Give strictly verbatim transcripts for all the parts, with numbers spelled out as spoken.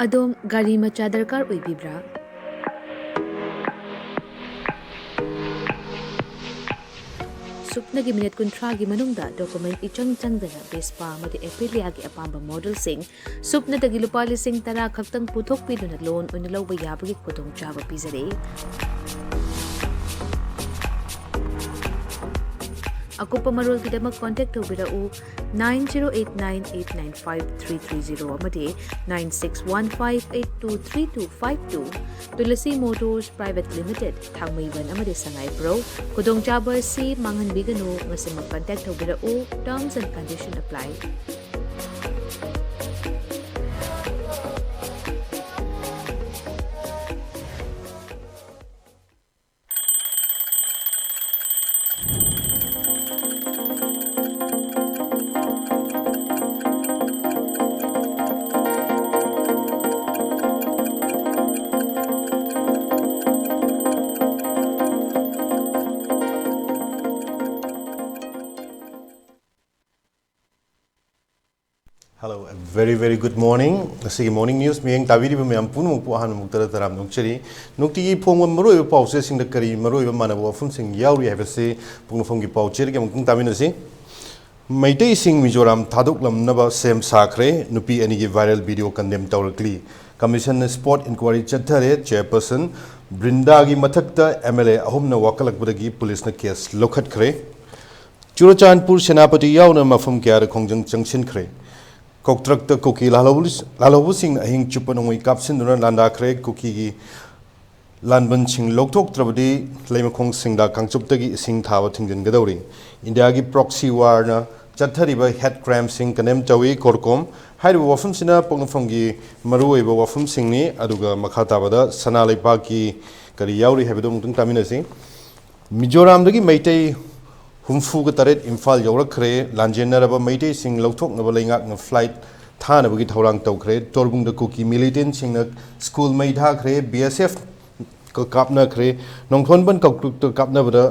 ꯑꯗꯣꯝ ꯒꯥꯔꯤ ꯃꯆꯥ ꯗꯔꯀꯥꯔ ꯑꯣꯏꯕꯤꯕ꯭ꯔꯥ? ꯁꯨꯞꯅꯒꯤ ꯃꯤꯅꯤꯠ ꯀꯨꯟꯊ꯭ꯔꯥꯒꯤ ꯃꯅꯨꯡꯗ ꯗꯣꯀꯨꯃꯦꯟ ꯏꯆꯪ ꯆꯪꯗꯅ ꯚꯦꯁꯄꯥ ꯑꯃꯗꯤ ꯑꯦꯄꯤꯂꯤꯌꯥꯒꯤ ꯑꯄꯥꯝꯕ ꯃꯣꯗꯦꯜꯁꯤꯡ ꯁꯨꯞꯅꯗꯒꯤ ꯂꯨꯄꯥ ꯂꯤꯁꯤꯡ ꯇꯔꯥ ꯈꯛꯇꯪ ꯄꯨꯊꯣꯛꯄꯤꯗꯨꯅ ꯂꯣꯟ ꯑꯣꯏꯅ ꯂꯧꯕ ꯌꯥꯕꯒꯤ ꯈꯨꯗꯣꯡꯆꯥꯕ ꯄꯤꯖꯔꯤ꯫ ꯑꯀꯨꯞꯄ ꯃꯔꯣꯜꯒꯤꯗꯃꯛ ꯀꯣꯟꯇꯦꯛ ꯇꯧꯕꯤꯔꯛꯎ, nine zero eight nine eight nine five three three zero ꯑꯃꯗꯤ nine six one five eight two three two five two꯫ Tulsi motors private limited, ꯊꯥꯡꯃꯩꯕꯟ ꯑꯃꯗꯤ ꯁꯉꯥꯏꯄ꯭ꯔꯧ꯫ ꯈꯨꯗꯣꯡꯆꯥꯕ ꯑꯁꯤ ꯃꯥꯡꯍꯟꯕꯤꯒꯅꯨ꯫ ꯉꯁꯤꯃꯛ ꯀꯟꯇꯦꯛ ꯇꯧꯕꯤꯔꯛꯎ꯫ Terms and condition apply. Hello, a very, very good morning. ꯉꯁꯤꯒꯤ morning news ꯃꯤꯠꯌꯦꯡ ꯇꯥꯕꯤꯔꯤꯕ ꯃꯌꯥꯝ ꯄꯨꯝꯅꯃꯛꯄꯨ ꯑꯍꯥꯟꯕ ꯃꯛꯇꯗ ꯇꯔꯥꯝꯅ ꯑꯣꯛꯆꯔꯤ꯫ ꯅꯨꯡꯇꯤꯒꯤ ꯐꯣꯡꯕ ꯃꯔꯨꯑꯣꯏꯕ ꯄꯥꯎꯆꯦꯁꯤꯡꯗ ꯀꯔꯤ ꯃꯔꯨꯑꯣꯏꯕ ꯃꯥꯟꯅꯕ ꯋꯥꯐꯝꯁꯤꯡ ꯌꯥꯎꯔꯤ ꯍꯥꯏꯕꯁꯤ ꯄꯣꯛꯅꯐꯝꯒꯤ ꯄꯥꯎꯆꯦꯗꯒꯤ ꯑꯃꯨꯛꯇꯪ ꯇꯥꯃꯤꯟꯅꯁꯤ꯫ ꯃꯩꯇꯩꯁꯤꯡ ꯃꯤꯖꯣꯔꯥꯝ ꯊꯥꯗꯣꯛꯂꯝꯅꯕ ꯁꯦꯝ ꯁꯥꯈ꯭ꯔꯦ꯫ ꯅꯨꯄꯤ ꯑꯅꯤꯒꯤ viral video condemn ꯇꯧꯔꯛꯂꯤ꯫ Commission ꯅ spot inquiry ꯆꯠꯊꯔꯦ꯫ Chairperson ꯕ꯭ꯔꯤꯟꯗꯥꯒꯤ ꯃꯊꯛꯇ MLA ꯑꯍꯨꯝꯅ ꯋꯥꯀꯠꯂꯛꯄꯗꯒꯤ ꯄꯨꯂꯤꯁꯅ case ꯂꯧꯈꯠꯈ꯭ꯔꯦ꯫ ꯆꯨꯔꯆꯥꯟꯄꯨꯔ, ꯁꯦꯅꯥꯄꯇꯤ ꯌꯥꯎꯅ ꯃꯐꯝ ꯀꯌꯥꯗ ꯈꯣꯡꯖꯪ ꯆꯪꯁꯤꯟꯈ꯭ꯔꯦ꯫ ꯀꯣꯛꯇ꯭ꯔꯛꯇ ꯀꯨꯀꯤ ꯂꯥꯜꯍꯧ-, ꯂꯥꯜꯍꯧꯕꯁꯤꯡꯅ ꯑꯍꯤꯡ ꯆꯨꯞꯄ ꯅꯣꯡꯃꯩ ꯀꯥꯞꯁꯤꯟꯗꯨꯅ ꯂꯥꯟꯗꯥꯈ꯭ꯔꯦ꯫ ꯀꯨꯀꯤꯒꯤ ꯂꯥꯟꯕꯟꯁꯤꯡ ꯂꯧꯊꯣꯛꯇ꯭ꯔꯕꯗꯤ ꯂꯩꯃꯈꯣꯡ ꯁꯤꯡꯗꯥ ꯀꯥꯡꯆꯨꯞꯇꯒꯤ ꯏꯁꯤꯡ ꯊꯥꯕ ꯊꯤꯡꯖꯤꯟꯒꯗꯧꯔꯤ꯫ ꯏꯟꯗꯤꯌꯥꯒꯤ proxy war ꯅ ꯆꯠꯊꯔꯤꯕ hate crime ꯁꯤꯡ condemn ꯇꯧꯏ, CORCOM꯫ ꯍꯥꯏꯔꯤꯕ ꯋꯥꯐꯝꯁꯤꯅ ꯄꯣꯛꯅꯐꯝꯒꯤ ꯃꯔꯨꯑꯣꯏꯕ ꯋꯥꯐꯝꯁꯤꯡꯅꯤ꯫ ꯑꯗꯨꯒ ꯃꯈꯥ ꯇꯥꯕꯗ ꯁꯅꯥ ꯂꯩꯄꯥꯛꯀꯤ ꯀꯔꯤ ꯌꯥꯎꯔꯤ ꯍꯥꯏꯕꯗꯨ ꯑꯃꯨꯛꯇꯪ ꯇꯥꯃꯤꯟꯅꯁꯤ꯫ ꯃꯤꯖꯣꯔꯥꯝꯗꯒꯤ ꯃꯩꯇꯩ ꯍꯨꯝꯐꯨꯒ ꯇꯔꯦꯠ ꯏꯝꯐꯥꯜ ꯌꯧꯔꯛꯈ꯭ꯔꯦ꯫ ꯂꯥꯟꯖꯦꯟꯅꯔꯕ ꯃꯩꯇꯩꯁꯤꯡ ꯂꯧꯊꯣꯛꯅꯕ ꯂꯩꯉꯥꯛꯅ flight ꯊꯥꯅꯕꯒꯤ ꯊꯧꯔꯥꯡ ꯇꯧꯈ꯭ꯔꯦ꯫ ꯇꯣꯔꯕꯨꯡꯗ ꯀꯨꯀꯤ militant ꯁꯤꯡꯅ school ꯃꯩ ꯊꯥꯈ꯭ꯔꯦ꯫ BSF ꯀ-, ꯀꯥꯞꯅꯈ꯭ꯔꯦ꯫ ꯅꯣꯡꯊꯣꯟꯕꯟ ꯀꯥꯡꯄꯣꯛꯄꯤꯗ ꯀꯥꯞꯅꯕꯗ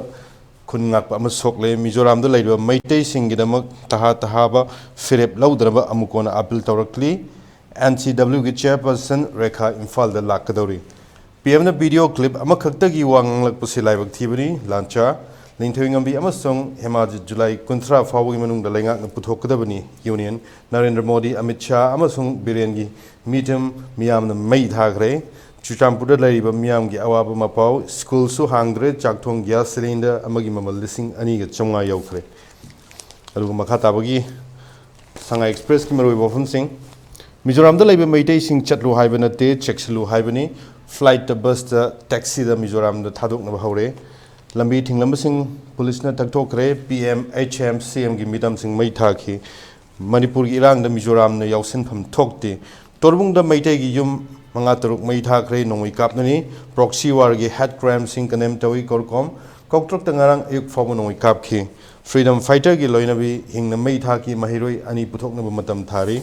ꯈꯨꯟ ꯉꯥꯛꯄ ꯑꯃ ꯁꯣꯛꯂꯦ꯫ ꯃꯤꯖꯣꯔꯥꯝꯗ ꯂꯩꯔꯤꯕ ꯃꯩꯇꯩꯁꯤꯡꯒꯤꯗꯃꯛ ꯇꯍꯥ ꯇꯍꯥꯕ ꯐꯤꯔꯦꯞ ꯂꯧꯗꯅꯕ ꯑꯃꯨꯛ ꯍꯟꯅ appeal ꯇꯧꯔꯛꯂꯤ꯫ ꯑꯦꯟ ꯁꯤ ꯗꯕ꯭ꯂꯤꯎꯒꯤ ꯆꯦꯌꯔꯄꯔꯁꯟ ꯔꯦꯈꯥ ꯏꯝꯐꯥꯜꯗ ꯂꯥꯛꯀꯗꯧꯔꯤ꯫ ꯄꯤ ꯑꯦꯝꯅ ꯚꯤꯗꯤꯑꯣ ꯀ꯭ꯂꯤꯞ ꯑꯃꯈꯛꯇꯒꯤ ꯋꯥ ꯉꯥꯡꯂꯛꯄꯁꯤ ꯂꯥꯏꯕꯛ ꯊꯤꯕꯅꯤ꯫ ꯂꯥꯟꯆꯥ, ꯂꯤꯟꯊꯣꯏꯉꯝꯕꯤ ꯑꯃꯁꯨꯡ ꯍꯦꯃꯥꯖꯤꯠ ꯖꯨꯂꯥꯏ ꯀꯨꯟꯊ꯭ꯔꯥ ꯐꯥꯎꯕꯒꯤ ꯃꯅꯨꯡꯗ ꯂꯩꯉꯥꯛꯅ ꯄꯨꯊꯣꯛꯀꯗꯕꯅꯤ꯫ ꯌꯨꯅꯤꯌꯟ ꯅꯔꯦꯟꯗ꯭ꯔ ꯃꯣꯗꯤ, ꯑꯃꯤꯠ ꯁꯥꯍ ꯑꯃꯁꯨꯡ ꯕꯤꯔꯦꯟꯒꯤ ꯃꯤꯇꯝ ꯃꯤꯌꯥꯝꯅ ꯃꯩ ꯊꯥꯈ꯭ꯔꯦ꯫ ꯆꯨꯔꯆꯥꯟꯄꯨꯔꯗ ꯂꯩꯔꯤꯕ ꯃꯤꯌꯥꯝꯒꯤ ꯑꯋꯥꯕ ꯃꯄꯥꯎ, ꯁ꯭ꯀꯨꯜꯁꯨ ꯍꯥꯡꯗ꯭ꯔꯦ, ꯆꯥꯛ ꯊꯣꯡ ꯒ꯭ꯌꯥꯁ ꯁꯤꯂꯤꯟꯗꯔ ꯑꯃꯒꯤ ꯃꯃꯜ ꯂꯤꯁꯤꯡ ꯑꯅꯤꯒ ꯆꯥꯝꯃꯉꯥ ꯌꯧꯈ꯭ꯔꯦ꯫ ꯑꯗꯨꯒ ꯃꯈꯥ ꯇꯥꯕꯒꯤ ꯁꯉꯥꯏ ꯑꯦꯛꯁꯄ꯭ꯔꯦꯁꯀꯤ ꯃꯔꯨꯑꯣꯏꯕ ꯋꯥꯐꯝꯁꯤꯡ꯫ ꯃꯤꯖꯣꯔꯥꯝꯗ ꯂꯩꯕ ꯃꯩꯇꯩꯁꯤꯡ ꯆꯠꯂꯨ ꯍꯥꯏꯕ ꯅꯠꯇꯦ, ꯆꯦꯛꯁꯤꯜꯂꯨ ꯍꯥꯏꯕꯅꯤ꯫ ꯐ꯭ꯂꯥꯏꯠꯇ, ꯕꯁꯇ, ꯇꯦꯛꯁꯤꯗ ꯃꯤꯖꯣꯔꯥꯝꯗ ꯊꯥꯗꯣꯛꯅꯕ ꯍꯧꯔꯦ꯫ ꯂꯝꯕꯤ ꯊꯤꯡꯂꯝꯕꯁꯤꯡ ꯄꯨꯂꯤꯁꯅ ꯇꯛꯊꯣꯛꯈ꯭ꯔꯦ꯫ ꯄꯤ ꯑꯦꯝ, ꯑꯩꯆ ꯑꯦꯝ, ꯁꯤ ꯑꯦꯝꯒꯤ ꯃꯤꯇꯝꯁꯤꯡ ꯃꯩ ꯊꯥꯈꯤ꯫ ꯃꯅꯤꯄꯨꯔꯒꯤ ꯏꯔꯥꯡꯗ ꯃꯤꯖꯣꯔꯥꯝꯅ ꯌꯥꯎꯁꯤꯟꯐꯝ ꯊꯣꯛꯇꯦ꯫ ꯇꯣꯔꯕꯨꯡꯗ ꯃꯩꯇꯩꯒꯤ ꯌꯨꯝ ꯃꯉꯥ ꯇꯔꯨꯛ ꯃꯩ ꯊꯥꯈ꯭ꯔꯦ, ꯅꯣꯡꯃꯩ ꯀꯥꯞꯅꯅꯤ꯫ ꯄ꯭ꯔꯣꯛꯁꯤ ꯋꯥꯔꯒꯤ ꯍꯦꯠ ꯀ꯭ꯔꯥꯏꯝꯁꯤꯡ ꯀꯟꯗꯦꯝ ꯇꯧꯏ, ꯀꯣꯔꯀꯣꯝ꯫ ꯀꯣꯛꯇ꯭ꯔꯛꯇ ꯉꯔꯥꯡ ꯑꯌꯨꯛ ꯐꯥꯎꯕ ꯅꯣꯡꯃꯩ ꯀꯥꯞꯈꯤ꯫ ꯐ꯭ꯔꯤꯗꯝ ꯐꯥꯏꯇꯔꯒꯤ ꯂꯣꯏꯅꯕꯤ ꯍꯤꯡꯅ ꯃꯩ ꯊꯥꯈꯤ, ꯃꯍꯩꯔꯣꯏ ꯑꯅꯤ ꯄꯨꯊꯣꯛꯅꯕ ꯃꯇꯝ ꯊꯥꯔꯤ꯫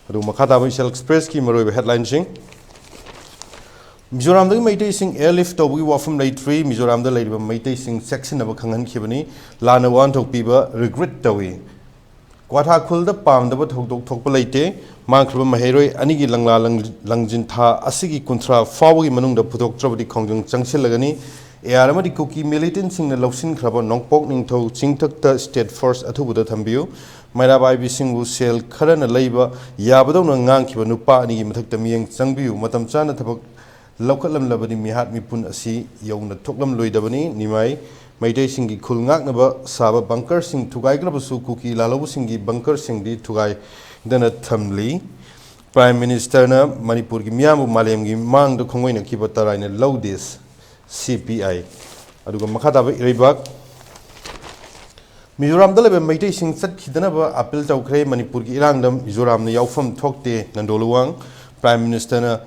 ꯑꯗꯨꯒ ꯃꯈꯥ ꯇꯥꯕ ꯏꯆꯦꯜ ꯑꯦꯛꯁꯄ꯭ꯔꯦꯁꯀꯤ ꯃꯔꯨꯑꯣꯏꯕ ꯍꯦꯗꯂꯥꯏꯟꯁꯤꯡ꯫ ꯃꯤꯖꯣꯔꯥꯝꯗꯒꯤ ꯃꯩꯇꯩꯁꯤꯡ ꯑꯦꯌꯔꯂꯤꯐ ꯇꯧꯕꯒꯤ ꯋꯥꯐꯝ ꯂꯩꯇ꯭ꯔꯤ꯫ ꯃꯤꯖꯣꯔꯥꯝꯗ ꯂꯩꯔꯤꯕ ꯃꯩꯇꯩꯁꯤꯡ ꯆꯦꯛꯁꯤꯟꯅꯕ ꯈꯪꯍꯟꯈꯤꯕꯅꯤ꯫ ꯂꯥꯟꯅ ꯋꯥꯍꯟꯊꯣꯛ ꯄꯤꯕ ꯔꯤꯒ꯭ꯔꯦꯠ ꯇꯧꯏ꯫ ꯀ꯭ꯋꯥꯊꯥ ꯈꯨꯜꯗ ꯄꯥꯝꯗꯕ ꯊꯧꯗꯣꯛ ꯊꯣꯛꯄ ꯂꯩꯇꯦ꯫ ꯃꯥꯡꯈ꯭ꯔꯕ ꯃꯍꯩꯔꯣꯏ ꯑꯅꯤꯒꯤ ꯂꯪꯂꯥ ꯂꯪ-, ꯂꯪꯖꯤꯟ ꯊꯥ ꯑꯁꯤꯒꯤ ꯀꯨꯟꯊ꯭ꯔꯥ ꯐꯥꯎꯕꯒꯤ ꯃꯅꯨꯡꯗ ꯄꯨꯊꯣꯛꯇ꯭ꯔꯕꯗꯤ ꯈꯣꯡꯖꯪ ꯆꯪꯁꯤꯜꯂꯒꯅꯤ꯫ ꯑꯦ ꯑꯥꯔ ꯑꯃꯗꯤ ꯀꯨꯀꯤ ꯃꯤꯂꯤꯇꯦꯟꯠꯁꯤꯡꯅ ꯂꯧꯁꯤꯟꯈ꯭ꯔꯕ ꯅꯣꯡꯄꯣꯛ ꯅꯤꯡꯊꯧ ꯆꯤꯡꯊꯛꯇ ꯁ꯭ꯇꯦꯠ ꯐꯣꯔꯁ ꯑꯊꯨꯕꯗ ꯊꯝꯕꯤꯌꯨ꯫ ꯃꯩꯔꯥ ꯄꯥꯏꯕꯤꯁꯤꯡꯕꯨ ꯁꯦꯜ ꯈꯔꯅ ꯂꯩꯕ ꯌꯥꯕꯗꯧꯅ ꯉꯥꯡꯈꯤꯕ ꯅꯨꯄꯥ ꯑꯅꯤꯒꯤ ꯃꯊꯛꯇ ꯃꯤꯠꯌꯦꯡ ꯆꯪꯕꯤꯌꯨ꯫ ꯃꯇꯝ ꯆꯥꯅ ꯊꯕꯛ ꯂꯧꯈꯠꯂꯝꯂꯕꯗꯤ ꯃꯤꯍꯥꯠ ꯃꯤꯄꯨꯟ ꯑꯁꯤ ꯌꯧꯅ ꯊꯣꯛꯂꯝꯂꯣꯏꯗꯕꯅꯤ꯫ ꯅꯤꯃꯥꯏ, ꯃꯩꯇꯩꯁꯤꯡꯒꯤ ꯈꯨꯜ ꯉꯥꯛꯅꯕ ꯁꯥꯕ ꯕꯪꯀꯔꯁꯤꯡ ꯊꯨꯒꯥꯏꯈ꯭ꯔꯕꯁꯨ ꯀꯨꯀꯤ ꯂꯥꯜꯍꯧꯕꯁꯤꯡꯒꯤ ꯕꯪꯀꯔꯁꯤꯡꯗꯤ ꯊꯨꯒꯥꯏꯗꯅ ꯊꯝꯂꯤ꯫ ꯄ꯭ꯔꯥꯏꯝ ꯃꯤꯅꯤꯁꯇꯔꯅ ꯃꯅꯤꯄꯨꯔꯒꯤ ꯃꯤꯌꯥꯝꯕꯨ ꯃꯥꯂꯦꯝꯒꯤ ꯃꯥꯡꯗ ꯈꯣꯡꯑꯣꯏꯅꯈꯤꯕ ꯇꯔꯥꯏꯅ ꯂꯧꯗꯦ, ꯁꯤ ꯄꯤ ꯑꯥꯏ꯫ ꯑꯗꯨꯒ ꯃꯈꯥ ꯇꯥꯕ ꯏꯔꯩꯕꯥꯛ꯫ ꯃꯤꯖꯣꯔꯥꯝꯗ ꯂꯩꯕ ꯃꯩꯇꯩꯁꯤꯡ ꯆꯠꯈꯤꯗꯅꯕ ꯑꯥꯄꯤꯜ ꯇꯧꯈ꯭ꯔꯦ꯫ ꯃꯅꯤꯄꯨꯔꯒꯤ ꯏꯔꯥꯡꯗ ꯃꯤꯖꯣꯔꯥꯝꯅ ꯌꯥꯎꯐꯝ ꯊꯣꯛꯇꯦ, ꯅꯟꯗꯣ ꯂꯨꯋꯥꯡ꯫ ꯄ꯭ꯔꯥꯏꯝ ꯃꯤꯅꯤꯁꯇꯔꯅ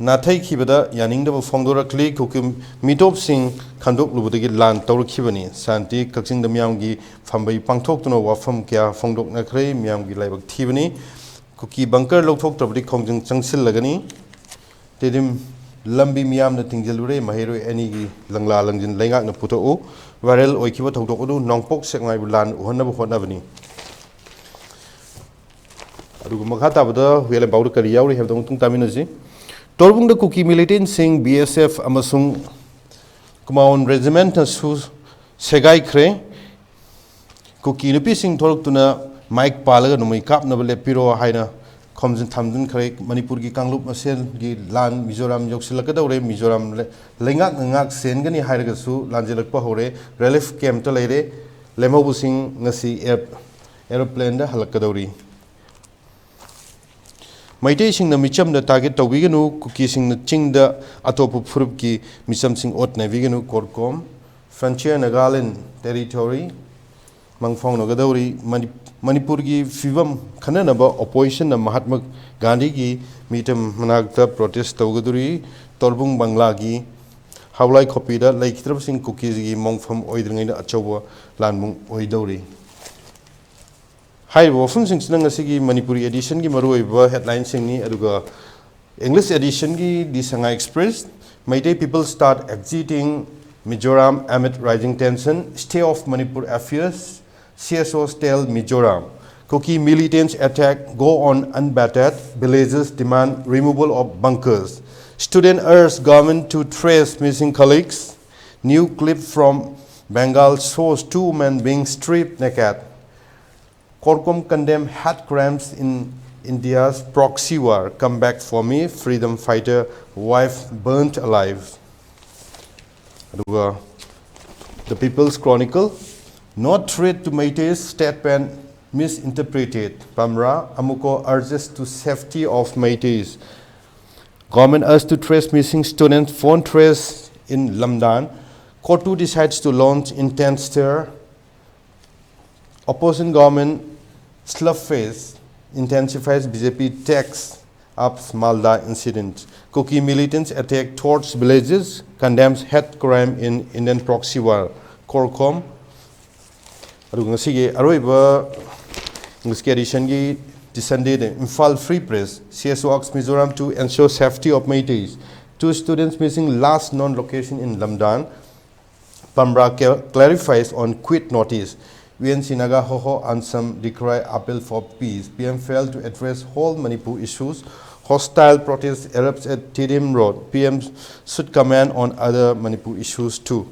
ꯅꯥꯊꯩꯈꯤꯕꯗ ꯌꯥꯅꯤꯡꯗꯕ ꯐꯣꯡꯗꯣꯔꯛꯂꯤ꯫ ꯀꯨꯀꯤ ꯃꯤꯇꯣꯞꯁꯤꯡ ꯈꯟꯗꯣꯛꯂꯨꯕꯗꯒꯤ ꯂꯥꯟ ꯇꯧꯔꯛꯈꯤꯕꯅꯤ꯫ ꯁꯥꯟꯇꯤ ꯀꯛꯆꯤꯡꯗ ꯃꯤꯌꯥꯝꯒꯤ ꯐꯝꯕꯩ ꯄꯥꯡꯊꯣꯛꯇꯨꯅ ꯋꯥꯐꯝ ꯀꯌꯥ ꯐꯣꯡꯗꯣꯛꯅꯈ꯭ꯔꯦ꯫ ꯃꯤꯌꯥꯝꯒꯤ ꯂꯥꯏꯕꯛ ꯊꯤꯕꯅꯤ꯫ ꯀꯨꯀꯤ ꯕꯪꯀꯔ ꯂꯧꯊꯣꯛꯇ꯭ꯔꯕꯗꯤ ꯈꯣꯡꯖꯪ ꯆꯪꯁꯤꯜꯂꯒꯅꯤ꯫ ꯇꯦꯗꯤꯝ ꯂꯝꯕꯤ ꯃꯤꯌꯥꯝꯅ ꯊꯤꯡꯖꯤꯜꯂꯨꯔꯦ꯫ ꯃꯍꯩꯔꯣꯏ ꯑꯅꯤꯒꯤ ꯂꯪꯂꯥ ꯂꯪꯖꯤꯟ ꯂꯩꯉꯥꯛꯅ ꯄꯨꯊꯣꯛꯎ꯫ ꯚꯥꯏꯔꯦꯜ ꯑꯣꯏꯈꯤꯕ ꯊꯧꯗꯣꯛ ꯑꯗꯨ ꯅꯣꯡꯄꯣꯛ ꯁꯦꯛꯃꯥꯏꯕꯨ ꯂꯥꯟ ꯎꯍꯟꯅꯕ ꯍꯣꯠꯅꯕꯅꯤ꯫ ꯑꯗꯨꯒ ꯃꯈꯥ ꯇꯥꯕꯗ ꯍꯨꯌꯦꯂꯦꯝꯄꯥꯎꯗ ꯀꯔꯤ ꯌꯥꯎꯔꯤ ꯍꯥꯏꯕꯗꯣ ꯑꯃꯨꯛꯇꯪ ꯇꯥꯃꯤꯟꯅꯁꯤ꯫ ꯇꯣꯔꯕꯨꯡꯗ ꯀꯨꯀꯤ ꯃꯤꯂꯤꯇꯦꯟꯁꯤꯡ, ꯕꯤ ꯑꯦꯁ ꯑꯦꯐ ꯑꯃꯁꯨꯡ ꯀꯨꯃꯥꯎꯟ ꯔꯦꯖꯤꯃꯦꯟꯠꯅꯁꯨ ꯁꯦꯒꯥꯏꯈ꯭ꯔꯦ꯫ ꯀꯨꯀꯤ ꯅꯨꯄꯤꯁꯤꯡ ꯊꯣꯛꯂꯛꯇꯨꯅ ꯃꯥꯏꯛ ꯄꯥꯜꯂꯒ ꯅꯣꯡꯃꯩ ꯀꯥꯞꯅꯕ ꯂꯦꯞꯄꯤꯔꯣ ꯍꯥꯏꯅ ꯈꯣꯝꯖꯤꯟ ꯊꯝꯖꯤꯟꯈ꯭ꯔꯦ꯫ ꯃꯅꯤꯄꯨꯔꯒꯤ ꯀꯥꯡꯂꯨꯞ ꯃꯁꯦꯜꯒꯤ ꯂꯥꯟ ꯃꯤꯖꯣꯔꯥꯝ ꯌꯧꯁꯤꯜꯂꯛꯀꯗꯧꯔꯦ꯫ ꯃꯤꯖꯣꯔꯥꯝ ꯂꯩ-, ꯂꯩꯉꯥꯛꯅ ꯉꯥꯛ ꯁꯦꯟꯒꯅꯤ ꯍꯥꯏꯔꯒꯁꯨ ꯂꯥꯟꯖꯦꯜꯂꯛꯄ ꯍꯧꯔꯦ꯫ ꯔꯤꯂꯤꯐ ꯀꯦꯝꯞꯇ ꯂꯩꯔꯦ꯫ ꯂꯦꯝꯍꯧꯕꯁꯤꯡ ꯉꯁꯤ ꯑꯦꯔꯞ-, ꯑꯦꯔꯣꯄ꯭ꯂꯦꯟꯗ ꯍꯜꯂꯛꯀꯗꯧꯔꯤ꯫ ꯃꯩꯇꯩꯁꯤꯡꯅ ꯃꯤꯆꯝꯗ ꯇꯥꯔꯒꯦꯠ ꯇꯧꯕꯤꯒꯅꯨ, ꯀꯨꯀꯤꯁꯤꯡꯅ ꯆꯤꯡꯗ ꯑꯇꯣꯞꯄ ꯐꯨꯔꯨꯞꯀꯤ ꯃꯤꯆꯝꯁꯤꯡ ꯑꯣꯠ ꯅꯩꯕꯤꯒꯅꯨ, ꯀꯣꯔꯀꯣꯝ꯫ Frontier Nagaland Territory ꯃꯪ ꯐꯥꯎꯅꯒꯗꯧꯔꯤ꯫ ꯃꯅꯤ-, ꯃꯅꯤꯄꯨꯔꯒꯤ ꯐꯤꯕꯝ ꯈꯟꯅꯅꯕ ꯑꯣꯄꯣꯖꯤꯁꯟꯅ ꯃꯍꯥꯠꯃ ꯒꯥꯟꯙꯤꯒꯤ ꯃꯤꯇꯝ ꯃꯅꯥꯛꯇ ꯄ꯭ꯔꯣꯇꯦꯁ ꯇꯧꯒꯗꯧꯔꯤ꯫ ꯇꯣꯔꯕꯨꯡ ꯕꯪꯒ꯭ꯂꯥꯒꯤ ꯍꯥꯎꯂꯥꯏ ꯈꯣꯄꯤꯗ ꯂꯩꯈꯤꯗ꯭ꯔꯕꯁꯤꯡ ꯀꯨꯀꯤꯒꯤ ꯃꯣꯡꯐꯝ ꯑꯣꯏꯗ꯭ꯔꯤꯉꯩꯗ ꯑꯆꯧꯕ ꯂꯥꯟꯕꯨꯡ ꯑꯣꯏꯗꯧꯔꯤ꯫ ꯍꯥꯏꯔꯤꯕ ꯋꯥꯐꯝꯁꯤꯡꯁꯤꯅ ꯉꯁꯤꯒꯤ ꯃꯅꯤꯄꯨꯔꯤ ꯑꯦꯗꯤꯁꯟꯒꯤ ꯃꯔꯨꯑꯣꯏꯕ ꯍꯦꯗꯂꯥꯏꯟꯁꯤꯡꯅꯤ꯫ ꯑꯗꯨꯒ English editionꯒꯤ The Sangai Express, Meitei people start exiting Mizoram amid rising tension, stay of Manipur affairs, C S Os tell Mizoram, Kuki militants attack go on unabated, villagers demand removal of bunkers, student urge government to trace missing colleagues, new clip from Bengal shows two men being stripped naked. Korkom condemn hate crimes in India's proxy war. Come back for me, freedom fighter wife burnt alive. ꯑꯗꯨꯒ The People's Chronicle, not threat to Meiteis, statement misinterpreted. Pamra, Amuko urges to safety of Meiteis. Government urged to trace missing students, phone trace in Lamdan. Kotu decides to launch intense stir. Opposition government slugfest intensifies, B J P takes up Malda incident. Kuki militants attack thoughts villages, condemns hate crime in Indian proxy war. Korkom. ꯑꯗꯨꯒ ꯉꯁꯤꯒꯤ ꯑꯔꯣꯏꯕ English editionꯒꯤ The Sunday Day, Imphal Free Press, C S O asks Mizoram to ensure safety of Meiteis. Two students missing, last known location in Lamdan. Pamra cl-, clarifies on quit notice. U N C Naga Hoho Ansam decry appeal for peace. P M failed to address whole Manipur issues. Hostile protests erupts at Tiddim Road. P M should comment on other Manipur issues too.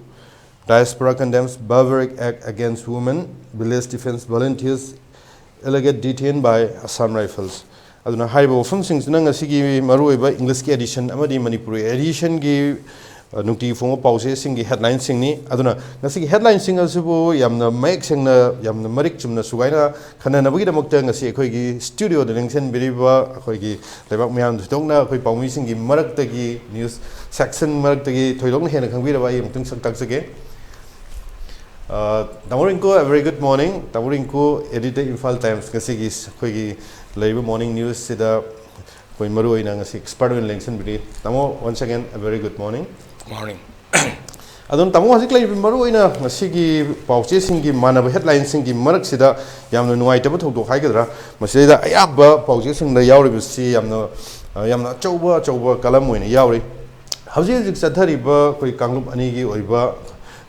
Diaspora condemns barbaric act against women. Village defense volunteers alleged detained by Assam Rifles. ꯑꯗꯨꯅ ꯍꯥꯏꯔꯤꯕ ꯋꯥꯐꯝꯁꯤꯡꯁꯤꯅ ꯉꯁꯤꯒꯤ ꯃꯔꯨꯑꯣꯏꯕ English ꯀꯤ edition ꯑꯃꯗꯤ Manipuri edition ꯒꯤ, ꯑ, ꯅꯨꯡꯇꯤꯒꯤ ꯐꯣꯡꯕ ꯄꯥꯎꯆꯦꯁꯤꯡꯒꯤ headline ꯁꯤꯡꯅꯤ꯫ ꯑꯗꯨꯅ ꯉꯁꯤꯒꯤ headline ꯁꯤꯡ ꯑꯁꯤꯕꯨ ꯌꯥꯝꯅ ꯃꯌꯦꯛ ꯁꯦꯡꯅ, ꯌꯥꯝꯅ ꯃꯔꯤꯛ ꯆꯨꯝꯅ ꯁꯨꯒꯥꯏꯅ ꯈꯟꯅꯅꯕꯒꯤꯗꯃꯛꯇ ꯉꯁꯤ ꯑꯩꯈꯣꯏꯒꯤ studio ꯗ ꯂꯦꯡꯁꯤꯟꯕꯤꯔꯤꯕ ꯑꯩꯈꯣꯏꯒꯤ ꯂꯩꯕꯥꯛ ꯃꯤꯌꯥꯝ ꯊꯣꯏꯗꯣꯛꯅ ꯑꯩꯈꯣꯏ ꯄꯥꯎꯃꯤꯁꯤꯡꯒꯤ ꯃꯔꯛꯇꯒꯤ, news section ꯃꯔꯛꯇꯒꯤ ꯊꯣꯏꯗꯣꯛꯅ ꯍꯦꯟꯅ ꯈꯪꯕꯤꯔꯕ ꯑꯩ ꯑꯃꯨꯛꯇꯪ ꯁꯛ ꯇꯥꯛꯆꯒꯦ꯫ ꯑ, ꯇꯥꯃꯣ ꯔꯤꯡꯀꯨ, a very good morning. ꯇꯥꯃꯣ ꯔꯤꯡꯀꯨ, editor, Imphal Times, ꯉꯁꯤꯒꯤ ꯑꯩꯈꯣꯏꯒꯤ ꯂꯩꯔꯤꯕ morning news ꯁꯤꯗ ꯑꯩꯈꯣꯏ ꯃꯔꯨꯑꯣꯏꯅ ꯉꯁꯤ expert ꯑꯣꯏꯅ ꯂꯦꯡꯁꯤꯟꯕꯤꯔꯤ꯫ ꯇꯥꯃꯣ, once again, a very good morning. Morning. ꯑꯗꯨꯝ ꯇꯥꯃꯣ ꯍꯧꯖꯤꯛ ꯂꯩꯔꯤꯕ ꯃꯔꯨꯑꯣꯏꯅ ꯉꯁꯤꯒꯤ ꯄꯥꯎꯆꯦꯁꯤꯡꯒꯤ ꯃꯥꯟꯅꯕ headline ꯁꯤꯡꯒꯤ ꯃꯔꯛꯁꯤꯗ ꯌꯥꯝꯅ ꯅꯨꯡꯉꯥꯏꯇꯕ ꯊꯧꯗꯣꯛ ꯍꯥꯏꯒꯗ꯭ꯔꯥ, ꯃꯁꯤꯗꯩꯗ ꯑꯌꯥꯝꯕ ꯄꯥꯎꯆꯦꯁꯤꯡꯗ ꯌꯥꯎꯔꯤꯕꯁꯤ ꯌꯥꯝꯅ, ꯑ, ꯌꯥꯝꯅ ꯑꯆꯧꯕ, ꯑꯆꯧꯕ column ꯑꯣꯏꯅ ꯌꯥꯎꯔꯤ꯫ ꯍꯧꯖꯤꯛ ꯍꯧꯖꯤꯛ ꯆꯠꯊꯔꯤꯕ ꯑꯩꯈꯣꯏ ꯀꯥꯡꯂꯨꯞ ꯑꯅꯤꯒꯤ ꯑꯣꯏꯕ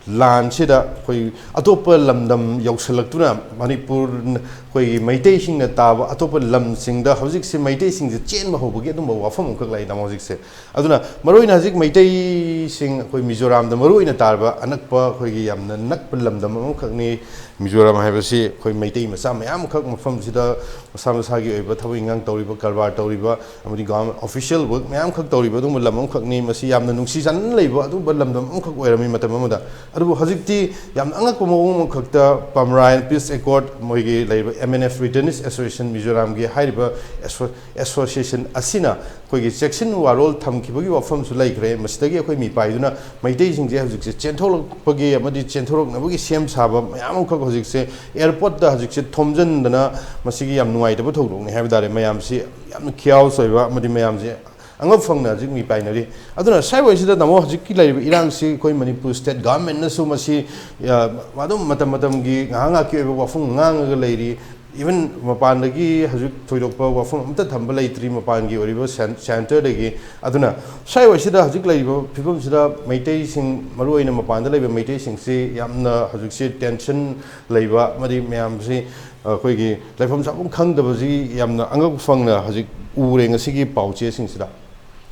ꯂꯥꯟꯁꯤꯗ ꯑꯩꯈꯣꯏ ꯑꯇꯣꯞꯄ ꯂꯝꯗꯝ ꯌꯧꯁꯤꯜꯂꯛꯇꯨꯅ ꯃꯅꯤꯄꯨꯔ, ꯑꯩꯈꯣꯏꯒꯤ ꯃꯩꯇꯩꯁꯤꯡꯅ ꯇꯥꯕ ꯑꯇꯣꯞꯄ ꯂꯝꯁꯤꯡꯗ ꯍꯧꯖꯤꯛꯁꯦ ꯃꯩꯇꯩꯁꯤꯡꯁꯦ ꯆꯦꯟꯕ ꯍꯧꯕꯒꯤ ꯑꯗꯨꯝꯕ ꯋꯥꯐꯝ ꯑꯃꯈꯛ ꯂꯥꯛꯏ, ꯇꯥꯃꯣ, ꯍꯧꯖꯤꯛꯁꯦ꯫ ꯑꯗꯨꯅ ꯃꯔꯨꯑꯣꯏꯅ ꯍꯧꯖꯤꯛ ꯃꯩꯇꯩꯁꯤꯡ ꯑꯩꯈꯣꯏ ꯃꯤꯖꯣꯔꯥꯝꯗ ꯃꯔꯨꯑꯣꯏꯅ ꯇꯥꯔꯕ ꯑꯅꯛꯄ ꯑꯩꯈꯣꯏꯒꯤ ꯌꯥꯝꯅ ꯅꯛꯄ ꯂꯝꯗꯝ ꯑꯃꯈꯛꯅꯤ ꯃꯤꯖꯣꯔꯥꯝ ꯍꯥꯏꯕꯁꯤ꯫ ꯑꯩꯈꯣꯏ ꯃꯩꯇꯩ ꯃꯆꯥ ꯃꯌꯥꯝ ꯑꯃꯈꯛ ꯃꯐꯝꯁꯤꯗ ꯃꯁꯥ ꯃꯁꯥꯒꯤ ꯑꯣꯏꯕ ꯊꯕꯛ ꯏꯟꯈꯥꯡ ꯇꯧꯔꯤꯕ, ꯀꯔꯕꯥꯔ ꯇꯧꯔꯤꯕ, ꯑꯃꯗꯤ government official work ꯃꯌꯥꯝꯈꯛ ꯇꯧꯔꯤꯕ ꯑꯗꯨꯒꯨꯝꯕ ꯂꯝ ꯑꯃꯈꯛꯅꯤ꯫ ꯃꯁꯤ ꯌꯥꯝꯅ ꯅꯨꯡꯁꯤ ꯆꯥꯟꯅꯅ ꯂꯩꯕ ꯑꯗꯨꯒꯨꯝꯕ ꯂꯝꯗꯝ ꯑꯃꯈꯛ ꯑꯣꯏꯔꯝꯃꯤ ꯃꯇꯝ ꯑꯃꯗ꯫ ꯑꯗꯨꯕꯨ ꯍꯧꯖꯤꯛꯇꯤ ꯌꯥꯝꯅ ꯑꯉꯛꯄ ꯃꯑꯣꯡ ꯑꯃꯈꯛꯇ Pamrai Peace Accord, ꯃꯣꯏꯒꯤ ꯂꯩꯔꯤꯕ M N F Ritenist Association ꯃꯤꯖꯣꯔꯥꯝꯒꯤ ꯍꯥꯏꯔꯤꯕ ꯑꯦꯁꯣ-, association ꯑꯁꯤꯅ ꯑꯩꯈꯣꯏꯒꯤ ꯆꯦꯛꯁꯤꯟ ꯋꯥꯔꯣꯜ ꯊꯝꯈꯤꯕꯒꯤ ꯋꯥꯐꯝꯁꯨ ꯂꯩꯈ꯭ꯔꯦ꯫ ꯃꯁꯤꯗꯒꯤ ꯑꯩꯈꯣꯏ ꯃꯤꯄꯥꯏꯗꯨꯅ ꯃꯩꯇꯩꯁꯤꯡꯁꯦ ꯍꯧꯖꯤꯛꯁꯦ ꯆꯦꯟꯊꯣꯛꯂꯛꯄꯒꯤ ꯑꯃꯗꯤ ꯆꯦꯟꯊꯣꯔꯛꯅꯕꯒꯤ ꯁꯦꯝ ꯁꯥꯕ ꯃꯌꯥꯝ ꯑꯃꯈꯛ ꯍꯧꯖꯤꯛꯁꯦ airport ꯇ ꯍꯧꯖꯤꯛꯁꯦ ꯊꯣꯝꯖꯤꯟꯗꯅ, ꯃꯁꯤꯒꯤ ꯌꯥꯝ ꯅꯨꯡꯉꯥꯏꯇꯕ ꯊꯧꯗꯣꯛꯅꯤ ꯍꯥꯏꯕ ꯇꯥꯔꯦ꯫ ꯃꯌꯥꯝꯁꯤ ꯌꯥꯝꯅ chaos ꯑꯣꯏꯕ ꯑꯃꯗꯤ ꯃꯌꯥꯝꯁꯦ ꯑꯉꯛ ꯐꯪꯅ ꯍꯧꯖꯤꯛ ꯃꯤ ꯄꯥꯏꯅꯔꯤ꯫ ꯑꯗꯨꯅ ꯁ꯭ꯋꯥꯏꯋꯥꯏꯁꯤꯗ ꯇꯥꯃꯣ ꯍꯧꯖꯤꯛꯀꯤ ꯂꯩꯔꯤꯕ ꯏꯔꯥꯡꯁꯤ ꯑꯩꯈꯣꯏ ꯃꯅꯤꯄꯨꯔ state government ꯅꯁꯨ ꯃꯁꯤ, ꯑ, ꯑꯗꯨꯝ ꯃꯇꯝ ꯃꯇꯝꯒꯤ ꯉꯥꯏꯍꯥꯛ ꯉꯥꯏꯍꯥꯛꯀꯤ ꯑꯣꯏꯕ ꯋꯥꯐꯝ ꯉꯥꯡꯉꯒ ꯂꯩꯔꯤ꯫ Even ꯃꯄꯥꯟꯗꯒꯤ ꯍꯧꯖꯤꯛ ꯊꯣꯏꯗꯣꯛꯄ ꯋꯥꯐꯝ ꯑꯝꯇ ꯊꯝꯕ ꯂꯩꯇ꯭ꯔꯤ ꯃꯄꯥꯟꯒꯤ ꯑꯣꯏꯔꯤꯕ ꯁꯦꯟ-, centreꯗꯒꯤ꯫ ꯑꯗꯨꯅ ꯁ꯭ꯋꯥꯏꯋꯥꯏꯁꯤꯗ ꯍꯧꯖꯤꯛ ꯂꯩꯔꯤꯕ ꯐꯤꯕꯝꯁꯤꯗ ꯃꯩꯇꯩꯁꯤꯡ, ꯃꯔꯨꯑꯣꯏꯅ ꯃꯄꯥꯟꯗ ꯂꯩꯕ ꯃꯩꯇꯩꯁꯤꯡꯁꯤ ꯌꯥꯝꯅ ꯍꯧꯖꯤꯛꯁꯤ tension ꯂꯩꯕ ꯑꯃꯗꯤ ꯃꯌꯥꯝꯁꯤ ꯑꯩꯈꯣꯏꯒꯤ ꯂꯩꯐꯝ ꯆꯥꯐꯝ ꯈꯪꯗꯕꯁꯤ ꯌꯥꯝꯅ ꯑꯉꯛꯄ ꯐꯪꯅ ꯍꯧꯖꯤꯛ ꯎꯔꯦ ꯉꯁꯤꯒꯤ ꯄꯥꯎ ꯆꯦꯁꯤꯡꯁꯤꯗ꯫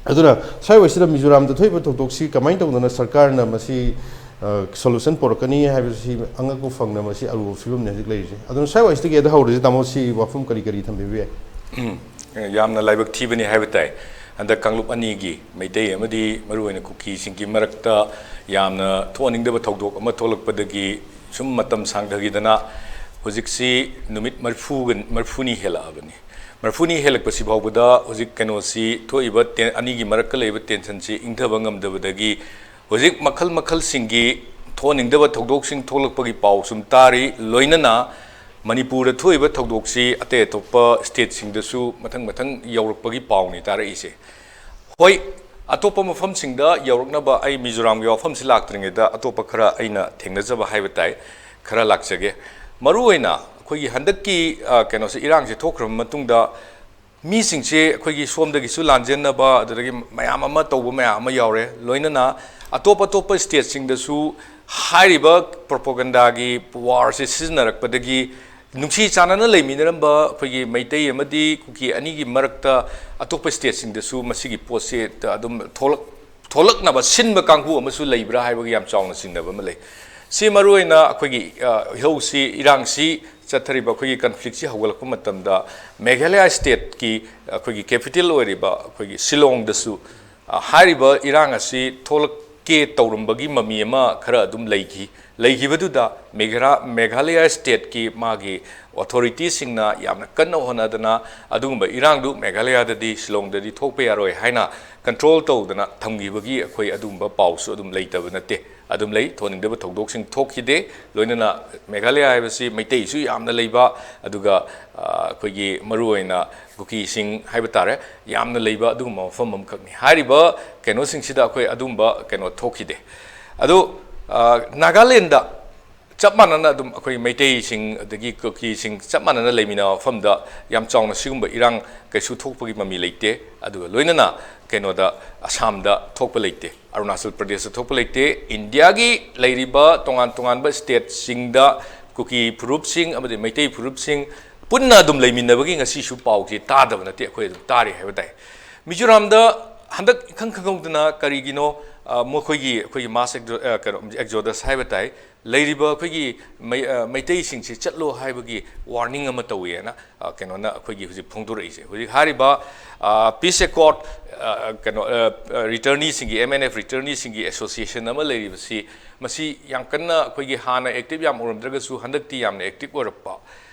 ꯑꯗꯨꯅ ꯁ꯭ꯋꯥꯏꯋꯥꯏꯁꯤꯗ ꯃꯤꯖꯣꯔꯥꯝꯗ ꯊꯣꯛꯏꯕ ꯊꯧꯗꯣꯛꯁꯤ ꯀꯃꯥꯏꯅ ꯇꯧꯗꯅ ꯁꯔꯀꯥꯔꯅ ꯃꯁꯤ, ꯑ, solution ꯄꯨꯔꯛꯀꯅꯤ ꯍꯥꯏꯕꯁꯤ ꯑꯉꯛꯄ ꯐꯪꯅ ꯃꯁꯤ ꯑꯔꯨꯕ ꯐꯤꯕꯝꯅꯤ ꯍꯧꯖꯤꯛ ꯂꯩꯔꯤꯁꯦ꯫ ꯑꯗꯨꯅ ꯁ꯭ꯋꯥꯏꯋꯥꯏꯁꯤꯗꯒꯤ ꯍꯦꯛꯇ ꯍꯧꯔꯁꯤ, ꯇꯥꯃꯣ, ꯁꯤ ꯋꯥꯐꯝ ꯀꯔꯤ ꯀꯔꯤ ꯊꯝꯕꯤꯕ ꯌꯥꯏ? ꯎꯝ, ꯌꯥꯝꯅ ꯂꯥꯏꯕꯛ ꯊꯤꯕꯅꯤ ꯍꯥꯏꯕ ꯇꯥꯏ꯫ ꯍꯟꯗꯛ ꯀꯥꯡꯂꯨꯞ ꯑꯅꯤꯒꯤ, ꯃꯩꯇꯩ ꯑꯃꯗꯤ ꯃꯔꯨꯑꯣꯏꯅ ꯀꯨꯀꯤꯁꯤꯡꯒꯤ ꯃꯔꯛꯇ ꯌꯥꯝꯅ ꯊꯣꯛꯍꯟꯅꯤꯡꯗꯕ ꯊꯧꯗꯣꯛ ꯑꯃ ꯊꯣꯛꯂꯛꯄꯗꯒꯤ ꯁꯨꯝ ꯃꯇꯝ ꯁꯥꯡꯊꯈꯤꯗꯅ ꯍꯧꯖꯤꯛꯁꯤ ꯅꯨꯃꯤꯠ ꯃꯔꯤꯐꯨꯒ, ꯃꯔꯤꯐꯨꯅꯤ ꯍꯦꯜꯂꯛꯑꯕꯅꯤ꯫ ꯃꯔꯤꯐꯨꯅꯤ ꯍꯦꯜꯂꯛꯄꯁꯤ ꯐꯥꯎꯕꯗ ꯍꯧꯖꯤꯛ ꯀꯩꯅꯣꯁꯤ ꯊꯣꯛꯏꯕ ꯇꯦꯟ-, ꯑꯅꯤꯒꯤ ꯃꯔꯛꯇ ꯂꯩꯕ tensionꯁꯤ ꯏꯪꯊꯕ ꯉꯝꯗꯕꯗꯒꯤ ꯍꯧꯖꯤꯛ ꯃꯈꯜ ꯃꯈꯜꯁꯤꯡꯒꯤ ꯊꯣꯛꯍꯟꯅꯤꯡꯗꯕ ꯊꯧꯗꯣꯛꯁꯤꯡ ꯊꯣꯛꯂꯛꯄꯒꯤ ꯄꯥꯎ ꯁꯨꯝ ꯇꯥꯔꯤ꯫ ꯂꯣꯏꯅꯅ ꯃꯅꯤꯄꯨꯔꯗ ꯊꯣꯛꯏꯕ ꯊꯧꯗꯣꯛꯁꯤ ꯑꯇꯩ ꯑꯇꯣꯞꯄ stateꯁꯤꯡꯗꯁꯨ ꯃꯊꯪ ꯃꯊꯪ ꯌꯧꯔꯛꯄꯒꯤ ꯄꯥꯎꯅꯤ ꯇꯥꯔꯛꯏꯁꯦ꯫ ꯍꯣꯏ, ꯑꯇꯣꯞꯄ ꯃꯐꯝꯁꯤꯡꯗ ꯌꯧꯔꯛꯅꯕ ꯑꯩ ꯃꯤꯖꯣꯔꯥꯝꯒꯤ ꯋꯥꯐꯝꯁꯤ ꯂꯥꯛꯇ꯭ꯔꯤꯉꯩꯗ ꯑꯇꯣꯞꯄ ꯈꯔ ꯑꯩꯅ ꯊꯦꯡꯅꯖꯕ ꯍꯥꯏꯕ ꯇꯥꯏ, ꯈꯔ ꯂꯥꯛꯆꯒꯦ꯫ ꯃꯔꯨꯑꯣꯏꯅ ꯑꯩꯈꯣꯏꯒꯤ ꯍꯟꯗꯛꯀꯤ, ꯑ, ꯀꯩꯅꯣꯁꯦ, ꯏꯔꯥꯡꯁꯦ ꯊꯣꯛꯈ꯭ꯔꯕ ꯃꯇꯨꯡꯗ ꯃꯤꯁꯤꯡꯁꯦ ꯑꯩꯈꯣꯏꯒꯤ ꯁꯣꯝꯗꯒꯤꯁꯨ ꯂꯥꯟꯖꯦꯟꯅꯕ, ꯑꯗꯨꯗꯒꯤ ꯃꯌꯥꯝ ꯑꯃ ꯇꯧꯕ ꯃꯌꯥꯝ ꯑꯃ ꯌꯥꯎꯔꯦ꯫ ꯂꯣꯏꯅꯅ ꯑꯇꯣꯞ ꯑꯇꯣꯞꯄ stateꯁꯤꯡꯗꯁꯨ ꯍꯥꯏꯔꯤꯕ propagandaꯒꯤ powerꯁꯦ ꯁꯤꯖꯤꯟꯅꯔꯛꯄꯗꯒꯤ ꯅꯨꯡꯁꯤ ꯆꯥꯟꯅꯅ ꯂꯩꯃꯤꯟꯅꯔꯝꯕ ꯑꯩꯈꯣꯏꯒꯤ ꯃꯩꯇꯩ ꯑꯃꯗꯤ ꯀꯨꯀꯤ ꯑꯅꯤꯒꯤ ꯃꯔꯛꯇ ꯑꯇꯣꯞꯄ stateꯁꯤꯡꯗꯁꯨ ꯃꯁꯤꯒꯤ ꯄꯣꯠꯁꯦ ꯑꯗꯨꯝ ꯊꯣꯛꯂꯛ-, ꯊꯣꯛꯂꯛꯅꯕ ꯁꯤꯟꯕ ꯀꯥꯡꯕꯨ ꯑꯃꯁꯨ ꯂꯩꯕ꯭ꯔꯥ ꯍꯥꯏꯕꯒꯤ ꯌꯥꯝ ꯆꯥꯎꯅ ꯆꯤꯡꯅꯕ ꯑꯃ ꯂꯩ꯫ ꯁꯤ ꯃꯔꯨꯑꯣꯏꯅ ꯑꯩꯈꯣꯏꯒꯤ, ꯑ, ꯏꯍꯧꯁꯤ, ꯏꯔꯥꯡꯁꯤ ꯆꯠꯊꯔꯤꯕ ꯑꯩꯈꯣꯏꯒꯤ conflictꯁꯤ ꯍꯧꯒꯠꯂꯛꯄ ꯃꯇꯝꯗ ꯃꯦꯘꯥꯂꯌꯥ stateꯀꯤ ꯑꯩꯈꯣꯏꯒꯤ capital ꯑꯣꯏꯔꯤꯕ ꯑꯩꯈꯣꯏꯒꯤ ꯁꯤꯂꯣꯡꯗꯁꯨ, ꯑ, ꯍꯥꯏꯔꯤꯕ ꯏꯔꯥꯡ ꯑꯁꯤ ꯊꯣꯛꯂꯛꯀꯦ ꯇꯧꯔꯝꯕꯒꯤ ꯃꯃꯤ ꯑꯃ ꯈꯔ ꯑꯗꯨꯝ ꯂꯩꯈꯤ꯫ ꯂꯩꯈꯤꯕꯗꯨꯗ ꯃꯦꯘꯔꯥ-, ꯃꯦꯘꯥꯂꯌꯥ stateꯀꯤ ꯃꯥꯒꯤ authorityꯁꯤꯡꯅ ꯌꯥꯝꯅ ꯀꯟꯅ ꯍꯣꯠꯅꯗꯅ ꯑꯗꯨꯒꯨꯝꯕ ꯏꯔꯥꯡꯗꯨ ꯃꯦꯘꯥꯂꯌꯥꯗꯗꯤ, ꯁꯤꯂꯣꯡꯗꯗꯤ ꯊꯣꯛꯄ ꯌꯥꯔꯣꯏ ꯍꯥꯏꯅ control ꯇꯧꯗꯅ ꯊꯝꯈꯤꯕꯒꯤ ꯑꯩꯈꯣꯏ ꯑꯗꯨꯒꯨꯝꯕ ꯄꯥꯎꯁꯨ ꯑꯗꯨꯝ ꯂꯩꯇꯕ ꯅꯠꯇꯦ꯫ ꯑꯗꯨꯝ ꯂꯩ, ꯊꯣꯛꯍꯟꯅꯤꯡꯗꯕ ꯊꯧꯗꯣꯛꯁꯤꯡ ꯊꯣꯛꯈꯤꯗꯦ꯫ ꯂꯣꯏꯅꯅ ꯃꯦꯘꯥꯂꯌꯥ ꯍꯥꯏꯕꯁꯤ ꯃꯩꯇꯩꯁꯨ ꯌꯥꯝꯅ ꯂꯩꯕ, ꯑꯗꯨꯒ, ꯑ, ꯑꯩꯈꯣꯏꯒꯤ ꯃꯔꯨꯑꯣꯏꯅ ꯀꯨꯀꯤꯁꯤꯡ ꯍꯥꯏꯕ ꯇꯥꯔꯦ, ꯌꯥꯝꯅ ꯂꯩꯕ ꯑꯗꯨꯒꯨꯝꯕ ꯃꯐꯝ ꯑꯃꯈꯛꯅꯤ꯫ ꯍꯥꯏꯔꯤꯕ ꯀꯩꯅꯣꯁꯤꯡꯁꯤꯗ ꯑꯩꯈꯣꯏ ꯑꯗꯨꯒꯨꯝꯕ ꯀꯩꯅꯣ ꯊꯣꯛꯈꯤꯗꯦ꯫ ꯑꯗꯨ, ꯑ, ꯅꯥꯒꯥꯂꯦꯟꯗ ꯆꯞ ꯃꯥꯟꯅꯅ ꯑꯗꯨꯝ ꯑꯩꯈꯣꯏ ꯃꯩꯇꯩꯁꯤꯡ ꯑꯗꯒꯤ ꯀꯨꯀꯤꯁꯤꯡ ꯆꯞ ꯃꯥꯟꯅꯅ ꯂꯩꯃꯤꯟꯅꯕ ꯃꯐꯝꯗ ꯌꯥꯝ ꯆꯥꯎꯅ ꯁꯤꯒꯨꯝꯕ ꯏꯔꯥꯡ ꯀꯩꯁꯨ ꯊꯣꯛꯄꯒꯤ ꯃꯃꯤ ꯂꯩꯇꯦ꯫ ꯑꯗꯨꯒ ꯂꯣꯏꯅꯅ ꯀꯩꯅꯣꯗ, ꯑꯁꯥꯝꯗ ꯊꯣꯛꯄ ꯂꯩꯇꯦ, ꯑꯔꯨꯅꯥꯆꯜ ꯄ꯭ꯔꯗꯦꯁꯇ ꯊꯣꯛꯄ ꯂꯩꯇꯦ꯫ ꯏꯟꯗꯤꯌꯥꯒꯤ ꯂꯩꯔꯤꯕ ꯇꯣꯉꯥꯟ ꯇꯣꯉꯥꯟꯕ ꯁ꯭ꯇꯦꯠꯁꯤꯡꯗ ꯀꯨꯀꯤ ꯐꯨꯔꯨꯞꯁꯤꯡ ꯑꯃꯗꯤ ꯃꯩꯇꯩ ꯐꯨꯔꯨꯞꯁꯤꯡ ꯄꯨꯟꯅ ꯑꯗꯨꯝ ꯂꯩꯃꯤꯟꯅꯕꯒꯤ ꯉꯁꯤꯁꯨ ꯄꯥꯎꯁꯦ ꯇꯥꯗꯕ ꯅꯠꯇꯦ, ꯑꯩꯈꯣꯏ ꯑꯗꯨꯝ ꯇꯥꯔꯤ ꯍꯥꯏꯕ ꯇꯥꯏ꯫ ꯃꯤꯖꯣꯔꯥꯝꯗ ꯍꯟꯗꯛ ꯏꯈꯪ ꯈꯪꯍꯧꯗꯅ ꯀꯔꯤꯒꯤꯅꯣ, ꯑ, ꯃꯈꯣꯏꯒꯤ, ꯑꯩꯈꯣꯏꯒꯤ ꯃꯥꯁ ꯑꯦꯛꯖꯣ-, ꯑ, ꯀꯩꯅꯣ, ꯑꯦꯛꯖꯣꯗꯁ ꯍꯥꯏꯕ ꯇꯥꯏ, ꯂꯩꯔꯤꯕ ꯑꯩꯈꯣꯏꯒꯤ ꯃꯩ-, ꯑ, ꯃꯩꯇꯩꯁꯤꯡꯁꯤ ꯆꯠꯂꯣ ꯍꯥꯏꯕꯒꯤ ꯋꯥꯔꯅꯤꯡ ꯑꯃ ꯇꯧꯋꯦꯅ, ꯑ, ꯀꯩꯅꯣꯅ ꯑꯩꯈꯣꯏꯒꯤ ꯍꯧꯖꯤꯛ ꯐꯣꯡꯗꯣꯔꯛꯏꯁꯦ꯫ ꯍꯧꯖꯤꯛ ꯍꯥꯏꯔꯤꯕ, ꯑ, ꯄꯤꯁ ꯑꯦꯀꯣꯔꯠ, ꯑ, ꯀꯩꯅꯣ, ꯑ, ꯔꯤꯇꯔꯅꯤꯁꯤꯡꯒꯤ, ꯑꯦꯝ ꯑꯦꯟ ꯑꯦꯐ ꯔꯤꯇꯔꯅꯤꯁꯤꯡꯒꯤ ꯑꯦꯁꯣꯁꯤꯌꯦꯁꯟ ꯑꯃ ꯂꯩꯔꯤꯕꯁꯤ, ꯃꯁꯤ ꯌꯥꯝ ꯀꯟꯅ ꯑꯩꯈꯣꯏꯒꯤ ꯍꯥꯟꯅ ꯑꯦꯛꯇꯤꯚ ꯌꯥꯝ ꯑꯣꯏꯔꯝꯗ꯭ꯔꯒꯁꯨ ꯍꯟꯗꯛꯇꯤ ꯌꯥꯝꯅ ꯑꯦꯛꯇꯤꯚ ꯑꯣꯏꯔꯛꯄ꯫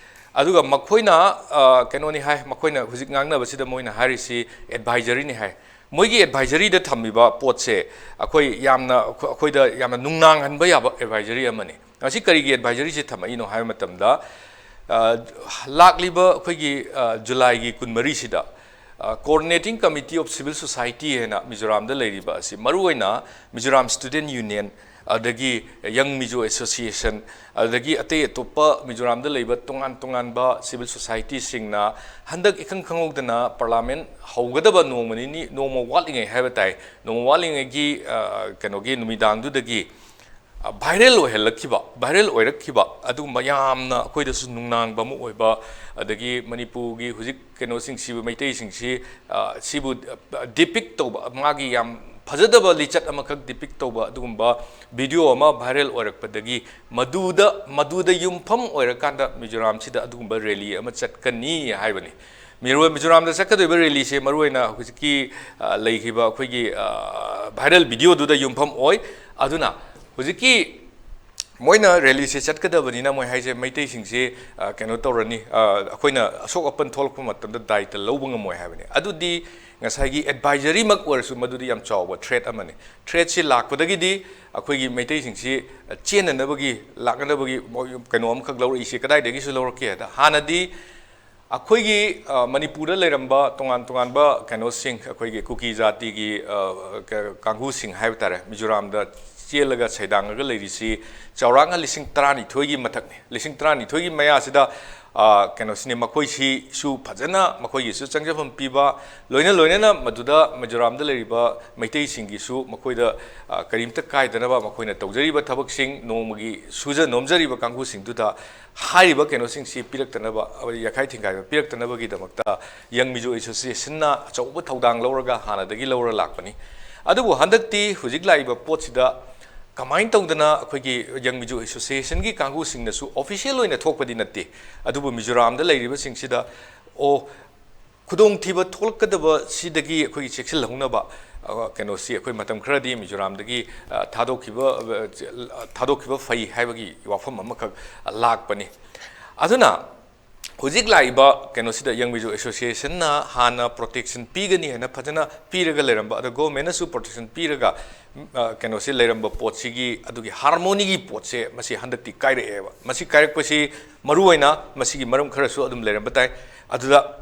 ꯑꯗꯨꯒ ꯃꯈꯣꯏꯅ, ꯑ, ꯀꯩꯅꯣꯅꯤ ꯍꯥꯏ, ꯃꯈꯣꯏꯅ ꯍꯧꯖꯤꯛ ꯉꯥꯡꯅꯕꯁꯤꯗ ꯃꯣꯏꯅ ꯍꯥꯏꯔꯤꯁꯤ ꯑꯦꯗꯚꯥꯏꯖꯔꯤꯅꯤ ꯍꯥꯏ꯫ ꯃꯣꯏꯒꯤ ꯑꯦꯗꯚꯥꯏꯖꯔꯤꯗ ꯊꯝꯃꯤꯕ ꯄꯣꯠꯁꯦ ꯑꯩꯈꯣꯏ ꯌꯥꯝꯅ, ꯑꯩꯈꯣꯏꯗ ꯌꯥꯝꯅ ꯅꯨꯡꯅꯥꯡꯍꯟꯕ ꯌꯥꯕ ꯑꯦꯗꯚꯥꯏꯖꯔꯤ ꯑꯃꯅꯤ꯫ ꯃꯁꯤ ꯀꯔꯤꯒꯤ ꯑꯦꯗꯚꯥꯏꯖꯔꯤꯁꯦ ꯊꯝꯃꯛꯏꯅꯣ ꯍꯥꯏꯕ ꯃꯇꯝꯗ, ꯑ, ꯂꯥꯛꯂꯤꯕ ꯑꯩꯈꯣꯏꯒꯤ, ꯑ, ꯖꯨꯂꯥꯏꯒꯤ ꯀꯨꯟꯃꯔꯤꯁꯤꯗ, ꯑ, Coordinating Committee of Civil Society ꯍꯥꯏꯅ ꯃꯤꯖꯣꯔꯥꯝꯗ ꯂꯩꯔꯤꯕ ꯑꯁꯤ ꯃꯔꯨꯑꯣꯏꯅ ꯃꯤꯖꯣꯔꯥꯝ ꯁ꯭ꯇꯨꯗꯦꯟ ꯌꯨꯅꯤꯌꯟ, ꯑꯗꯒꯤ ꯌꯪ ꯃꯤꯖꯣ ꯑꯦꯁꯣꯁꯤꯌꯦꯁꯟ, ꯑꯗꯒꯤ ꯑꯇꯩ ꯑꯇꯣꯞꯄ ꯃꯤꯖꯣꯔꯥꯝꯗ ꯂꯩꯕ ꯇꯣꯉꯥꯟ ꯇꯣꯉꯥꯟꯕ ꯁꯤꯚꯤꯜ ꯁꯣꯁꯥꯏꯇꯤꯁꯤꯡꯅ ꯍꯟꯗꯛ ꯏꯈꯪ ꯈꯪꯍꯧꯗꯅ ꯄꯥꯔꯂꯥꯃꯦꯟ ꯍꯧꯒꯗꯕ ꯅꯣꯡꯃ ꯅꯤꯅꯤ, ꯅꯣꯡꯃ ꯋꯥꯠꯂꯤꯉꯩ ꯍꯥꯏꯕ ꯇꯥꯏ, ꯅꯣꯡꯃ ꯋꯥꯠꯂꯤꯉꯩꯒꯤ, ꯑ, ꯀꯩꯅꯣꯒꯤ ꯅꯨꯃꯤꯗꯥꯡꯗꯨꯗꯒꯤ, ꯑ, ꯚꯥꯏꯔꯦꯜ ꯑꯣꯏꯍꯜꯂꯛꯈꯤꯕ, ꯚꯥꯏꯔꯦꯜ ꯑꯣꯏꯔꯛꯈꯤꯕ ꯑꯗꯨꯒꯨꯝꯕ ꯌꯥꯝꯅ ꯑꯩꯈꯣꯏꯗꯁꯨ ꯅꯨꯡꯅꯥꯡꯕ ꯑꯃ ꯑꯣꯏꯕ, ꯑꯗꯒꯤ ꯃꯅꯤꯄꯨꯔꯒꯤ ꯍꯧꯖꯤꯛ ꯀꯩꯅꯣꯁꯤꯡꯁꯤꯕꯨ, ꯃꯩꯇꯩꯁꯤꯡꯁꯤ, ꯑ, ꯁꯤꯕꯨ, ꯑ, ꯗꯤꯄꯤꯛ ꯇꯧꯕ, ꯃꯥꯒꯤ ꯌꯥꯝ ꯐꯖꯗꯕ ꯂꯤꯆꯠ ꯑꯃꯈꯛ ꯗꯤꯄꯤꯛ ꯇꯧꯕ ꯑꯗꯨꯒꯨꯝꯕ ꯚꯤꯗꯤꯑꯣ ꯑꯃ ꯚꯥꯏꯔꯦꯜ ꯑꯣꯏꯔꯛꯄꯗꯒꯤ ꯃꯗꯨꯗ, ꯃꯗꯨꯗ ꯌꯨꯝꯐꯝ ꯑꯣꯏꯔꯀꯥꯟꯗ ꯃꯤꯖꯣꯔꯥꯝꯁꯤꯗ ꯑꯗꯨꯒꯨꯝꯕ ꯔꯦꯂꯤ ꯑꯃ ꯆꯠꯀꯅꯤ ꯍꯥꯏꯕꯅꯤ꯫ ꯃꯤꯔꯣ-, ꯃꯤꯖꯣꯔꯥꯝꯗ ꯆꯠꯀꯗꯧꯔꯤꯕ ꯔꯦꯂꯤꯁꯦ ꯃꯔꯨꯑꯣꯏꯅ ꯍꯧꯖꯤꯛꯀꯤ, ꯑ, ꯂꯩꯈꯤꯕ ꯑꯩꯈꯣꯏꯒꯤ, ꯑ, ꯚꯥꯏꯔꯦꯜ ꯚꯤꯗꯤꯑꯣꯗꯨꯗ ꯌꯨꯝꯐꯝ ꯑꯣꯏ꯫ ꯑꯗꯨꯅ ꯍꯧꯖꯤꯛꯀꯤ ꯃꯣꯏꯅ ꯔꯦꯂꯤꯁꯦ ꯆꯠꯀꯗꯕꯅꯤꯅ ꯃꯣꯏ ꯍꯥꯏꯁꯦ ꯃꯩꯇꯩꯁꯤꯡꯁꯦ, ꯑ, ꯀꯩꯅꯣ ꯇꯧꯔꯅꯤ, ꯑ, ꯑꯩꯈꯣꯏꯅ ꯑꯁꯣꯛ ꯑꯄꯟ ꯊꯣꯛꯂꯛꯄ ꯃꯇꯝꯗ ꯗꯥꯏꯇ ꯂꯧꯕ ꯉꯝꯃꯣꯏ ꯍꯥꯏꯕꯅꯤ꯫ ꯑꯗꯨꯗꯤ ꯉꯁꯥꯏꯒꯤ ꯑꯦꯗꯚꯥꯏꯖꯔꯤꯃꯛ ꯑꯣꯏꯔꯁꯨ ꯃꯗꯨꯗꯤ ꯌꯥꯝ ꯆꯥꯎꯕ ꯊ꯭ꯔꯦꯠ ꯑꯃꯅꯤ꯫ ꯊ꯭ꯔꯦꯠꯁꯤ ꯂꯥꯛꯄꯗꯒꯤꯗꯤ ꯑꯩꯈꯣꯏꯒꯤ ꯃꯩꯇꯩꯁꯤꯡꯁꯤ ꯆꯦꯟꯅꯅꯕꯒꯤ, ꯂꯥꯛꯅꯅꯕꯒꯤ ꯃꯣꯏ ꯀꯩꯅꯣ ꯑꯃꯈꯛ ꯂꯧꯔꯛꯏꯁꯦ꯫ ꯀꯗꯥꯏꯗꯒꯤꯁꯨ ꯂꯧꯔꯛꯀꯦ ꯍꯥꯏꯗ, ꯍꯥꯟꯅꯗꯤ ꯑꯩꯈꯣꯏꯒꯤ, ꯑ, ꯃꯅꯤꯄꯨꯔꯗ ꯂꯩꯔꯝꯕ ꯇꯣꯉꯥꯟ ꯇꯣꯉꯥꯟꯕ ꯀꯩꯅꯣꯁꯤꯡ, ꯑꯩꯈꯣꯏꯒꯤ ꯀꯨꯀꯤ ꯖꯥꯇꯤꯒꯤ, ꯑ, ꯀ-, ꯀꯥꯡꯕꯨꯁꯤꯡ ꯍꯥꯏꯕ ꯇꯥꯔꯦ, ꯃꯤꯖꯣꯔꯥꯝꯗ ꯆꯦꯜꯂꯒ ꯁꯩꯗꯥꯡꯉꯒ ꯂꯩꯔꯤꯁꯤ ꯆꯥꯎꯔꯥꯛꯅ ꯂꯤꯁꯤꯡ ꯇꯔꯥꯅꯤꯊꯣꯏꯒꯤ ꯃꯊꯛꯅꯤ꯫ ꯂꯤꯁꯤꯡ ꯇꯔꯥꯅꯤꯊꯣꯏꯒꯤ ꯃꯌꯥꯁꯤꯗ, ꯑ, ꯀꯩꯅꯣꯁꯤꯅꯤ, ꯃꯈꯣꯏꯁꯤꯁꯨ ꯐꯖꯅ ꯃꯈꯣꯏꯒꯤꯁꯨ ꯆꯪꯖꯐꯝ ꯄꯤꯕ, ꯂꯣꯏꯅ ꯂꯣꯏꯅꯅ ꯃꯗꯨꯗ ꯃꯤꯖꯣꯔꯥꯝꯗ ꯂꯩꯔꯤꯕ ꯃꯩꯇꯩꯁꯤꯡꯒꯤꯁꯨ ꯃꯈꯣꯏꯗ, ꯑ, ꯀꯔꯤꯝꯇ ꯀꯥꯏꯗꯅꯕ ꯃꯈꯣꯏꯅ ꯇꯧꯖꯔꯤꯕ ꯊꯕꯛꯁꯤꯡ, ꯅꯣꯡꯃꯒꯤ ꯁꯨꯖ ꯅꯣꯝꯖꯔꯤꯕ ꯀꯥꯡꯕꯨꯁꯤꯡꯗꯨꯗ ꯍꯥꯏꯔꯤꯕ ꯀꯩꯅꯣꯁꯤꯡꯁꯤ ꯄꯤꯔꯛꯇꯅꯕ, ꯌꯥꯈꯥꯏ ꯊꯤꯡꯒꯥꯏꯕ ꯄꯤꯔꯛꯇꯅꯕꯒꯤꯗꯃꯛꯇ Young Mizo Associationꯅ ꯑꯆꯧꯕ ꯊꯧꯗꯥꯡ ꯂꯧꯔꯒ ꯍꯥꯟꯅꯗꯒꯤ ꯂꯧꯔ ꯂꯥꯛꯄꯅꯤ꯫ ꯑꯗꯨꯕꯨ ꯍꯟꯗꯛꯇꯤ ꯍꯧꯖꯤꯛ ꯂꯥꯛꯏꯕ ꯄꯣꯠꯁꯤꯗ ꯀꯃꯥꯏꯅ ꯇꯧꯗꯅ ꯑꯩꯈꯣꯏꯒꯤ Young Mizo Associationꯒꯤ ꯀꯥꯡꯕꯨꯁꯤꯡꯅꯁꯨ official ꯑꯣꯏꯅ ꯊꯣꯛꯄꯗꯤ ꯅꯠꯇꯦ, ꯑꯗꯨꯕꯨ ꯃꯤꯖꯣꯔꯥꯝꯗ ꯂꯩꯔꯤꯕꯁꯤꯡꯁꯤꯗ, ꯑꯣ, ꯈꯨꯗꯣꯡꯊꯤꯕ ꯊꯣꯛꯂꯛꯀꯗꯕ ꯁꯤꯗꯒꯤ ꯑꯩꯈꯣꯏꯒꯤ ꯆꯦꯛꯁꯤꯜꯍꯧꯅꯕ, ꯑ, ꯀꯩꯅꯣꯁꯤ ꯑꯩꯈꯣꯏ ꯃꯇꯝ ꯈꯔꯗꯤ ꯃꯤꯖꯣꯔꯥꯝꯗꯒꯤ, ꯑ, ꯊꯥꯗꯣꯛꯈꯤꯕ, ꯑ, ꯊꯥꯗꯣꯛꯈꯤꯕ ꯐꯩ ꯍꯥꯏꯕꯒꯤ ꯋꯥꯐꯝ ꯑꯃꯈꯛ ꯂꯥꯛꯄꯅꯤ꯫ ꯑꯗꯨꯅ ꯍꯧꯖꯤꯛ ꯂꯥꯛꯏꯕ ꯀꯩꯅꯣꯁꯤꯗ Young Mizo Associationꯅ ꯍꯥꯟꯅ protection ꯄꯤꯒꯅꯤ ꯍꯥꯏꯅ ꯐꯖꯅ ꯄꯤꯔꯒ ꯂꯩꯔꯝꯕ, ꯑꯗꯣ governmentꯅꯁꯨ protection ꯄꯤꯔꯒ, ꯎꯝ, ꯑ, ꯀꯩꯅꯣꯁꯤ ꯂꯩꯔꯝꯕ ꯄꯣꯠꯁꯤꯒꯤ ꯑꯗꯨꯒꯤ harmonyꯒꯤ ꯄꯣꯠꯁꯦ ꯃꯁꯤ ꯍꯟꯗꯛꯇꯤ ꯀꯥꯏꯔꯛꯑꯦꯕ꯫ ꯃꯁꯤ ꯀꯥꯏꯔꯛꯄꯁꯤ ꯃꯔꯨꯑꯣꯏꯅ ꯃꯁꯤꯒꯤ ꯃꯔꯝ ꯈꯔꯁꯨ ꯑꯗꯨꯝ ꯂꯩꯔꯝꯕ ꯇꯥꯏ꯫ ꯑꯗꯨꯗ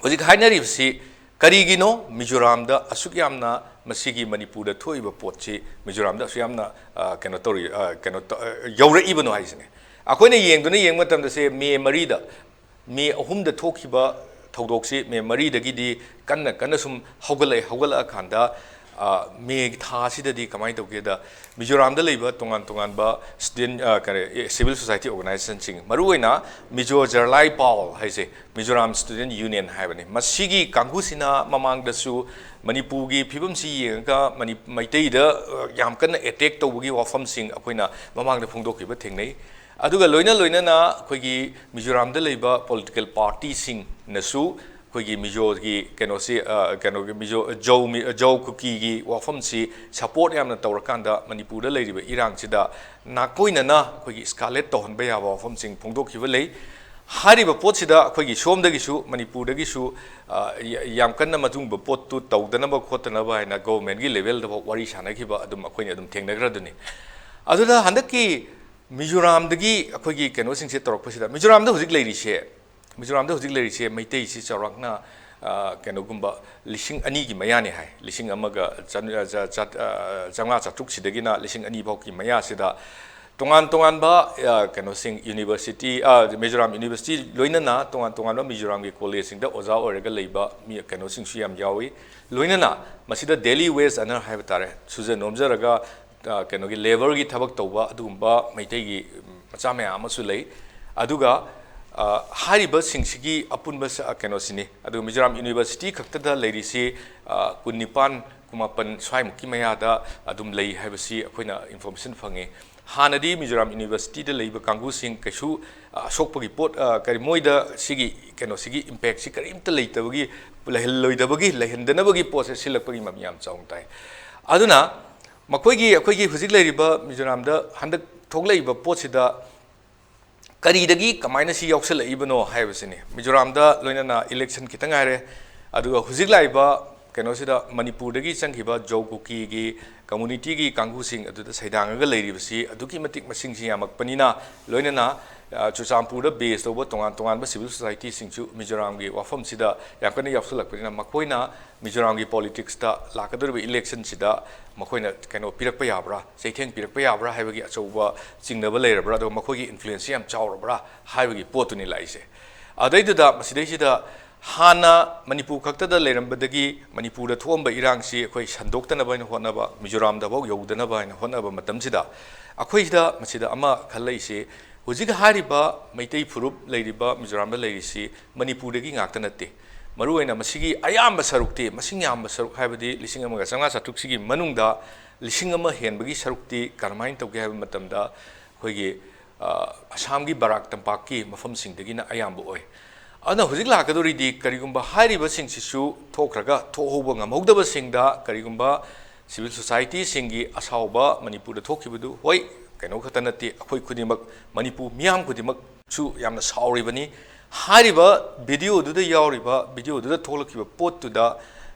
ꯍꯧꯖꯤꯛ ꯍꯥꯏꯅꯔꯤꯕꯁꯤ ꯀꯔꯤꯒꯤꯅꯣ ꯃꯤꯖꯣꯔꯥꯝꯗ ꯑꯁꯨꯛ ꯌꯥꯝꯅ ꯃꯁꯤꯒꯤ ꯃꯅꯤꯄꯨꯔꯗ ꯊꯣꯛꯏꯕ ꯄꯣꯠꯁꯤ ꯃꯤꯖꯣꯔꯥꯝꯗ ꯑꯁꯨꯛ ꯌꯥꯝꯅ, ꯑ, ꯀꯩꯅꯣ ꯇꯧꯔꯤ, ꯑ, ꯀꯩꯅꯣ ꯇ-, ꯑ, ꯌꯧꯔꯛꯏꯕꯅꯣ ꯍꯥꯏꯁꯤꯅꯦ꯫ ꯑꯩꯈꯣꯏꯅ ꯌꯦꯡꯗꯨꯅ ꯌꯦꯡꯕ ꯃꯇꯝꯗ ꯁꯦ ꯃꯦ ꯃꯔꯤꯗ, ꯃꯦ ꯑꯍꯨꯝꯗ ꯊꯣꯛꯈꯤꯕ ꯊꯧꯗꯣꯛꯁꯤ ꯃꯦ ꯃꯔꯤꯗꯒꯤꯗꯤ ꯀꯟꯅ ꯀꯟꯅ ꯁꯨꯝ ꯍꯧꯒꯠꯂꯛꯑꯦ꯫ ꯍꯧꯒꯠꯂꯛꯑꯀꯥꯟꯗ, ꯑ, ꯃꯦꯒꯤ ꯊꯥ ꯑꯁꯤꯗꯗꯤ ꯀꯃꯥꯏꯅ ꯇꯧꯒꯦꯗ, ꯃꯤꯖꯣꯔꯥꯝꯗ ꯂꯩꯕ ꯇꯣꯉꯥꯟ ꯇꯣꯉꯥꯟꯕ student, ꯑ, ꯀꯔꯤ, ꯑꯦ, civil society organizationꯁꯤꯡ, ꯃꯔꯨꯑꯣꯏꯅ ꯃꯤꯖꯣ ꯖꯔꯂꯥꯏ ꯄꯥꯎ ꯍꯥꯏꯁꯦ, Mizoram Student Union ꯍꯥꯏꯕꯅꯤ, ꯃꯁꯤꯒꯤ ꯀꯥꯡꯕꯨꯁꯤꯅ ꯃꯃꯥꯡꯗꯁꯨ ꯃꯅꯤꯄꯨꯔꯒꯤ ꯐꯤꯕꯝꯁꯤ ꯌꯦꯡꯉꯒ ꯃꯅꯤ-, ꯃꯩꯇꯩꯗ, ꯑ, ꯌꯥꯝ ꯀꯟꯅ attack ꯇꯧꯕꯒꯤ ꯋꯥꯐꯝꯁꯤꯡ ꯑꯩꯈꯣꯏꯅ ꯃꯃꯥꯡꯗ ꯐꯣꯡꯗꯣꯛꯈꯤꯕ ꯊꯦꯡꯅꯩ꯫ ꯑꯗꯨꯒ ꯂꯣꯏꯅ ꯂꯣꯏꯅꯅ ꯑꯩꯈꯣꯏꯒꯤ ꯃꯤꯖꯣꯔꯥꯝꯗ ꯂꯩꯕ political partyꯁꯤꯡꯅꯁꯨ ꯑꯩꯈꯣꯏꯒꯤ ꯃꯤꯖꯣꯒꯤ ꯀꯩꯅꯣꯁꯤ, ꯑ, ꯀꯩꯅꯣꯒꯤ ꯃꯤꯖꯣ, ꯖꯧ ꯃꯤ-, ꯖꯧ ꯀꯨꯀꯤꯒꯤ ꯋꯥꯐꯝꯁꯤ support ꯌꯥꯝꯅ ꯇꯧꯔꯀꯥꯟꯗ ꯃꯅꯤꯄꯨꯔꯗ ꯂꯩꯔꯤꯕ ꯏꯔꯥꯡꯁꯤꯗ ꯅꯥꯀꯣꯏꯅꯅ ꯑꯩꯈꯣꯏꯒꯤ escalate ꯇꯧꯍꯟꯕ ꯌꯥꯕ ꯋꯥꯐꯝꯁꯤꯡ ꯐꯣꯡꯗꯣꯛꯈꯤꯕ ꯂꯩ꯫ ꯍꯥꯏꯔꯤꯕ ꯄꯣꯠꯁꯤꯗ ꯑꯩꯈꯣꯏꯒꯤ ꯁꯣꯝꯗꯒꯤꯁꯨ, ꯃꯅꯤꯄꯨꯔꯗꯒꯤꯁꯨ, ꯑ, ꯌ-, ꯌꯥꯝ ꯀꯟꯅ ꯃꯗꯨꯒꯨꯝꯕ ꯄꯣꯠꯇꯨ ꯇꯧꯗꯅꯕ ꯈꯣꯠꯇꯅꯕ ꯍꯥꯏꯅ governmentꯀꯤ levelꯗꯐꯥꯎ ꯋꯥꯔꯤ ꯁꯥꯟꯅꯈꯤꯕ ꯑꯗꯨꯝ ꯑꯩꯈꯣꯏꯅ ꯑꯗꯨꯝ ꯊꯦꯡꯅꯈ꯭ꯔꯗꯨꯅꯤ꯫ ꯑꯗꯨꯅ ꯍꯟꯗꯛꯀꯤ ꯃꯤꯖꯣꯔꯥꯝꯗꯒꯤ ꯑꯩꯈꯣꯏꯒꯤ ꯀꯩꯅꯣꯁꯤꯡꯁꯦ ꯇꯧꯔꯛꯄꯁꯤꯗ, ꯃꯤꯖꯣꯔꯥꯝꯗ ꯍꯧꯖꯤꯛ ꯂꯩꯔꯤꯁꯦ ꯃꯤꯖꯣꯔꯥꯝꯗ ꯍꯧꯖꯤꯛ ꯂꯩꯔꯤꯁꯦ ꯃꯩꯇꯩꯁꯤ ꯆꯥꯎꯔꯥꯛꯅ, ꯑ, ꯀꯩꯅꯣꯒꯨꯝꯕ ꯂꯤꯁꯤꯡ ꯑꯅꯤꯒꯤ ꯃꯌꯥꯅꯤ ꯍꯥꯏ꯫ ꯂꯤꯁꯤꯡ ꯑꯃꯒ ꯆꯥꯝ-, ꯑ, ꯆꯥ-, ꯆꯥ-, ꯑ, ꯆꯥꯝꯃꯉꯥ ꯆꯥꯇ꯭ꯔꯨꯛ ꯁꯤꯗꯒꯤꯅ ꯂꯤꯁꯤꯡ ꯑꯅꯤ ꯐꯥꯎꯒꯤ ꯃꯌꯥꯁꯤꯗ ꯇꯣꯉꯥꯟ ꯇꯣꯉꯥꯟꯕ, ꯑ, ꯀꯩꯅꯣꯁꯤꯡ, university, ꯑ, ꯃꯤꯖꯣꯔꯥꯝ university ꯂꯣꯏꯅꯅ ꯇꯣꯉꯥꯟ ꯇꯣꯉꯥꯟꯕ ꯃꯤꯖꯣꯔꯥꯝꯒꯤ collegeꯁꯤꯡꯗ ꯑꯣꯖꯥ ꯑꯣꯏꯔꯒ ꯂꯩꯕ ꯃꯤ, ꯀꯩꯅꯣꯁꯤꯡꯁꯨ ꯌꯥꯝ ꯌꯥꯎꯏ꯫ ꯂꯣꯏꯅꯅ ꯃꯁꯤꯗ daily wage earner ꯍꯥꯏꯕ ꯇꯥꯔꯦ, ꯁꯨꯖ ꯅꯣꯝꯖꯔꯒ, ꯑ, ꯀꯩꯅꯣꯒꯤ labourꯒꯤ ꯊꯕꯛ ꯇꯧꯕ ꯑꯗꯨꯒꯨꯝꯕ ꯃꯩꯇꯩꯒꯤ ꯃꯆꯥ ꯃꯌꯥꯝ ꯑꯃꯁꯨ ꯂꯩ꯫ ꯑꯗꯨꯒ, ꯑ, ꯍꯥꯏꯔꯤꯕꯁꯤꯡꯁꯤꯒꯤ ꯑꯄꯨꯟꯕ ꯁ-, ꯀꯩꯅꯣꯁꯤꯅꯤ꯫ ꯑꯗꯨꯒ ꯃꯤꯖꯣꯔꯥꯝ university ꯈꯛꯇꯗ ꯂꯩꯔꯤꯁꯤ, ꯑ, ꯀꯨꯟꯅꯤꯄꯥꯟ, ꯀꯨꯟꯃꯥꯄꯟ ꯁ꯭ꯋꯥꯏꯃꯨꯛꯀꯤ ꯃꯌꯥꯗ ꯑꯗꯨꯝ ꯂꯩ ꯍꯥꯏꯕꯁꯤ ꯑꯩꯈꯣꯏꯅ information ꯐꯪꯉꯤ꯫ ꯍꯥꯟꯅꯗꯤ ꯃꯤꯖꯣꯔꯥꯝ universityꯗ ꯂꯩꯕ ꯀꯥꯡꯕꯨꯁꯤꯡ ꯀꯩꯁꯨ, ꯑ, ꯑꯁꯣꯛꯄꯒꯤ ꯄꯣꯠ, ꯑ, ꯀꯔꯤ, ꯃꯣꯏꯗ ꯁꯤꯒꯤ ꯀꯩꯅꯣꯁꯤꯒꯤ impactꯁꯤ ꯀꯔꯤꯝꯇ ꯂꯩꯇꯕꯒꯤ, ꯂꯩꯍꯜꯂꯣꯏꯗꯕꯒꯤ, ꯂꯩꯍꯟꯗꯅꯕꯒꯤ ꯄꯣꯠꯁꯦ ꯁꯤꯜꯂꯛꯄꯒꯤ ꯃꯃꯤ ꯌꯥꯝ ꯆꯥꯎꯅ ꯇꯥꯏ꯫ ꯑꯗꯨꯅ ꯃꯈꯣꯏꯒꯤ, ꯑꯩꯈꯣꯏꯒꯤ ꯍꯧꯖꯤꯛ ꯂꯩꯔꯤꯕ ꯃꯤꯖꯣꯔꯥꯝꯗ ꯍꯟꯗꯛ ꯊꯣꯛꯂꯛꯏꯕ ꯄꯣꯠꯁꯤꯗ ꯀꯔꯤꯗꯒꯤ ꯀꯃꯥꯏꯅ ꯁꯤ ꯌꯥꯎꯁꯜꯂꯛꯏꯕꯅꯣ ꯍꯥꯏꯕꯁꯤꯅꯤ꯫ ꯃꯤꯖꯣꯔꯥꯝꯗ ꯂꯣꯏꯅꯅ election ꯈꯤꯇꯪ ꯉꯥꯏꯔꯦ, ꯑꯗꯨꯒ ꯍꯧꯖꯤꯛ ꯂꯥꯛꯏꯕ ꯀꯩꯅꯣꯁꯤꯗ ꯃꯅꯤꯄꯨꯔꯗꯒꯤ ꯆꯪꯈꯤꯕ ꯖꯧ ꯀꯨꯀꯤꯒꯤ communityꯒꯤ ꯀꯥꯡꯕꯨꯁꯤꯡ ꯑꯗꯨꯗ ꯁꯩꯗꯥꯡꯉꯒ ꯂꯩꯔꯤꯕꯁꯤ ꯑꯗꯨꯛꯀꯤ ꯃꯇꯤꯛ ꯃꯁꯤꯡꯁꯤ ꯌꯥꯝꯃꯛꯄꯅꯤꯅ, ꯂꯣꯏꯅꯅ, ꯑ, ꯆꯨꯔꯆꯥꯟꯄꯨꯔꯗ base ꯇꯧꯕ ꯇꯣꯉꯥꯟ ꯇꯣꯉꯥꯟꯕ civil societyꯁꯤꯡꯁꯨ ꯃꯤꯖꯣꯔꯥꯝꯒꯤ ꯋꯥꯐꯝꯁꯤꯗ ꯌꯥꯝ ꯀꯟꯅ ꯌꯥꯎꯁꯜꯂꯛꯄꯅꯤꯅ, ꯃꯈꯣꯏꯅ ꯃꯤꯖꯣꯔꯥꯝꯒꯤ politicsꯇ ꯂꯥꯛꯀꯗꯧꯔꯤꯕ electionꯁꯤꯗ ꯃꯈꯣꯏꯅ ꯀꯩꯅꯣ ꯄꯤꯔꯛꯄ ꯌꯥꯕ꯭ꯔꯥ, ꯆꯩꯊꯦꯡ ꯄꯤꯔꯛꯄ ꯌꯥꯕ꯭ꯔꯥ ꯍꯥꯏꯕꯒꯤ ꯑꯆꯧꯕ ꯆꯤꯡꯅꯕ ꯂꯩꯔꯕ꯭ꯔꯥ, ꯑꯗꯨꯒ ꯃꯈꯣꯏꯒꯤ influenceꯁꯤ ꯌꯥꯝ ꯆꯥꯎꯔꯕ꯭ꯔꯥ ꯍꯥꯏꯕꯒꯤ ꯄꯣꯠꯇꯨꯅꯤ ꯂꯥꯛꯏꯁꯦ꯫ ꯑꯗꯩꯗꯨꯗ ꯃꯁꯤꯗꯩꯁꯤꯗ ꯍꯥꯟꯅ ꯃꯅꯤꯄꯨꯔ ꯈꯛꯇꯗ ꯂꯩꯔꯝꯕꯗꯒꯤ ꯃꯅꯤꯄꯨꯔꯗ ꯊꯣꯛꯑꯝꯕ ꯏꯔꯥꯡꯁꯤ ꯑꯩꯈꯣꯏ ꯁꯟꯗꯣꯛꯇꯅꯕ ꯍꯥꯏꯅ ꯍꯣꯠꯅꯕ, ꯃꯤꯖꯣꯔꯥꯝꯗꯐꯥꯎ ꯌꯧꯗꯅꯕ ꯍꯥꯏꯅ ꯍꯣꯠꯅꯕ ꯃꯇꯝꯁꯤꯗ, ꯑꯩꯈꯣꯏꯗ ꯃꯁꯤꯗ ꯑꯃ ꯈꯜꯂꯛꯏꯁꯤ, ꯍꯧꯖꯤꯛ ꯍꯥꯏꯔꯤꯕ ꯃꯩꯇꯩ ꯐꯨꯔꯨꯞ ꯂꯩꯔꯤꯕ ꯃꯤꯖꯣꯔꯥꯝꯗ ꯂꯩꯔꯤꯁꯤ ꯃꯅꯤꯄꯨꯔꯗꯒꯤ ꯉꯥꯛꯇ ꯅꯠꯇꯦ꯫ ꯃꯔꯨꯑꯣꯏꯅ ꯃꯁꯤꯒꯤ ꯑꯌꯥꯝꯕ ꯁꯔꯨꯛꯇꯤ, ꯃꯁꯤꯡ ꯌꯥꯝꯕ ꯁꯔꯨꯛ ꯍꯥꯏꯕꯗꯤ ꯂꯤꯁꯤꯡ ꯑꯃꯒ ꯆꯥꯝꯃꯉꯥ ꯆꯥꯇ꯭ꯔꯨꯛꯁꯤꯒꯤ ꯃꯅꯨꯡꯗ ꯂꯤꯁꯤꯡ ꯑꯃ ꯍꯦꯟꯕꯒꯤ ꯁꯔꯨꯛꯇꯤ ꯀꯔꯝꯍꯥꯏꯅ ꯇꯧꯒꯦ ꯍꯥꯏꯕ ꯃꯇꯝꯗ, ꯑꯩꯈꯣꯏꯒꯤ, ꯑ, ꯑꯁꯥꯝꯒꯤ ꯕꯔꯥꯛ ꯇꯝꯄꯥꯛꯀꯤ ꯃꯐꯝꯁꯤꯡꯗꯒꯤꯅ ꯑꯌꯥꯝꯕ ꯑꯣꯏ꯫ ꯑꯗꯨꯅ ꯍꯧꯖꯤꯛ ꯂꯥꯛꯀꯗꯧꯔꯤꯗꯤ ꯀꯔꯤꯒꯨꯝꯕ ꯍꯥꯏꯔꯤꯕꯁꯤꯡꯁꯤꯁꯨ ꯊꯣꯛꯈ꯭ꯔꯒ ꯊꯣꯛꯍꯧꯕ ꯉꯝꯍꯧꯗꯕꯁꯤꯡꯗ ꯀꯔꯤꯒꯨꯝꯕ civil societyꯁꯤꯡꯒꯤ ꯑꯁꯥꯎꯕ ꯃꯅꯤꯄꯨꯔꯗ ꯊꯣꯛꯈꯤꯕꯗꯨ, ꯍꯣꯏ, ꯀꯩꯅꯣ ꯈꯛꯇ ꯅꯠꯇꯦ, ꯑꯩꯈꯣꯏ ꯈꯨꯗꯤꯡꯃꯛ, ꯃꯅꯤꯄꯨꯔ ꯃꯤꯌꯥꯝ ꯈꯨꯗꯤꯡꯃꯛꯁꯨ ꯌꯥꯝꯅ ꯁꯥꯎꯔꯤꯕꯅꯤ꯫ ꯍꯥꯏꯔꯤꯕ videoꯗꯨꯗ ꯌꯥꯎꯔꯤꯕ, videoꯗꯨꯗ ꯊꯣꯛꯂꯛꯈꯤꯕ ꯄꯣꯠꯇꯨꯗ,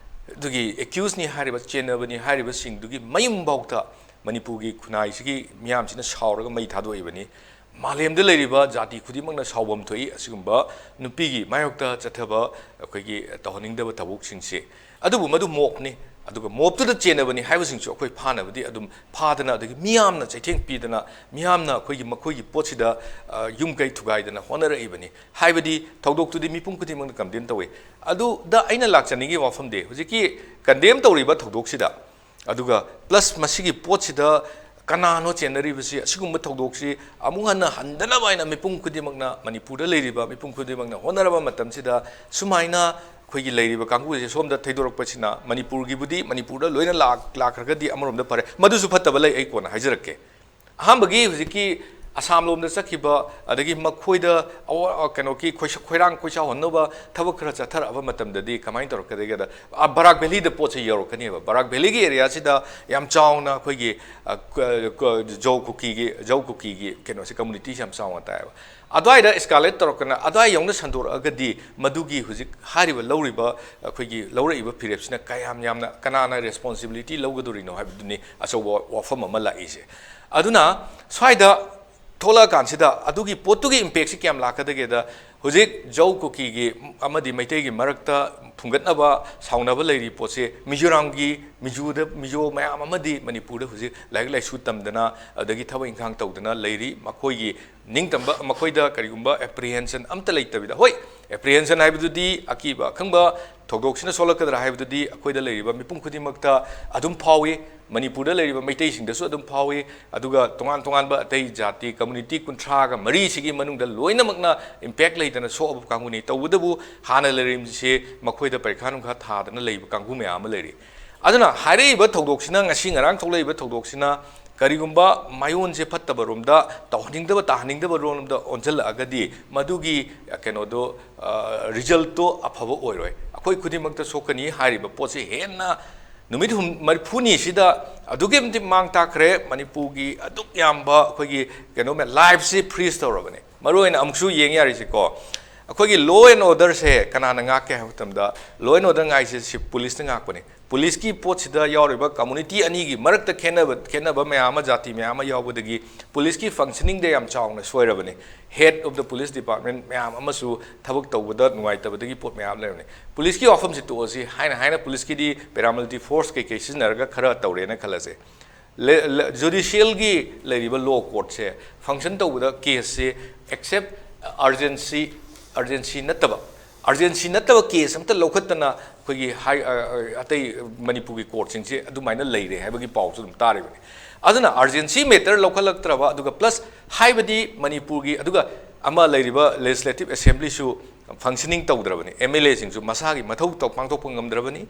ꯑꯗꯨꯒꯤ accuseꯅꯤ ꯍꯥꯏꯔꯤꯕ, ꯆꯦꯟꯅꯕꯅꯤ ꯍꯥꯏꯔꯤꯕꯁꯤꯡꯗꯨꯒꯤ ꯃꯌꯨꯝꯐꯥꯎꯗ ꯃꯅꯤꯄꯨꯔꯒꯤ ꯈꯨꯟꯅꯥꯏꯁꯤꯒꯤ ꯃꯤꯌꯥꯝꯁꯤꯅ ꯁꯥꯎꯔꯒ ꯃꯩ ꯊꯥꯗꯣꯛꯏꯕꯅꯤ꯫ ꯃꯥꯂꯦꯝꯗ ꯂꯩꯔꯤꯕ ꯖꯥꯇꯤ ꯈꯨꯗꯤꯡꯃꯛꯅ ꯁꯥꯎꯐꯝ ꯊꯣꯛꯏ ꯑꯁꯤꯒꯨꯝꯕ ꯅꯨꯄꯤꯒꯤ ꯃꯥꯌꯣꯛꯇ ꯆꯠꯊꯕ, ꯑꯩꯈꯣꯏꯒꯤ ꯇꯧꯍꯟꯅꯤꯡꯗꯕ ꯊꯕꯛꯁꯤꯡꯁꯤ꯫ ꯑꯗꯨꯕꯨ ꯃꯗꯨ ꯃꯣꯞꯅꯤ, ꯑꯗꯨꯒ ꯃꯣꯞꯇꯨꯗ ꯆꯦꯟꯅꯕꯅꯤ ꯍꯥꯏꯕꯁꯤꯡꯁꯨ ꯑꯩꯈꯣꯏ ꯐꯥꯅꯕꯗꯤ ꯑꯗꯨꯝ ꯐꯥꯗꯅ, ꯑꯗꯒꯤ ꯃꯤꯌꯥꯝꯅ ꯆꯩꯊꯦꯡ ꯄꯤꯗꯅ, ꯃꯤꯌꯥꯝꯅ ꯑꯩꯈꯣꯏꯒꯤ ꯃꯈꯣꯏꯒꯤ ꯄꯣꯠꯁꯤꯗ, ꯑ, ꯌꯨꯝ ꯀꯩ ꯊꯨꯒꯥꯏꯗꯅ ꯍꯣꯠꯅꯔꯛꯏꯕꯅꯤ꯫ ꯍꯥꯏꯕꯗꯤ ꯊꯧꯗꯣꯛꯇꯨꯗꯤ ꯃꯤꯄꯨꯝ ꯈꯨꯗꯤꯡꯃꯛꯅ ꯀꯟꯗꯦꯝ ꯇꯧꯏ꯫ ꯑꯗꯨꯗ ꯑꯩꯅ ꯂꯥꯛꯆꯅꯤꯡꯉꯤ ꯋꯥꯐꯝꯗꯤ, ꯍꯧꯖꯤꯛꯀꯤ ꯀꯟꯗꯦꯝ ꯇꯧꯔꯤꯕ ꯊꯧꯗꯣꯛꯁꯤꯗ, ꯑꯗꯨꯒ plus ꯃꯁꯤꯒꯤ ꯄꯣꯠꯁꯤꯗ ꯀꯅꯥꯅꯣ ꯆꯦꯟꯅꯔꯤꯕꯁꯤ? ꯑꯁꯤꯒꯨꯝꯕ ꯊꯧꯗꯣꯛꯁꯤ ꯑꯃꯨꯛ ꯍꯟꯅ ꯍꯟꯗꯅꯕ ꯍꯥꯏꯅ ꯃꯤꯄꯨꯝ ꯈꯨꯗꯤꯡꯃꯛꯅ, ꯃꯅꯤꯄꯨꯔꯗ ꯂꯩꯔꯤꯕ ꯃꯤꯄꯨꯝ ꯈꯨꯗꯤꯡꯃꯛꯅ ꯍꯣꯠꯅꯔꯕ ꯃꯇꯝꯁꯤꯗ, ꯁꯨꯃꯥꯏꯅ ꯑꯩꯈꯣꯏꯒꯤ ꯂꯩꯔꯤꯕ ꯀꯥꯡꯕꯨꯁꯦ ꯁꯣꯝꯗ ꯊꯩꯗꯣꯔꯛꯄꯁꯤꯅ, ꯃꯅꯤꯄꯨꯔꯒꯤꯕꯨꯗꯤ ꯃꯅꯤꯄꯨꯔꯗ ꯂꯣꯏꯅ ꯂꯥꯛ-, ꯂꯥꯛꯈ꯭ꯔꯒꯗꯤ ꯑꯃꯔꯣꯝꯗ ꯐꯔꯦ꯫ ꯃꯗꯨꯁꯨ ꯐꯠꯇꯕ ꯂꯩ, ꯑꯩ ꯀꯣꯟꯅ ꯍꯥꯏꯖꯔꯛꯀꯦ꯫ ꯑꯍꯥꯟꯕꯒꯤ ꯍꯧꯖꯤꯛꯀꯤ ꯑꯁꯥꯝ ꯂꯣꯝꯗ ꯆꯠꯈꯤꯕ, ꯑꯗꯒꯤ ꯃꯈꯣꯏꯗ ꯑꯋꯥ-, ꯀꯩꯅꯣꯒꯤ ꯈꯣꯏꯁ-, ꯈꯣꯏꯔꯥꯡ ꯈꯣꯏꯁꯥꯎꯍꯟꯅꯕ ꯊꯕꯛ ꯈꯔ ꯆꯠꯊꯔꯛꯑꯕ ꯃꯇꯝꯗꯗꯤ ꯀꯃꯥꯏꯅ ꯇꯧꯔꯛꯀꯗꯒꯦꯗ, ꯑ, ꯕꯔꯥꯛ ꯚꯦꯂꯤꯗ ꯄꯣꯠꯁꯦ ꯌꯧꯔꯛꯀꯅꯦꯕ꯫ ꯕꯔꯥꯛ ꯚꯦꯂꯤꯒꯤ ꯑꯦꯔꯤꯌꯥꯁꯤꯗ ꯌꯥꯝ ꯆꯥꯎꯅ ꯑꯩꯈꯣꯏꯒꯤ, ꯑ, ꯀ-, ꯀ-, ꯖꯧ ꯀꯨꯀꯤꯒꯤ, ꯖꯧ ꯀꯨꯀꯤꯒꯤ ꯀꯩꯅꯣꯁꯦ, ꯀꯝꯃꯨꯅꯤꯇꯤꯁꯦ ꯌꯥꯝ ꯆꯥꯎꯅ ꯇꯥꯏꯌꯦꯕ꯫ ꯑꯗꯨꯋꯥꯏꯗ ꯏꯁꯀꯥꯂꯦꯠ ꯇꯧꯔꯛꯇꯅ ꯑꯗꯨꯋꯥꯏ ꯌꯧꯅ ꯁꯟꯗꯣꯔꯛꯑꯒꯗꯤ ꯃꯗꯨꯒꯤ ꯍꯧꯖꯤꯛ ꯍꯥꯏꯔꯤꯕ ꯂꯧꯔꯤꯕ, ꯑꯩꯈꯣꯏꯒꯤ ꯂꯧꯔꯛꯏꯕ ꯐꯤꯔꯦꯞꯁꯤꯅ ꯀꯌꯥꯝ ꯌꯥꯝꯅ, ꯀꯅꯥꯅ ꯔꯦꯁꯄꯣꯟꯁꯤꯕꯤꯂꯤꯇꯤ ꯂꯧꯒꯗꯧꯔꯤꯅꯣ ꯍꯥꯏꯕꯗꯨꯅꯤ ꯑꯆꯧꯕ ꯋꯥꯐꯝ ꯑꯃ ꯂꯥꯛꯏꯁꯦ꯫ ꯑꯗꯨꯅ ꯁ꯭ꯋꯥꯏꯗ ꯊꯣꯛꯂꯛꯑꯀꯥꯟꯁꯤꯗ ꯑꯗꯨꯒꯤ ꯄꯣꯠꯇꯨꯒꯤ ꯏꯝꯄꯦꯛꯁꯤ ꯀꯌꯥꯝ ꯂꯥꯛꯀꯗꯒꯦꯗ, ꯍꯧꯖꯤꯛ ꯖꯧ ꯀꯨꯀꯤꯒꯤ ꯑꯃꯗꯤ ꯃꯩꯇꯩꯒꯤ ꯃꯔꯛꯇ ꯐꯨꯡꯒꯠꯅꯕ, ꯁꯥꯎꯅꯕ ꯂꯩꯔꯤ ꯄꯣꯠꯁꯦ, ꯃꯤꯖꯣꯔꯥꯝꯒꯤ, ꯃꯤꯖꯣꯗ, ꯃꯤꯖꯣ ꯃꯌꯥꯝ ꯑꯃꯗꯤ ꯃꯅꯤꯄꯨꯔꯗ ꯍꯧꯖꯤꯛ ꯂꯥꯏꯔꯤꯛ ꯂꯥꯏꯁꯨ ꯇꯝꯗꯅ, ꯑꯗꯒꯤ ꯊꯕꯛ ꯏꯪꯈꯥꯡ ꯇꯧꯗꯅ ꯂꯩꯔꯤ꯫ ꯃꯈꯣꯏꯒꯤ ꯅꯤꯡꯇꯝꯕ, ꯃꯈꯣꯏꯗ ꯀꯔꯤꯒꯨꯝꯕ ꯑꯦꯄ꯭ꯔꯤꯍꯦꯟꯁꯟ ꯑꯝꯇ ꯂꯩꯇꯕꯤꯗ, ꯍꯣꯏ, ꯑꯦꯄ꯭ꯔꯤꯍꯦꯟꯁꯟ ꯍꯥꯏꯕꯗꯨꯗꯤ ꯑꯀꯤꯕ ꯑꯈꯪꯕ ꯊꯧꯗꯣꯛꯁꯤꯅ ꯁꯣꯛꯂꯛꯀꯗ꯭ꯔꯥ ꯍꯥꯏꯕꯗꯨꯗꯤ ꯑꯩꯈꯣꯏꯗ ꯂꯩꯔꯤꯕ ꯃꯤꯄꯨꯝ ꯈꯨꯗꯤꯡꯃꯛꯇ ꯑꯗꯨꯝ ꯐꯥꯎꯏ, ꯃꯅꯤꯄꯨꯔꯗ ꯂꯩꯔꯤꯕ ꯃꯩꯇꯩꯁꯤꯡꯗꯁꯨ ꯑꯗꯨꯝ ꯐꯥꯎꯏ, ꯑꯗꯨꯒ ꯇꯣꯉꯥꯟ ꯇꯣꯉꯥꯟꯕ ꯑꯇꯩ ꯖꯥꯇꯤ, ꯀꯝꯃꯨꯅꯤꯇꯤ ꯀꯨꯟꯊ꯭ꯔꯥꯒ ꯃꯔꯤꯁꯤꯒꯤ ꯃꯅꯨꯡꯗ ꯂꯣꯏꯅꯃꯛꯅ ꯏꯝꯄꯦꯛ ꯂꯩꯇꯅ ꯁꯣꯛꯑꯕ ꯀꯥꯡꯕꯨꯅꯤ꯫ ꯇꯧꯕꯇꯕꯨ ꯍꯥꯟꯅ ꯂꯩꯔꯝꯃꯤꯁꯦ ꯃꯈꯣꯏꯗ ꯄꯔꯤꯈꯥ ꯅꯨꯡꯈꯥ ꯊꯥꯗꯅ ꯂꯩꯕ ꯀꯥꯡꯕꯨ ꯃꯌꯥꯝ ꯑꯃ ꯂꯩꯔꯤ꯫ ꯑꯗꯨꯅ ꯍꯥꯏꯔꯛꯏꯕ ꯊꯧꯗꯣꯛꯁꯤꯅ, ꯉꯁꯤ ꯉꯔꯥꯡ ꯊꯣꯛꯂꯛꯏꯕ ꯊꯧꯗꯣꯛꯁꯤꯅ ꯀꯔꯤꯒꯨꯝꯕ ꯃꯥꯏꯑꯣꯟꯁꯦ ꯐꯠꯇꯕꯔꯣꯝꯗ, ꯇꯧꯍꯟꯅꯤꯡꯗꯕ, ꯇꯥꯍꯟꯅꯤꯡꯗꯕ ꯔꯣꯝꯗ ꯑꯣꯟꯁꯤꯜꯂꯛꯑꯒꯗꯤ ꯃꯗꯨꯒꯤ, ꯑ, ꯀꯩꯅꯣꯗꯣ, ꯑ, ꯔꯤꯖꯜꯠꯇꯣ ꯑꯐꯕ ꯑꯣꯏꯔꯣꯏ꯫ ꯑꯩꯈꯣꯏ ꯈꯨꯗꯤꯡꯃꯛꯇ ꯁꯣꯛꯀꯅꯤ꯫ ꯍꯥꯏꯔꯤꯕ ꯄꯣꯠꯁꯦ ꯍꯦꯟꯅ ꯅꯨꯃꯤꯠ ꯍꯨꯝ-, ꯃꯔꯤꯐꯨꯅꯤꯁꯤꯗ ꯑꯗꯨꯛꯀꯤ ꯃꯇꯤꯛ ꯃꯥꯡ ꯇꯥꯛꯈ꯭ꯔꯦ꯫ ꯃꯅꯤꯄꯨꯔꯒꯤ ꯑꯗꯨꯛ ꯌꯥꯝꯕ ꯑꯩꯈꯣꯏꯒꯤ ꯀꯩꯅꯣ ꯃꯌꯥꯝ, ꯂꯥꯏꯐꯁꯤ ꯐ꯭ꯔꯤꯖ ꯇꯧꯔꯕꯅꯦ꯫ ꯃꯔꯨ ꯑꯣꯏꯅ ꯑꯃꯨꯛꯁꯨ ꯌꯦꯡ ꯌꯥꯔꯤꯁꯤꯀꯣ, ꯑꯩꯈꯣꯏꯒꯤ law and orderꯁꯦ ꯀꯅꯥꯅ ꯉꯥꯛꯀꯦ ꯍꯥꯏꯕ ꯃꯇꯝꯗ, law and order ꯉꯥꯛꯏꯁꯦ ꯁꯤ ꯄꯨꯂꯤꯁꯅ ꯉꯥꯛꯄꯅꯤ꯫ ꯄꯨꯂꯤꯁꯀꯤ ꯄꯣꯠꯁꯤꯗ ꯌꯥꯎꯔꯤꯕ ꯀꯝꯃꯨꯅꯤꯇꯤ ꯑꯅꯤꯒꯤ ꯃꯔꯛꯇ ꯈꯦꯠꯅꯕ, ꯈꯦꯠꯅꯕ ꯃꯌꯥꯝ ꯑꯃ, ꯖꯥꯇꯤ ꯃꯌꯥꯝ ꯑꯃ ꯌꯥꯎꯕꯗꯒꯤ ꯄꯨꯂꯤꯁꯀꯤ ꯐꯪꯁꯅꯤꯡꯗ ꯌꯥꯝ ꯆꯥꯎꯅ ꯁꯣꯏꯔꯕꯅꯤ꯫ Head of the police department ꯃꯌꯥꯝ ꯑꯃꯁꯨ ꯊꯕꯛ ꯇꯧꯕꯗ ꯅꯨꯡꯉꯥꯏꯇꯕꯗꯒꯤ ꯄꯣꯠ ꯃꯌꯥꯝ ꯂꯩꯔꯕꯅꯤ꯫ ꯄꯨꯂꯤꯁꯀꯤ ꯋꯥꯐꯝꯁꯤ ꯇꯣꯛꯑꯁꯤ, ꯍꯥꯏꯅ ꯍꯥꯏꯅ ꯄꯨꯂꯤꯁꯀꯤꯗꯤ paramilitary force ꯀꯩꯀꯩ ꯁꯤꯖꯤꯟꯅꯔꯒ ꯈꯔ ꯇꯧꯔꯦꯅ ꯈꯜꯂꯁꯦ꯫ ꯖꯨꯗꯤꯁꯤꯌꯦꯜꯒꯤ ꯂꯩꯔꯤꯕ ꯂꯣ ꯀꯣꯔꯠꯁꯦ ꯐꯪꯁꯟ ꯇꯧꯕꯗ ꯀꯦꯁꯁꯦ ꯑꯦꯛꯁꯦꯞ ꯑꯔꯖꯦꯟꯁꯤ, ꯑꯔꯖꯦꯟꯁꯤ ꯅꯠꯇꯕ, ꯑꯔꯖꯦꯟꯁꯤ ꯅꯠꯇꯕ ꯀꯦꯁ ꯑꯃꯇ ꯂꯧꯈꯠꯇꯅ ꯑꯩꯈꯣꯏꯒꯤ ꯍꯥꯏ, ꯑꯇꯩ ꯃꯅꯤꯄꯨꯔꯒꯤ ꯀꯣꯔꯠꯁꯤꯡꯁꯦ ꯑꯗꯨꯃꯥꯏꯅ ꯂꯩꯔꯦ ꯍꯥꯏꯕꯒꯤ ꯄꯥꯎꯁꯨ ꯑꯗꯨꯝ ꯇꯥꯔꯤꯕꯅꯤ꯫ ꯑꯗꯨꯅ ꯑꯔꯖꯦꯟꯁꯤ ꯃꯦꯇꯔ ꯂꯧꯈꯠꯂꯛꯇ꯭ꯔꯕ, ꯑꯗꯨꯒ ꯄ꯭ꯂꯁ ꯍꯥꯏꯕꯗꯤ ꯃꯅꯤꯄꯨꯔꯒꯤ, ꯑꯗꯨꯒ ꯑꯃ ꯂꯩꯔꯤꯕ ꯂꯦꯖꯤꯁꯂꯦꯇꯤꯚ ꯑꯦꯁꯦꯝꯕ꯭ꯂꯤꯁꯨ ꯐꯪꯁꯅꯤꯡ ꯇꯧꯗ꯭ꯔꯕꯅꯤ꯫ ꯑꯦꯝ ꯑꯦꯜ ꯑꯦꯁꯤꯡꯁꯨ ꯃꯁꯥꯒꯤ ꯃꯊꯧ ꯇꯧ-, ꯄꯥꯡꯊꯣꯛꯄ ꯉꯝꯗ꯭ꯔꯕꯅꯤ꯫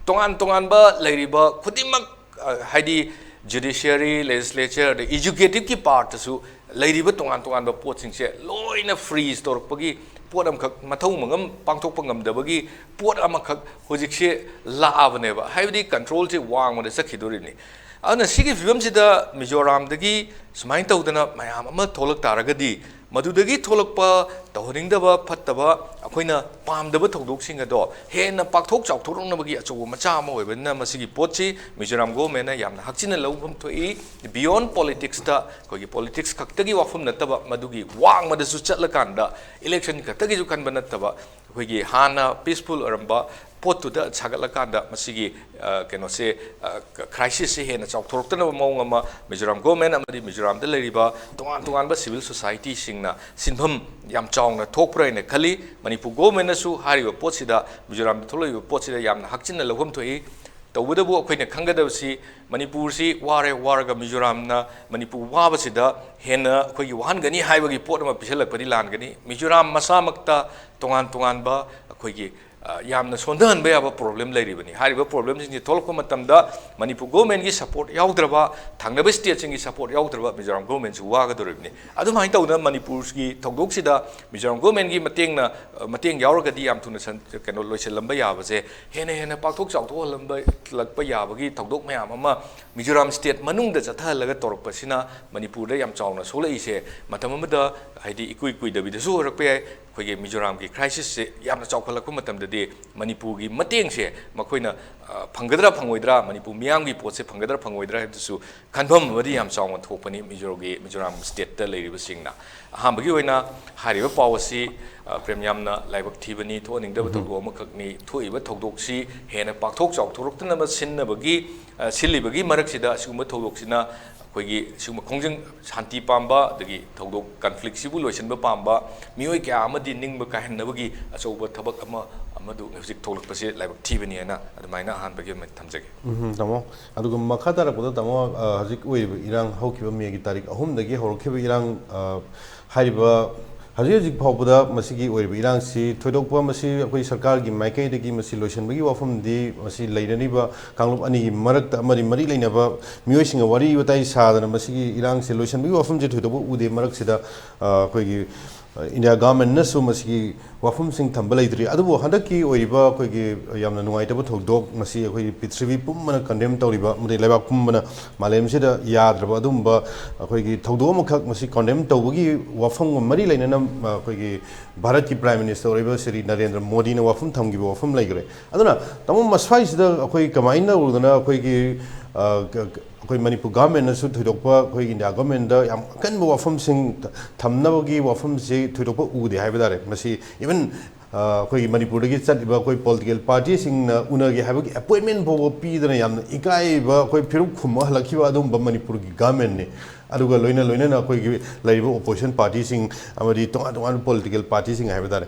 ꯇꯣꯉꯥꯟ ꯇꯣꯉꯥꯟꯕ ꯂꯩꯔꯤꯕ ꯈꯨꯗꯤꯡꯃꯛ, ꯑ, ꯍꯥꯏꯗꯤ ꯖꯨꯗꯤꯁꯤꯌꯔꯤ, ꯂꯦꯖꯤꯁꯂꯦꯆꯔ, ꯑꯗꯩ ꯑꯦꯖꯨꯀꯦꯇꯤꯞꯀꯤ ꯄꯥꯔꯠꯇꯁꯨ ꯂꯩꯔꯤꯕ ꯇꯣꯉꯥꯟ ꯇꯣꯉꯥꯟꯕ ꯄꯣꯠꯁꯤꯡꯁꯦ ꯂꯣꯏꯅ ꯐ꯭ꯔꯤꯖ ꯇꯧꯔꯛꯄꯒꯤ ꯄꯣꯠ ꯑꯃꯈꯛ, ꯃꯊꯧ ꯃꯉꯝ ꯄꯥꯡꯊꯣꯛꯄ ꯉꯝꯗꯕꯒꯤ ꯄꯣꯠ ꯑꯃꯈꯛ ꯍꯧꯖꯤꯛꯁꯦ ꯂꯥꯛꯑꯕꯅꯦꯕ꯫ ꯍꯥꯏꯕꯗꯤ ꯀꯟꯇ꯭ꯔꯣꯜꯁꯦ ꯋꯥꯡꯃꯗ ꯆꯠꯈꯤꯗꯣꯔꯤꯕꯅꯤ꯫ ꯑꯗꯨꯅ ꯁꯤꯒꯤ ꯐꯤꯕꯝꯁꯤꯗ ꯃꯤꯖꯣꯔꯥꯝꯗꯒꯤ ꯁꯨꯃꯥꯏꯅ ꯇꯧꯗꯅ ꯃꯌꯥꯝ ꯑꯃ ꯊꯣꯛꯂꯛ ꯇꯥꯔꯒꯗꯤ, ꯃꯗꯨꯗꯒꯤ ꯊꯣꯛꯂꯛꯄ ꯇꯧꯍꯟꯅꯤꯡꯗꯕ, ꯐꯠꯇꯕ, ꯑꯩꯈꯣꯏꯅ ꯄꯥꯝꯗꯕ ꯊꯧꯗꯣꯛꯁꯤꯡ ꯑꯗꯣ ꯍꯦꯟꯅ ꯄꯥꯛꯊꯣꯛ ꯆꯥꯎꯊꯣꯔꯛꯅꯕꯒꯤ ꯑꯆꯧꯕ ꯃꯆꯥꯛ ꯑꯃ ꯑꯣꯏꯕꯅꯤꯅ, ꯃꯁꯤꯒꯤ ꯄꯣꯠꯁꯤ ꯃꯤꯖꯣꯔꯥꯝ ꯒꯣꯚꯔꯟꯃꯦꯟꯠꯅ ꯌꯥꯝꯅ ꯍꯛꯆꯤꯟꯅ ꯂꯧꯐꯝ ꯊꯣꯛꯏ꯫ Beyond politics ꯇ, ꯑꯩꯈꯣꯏꯒꯤ ꯄꯣꯂꯤꯇꯤꯛꯁ ꯈꯛꯇꯒꯤ ꯋꯥꯐꯝ ꯅꯠꯇꯕ, ꯃꯗꯨꯒꯤ ꯋꯥꯡꯃꯗꯁꯨ ꯆꯠꯂꯀꯥꯟꯗ ꯏꯂꯦꯛꯁꯟ ꯈꯛꯇꯒꯤꯁꯨ ꯈꯟꯕ ꯅꯠꯇꯕ, ꯑꯩꯈꯣꯏꯒꯤ ꯍꯥꯟꯅ ꯄꯤꯁꯐꯨꯜ ꯑꯣꯏꯔꯝꯕ ꯄꯣꯠꯇꯨꯗ ꯁꯥꯒꯠꯂꯀꯥꯟꯗ ꯃꯁꯤꯒꯤ, ꯑ, ꯀꯩꯅꯣꯁꯦ, ꯑ, ꯀ-, ꯀ꯭ꯔꯥꯏꯁꯤꯁꯁꯦ ꯍꯦꯟꯅ ꯆꯥꯎꯊꯣꯔꯛꯇꯅꯕ ꯃꯑꯣꯡ ꯑꯃ ꯃꯤꯖꯣꯔꯥꯝ ꯒꯣꯚꯔꯟꯃꯦꯟꯠ ꯑꯃꯗꯤ ꯃꯤꯖꯣꯔꯥꯝꯗ ꯂꯩꯔꯤꯕ ꯇꯣꯉꯥꯟ ꯇꯣꯉꯥꯟꯕ ꯁꯤꯚꯤꯜ ꯁꯣꯁꯥꯏꯇꯤꯁꯤꯡꯅ ꯁꯤꯟꯐꯝ ꯌꯥꯝ ꯆꯥꯎꯅ ꯊꯣꯛꯄ꯭ꯔꯥ ꯍꯥꯏꯅ ꯈꯜꯂꯤ꯫ ꯃꯅꯤꯄꯨꯔ ꯒꯣꯚꯔꯟꯃꯦꯟꯠꯅꯁꯨ ꯍꯥꯏꯔꯤꯕ ꯄꯣꯠꯁꯤꯗ, ꯃꯤꯖꯣꯔꯥꯝꯗ ꯊꯣꯛꯂꯛꯏꯕ ꯄꯣꯠꯁꯤꯗ ꯌꯥꯝꯅ ꯍꯛꯆꯤꯟꯅ ꯂꯧꯐꯝ ꯊꯣꯛꯏ꯫ ꯇꯧꯕꯇꯕꯨ ꯑꯩꯈꯣꯏꯅ ꯈꯪꯒꯗꯕꯁꯤ, ꯃꯅꯤꯄꯨꯔꯁꯤ ꯋꯥꯔꯦ, ꯋꯥꯔꯒ ꯃꯤꯖꯣꯔꯥꯝꯅ ꯃꯅꯤꯄꯨꯔ ꯋꯥꯕꯁꯤꯗ ꯍꯦꯟꯅ ꯑꯩꯈꯣꯏꯒꯤ ꯋꯥꯍꯟꯒꯅꯤ ꯍꯥꯏꯕꯒꯤ ꯄꯣꯠ ꯑꯃ ꯄꯤꯁꯜꯂꯛꯄꯗꯤ ꯂꯥꯟꯒꯅꯤ꯫ ꯃꯤꯖꯣꯔꯥꯝ ꯃꯁꯥꯃꯛꯇ ꯇꯣꯉꯥꯟ ꯇꯣꯉꯥꯟꯕ ꯑꯩꯈꯣꯏꯒꯤ, ꯑ, ꯌꯥꯝꯅ ꯁꯣꯟꯊꯍꯟꯕ ꯌꯥꯕ ꯄ꯭ꯔꯣꯕ꯭ꯂꯦꯝ ꯂꯩꯔꯤꯕꯅꯤ꯫ ꯍꯥꯏꯔꯤꯕ ꯄ꯭ꯔꯣꯕ꯭ꯂꯦꯝꯁꯤꯡꯁꯤ ꯊꯣꯛꯂꯛꯄ ꯃꯇꯝꯗ ꯃꯅꯤꯄꯨꯔ ꯒꯣꯚꯔꯟꯃꯦꯟꯠꯀꯤ ꯁꯄꯣꯔꯠ ꯌꯥꯎꯗ꯭ꯔꯕ, ꯊꯪꯅꯕ ꯁ꯭ꯇꯦꯠꯁꯤꯡꯒꯤ ꯁꯄꯣꯔꯠ ꯌꯥꯎꯗ꯭ꯔꯕ ꯃꯤꯖꯣꯔꯥꯝ ꯒꯣꯚꯔꯟꯃꯦꯟꯠꯁꯨ ꯋꯥꯒꯗꯧꯔꯤꯕꯅꯤ꯫ ꯑꯗꯨꯃꯥꯏꯅ ꯇꯧꯗꯅ ꯃꯅꯤꯄꯨꯔꯒꯤ ꯊꯧꯗꯣꯛꯁꯤꯗ ꯃꯤꯖꯣꯔꯥꯝ ꯒꯣꯚꯔꯟꯃꯦꯟꯠꯀꯤ ꯃꯇꯦꯡꯅ, ꯑ, ꯃꯇꯦꯡ ꯌꯥꯎꯔꯒꯗꯤ ꯌꯥꯝ ꯊꯨꯅ ꯁꯟ-, ꯀꯩꯅꯣ ꯂꯣꯏꯁꯤꯜꯂꯝꯕ ꯌꯥꯕꯁꯦ ꯍꯦꯟꯅ ꯍꯦꯟꯅ ꯄꯥꯛꯊꯣꯛ ꯆꯥꯎꯊꯣꯛꯍꯜꯂꯝꯕ, ꯂꯛꯄ ꯌꯥꯕꯒꯤ ꯊꯧꯗꯣꯛ ꯃꯌꯥꯝ ꯑꯃ ꯃꯤꯖꯣꯔꯥꯝ ꯁ꯭ꯇꯦꯠ ꯃꯅꯨꯡꯗ ꯆꯠꯊꯍꯜꯂꯒ ꯇꯧꯔꯛꯄꯁꯤꯅ ꯃꯅꯤꯄꯨꯔꯗ ꯌꯥꯝ ꯆꯥꯎꯅ ꯁꯣꯛꯂꯛꯏꯁꯦ ꯃꯇꯝ ꯑꯃꯗ, ꯍꯥꯏꯗꯤ, ꯏꯀꯨꯏ ꯀꯨꯏꯗꯕꯤꯗꯁꯨ ꯑꯣꯏꯔꯛꯄ ꯌꯥꯏ꯫ ꯑꯩꯈꯣꯏꯒꯤ ꯃꯤꯖꯣꯔꯥꯝꯒꯤ ꯀ꯭ꯔꯥꯏꯁꯤꯁꯁꯦ ꯌꯥꯝꯅ ꯆꯥꯎꯈꯠꯂꯛꯄ ꯃꯇꯝꯗꯗꯤ ꯃꯅꯤꯄꯨꯔꯒꯤ ꯃꯇꯦꯡꯁꯦ ꯃꯈꯣꯏꯅ, ꯑ, ꯐꯪꯒꯗ꯭ꯔꯥ ꯐꯪꯉꯣꯏꯗ꯭ꯔꯥ, ꯃꯅꯤꯄꯨꯔ ꯃꯤꯌꯥꯝꯒꯤ ꯄꯣꯠꯁꯦ ꯐꯪꯒꯗ꯭ꯔꯥ ꯐꯪꯉꯣꯏꯗ꯭ꯔꯥ ꯍꯥꯏꯕꯗꯨꯁꯨ ꯈꯟꯐꯝ ꯑꯃꯗꯤ ꯌꯥꯝ ꯆꯥꯎꯅ ꯊꯣꯛꯄꯅꯤ ꯃꯤꯖꯣꯔꯒꯤ, ꯃꯤꯖꯣꯔꯥꯝ ꯁ꯭ꯇꯦꯠꯇ ꯂꯩꯔꯤꯕꯁꯤꯡꯅ꯫ ꯑꯍꯥꯟꯕꯒꯤ ꯑꯣꯏꯅ ꯍꯥꯏꯔꯤꯕ ꯄꯥꯎ ꯑꯁꯤ, ꯑ, ꯄ꯭ꯔꯦꯝ, ꯌꯥꯝꯅ ꯂꯥꯏꯕꯛ ꯊꯤꯕꯅꯤ, ꯊꯣꯛꯍꯟꯅꯤꯡꯗꯕ ꯊꯧꯗꯣꯛ ꯑꯃꯈꯛꯅꯤ꯫ ꯊꯣꯛꯏꯕ ꯊꯧꯗꯣꯛꯁꯤ ꯍꯦꯟꯅ ꯄꯥꯛꯊꯣꯛ ꯆꯥꯎꯊꯣꯔꯛꯇꯅꯕ ꯁꯤꯟꯅꯕꯒꯤ, ꯑ, ꯁꯤꯜꯂꯤꯕꯒꯤ ꯃꯔꯛꯁꯤꯗ ꯑꯁꯤꯒꯨꯝꯕ ꯊꯧꯗꯣꯛꯁꯤꯅ ꯑꯩꯈꯣꯏꯒꯤ ꯁꯤꯒꯨꯝꯕ ꯈꯣꯡꯖꯪ, ꯁꯥꯟꯇꯤ ꯄꯥꯝꯕ, ꯑꯗꯒꯤ ꯊꯧꯗꯣꯛ, ꯀꯟꯐ꯭ꯂꯤꯛꯁꯤꯕꯨ ꯂꯣꯏꯁꯤꯟꯕ ꯄꯥꯝꯕ ꯃꯤꯑꯣꯏ ꯀꯌꯥ ꯑꯃꯗꯤ ꯅꯤꯡꯕ ꯀꯥꯏꯍꯟꯅꯕꯒꯤ ꯑꯆꯧꯕ ꯊꯕꯛ ꯑꯃ, ꯑꯃꯗꯨ ꯍꯧꯖꯤꯛ ꯊꯣꯛꯂꯛꯄꯁꯤ ꯂꯥꯏꯕꯛ ꯊꯤꯕꯅꯤ ꯍꯥꯏꯅ ꯑꯗꯨꯃꯥꯏꯅ ꯑꯍꯥꯟꯕꯒꯤ ꯑꯣꯏꯅ ꯊꯝꯖꯒꯦ꯫ ꯎꯝ, ꯇꯥꯃꯣ꯫ ꯑꯗꯨꯒ ꯃꯈꯥ ꯇꯥꯔꯛꯄꯗ, ꯇꯥꯃꯣ, ꯑ, ꯍꯧꯖꯤꯛ ꯑꯣꯏꯔꯤꯕ ꯏꯔꯥꯡ, ꯍꯧꯈꯤꯕ ꯃꯦꯒꯤ ꯇꯥꯔꯤꯛ ꯑꯍꯨꯝꯗꯒꯤ ꯍꯧꯔꯛꯈꯤꯕ ꯏꯔꯥꯡ, ꯑ, ꯍꯥꯏꯔꯤꯕ ꯍꯧꯖꯤꯛ ꯍꯧꯖꯤꯛ ꯐꯥꯎꯕꯗ ꯃꯁꯤꯒꯤ ꯑꯣꯏꯔꯤꯕ ꯏꯔꯥꯡꯁꯤ ꯊꯣꯏꯗꯣꯛꯄ, ꯃꯁꯤ ꯑꯩꯈꯣꯏ ꯁꯔꯀꯥꯔꯒꯤ ꯃꯥꯏꯀꯩꯗꯒꯤ ꯃꯁꯤ ꯂꯣꯏꯁꯤꯟꯕꯒꯤ ꯋꯥꯐꯝꯗꯤ, ꯃꯁꯤ ꯂꯩꯅꯔꯤꯕ ꯀꯥꯡꯂꯨꯞ ꯑꯅꯤꯒꯤ ꯃꯔꯛꯇ ꯑꯃꯗꯤ ꯃꯔꯤ ꯂꯩꯅꯕ ꯃꯤꯑꯣꯏꯁꯤꯡꯒ ꯋꯥꯔꯤ ꯋꯥꯇꯥꯏ ꯁꯥꯗꯅ ꯃꯁꯤꯒꯤ ꯏꯔꯥꯡꯁꯤ ꯂꯣꯏꯁꯤꯟꯕꯒꯤ ꯋꯥꯐꯝꯁꯤ ꯊꯣꯏꯗꯣꯛꯄ ꯎꯗꯦ꯫ ꯃꯔꯛꯁꯤꯗ, ꯑ, ꯑꯩꯈꯣꯏꯒꯤ, ꯑ, ꯏꯟꯗꯤꯌꯥ ꯒꯚꯔꯟꯃꯦꯟꯅꯁꯨ ꯃꯁꯤꯒꯤ ꯋꯥꯐꯝꯁꯤꯡ ꯊꯝꯕ ꯂꯩꯇ꯭ꯔꯤ꯫ ꯑꯗꯨꯕꯨ ꯍꯟꯗꯛꯀꯤ ꯑꯣꯏꯔꯤꯕ ꯑꯩꯈꯣꯏꯒꯤ ꯌꯥꯝꯅ ꯅꯨꯡꯉꯥꯏꯇꯕ ꯊꯧꯗꯣꯛ, ꯃꯁꯤ ꯑꯩꯈꯣꯏꯒꯤ ꯄ꯭ꯔꯤꯊꯤꯕꯤ ꯄꯨꯝꯕꯅ ꯀꯟꯗꯦꯝ ꯇꯧꯔꯤꯕ, ꯑꯃꯗꯤ ꯂꯩꯕꯥꯛ ꯄꯨꯝꯕꯅ ꯃꯥꯂꯦꯝꯁꯤꯗ ꯌꯥꯗ꯭ꯔꯕ ꯑꯗꯨꯒꯨꯝꯕ ꯑꯩꯈꯣꯏꯒꯤ ꯊꯧꯗꯣꯛ ꯑꯃꯈꯛ, ꯃꯁꯤ ꯀꯟꯗꯦꯝ ꯇꯧꯕꯒꯤ ꯋꯥꯐꯝꯒ ꯃꯔꯤ ꯂꯩꯅꯅ, ꯑ, ꯑꯩꯈꯣꯏꯒꯤ ꯚꯥꯔꯠꯀꯤ ꯄ꯭ꯔꯥꯏꯝ ꯃꯤꯅꯤꯁꯇꯔ ꯑꯣꯏꯔꯤꯕ ꯁ꯭ꯔꯤ ꯅꯔꯦꯟꯗ꯭ꯔ ꯃꯣꯗꯤꯅ ꯋꯥꯐꯝ ꯊꯝꯈꯤꯕ ꯋꯥꯐꯝ ꯂꯩꯈ꯭ꯔꯦ꯫ ꯑꯗꯨꯅ, ꯇꯥꯃꯣ, ꯃꯁ꯭ꯋꯥꯏꯁꯤꯗ ꯑꯩꯈꯣꯏ ꯀꯃꯥꯏꯅ ꯇꯧꯗꯅ ꯑꯩꯈꯣꯏꯒꯤ, ꯑ, ꯀ-, ꯀ-, ꯑꯩꯈꯣꯏ ꯃꯅꯤꯄꯨꯔ ꯒꯚꯔꯟꯃꯦꯟꯅꯁꯨ ꯊꯣꯏꯗꯣꯛꯄ, ꯑꯩꯈꯣꯏ ꯏꯟꯗꯤꯌꯥ ꯒꯚꯔꯟꯃꯦꯟꯗ ꯌꯥꯝ ꯑꯀꯟꯕ ꯋꯥꯐꯝꯁꯤꯡ ꯊ-, ꯊꯝꯅꯕꯒꯤ ꯋꯥꯐꯝꯁꯤ ꯊꯣꯏꯗꯣꯛꯄ ꯎꯗꯦ ꯍꯥꯏꯕ ꯇꯥꯔꯦ꯫ ꯃꯁꯤ even, ꯑ, ꯑꯩꯈꯣꯏꯒꯤ ꯃꯅꯤꯄꯨꯔꯗꯒꯤ ꯆꯠꯂꯤꯕ ꯑꯩꯈꯣꯏ ꯄꯣꯂꯤꯇꯤꯀꯦꯜ ꯄꯥꯔꯇꯤꯁꯤꯡꯅ ꯎꯅꯒꯦ ꯍꯥꯏꯕꯒꯤ ꯑꯦꯄꯣꯏꯟꯃꯦꯟ ꯐꯥꯎꯕ ꯄꯤꯗꯅ ꯌꯥꯝꯅ ꯏꯀꯥꯏꯕ, ꯑꯩꯈꯣꯏ ꯐꯤꯔꯨꯛ ꯈꯨꯝꯃ ꯍꯜꯂꯛꯈꯤꯕ ꯑꯗꯨꯒꯨꯝꯕ ꯃꯅꯤꯄꯨꯔꯒꯤ ꯒꯚꯔꯟꯃꯦꯟꯅꯤ꯫ ꯑꯗꯨꯒ ꯂꯣꯏꯅ ꯂꯣꯏꯅꯅ ꯑꯩꯈꯣꯏꯒꯤ ꯂꯩꯔꯤꯕ ꯑꯣꯄꯣꯖꯤꯁꯟ ꯄꯥꯔꯇꯤꯁꯤꯡ ꯑꯃꯗꯤ ꯇꯣꯉꯥꯟ ꯇꯣꯉꯥꯟꯕ ꯄꯣꯂꯤꯇꯤꯀꯦꯜ ꯄꯥꯔꯇꯤꯁꯤꯡ ꯍꯥꯏꯕ ꯇꯥꯔꯦ꯫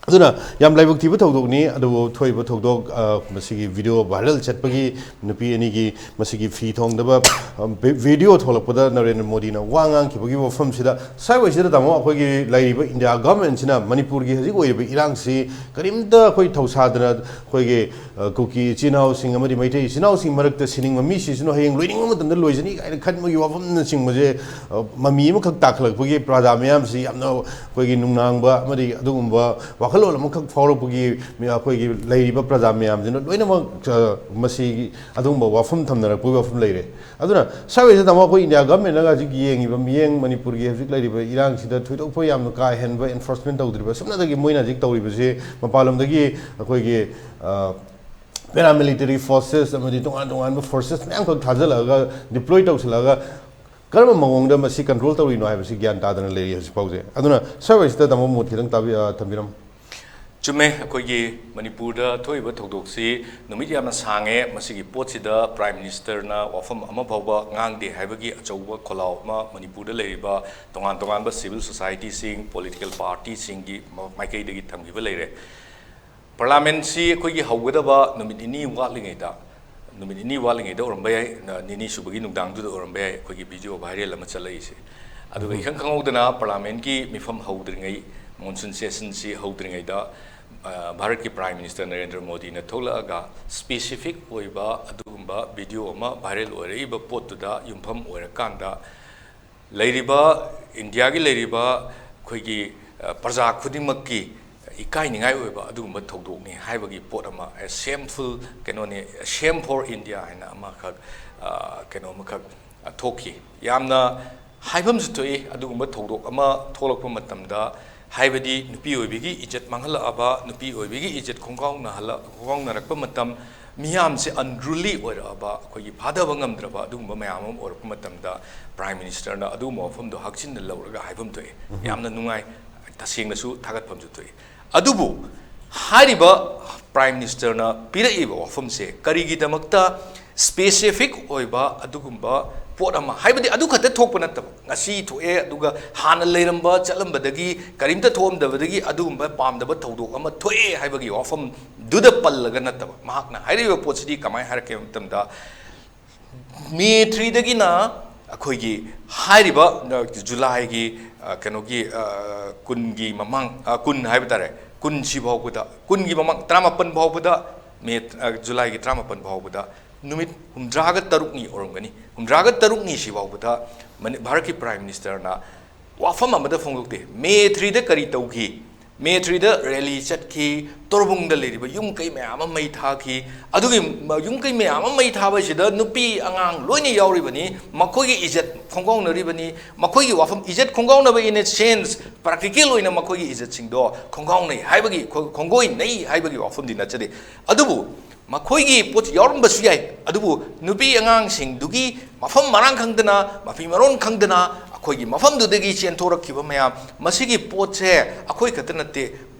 ꯑꯗꯨꯅ ꯌꯥꯝ ꯂꯥꯏꯕꯛ ꯊꯤꯕ ꯊꯧꯗꯣꯛꯅꯤ꯫ ꯑꯗꯨꯕꯨ ꯊꯣꯛꯏꯕ ꯊꯧꯗꯣꯛ, ꯑ, ꯃꯁꯤꯒꯤ ꯚꯤꯗꯤꯑꯣ ꯚꯥꯏꯔꯦꯜ ꯆꯠꯄꯒꯤ, ꯅꯨꯄꯤ ꯑꯅꯤꯒꯤ ꯃꯁꯤꯒꯤ ꯐꯤ ꯊꯣꯡꯗꯕ, ꯑ, ꯚꯤ-, ꯚꯤꯗꯤꯑꯣ ꯊꯣꯛꯂꯛꯄꯗ ꯅꯔꯦꯟꯗ꯭ꯔ ꯃꯣꯗꯤꯅ ꯋꯥ ꯉꯥꯡꯈꯤꯕꯒꯤ ꯋꯥꯐꯝꯁꯤꯗ, ꯁ꯭ꯋꯥꯏꯋꯥꯏꯁꯤꯗ, ꯇꯥꯃꯣ, ꯑꯩꯈꯣꯏꯒꯤ ꯂꯩꯔꯤꯕ ꯏꯟꯗꯤꯌꯥ ꯒꯚꯔꯟꯃꯦꯟꯁꯤꯅ ꯃꯅꯤꯄꯨꯔꯒꯤ ꯍꯧꯖꯤꯛ ꯑꯣꯏꯔꯤꯕ ꯏꯔꯥꯡꯁꯤ ꯀꯔꯤꯝꯇ ꯑꯩꯈꯣꯏ ꯊꯧꯁꯥꯗꯅ, ꯑꯩꯈꯣꯏꯒꯤ, ꯑ, ꯀꯨꯀꯤ ꯏꯆꯤꯟ ꯏꯅꯥꯎꯁꯤꯡ ꯑꯃꯗꯤ ꯃꯩꯇꯩ ꯏꯆꯤꯟ ꯏꯅꯥꯎꯁꯤꯡ ꯃꯔꯛꯇ ꯁꯤꯅꯤꯡꯕ ꯃꯤ ꯁꯤꯁꯅꯨ, ꯍꯌꯦꯡ ꯂꯣꯏꯅꯤꯡꯕ ꯃꯇꯝꯗ ꯂꯣꯏꯖꯅꯤ ꯀꯥꯏꯅ ꯈꯟꯕꯒꯤ ꯋꯥꯐꯝꯅꯆꯤꯡꯕꯁꯦ, ꯑ, ꯃꯃꯤ ꯑꯃꯈꯛ ꯇꯥꯈꯠꯂꯛꯄꯒꯤ ꯄ꯭ꯔꯖꯥ ꯃꯌꯥꯝꯁꯤ ꯌꯥꯝꯅ ꯑꯩꯈꯣꯏꯒꯤ ꯅꯨꯡꯅꯥꯡꯕ ꯑꯃꯗꯤ ꯑꯗꯨꯒꯨꯝꯕ ꯋꯥꯈꯜ ꯋꯥꯈꯜꯂꯣꯟ ꯑꯃꯈꯛ ꯐꯥꯎꯔꯛꯄꯒꯤ ꯃꯤ-, ꯑꯩꯈꯣꯏꯒꯤ ꯂꯩꯔꯤꯕ ꯄ꯭ꯔꯖꯥ ꯃꯌꯥꯝꯁꯤꯅ ꯂꯣꯏꯅꯃꯛ, ꯑ, ꯃꯁꯤꯒꯤ ꯑꯗꯨꯒꯨꯝꯕ ꯋꯥꯐꯝ ꯊꯝꯅꯔꯛꯄꯒꯤ ꯋꯥꯐꯝ ꯂꯩꯔꯦ꯫ ꯑꯗꯨꯅ ꯁ꯭ꯋꯥꯏꯁꯤꯗ ꯇꯥꯃꯣ, ꯑꯩꯈꯣꯏ ꯏꯟꯗꯤꯌꯥ ꯒꯚꯔꯟꯃꯦꯟꯠꯅꯒ ꯍꯧꯖꯤꯛ ꯌꯦꯡꯉꯤꯕ ꯃꯤꯠꯌꯦꯡ, ꯃꯅꯤꯄꯨꯔꯒꯤ ꯍꯧꯖꯤꯛ ꯂꯩꯔꯤꯕ ꯏꯔꯥꯡꯁꯤꯗ ꯊꯣꯏꯗꯣꯛꯄ ꯌꯥꯝꯅ ꯀꯥ ꯍꯦꯟꯕ enforcement ꯇꯧꯗ꯭ꯔꯤꯕ, ꯁꯨꯞꯅꯇꯒꯤ ꯃꯣꯏꯅ ꯍꯧꯖꯤꯛ ꯇꯧꯔꯤꯕꯁꯤ ꯃꯄꯥꯟꯂꯣꯝꯗꯒꯤ ꯑꯩꯈꯣꯏꯒꯤ, ꯑ, paramilitary forces ꯑꯃꯗꯤ ꯇꯣꯉꯥꯟ ꯇꯣꯉꯥꯟꯕ forces ꯃꯌꯥꯝꯈꯛ ꯊꯥꯖꯤꯜꯂꯛꯑꯒ, deploy ꯇꯧꯁꯤꯜꯂꯛꯑꯒ, ꯀꯔꯝꯕ ꯃꯑꯣꯡꯗ ꯃꯁꯤ control ꯇꯧꯔꯤꯅꯣ ꯍꯥꯏꯕꯁꯤ ꯒ꯭ꯌꯥꯟ ꯇꯥꯗꯅ ꯂꯩꯔꯤ ꯍꯧꯖꯤꯛ ꯐꯥꯎꯁꯦ꯫ ꯑꯗꯨꯅ ꯁ꯭ꯋꯥꯏꯁꯤꯗ ꯇꯥꯃꯣ ꯃꯣꯠ ꯈꯤꯇꯪ ꯇꯥꯕꯤ-, ꯑ, ꯊꯝꯕꯤꯔꯝꯃꯨ꯫ ꯆꯨꯝꯃꯦ, ꯑꯩꯈꯣꯏꯒꯤ ꯃꯅꯤꯄꯨꯔꯗ ꯊꯣꯛꯏꯕ ꯊꯧꯗꯣꯛꯁꯤ ꯅꯨꯃꯤꯠ ꯌꯥꯝꯅ ꯁꯥꯡꯉꯦ꯫ ꯃꯁꯤꯒꯤ ꯄꯣꯠꯁꯤꯗ Prime Ministerꯅ ꯋꯥꯐꯝ ꯑꯃ ꯐꯥꯎꯕ ꯉꯥꯡꯗꯦ ꯍꯥꯏꯕꯒꯤ ꯑꯆꯧꯕ ꯈꯣꯜꯂꯥꯎ ꯑꯃ ꯃꯅꯤꯄꯨꯔꯗ ꯂꯩꯔꯤꯕ ꯇꯣꯉꯥꯟ ꯇꯣꯉꯥꯟꯕ civil societyꯁꯤꯡ, political partyꯁꯤꯡꯒꯤ ꯃ-, ꯃꯥꯏꯀꯩꯗꯒꯤ ꯊꯝꯈꯤꯕ ꯂꯩꯔꯦ꯫ Parliamentꯁꯤ ꯑꯩꯈꯣꯏꯒꯤ ꯍꯧꯒꯗꯕ ꯅꯨꯃꯤꯠ ꯅꯤꯅꯤ ꯋꯥꯠꯂꯤꯉꯩꯗ, ꯅꯨꯃꯤꯠ ꯅꯤꯅꯤ ꯋꯥꯠꯂꯤꯉꯩꯗ ꯑꯣꯏꯔꯝꯕ ꯌꯥꯏ, ꯅ-, ꯅꯤꯅꯤ ꯁꯨꯕꯒꯤ ꯅꯨꯡꯗꯥꯡꯗꯨꯗ ꯑꯣꯏꯔꯝꯕ ꯌꯥꯏ, ꯑꯩꯈꯣꯏꯒꯤ video viral ꯑꯃ ꯆꯠꯂꯛꯏꯁꯦ꯫ ꯑꯗꯨꯒ ꯎꯝ꯫ ꯏꯈꯪ ꯈꯪꯍꯧꯗꯅ Parliamentꯀꯤ ꯃꯤꯐꯝ ꯍꯧꯗ꯭ꯔꯤꯉꯩ, monsoon sessionꯁꯤ ꯍꯧꯗ꯭ꯔꯤꯉꯩꯗ, ꯑ, ꯚꯥꯔꯠꯀꯤ Prime Minister ꯅꯔꯦꯟꯗ꯭ꯔ ꯃꯣꯗꯤꯅ ꯊꯣꯛꯂꯛꯑꯒ specific ꯑꯣꯏꯕ ꯑꯗꯨꯒꯨꯝꯕ video ꯑꯃ viral ꯑꯣꯏꯔꯛꯏꯕ ꯄꯣꯠꯇꯨꯗ ꯌꯨꯝꯐꯝ ꯑꯣꯏꯔꯀꯥꯟꯗ, ꯂꯩꯔꯤꯕ, ꯏꯟꯗꯤꯌꯥꯒꯤ ꯂꯩꯔꯤꯕ ꯑꯩꯈꯣꯏꯒꯤ, ꯑ, ꯄ꯭ꯔꯖꯥ ꯈꯨꯗꯤꯡꯃꯛꯀꯤ ꯏꯀꯥꯏꯅꯤꯡꯉꯥꯏ ꯑꯣꯏꯕ ꯑꯗꯨꯒꯨꯝꯕ ꯊꯧꯗꯣꯛꯅꯤ ꯍꯥꯏꯕꯒꯤ ꯄꯣꯠ ꯑꯃ, a shameful ꯀꯩꯅꯣꯅꯤ, shame for India ꯍꯥꯏꯅ ꯑꯃꯈꯛ, ꯑ, ꯀꯩꯅꯣ ꯑꯃꯈꯛ, ꯑ, ꯊꯣꯛꯈꯤ꯫ ꯌꯥꯝꯅ ꯍꯥꯏꯐꯝꯁꯨ ꯊꯣꯛꯏ, ꯑꯗꯨꯒꯨꯝꯕ ꯊꯧꯗꯣꯛ ꯑꯃ ꯊꯣꯛꯂꯛꯄ ꯃꯇꯝꯗ, ꯍꯥꯏꯕꯗꯤ ꯅꯨꯄꯤ ꯑꯣꯏꯕꯤꯒꯤ ꯏꯖꯠ ꯃꯥꯡꯍꯜꯂꯛꯑꯕ, ꯅꯨꯄꯤ ꯑꯣꯏꯕꯤꯒꯤ ꯏꯖꯠ ꯈꯣꯡꯒꯥꯎꯅꯍꯜꯂ-, ꯈꯣꯡꯒꯥꯎꯅꯔꯛꯄ ꯃꯇꯝ, ꯃꯤꯌꯥꯝꯁꯦ unruly ꯑꯣꯏꯔꯛꯑꯕ, ꯑꯩꯈꯣꯏꯒꯤ ꯐꯥꯊꯕ ꯉꯝꯗ꯭ꯔꯕ ꯑꯗꯨꯒꯨꯝꯕ ꯃꯌꯥꯝ ꯑꯃ ꯑꯣꯏꯔꯛꯄ ꯃꯇꯝꯗ, Prime Ministerꯅ ꯑꯗꯨꯒꯨꯝꯕ ꯋꯥꯐꯝꯗꯣ ꯍꯛꯆꯤꯟꯅ ꯂꯧꯔꯒ ꯍꯥꯏꯐꯝ ꯊꯣꯛꯑꯦ꯫ ꯎꯝ꯫ ꯌꯥꯝꯅ ꯅꯨꯡꯉꯥꯏ, ꯇꯁꯦꯡꯅꯁꯨ ꯊꯥꯒꯠꯐꯝꯁꯨ ꯊꯣꯛꯑꯦ꯫ ꯑꯗꯨꯕꯨ ꯍꯥꯏꯔꯤꯕ Prime Ministerꯅ ꯄꯤꯔꯛꯏꯕ ꯋꯥꯐꯝꯁꯦ ꯀꯔꯤꯒꯤꯗꯃꯛꯇ specific ꯑꯣꯏꯕ ꯑꯗꯨꯒꯨꯝꯕ ꯄꯣꯠ ꯑꯃ, ꯍꯥꯏꯕꯗꯤ ꯑꯗꯨ ꯈꯛꯇ ꯊꯣꯛꯄ ꯅꯠꯇꯕ, ꯉꯁꯤ ꯊꯣꯛꯑꯦ, ꯑꯗꯨꯒ ꯍꯥꯟꯅ ꯂꯩꯔꯝꯕ ꯆꯠꯂꯝꯕꯗꯒꯤ, ꯀꯔꯤꯝꯇ ꯊꯣꯛꯑꯝꯗꯕꯗꯒꯤ ꯑꯗꯨꯒꯨꯝꯕ ꯄꯥꯝꯗꯕ ꯊꯧꯗꯣꯛ ꯑꯃ ꯊꯣꯛꯑꯦ ꯍꯥꯏꯕꯒꯤ ꯋꯥꯐꯝꯗꯨꯗ ꯄꯜꯂꯒ ꯅꯠꯇꯕ, ꯃꯍꯥꯛꯅ ꯍꯥꯏꯔꯤꯕ ꯄꯣꯠꯁꯤꯗꯤ ꯀꯃꯥꯏꯅ ꯍꯥꯏꯔꯛꯀꯦ ꯍꯥꯏꯕ ꯃꯇꯝꯗ, May threeꯗꯒꯤꯅ ꯑꯩꯈꯣꯏꯒꯤ ꯍꯥꯏꯔꯤꯕ, ꯑ, ꯖꯨꯂꯥꯏꯒꯤ, ꯑ, ꯀꯩꯅꯣꯒꯤ, ꯑ, ꯀꯨꯟꯒꯤ ꯃꯃꯥꯡ, ꯑ, ꯀꯨꯟ ꯍꯥꯏꯕ ꯇꯥꯔꯦ, ꯀꯨꯟꯁꯤ ꯐꯥꯎꯕꯗ, ꯀꯨꯟꯒꯤ ꯃꯃꯥꯡ, ꯇꯔꯥꯃꯥꯄꯟ ꯐꯥꯎꯕꯗ, ꯃꯦ, ꯑ, ꯖꯨꯂꯥꯏꯒꯤ ꯇꯔꯥꯃꯥꯄꯟ ꯐꯥꯎꯕꯗ ꯅꯨꯃꯤꯠ ꯍꯨꯝꯗ꯭ꯔꯥꯒ ꯇꯔꯨꯛꯅꯤ ꯑꯣꯏꯔꯝꯒꯅꯤ꯫ ꯍꯨꯝꯗ꯭ꯔꯥꯒ ꯇꯔꯨꯛꯅꯤ ꯁꯤ ꯐꯥꯎꯕꯗ ꯃꯅꯤ-, ꯚꯥꯔꯠꯀꯤ Prime Ministerꯅ ꯋꯥꯐꯝ ꯑꯃꯗ ꯐꯣꯡꯗꯣꯛꯇꯦ꯫ May threeꯗ ꯀꯔꯤ ꯇꯧꯈꯤ? ꯃꯦ ꯊ꯭ꯔꯤꯗ ꯔꯦꯂꯤ ꯆꯠꯈꯤ, ꯇꯣꯔꯕꯨꯡꯗ ꯂꯩꯔꯤꯕ ꯌꯨꯝ ꯀꯩ ꯃꯌꯥꯝ ꯑꯃ ꯃꯩ ꯊꯥꯈꯤ꯫ ꯑꯗꯨꯒꯤ ꯃ-, ꯌꯨꯝ ꯀꯩ ꯃꯌꯥꯝ ꯑꯃ ꯃꯩ ꯊꯥꯕ ꯍꯥꯏꯁꯤꯗ ꯅꯨꯄꯤ ꯑꯉꯥꯡ ꯂꯣꯏꯅ ꯌꯥꯎꯔꯤꯕꯅꯤ꯫ ꯃꯈꯣꯏꯒꯤ ꯏꯖꯠ ꯈꯣꯡꯒꯥꯎꯅꯔꯤꯕꯅꯤ꯫ ꯃꯈꯣꯏꯒꯤ ꯋꯥꯐꯝ, ꯏꯖꯠ ꯈꯣꯡꯒꯥꯎꯅꯕ in a sense, practical ꯑꯣꯏꯅ ꯃꯈꯣꯏꯒꯤ ꯏꯖꯠꯁꯤꯡꯗꯣ ꯈꯣꯡꯒꯥꯎꯅꯩ ꯍꯥꯏꯕꯒꯤ, ꯈꯣ-, ꯈꯣꯡꯒꯣꯏꯅꯩ ꯍꯥꯏꯕꯒꯤ ꯋꯥꯐꯝꯗꯤ ꯅꯠꯆꯗꯦ꯫ ꯑꯗꯨꯕꯨ ꯃꯈꯣꯏꯒꯤ ꯄꯣꯠ ꯌꯥꯎꯔꯝꯕꯁꯨ ꯌꯥꯏ, ꯑꯗꯨꯕꯨ ꯅꯨꯄꯤ ꯑꯉꯥꯡꯁꯤꯡꯗꯨꯒꯤ ꯃꯐꯝ ꯃꯔꯥꯡ ꯈꯪꯗꯅ, ꯃꯐꯤ ꯃꯔꯣꯟ ꯈꯪꯗꯅ, ꯑꯩꯈꯣꯏꯒꯤ ꯃꯐꯝꯗꯨꯗꯒꯤ ꯆꯦꯟꯊꯣꯔꯛꯈꯤꯕ ꯃꯌꯥꯝ, ꯃꯁꯤꯒꯤ ꯄꯣꯠꯁꯦ ꯑꯩꯈꯣꯏ ꯈꯛꯇ ꯅꯠꯇꯦ,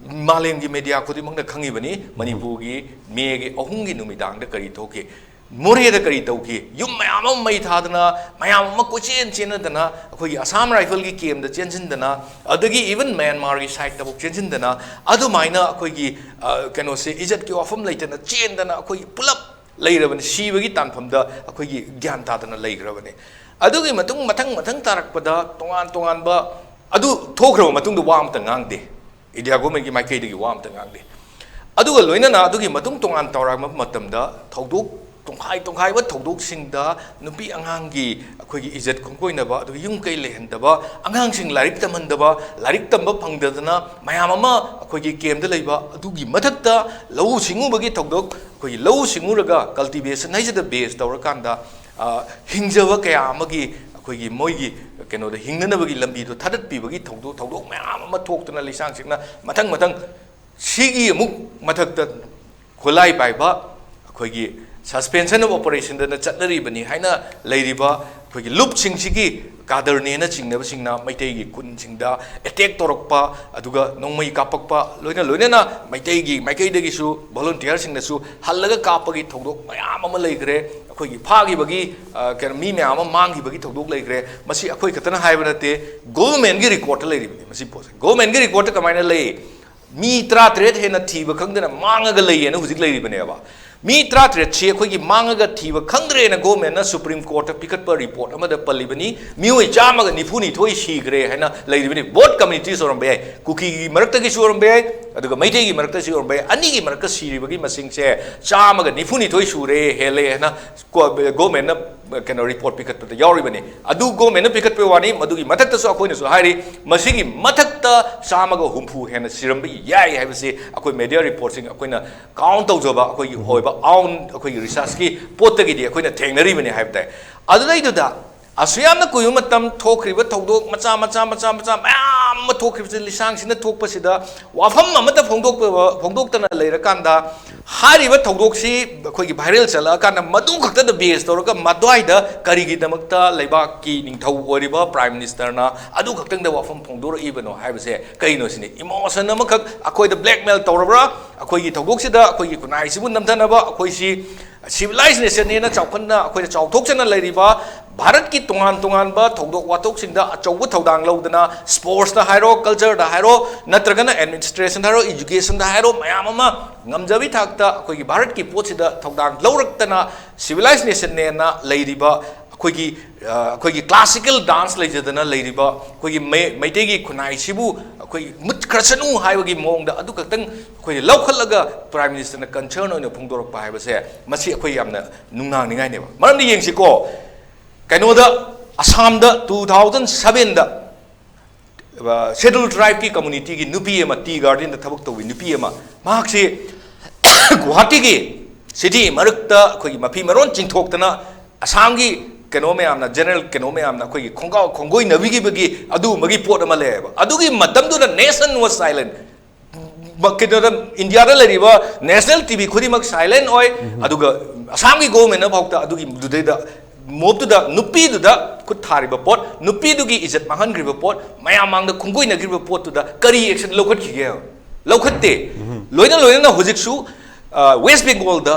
ꯃꯥꯂꯦꯝꯒꯤ ꯃꯦꯗꯤꯌꯥ ꯈꯨꯗꯤꯡꯃꯛꯅ ꯈꯪꯉꯤꯕꯅꯤ꯫ ꯃꯅꯤꯄꯨꯔꯒꯤ ꯃꯦꯒꯤ ꯑꯍꯨꯝꯒꯤ ꯅꯨꯃꯤꯗꯥꯡꯗ ꯀꯔꯤ ꯊꯣꯛꯈꯤ, ꯃꯣꯔꯦꯗ ꯀꯔꯤ ꯇꯧꯈꯤ, ꯌꯨꯝ ꯃꯌꯥꯝ ꯑꯃ ꯃꯩ ꯊꯥꯗꯅ, ꯃꯌꯥꯝ ꯑꯃ ꯀꯣꯏꯆꯦꯟ ꯆꯦꯟꯅꯗꯅ, ꯑꯩꯈꯣꯏꯒꯤ ꯑꯁꯥꯝ ꯔꯥꯏꯐꯜꯒꯤ ꯀꯦꯝꯗ ꯆꯦꯟꯁꯤꯟꯗꯅ, ꯑꯗꯒꯤ even ꯃ꯭ꯌꯥꯟꯃꯥꯔꯒꯤ ꯁꯥꯏꯠꯇꯐꯥꯎ ꯆꯦꯟꯁꯤꯟꯗꯅ, ꯑꯗꯨꯃꯥꯏꯅ ꯑꯩꯈꯣꯏꯒꯤ, ꯑ, ꯀꯩꯅꯣꯁꯦ, ꯏꯖꯠꯀꯤ ꯋꯥꯐꯝ ꯂꯩꯇꯅ ꯆꯦꯟꯗꯅ ꯑꯩꯈꯣꯏꯒꯤ ꯄꯨꯂꯞ ꯂꯩꯔꯕꯅꯤ, ꯁꯤꯕꯒꯤ ꯇꯥꯟꯐꯝꯗ ꯑꯩꯈꯣꯏꯒꯤ ꯒ꯭ꯌꯥꯟ ꯇꯥꯗꯅ ꯂꯩꯈ꯭ꯔꯕꯅꯤ꯫ ꯑꯗꯨꯒꯤ ꯃꯇꯨꯡ ꯃꯊꯪ ꯃꯊꯪ ꯇꯥꯔꯛꯄꯗ ꯇꯣꯉꯥꯟ ꯇꯣꯉꯥꯟꯕ, ꯑꯗꯨ ꯊꯣꯛꯈ꯭ꯔꯕ ꯃꯇꯨꯡꯗ ꯋꯥ ꯑꯃꯇ ꯉꯥꯡꯗꯦ꯫ ꯏꯟꯗꯤꯌꯥ ꯒꯣꯔꯃꯦꯟꯒꯤ ꯃꯥꯏꯀꯩꯗꯒꯤ ꯋꯥ ꯑꯃꯇ ꯉꯥꯡꯗꯦ꯫ ꯑꯗꯨꯒ ꯂꯣꯏꯅꯅ ꯑꯗꯨꯒꯤ ꯃꯇꯨꯡ ꯇꯣꯉꯥꯟ ꯇꯧꯔꯛꯄ ꯃꯇꯝꯗ ꯊꯧꯗꯣꯛ, ꯇꯣꯡꯈꯥꯏ ꯇꯣꯡꯈꯥꯏꯕ ꯊꯧꯗꯣꯛꯁꯤꯡꯗ ꯅꯨꯄꯤ ꯑꯉꯥꯡꯒꯤ ꯑꯩꯈꯣꯏꯒꯤ ꯏꯖꯠ ꯈꯣꯡꯀꯣꯏꯅꯕ, ꯑꯗꯨꯒ ꯌꯨꯝ ꯀꯩ ꯂꯩꯍꯟꯗꯕ, ꯑꯉꯥꯡꯁꯤꯡ ꯂꯥꯏꯔꯤꯛ ꯇꯝꯍꯟꯗꯕ, ꯂꯥꯏꯔꯤꯛ ꯇꯝꯕ ꯐꯪꯗꯗꯅ ꯃꯌꯥꯝ ꯑꯃ ꯑꯩꯈꯣꯏꯒꯤ ꯀꯦꯝꯗ ꯂꯩꯕ, ꯑꯗꯨꯒꯤ ꯃꯊꯛꯇ ꯂꯧꯎ ꯁꯤꯡꯎꯕꯒꯤ ꯊꯧꯗꯣꯛ, ꯑꯩꯈꯣꯏꯒꯤ ꯂꯧꯎ ꯁꯤꯡꯎꯔꯒ cultivation ꯍꯥꯏꯁꯤꯗ base ꯇꯧꯔꯀꯥꯟꯗ, ꯑ, ꯍꯤꯡꯖꯕ ꯀꯌꯥ ꯑꯃꯒꯤ ꯑꯩꯈꯣꯏꯒꯤ ꯃꯣꯏꯒꯤ ꯀꯩꯅꯣꯗ ꯍꯤꯡꯅꯅꯕꯒꯤ ꯂꯝꯕꯤꯗꯣ ꯊꯥꯗꯠꯄꯤꯕꯒꯤ ꯊꯧꯗꯣꯛ, ꯊꯧꯗꯣꯛ ꯃꯌꯥꯝ ꯑꯃ ꯊꯣꯛꯇꯅ ꯂꯩꯁꯥꯡꯁꯤꯡꯅ ꯃꯊꯪ ꯃꯊꯪ ꯁꯤꯒꯤ ꯑꯃꯨꯛ ꯃꯊꯛꯇ ꯈꯨꯠꯂꯥꯏ ꯄꯥꯏꯕ ꯑꯩꯈꯣꯏꯒꯤ suspension of operationꯗꯅ ꯆꯠꯅꯔꯤꯕꯅꯤ ꯍꯥꯏꯅ ꯂꯩꯔꯤꯕ ꯑꯩꯈꯣꯏꯒꯤ ꯂꯨꯞꯁꯤꯡꯁꯤꯒꯤ ꯀꯥꯗꯔꯅꯦꯅ ꯆꯤꯡꯅꯕꯁꯤꯡꯅ ꯃꯩꯇꯩꯒꯤ ꯈꯨꯟꯁꯤꯡꯗ attack ꯇꯧꯔꯛꯄ, ꯑꯗꯨꯒ ꯅꯣꯡꯃꯩ ꯀꯥꯞꯄꯛꯄ, ꯂꯣꯏꯅ ꯂꯣꯏꯅꯅ ꯃꯩꯇꯩꯒꯤ ꯃꯥꯏꯀꯩꯗꯒꯤꯁꯨ volunteerꯁꯤꯡꯅꯁꯨ ꯍꯜꯂꯒ ꯀꯥꯞꯄꯒꯤ ꯊꯧꯗꯣꯛ ꯃꯌꯥꯝ ꯑꯃ ꯂꯩꯈ꯭ꯔꯦ꯫ ꯑꯩꯈꯣꯏꯒꯤ ꯐꯥꯈꯤꯕꯒꯤ, ꯑ, ꯀꯩꯅꯣ, ꯃꯤ ꯃꯌꯥꯝ ꯑꯃ ꯃꯥꯡꯈꯤꯕꯒꯤ ꯊꯧꯗꯣꯛ ꯂꯩꯈ꯭ꯔꯦ꯫ ꯃꯁꯤ ꯑꯩꯈꯣꯏ ꯈꯛꯇꯅ ꯍꯥꯏꯕ ꯅꯠꯇꯦ, ꯒꯣꯚꯔꯟꯃꯦꯟꯒꯤ ꯔꯦꯀꯣꯔꯗꯇ ꯂꯩꯔꯤꯕꯅꯤ ꯃꯁꯤ ꯄꯣꯠꯁꯦ꯫ ꯒꯣꯚꯔꯟꯃꯦꯟꯒꯤ ꯔꯦꯀꯣꯔꯗꯇ ꯀꯃꯥꯏꯅ ꯂꯩ? ꯃꯤ ꯇꯔꯥꯇꯔꯦꯠ ꯍꯦꯟꯅ ꯊꯤꯕ ꯈꯪꯗꯅ ꯃꯥꯡꯉꯒ ꯂꯩꯌꯦꯅ ꯍꯧꯖꯤꯛ ꯂꯩꯔꯤꯕꯅꯦꯕ꯫ ꯃꯤ ꯇꯔꯥꯇꯔꯦꯠꯁꯤ ꯑꯩꯈꯣꯏꯒꯤ ꯃꯥꯡꯉꯒ ꯊꯤꯕ ꯈꯪꯗ꯭ꯔꯦꯅ ꯒꯣꯚꯔꯟꯃꯦꯟꯠꯅ ꯁꯨꯄ꯭ꯔꯤꯝ ꯀꯣꯔꯠꯇ ꯄꯤꯈꯠꯄ ꯔꯤꯄꯣꯔꯠ ꯑꯃꯗ ꯄꯜꯂꯤꯕꯅꯤ꯫ ꯃꯤꯑꯣꯏ ꯆꯥꯝꯃꯒ ꯅꯤꯐꯨ ꯅꯤꯊꯣꯏ ꯁꯤꯈ꯭ꯔꯦ ꯍꯥꯏꯅ ꯂꯩꯔꯤꯕꯅꯤ꯫ Both communities ꯑꯣꯏꯔꯝꯕ ꯌꯥꯏ, ꯀꯨꯀꯤꯒꯤ ꯃꯔꯛꯇꯒꯤꯁꯨ ꯑꯣꯏꯔꯝꯕ ꯌꯥꯏ, ꯑꯗꯨꯒ ꯃꯩꯇꯩꯒꯤ ꯃꯔꯛꯇꯁꯨ ꯑꯣꯏꯔꯝꯕ ꯌꯥꯏ꯫ ꯑꯅꯤꯒꯤ ꯃꯔꯛꯇ ꯁꯤꯔꯤꯕꯒꯤ ꯃꯁꯤꯡꯁꯦ ꯆꯥꯝꯃꯒ ꯅꯤꯐꯨ ꯅꯤꯊꯣꯏ ꯁꯨꯔꯦ, ꯍꯦꯜꯂꯦ ꯍꯥꯏꯅ ꯀꯣ-, ꯒꯣꯚꯔꯟꯃꯦꯟꯠꯅ ꯀꯩꯅꯣ ꯔꯤꯄꯣꯔꯠ ꯄꯤꯈꯠꯄꯗ ꯌꯥꯎꯔꯤꯕꯅꯤ꯫ ꯑꯗꯨ ꯒꯣꯔꯃꯦꯟꯅ ꯄꯤꯈꯠꯄꯒꯤ ꯋꯥꯅꯤ, ꯃꯗꯨꯒꯤ ꯃꯊꯛꯇꯁꯨ ꯑꯩꯈꯣꯏꯅꯁꯨ ꯍꯥꯏꯔꯤ, ꯃꯁꯤꯒꯤ ꯃꯊꯛꯇ ꯆꯥꯝꯃꯒ ꯍꯨꯝꯐꯨ ꯍꯦꯟꯅ ꯁꯤꯔꯝꯕ ꯌꯥꯏ ꯍꯥꯏꯕꯁꯤ ꯑꯩꯈꯣꯏ ꯃꯦꯗꯤꯌꯥ ꯔꯤꯄꯣꯔꯠꯁꯤꯡ ꯑꯩꯈꯣꯏꯅ ꯀꯥꯎꯟ ꯇꯧꯖꯕ ꯑꯩꯈꯣꯏꯒꯤ ꯑꯣꯏꯕ ꯑꯥꯎꯟ ꯑꯩꯈꯣꯏꯒꯤ ꯔꯤꯁꯔꯁꯀꯤ ꯄꯣꯠꯇꯒꯤꯗꯤ ꯑꯩꯈꯣꯏꯅ ꯊꯦꯡꯅꯔꯤꯕꯅꯤ ꯍꯥꯏꯕ ꯇꯥꯏ꯫ ꯑꯗꯨꯗꯩꯗꯨꯗ ꯑꯁꯨꯛ ꯌꯥꯝꯅ ꯀꯨꯏꯕ ꯃꯇꯝ ꯊꯣꯛꯈ꯭ꯔꯤꯕ ꯊꯧꯗꯣꯛ ꯃꯆꯥ ꯃꯆꯥ ꯃꯆꯥ ꯃꯆꯥ ꯃꯌꯥꯝ ꯑꯃ ꯊꯣꯛꯈ꯭ꯔꯤꯕꯁꯤ, ꯂꯤꯁꯥꯡꯁꯤꯟꯅ ꯊꯣꯛꯄꯁꯤꯗ ꯋꯥꯐꯝ ꯑꯃꯠꯇ ꯐꯣꯡꯗꯣꯛꯄ ꯐꯣꯡꯗꯣꯛꯇꯅ ꯂꯩꯔꯀꯥꯟꯗ, ꯍꯥꯏꯔꯤꯕ ꯊꯧꯗꯣꯛꯁꯤ ꯑꯩꯈꯣꯏꯒꯤ ꯚꯥꯏꯔꯦꯜ ꯆꯠꯂꯛꯑꯀꯥꯟꯗ ꯃꯗꯨ ꯈꯛꯇꯗ ꯕꯦꯁ ꯇꯧꯔꯒ ꯃꯗ꯭ꯋꯥꯏꯗ ꯀꯔꯤꯒꯤꯗꯃꯛꯇ ꯂꯩꯕꯥꯛꯀꯤ ꯅꯤꯡꯊꯧ ꯑꯣꯏꯔꯤꯕ ꯄ꯭ꯔꯥꯏꯝ ꯃꯤꯅꯤꯁꯇꯔꯅ ꯑꯗꯨ ꯈꯛꯇꯪꯗ ꯋꯥꯐꯝ ꯐꯣꯡꯗꯣꯔꯛꯏꯕꯅꯣ ꯍꯥꯏꯕꯁꯦ ꯀꯩꯅꯣ ꯁꯤꯅꯤ꯫ ꯏꯃꯣꯁꯟ ꯑꯃꯈꯛ ꯑꯩꯈꯣꯏꯗ ꯕ꯭ꯂꯦꯛꯃꯦꯜ ꯇꯧꯔꯕ꯭ꯔꯥ? ꯑꯩꯈꯣꯏꯒꯤ ꯊꯧꯗꯣꯛꯁꯤꯗ ꯑꯩꯈꯣꯏꯒꯤ ꯈꯨꯟꯅꯥꯏꯁꯤꯕꯨ ꯅꯝꯊꯅꯕ, ꯑꯩꯈꯣꯏꯁꯤ ꯁꯤꯚꯤꯂꯥꯏꯖ ꯅꯦꯁꯟꯅꯦꯅ ꯆꯥꯎꯈꯠꯅ ꯑꯩꯈꯣꯏꯅ ꯆꯥꯎꯊꯣꯛꯆꯅ ꯂꯩꯔꯤꯕ ꯚꯥꯔꯠꯀꯤ ꯇꯣꯉꯥꯟ ꯇꯣꯉꯥꯟꯕ ꯊꯧꯗꯣꯛ ꯋꯥꯊꯣꯛꯁꯤꯡꯗ ꯑꯆꯧꯕ ꯊꯧꯗꯥꯡ ꯂꯧꯗꯅ, ꯁ꯭ꯄꯣꯔꯠꯁꯇ ꯍꯥꯏꯔꯣ, ꯀꯜꯆꯔꯗ ꯍꯥꯏꯔꯣ, ꯅꯠꯇ꯭ꯔꯒꯅ ꯑꯦꯗꯃꯤꯅꯤꯁꯇ꯭ꯔꯦꯁꯟꯗ ꯍꯥꯏꯔꯣ, ꯏꯖꯨꯀꯦꯁꯟꯗ ꯍꯥꯏꯔꯣ, ꯃꯌꯥꯝ ꯑꯃ ꯉꯝꯖꯕꯤ ꯊꯥꯛꯇ ꯑꯩꯈꯣꯏꯒꯤ ꯚꯥꯔꯠꯀꯤ ꯄꯣꯠꯁꯤꯗ ꯊꯧꯗꯥꯡ ꯂꯧꯔꯛꯇꯅ ꯁꯤꯚꯤꯂꯥꯏꯖ ꯅꯦꯁꯟꯅꯦꯅ ꯂꯩꯔꯤꯕ ꯑꯩꯈꯣꯏꯒꯤ, ꯑ, ꯑꯩꯈꯣꯏꯒꯤ ꯀ꯭ꯂꯥꯁꯤꯀꯦꯜ ꯗꯥꯟꯁ ꯂꯩꯖꯗꯅ ꯂꯩꯔꯤꯕ ꯑꯩꯈꯣꯏꯒꯤ ꯃꯩ-, ꯃꯩꯇꯩꯒꯤ ꯈꯨꯟꯅꯥꯏꯁꯤꯕꯨ ꯑꯩꯈꯣꯏ ꯃꯨꯠꯈ꯭ꯔꯁꯅꯨ ꯍꯥꯏꯕꯒꯤ ꯃꯑꯣꯡꯗ ꯑꯗꯨ ꯈꯛꯇꯪ ꯑꯩꯈꯣꯏꯅ ꯂꯧꯈꯠꯂꯒ ꯄ꯭ꯔꯥꯏꯝ ꯃꯤꯅꯤꯁꯇꯔꯅ ꯀꯟꯁꯔꯟ ꯑꯣꯏꯅ ꯐꯣꯡꯗꯣꯔꯛꯄ ꯍꯥꯏꯕꯁꯦ, ꯃꯁꯤ ꯑꯩꯈꯣꯏ ꯌꯥꯝꯅ ꯅꯨꯡꯅꯥꯡꯅꯤꯡꯉꯥꯏꯅꯦꯕ꯫ ꯃꯔꯝꯗꯤ ꯌꯦꯡꯁꯤꯀꯣ, ꯀꯩꯅꯣꯗ, ꯑꯁꯥꯝꯗ ꯇꯨ ꯊꯥꯎꯖꯟ ꯁꯚꯦꯟꯗ ꯁꯦꯗꯨꯜ ꯇ꯭ꯔꯥꯏꯕꯀꯤ ꯀꯝꯃꯨꯅꯤꯇꯤꯒꯤ ꯅꯨꯄꯤ ꯑꯃ, ꯇꯤ ꯒꯥꯔꯗꯦꯟꯗ ꯊꯕꯛ ꯇꯧꯕꯤ ꯅꯨꯄꯤ ꯑꯃ, ꯃꯍꯥꯛꯁꯤ ꯒꯨꯋꯥꯍꯥꯇꯤꯒꯤ ꯁꯤꯇꯤ ꯃꯔꯛꯇ ꯑꯩꯈꯣꯏꯒꯤ ꯃꯐꯤ ꯃꯔꯣꯟ ꯆꯤꯡꯊꯣꯛꯇꯅ ꯑꯁꯥꯝꯒꯤ ꯀꯩꯅꯣ ꯃꯌꯥꯝꯅ, ꯖꯦꯅꯔꯦꯜ ꯀꯩꯅꯣ ꯃꯌꯥꯝꯅ ꯑꯩꯈꯣꯏꯒꯤ ꯈꯣꯡꯒꯥꯎ ꯈꯣꯡꯒꯣꯏꯅꯕꯤꯈꯤꯕꯒꯤ ꯑꯗꯨꯒꯨꯝꯕꯒꯤ ꯄꯣꯠ ꯑꯃ ꯂꯩꯌꯦꯕ꯫ ꯑꯗꯨꯒꯤ ꯃꯇꯝꯗꯨꯗ nation was silent꯫ ꯀꯩꯅꯣꯗ, ꯏꯟꯗꯤꯌꯥꯗ ꯂꯩꯔꯤꯕ ꯅꯦꯁꯅꯦꯜ ꯇꯤ ꯚꯤ ꯈꯨꯗꯤꯡꯃꯛ ꯁꯥꯏꯂꯦꯟ ꯑꯣꯏ꯫ ꯑꯗꯨꯒ ꯑꯁꯥꯝꯒꯤ ꯒꯣꯚꯔꯟꯃꯦꯟꯠꯅ ꯐꯥꯎꯗ ꯑꯗꯨꯒꯤ ꯃꯗꯨꯗꯩꯗ ꯃꯣꯞꯇꯨꯗ ꯅꯨꯄꯤꯗꯨꯗ ꯈꯨꯠ ꯊꯥꯔꯤꯕ ꯄꯣꯠ, ꯅꯨꯄꯤꯗꯨꯒꯤ ꯏꯖꯠ ꯃꯥꯡꯍꯟꯈ꯭ꯔꯤꯕ ꯄꯣꯠ, ꯃꯌꯥꯝ ꯃꯥꯡꯗ ꯈꯣꯡꯒꯣꯏꯅꯈ꯭ꯔꯤꯕ ꯄꯣꯠꯇꯨꯗ ꯀꯔꯤ ꯑꯦꯛꯁꯟ ꯂꯧꯈꯠꯈꯤꯒꯦ? ꯂꯧꯈꯠꯇꯦ꯫ ꯂꯣꯏꯅ ꯂꯣꯏꯅꯅ ꯍꯧꯖꯤꯛꯁꯨ, ꯑ, ꯋꯦꯁ ꯕꯦꯡꯒꯣꯜꯗ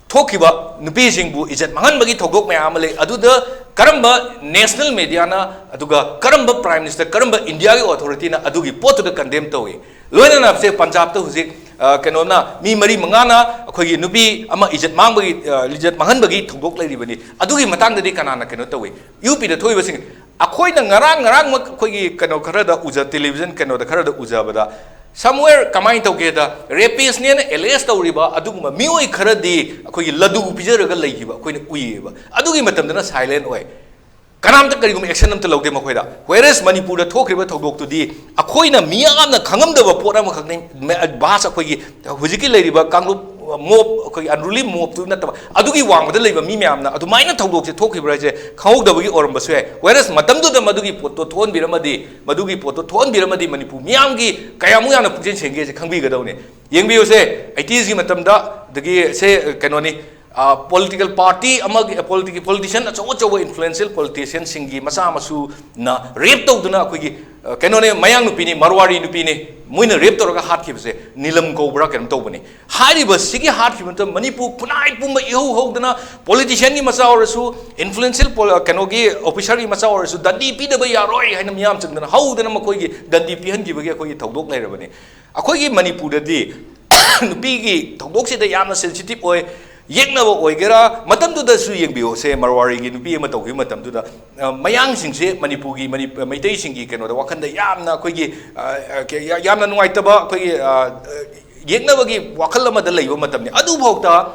ꯊꯣꯛꯈꯤꯕ ꯅꯨꯄꯤꯁꯤꯡꯕꯨ ꯏꯖꯠ ꯃꯥꯡꯍꯟꯕꯒꯤ ꯊꯧꯗꯣꯛ ꯃꯌꯥꯝ ꯑꯃ ꯂꯩ꯫ ꯑꯗꯨꯗ ꯀꯔꯝꯕ ꯅꯦꯁꯅꯦꯜ ꯃꯦꯗꯤꯌꯥꯅ, ꯑꯗꯨꯒ ꯀꯔꯝꯕ ꯄ꯭ꯔꯥꯏꯝ ꯃꯤꯅꯤꯁꯇꯔ, ꯀꯔꯝꯕ ꯏꯟꯗꯤꯌꯥꯒꯤ ꯑꯣꯊꯣꯔꯤꯇꯤꯅ ꯑꯗꯨꯒꯤ ꯄꯣꯠꯇꯨꯗ ꯀꯟꯗꯦꯝ ꯇꯧꯏ? ꯂꯣꯏꯅꯅ ꯁꯦ ꯄꯟꯖꯥꯕꯇ ꯍꯧꯖꯤꯛ, ꯑ, ꯀꯩꯅꯣꯅ ꯃꯤ ꯃꯔꯤ ꯃꯉꯥꯅ ꯑꯩꯈꯣꯏꯒꯤ ꯅꯨꯄꯤ ꯑꯃ ꯏꯖꯠ ꯃꯥꯡꯕꯒꯤ, ꯑ, ꯏꯖꯠ ꯃꯥꯡꯍꯟꯕꯒꯤ ꯊꯧꯗꯣꯛ ꯂꯩꯔꯤꯕꯅꯤ꯫ ꯑꯗꯨꯒꯤ ꯃꯇꯥꯡꯗꯗꯤ ꯀꯅꯥꯅ ꯀꯩꯅꯣ ꯇꯧꯏ? ꯌꯨ ꯄꯤꯗ ꯊꯣꯛꯏꯕꯁꯤꯡ, ꯑꯩꯈꯣꯏꯅ ꯉꯔꯥꯡ ꯉꯔꯥꯡꯃꯛ ꯑꯩꯈꯣꯏꯒꯤ ꯀꯩꯅꯣ ꯈꯔꯗ ꯎꯖ-, ꯇꯦꯂꯤꯚꯤꯖꯟ ꯀꯩꯅꯣꯗ ꯈꯔꯗ ꯎꯖꯕꯗ, Somewhere ꯀꯃꯥꯏꯅ ꯇꯧꯒꯦꯗ, ꯔꯦꯄꯤꯁꯅꯦꯅ ꯑꯦꯂꯦꯖ ꯇꯧꯔꯤꯕ ꯑꯗꯨꯒꯨꯝꯕ ꯃꯤꯑꯣꯏ ꯈꯔꯗꯤ ꯑꯩꯈꯣꯏꯒꯤ ꯂꯗꯨ ꯄꯤꯖꯔꯒ ꯂꯩꯈꯤꯕ ꯑꯩꯈꯣꯏꯅ ꯎꯏꯌꯦꯕ꯫ ꯑꯗꯨꯒꯤ ꯃꯇꯝꯗꯅ ꯁꯥꯏꯂꯦꯟ ꯑꯣꯏ, ꯀꯅꯥꯝꯇ ꯀꯔꯤꯒꯨꯝꯕ ꯑꯦꯛꯁꯟ ꯑꯝꯇ ꯂꯧꯗꯦ ꯃꯈꯣꯏꯗ꯫ Whereas ꯃꯅꯤꯄꯨꯔꯗ ꯊꯣꯛꯈ꯭ꯔꯤꯕ ꯊꯧꯗꯣꯛꯇꯨꯗꯤ ꯑꯩꯈꯣꯏꯅ ꯃꯤꯌꯥꯝꯅ ꯈꯪꯉꯝꯗꯕ ꯄꯣꯠ ꯑꯃꯈꯛꯅꯤ꯫ ꯃꯦ-, ꯚꯥꯁ ꯑꯩꯈꯣꯏꯒꯤ ꯍꯧꯖꯤꯛꯀꯤ ꯂꯩꯔꯤꯕ ꯀꯥꯡꯂꯨꯞ ꯃꯣꯞ, ꯑꯩꯈꯣꯏꯒꯤ ꯑꯟꯔꯨꯂꯤ ꯃꯣꯞꯇꯨ ꯅꯠꯇꯕ, ꯑꯗꯨꯒꯤ ꯋꯥꯡꯃꯗ ꯂꯩꯕ ꯃꯤ ꯃꯌꯥꯝꯅ ꯑꯗꯨꯃꯥꯏꯅ ꯊꯧꯗꯣꯛꯁꯦ ꯊꯣꯛꯈꯤꯕ꯭ꯔꯥ ꯍꯥꯏꯁꯦ ꯈꯪꯍꯧꯗꯕꯒꯤ ꯑꯣꯏꯔꯝꯕꯁꯨ ꯌꯥꯏ꯫ Whereas ꯃꯇꯝꯗꯨꯗ ꯃꯗꯨꯒꯤ ꯄꯣꯠꯇꯣ ꯊꯣꯛꯍꯟꯕꯤꯔꯝꯃꯗꯤ, ꯃꯗꯨꯒꯤ ꯄꯣꯠꯇꯣ ꯊꯣꯛꯍꯟꯕꯤꯔꯝꯃꯗꯤ ꯃꯅꯤꯄꯨꯔ ꯃꯤꯌꯥꯝꯒꯤ ꯀꯌꯥꯃꯨꯛ ꯌꯥꯝꯅ ꯄꯨꯛꯆꯦꯜ ꯁꯦꯡꯒꯦꯁꯦ ꯈꯪꯕꯤꯒꯗꯧꯅꯤ꯫ ꯌꯦꯡꯕꯤꯌꯨꯁꯦ, ꯑꯩꯇꯤꯁꯒꯤ ꯃꯇꯝꯗ, ꯑꯗꯒꯤ ꯁꯦ, ꯀꯩꯅꯣꯅꯤ, ꯄꯣꯂꯤꯇꯤꯀꯦꯜ ꯄꯥꯔꯇꯤ ꯑꯃꯒꯤ, ꯄꯣꯂꯤꯇꯤꯀꯦꯜ ꯄꯣꯂꯤꯇꯤꯁꯤꯌꯟ ꯑꯆꯧ ꯑꯆꯧꯕ ꯏꯟꯐ꯭ꯂꯨꯌꯦꯟꯁꯤꯌꯦꯜ ꯄꯣꯂꯤꯇꯤꯁꯤꯌꯟꯁꯤꯡꯒꯤ ꯃꯆꯥ ꯃꯁꯨꯅ ꯔꯦꯞ ꯇꯧꯗꯨꯅ ꯑꯩꯈꯣꯏꯒꯤ, ꯑ, ꯀꯩꯅꯣꯅꯦ, ꯃꯌꯥꯡ ꯅꯨꯄꯤꯅꯤ, ꯃꯔꯋꯥꯔꯤ ꯅꯨꯄꯤꯅꯤ, ꯃꯣꯏꯅ ꯔꯦꯞ ꯇꯧꯔꯒ ꯍꯥꯠꯈꯤꯕꯁꯦ ꯅꯤꯂꯝ ꯀꯧꯕ꯭ꯔꯥ ꯀꯩꯅꯣꯝ ꯇꯧꯕꯅꯤ꯫ ꯍꯥꯏꯔꯤꯕꯁꯤꯒꯤ ꯍꯥꯠꯈꯤꯕ ꯃꯇꯝꯗ ꯃꯅꯤꯄꯨꯔ ꯈꯨꯟꯅꯥꯏ ꯄꯨꯝꯕ ꯏꯍꯧ ꯍꯧꯗꯅ, ꯄꯣꯂꯤꯇꯤꯁꯤꯌꯟꯒꯤ ꯃꯆꯥ ꯑꯣꯏꯔꯁꯨ, ꯏꯟꯐ꯭ꯂꯨꯌꯦꯟꯁꯤꯌꯦꯜ ꯄꯣ-, ꯀꯩꯅꯣꯒꯤ ꯑꯣꯐꯤꯁꯔꯒꯤ ꯃꯆꯥ ꯑꯣꯏꯔꯁꯨ ꯗꯟꯗꯤ ꯄꯤꯗꯕ ꯌꯥꯔꯣꯏ ꯍꯥꯏꯅ ꯃꯤꯌꯥꯝ ꯆꯪꯗꯅ ꯍꯧꯗꯅ ꯃꯈꯣꯏꯒꯤ ꯗꯟꯗꯤ ꯄꯤꯍꯟꯈꯤꯕꯒꯤ ꯑꯩꯈꯣꯏꯒꯤ ꯊꯧꯗꯣꯛ ꯂꯩꯔꯕꯅꯤ꯫ ꯑꯩꯈꯣꯏꯒꯤ ꯃꯅꯤꯄꯨꯔꯗꯗꯤ ꯅꯨꯄꯤꯒꯤ ꯊꯧꯗꯣꯛꯁꯤꯗ ꯌꯥꯝꯅ ꯁꯦꯟꯁꯤꯇꯤꯞ ꯑꯣꯏ꯫ ꯌꯦꯛꯅꯕ ꯑꯣꯏꯒꯦꯔꯥ, ꯃꯇꯝꯗꯨꯗꯁꯨ ꯌꯦꯡꯕꯤꯌꯣ, ꯁꯦ, ꯃꯔꯋꯥꯔꯤꯒꯤ ꯅꯨꯄꯤ ꯑꯃ ꯇꯧꯈꯤꯕ ꯃꯇꯝꯗꯨꯗ, ꯑ, ꯃꯌꯥꯡꯁꯤꯡꯁꯦ ꯃꯅꯤꯄꯨꯔꯒꯤ, ꯃꯅꯤ-, ꯃꯩꯇꯩꯁꯤꯡꯒꯤ ꯀꯩꯅꯣꯗ, ꯋꯥꯈꯜꯗ ꯌꯥꯝꯅ ꯑꯩꯈꯣꯏꯒꯤ, ꯑ, ꯑ, ꯀ-, ꯌꯥ-, ꯌꯥꯝꯅ ꯅꯨꯡꯉꯥꯏꯇꯕ ꯑꯩꯈꯣꯏꯒꯤ, ꯑ, ꯑ, ꯌꯦꯛꯅꯕꯒꯤ ꯋꯥꯈꯜ ꯑꯃꯗ ꯂꯩꯕ ꯃꯇꯝꯅꯤ꯫ ꯑꯗꯨꯐꯥꯎꯗ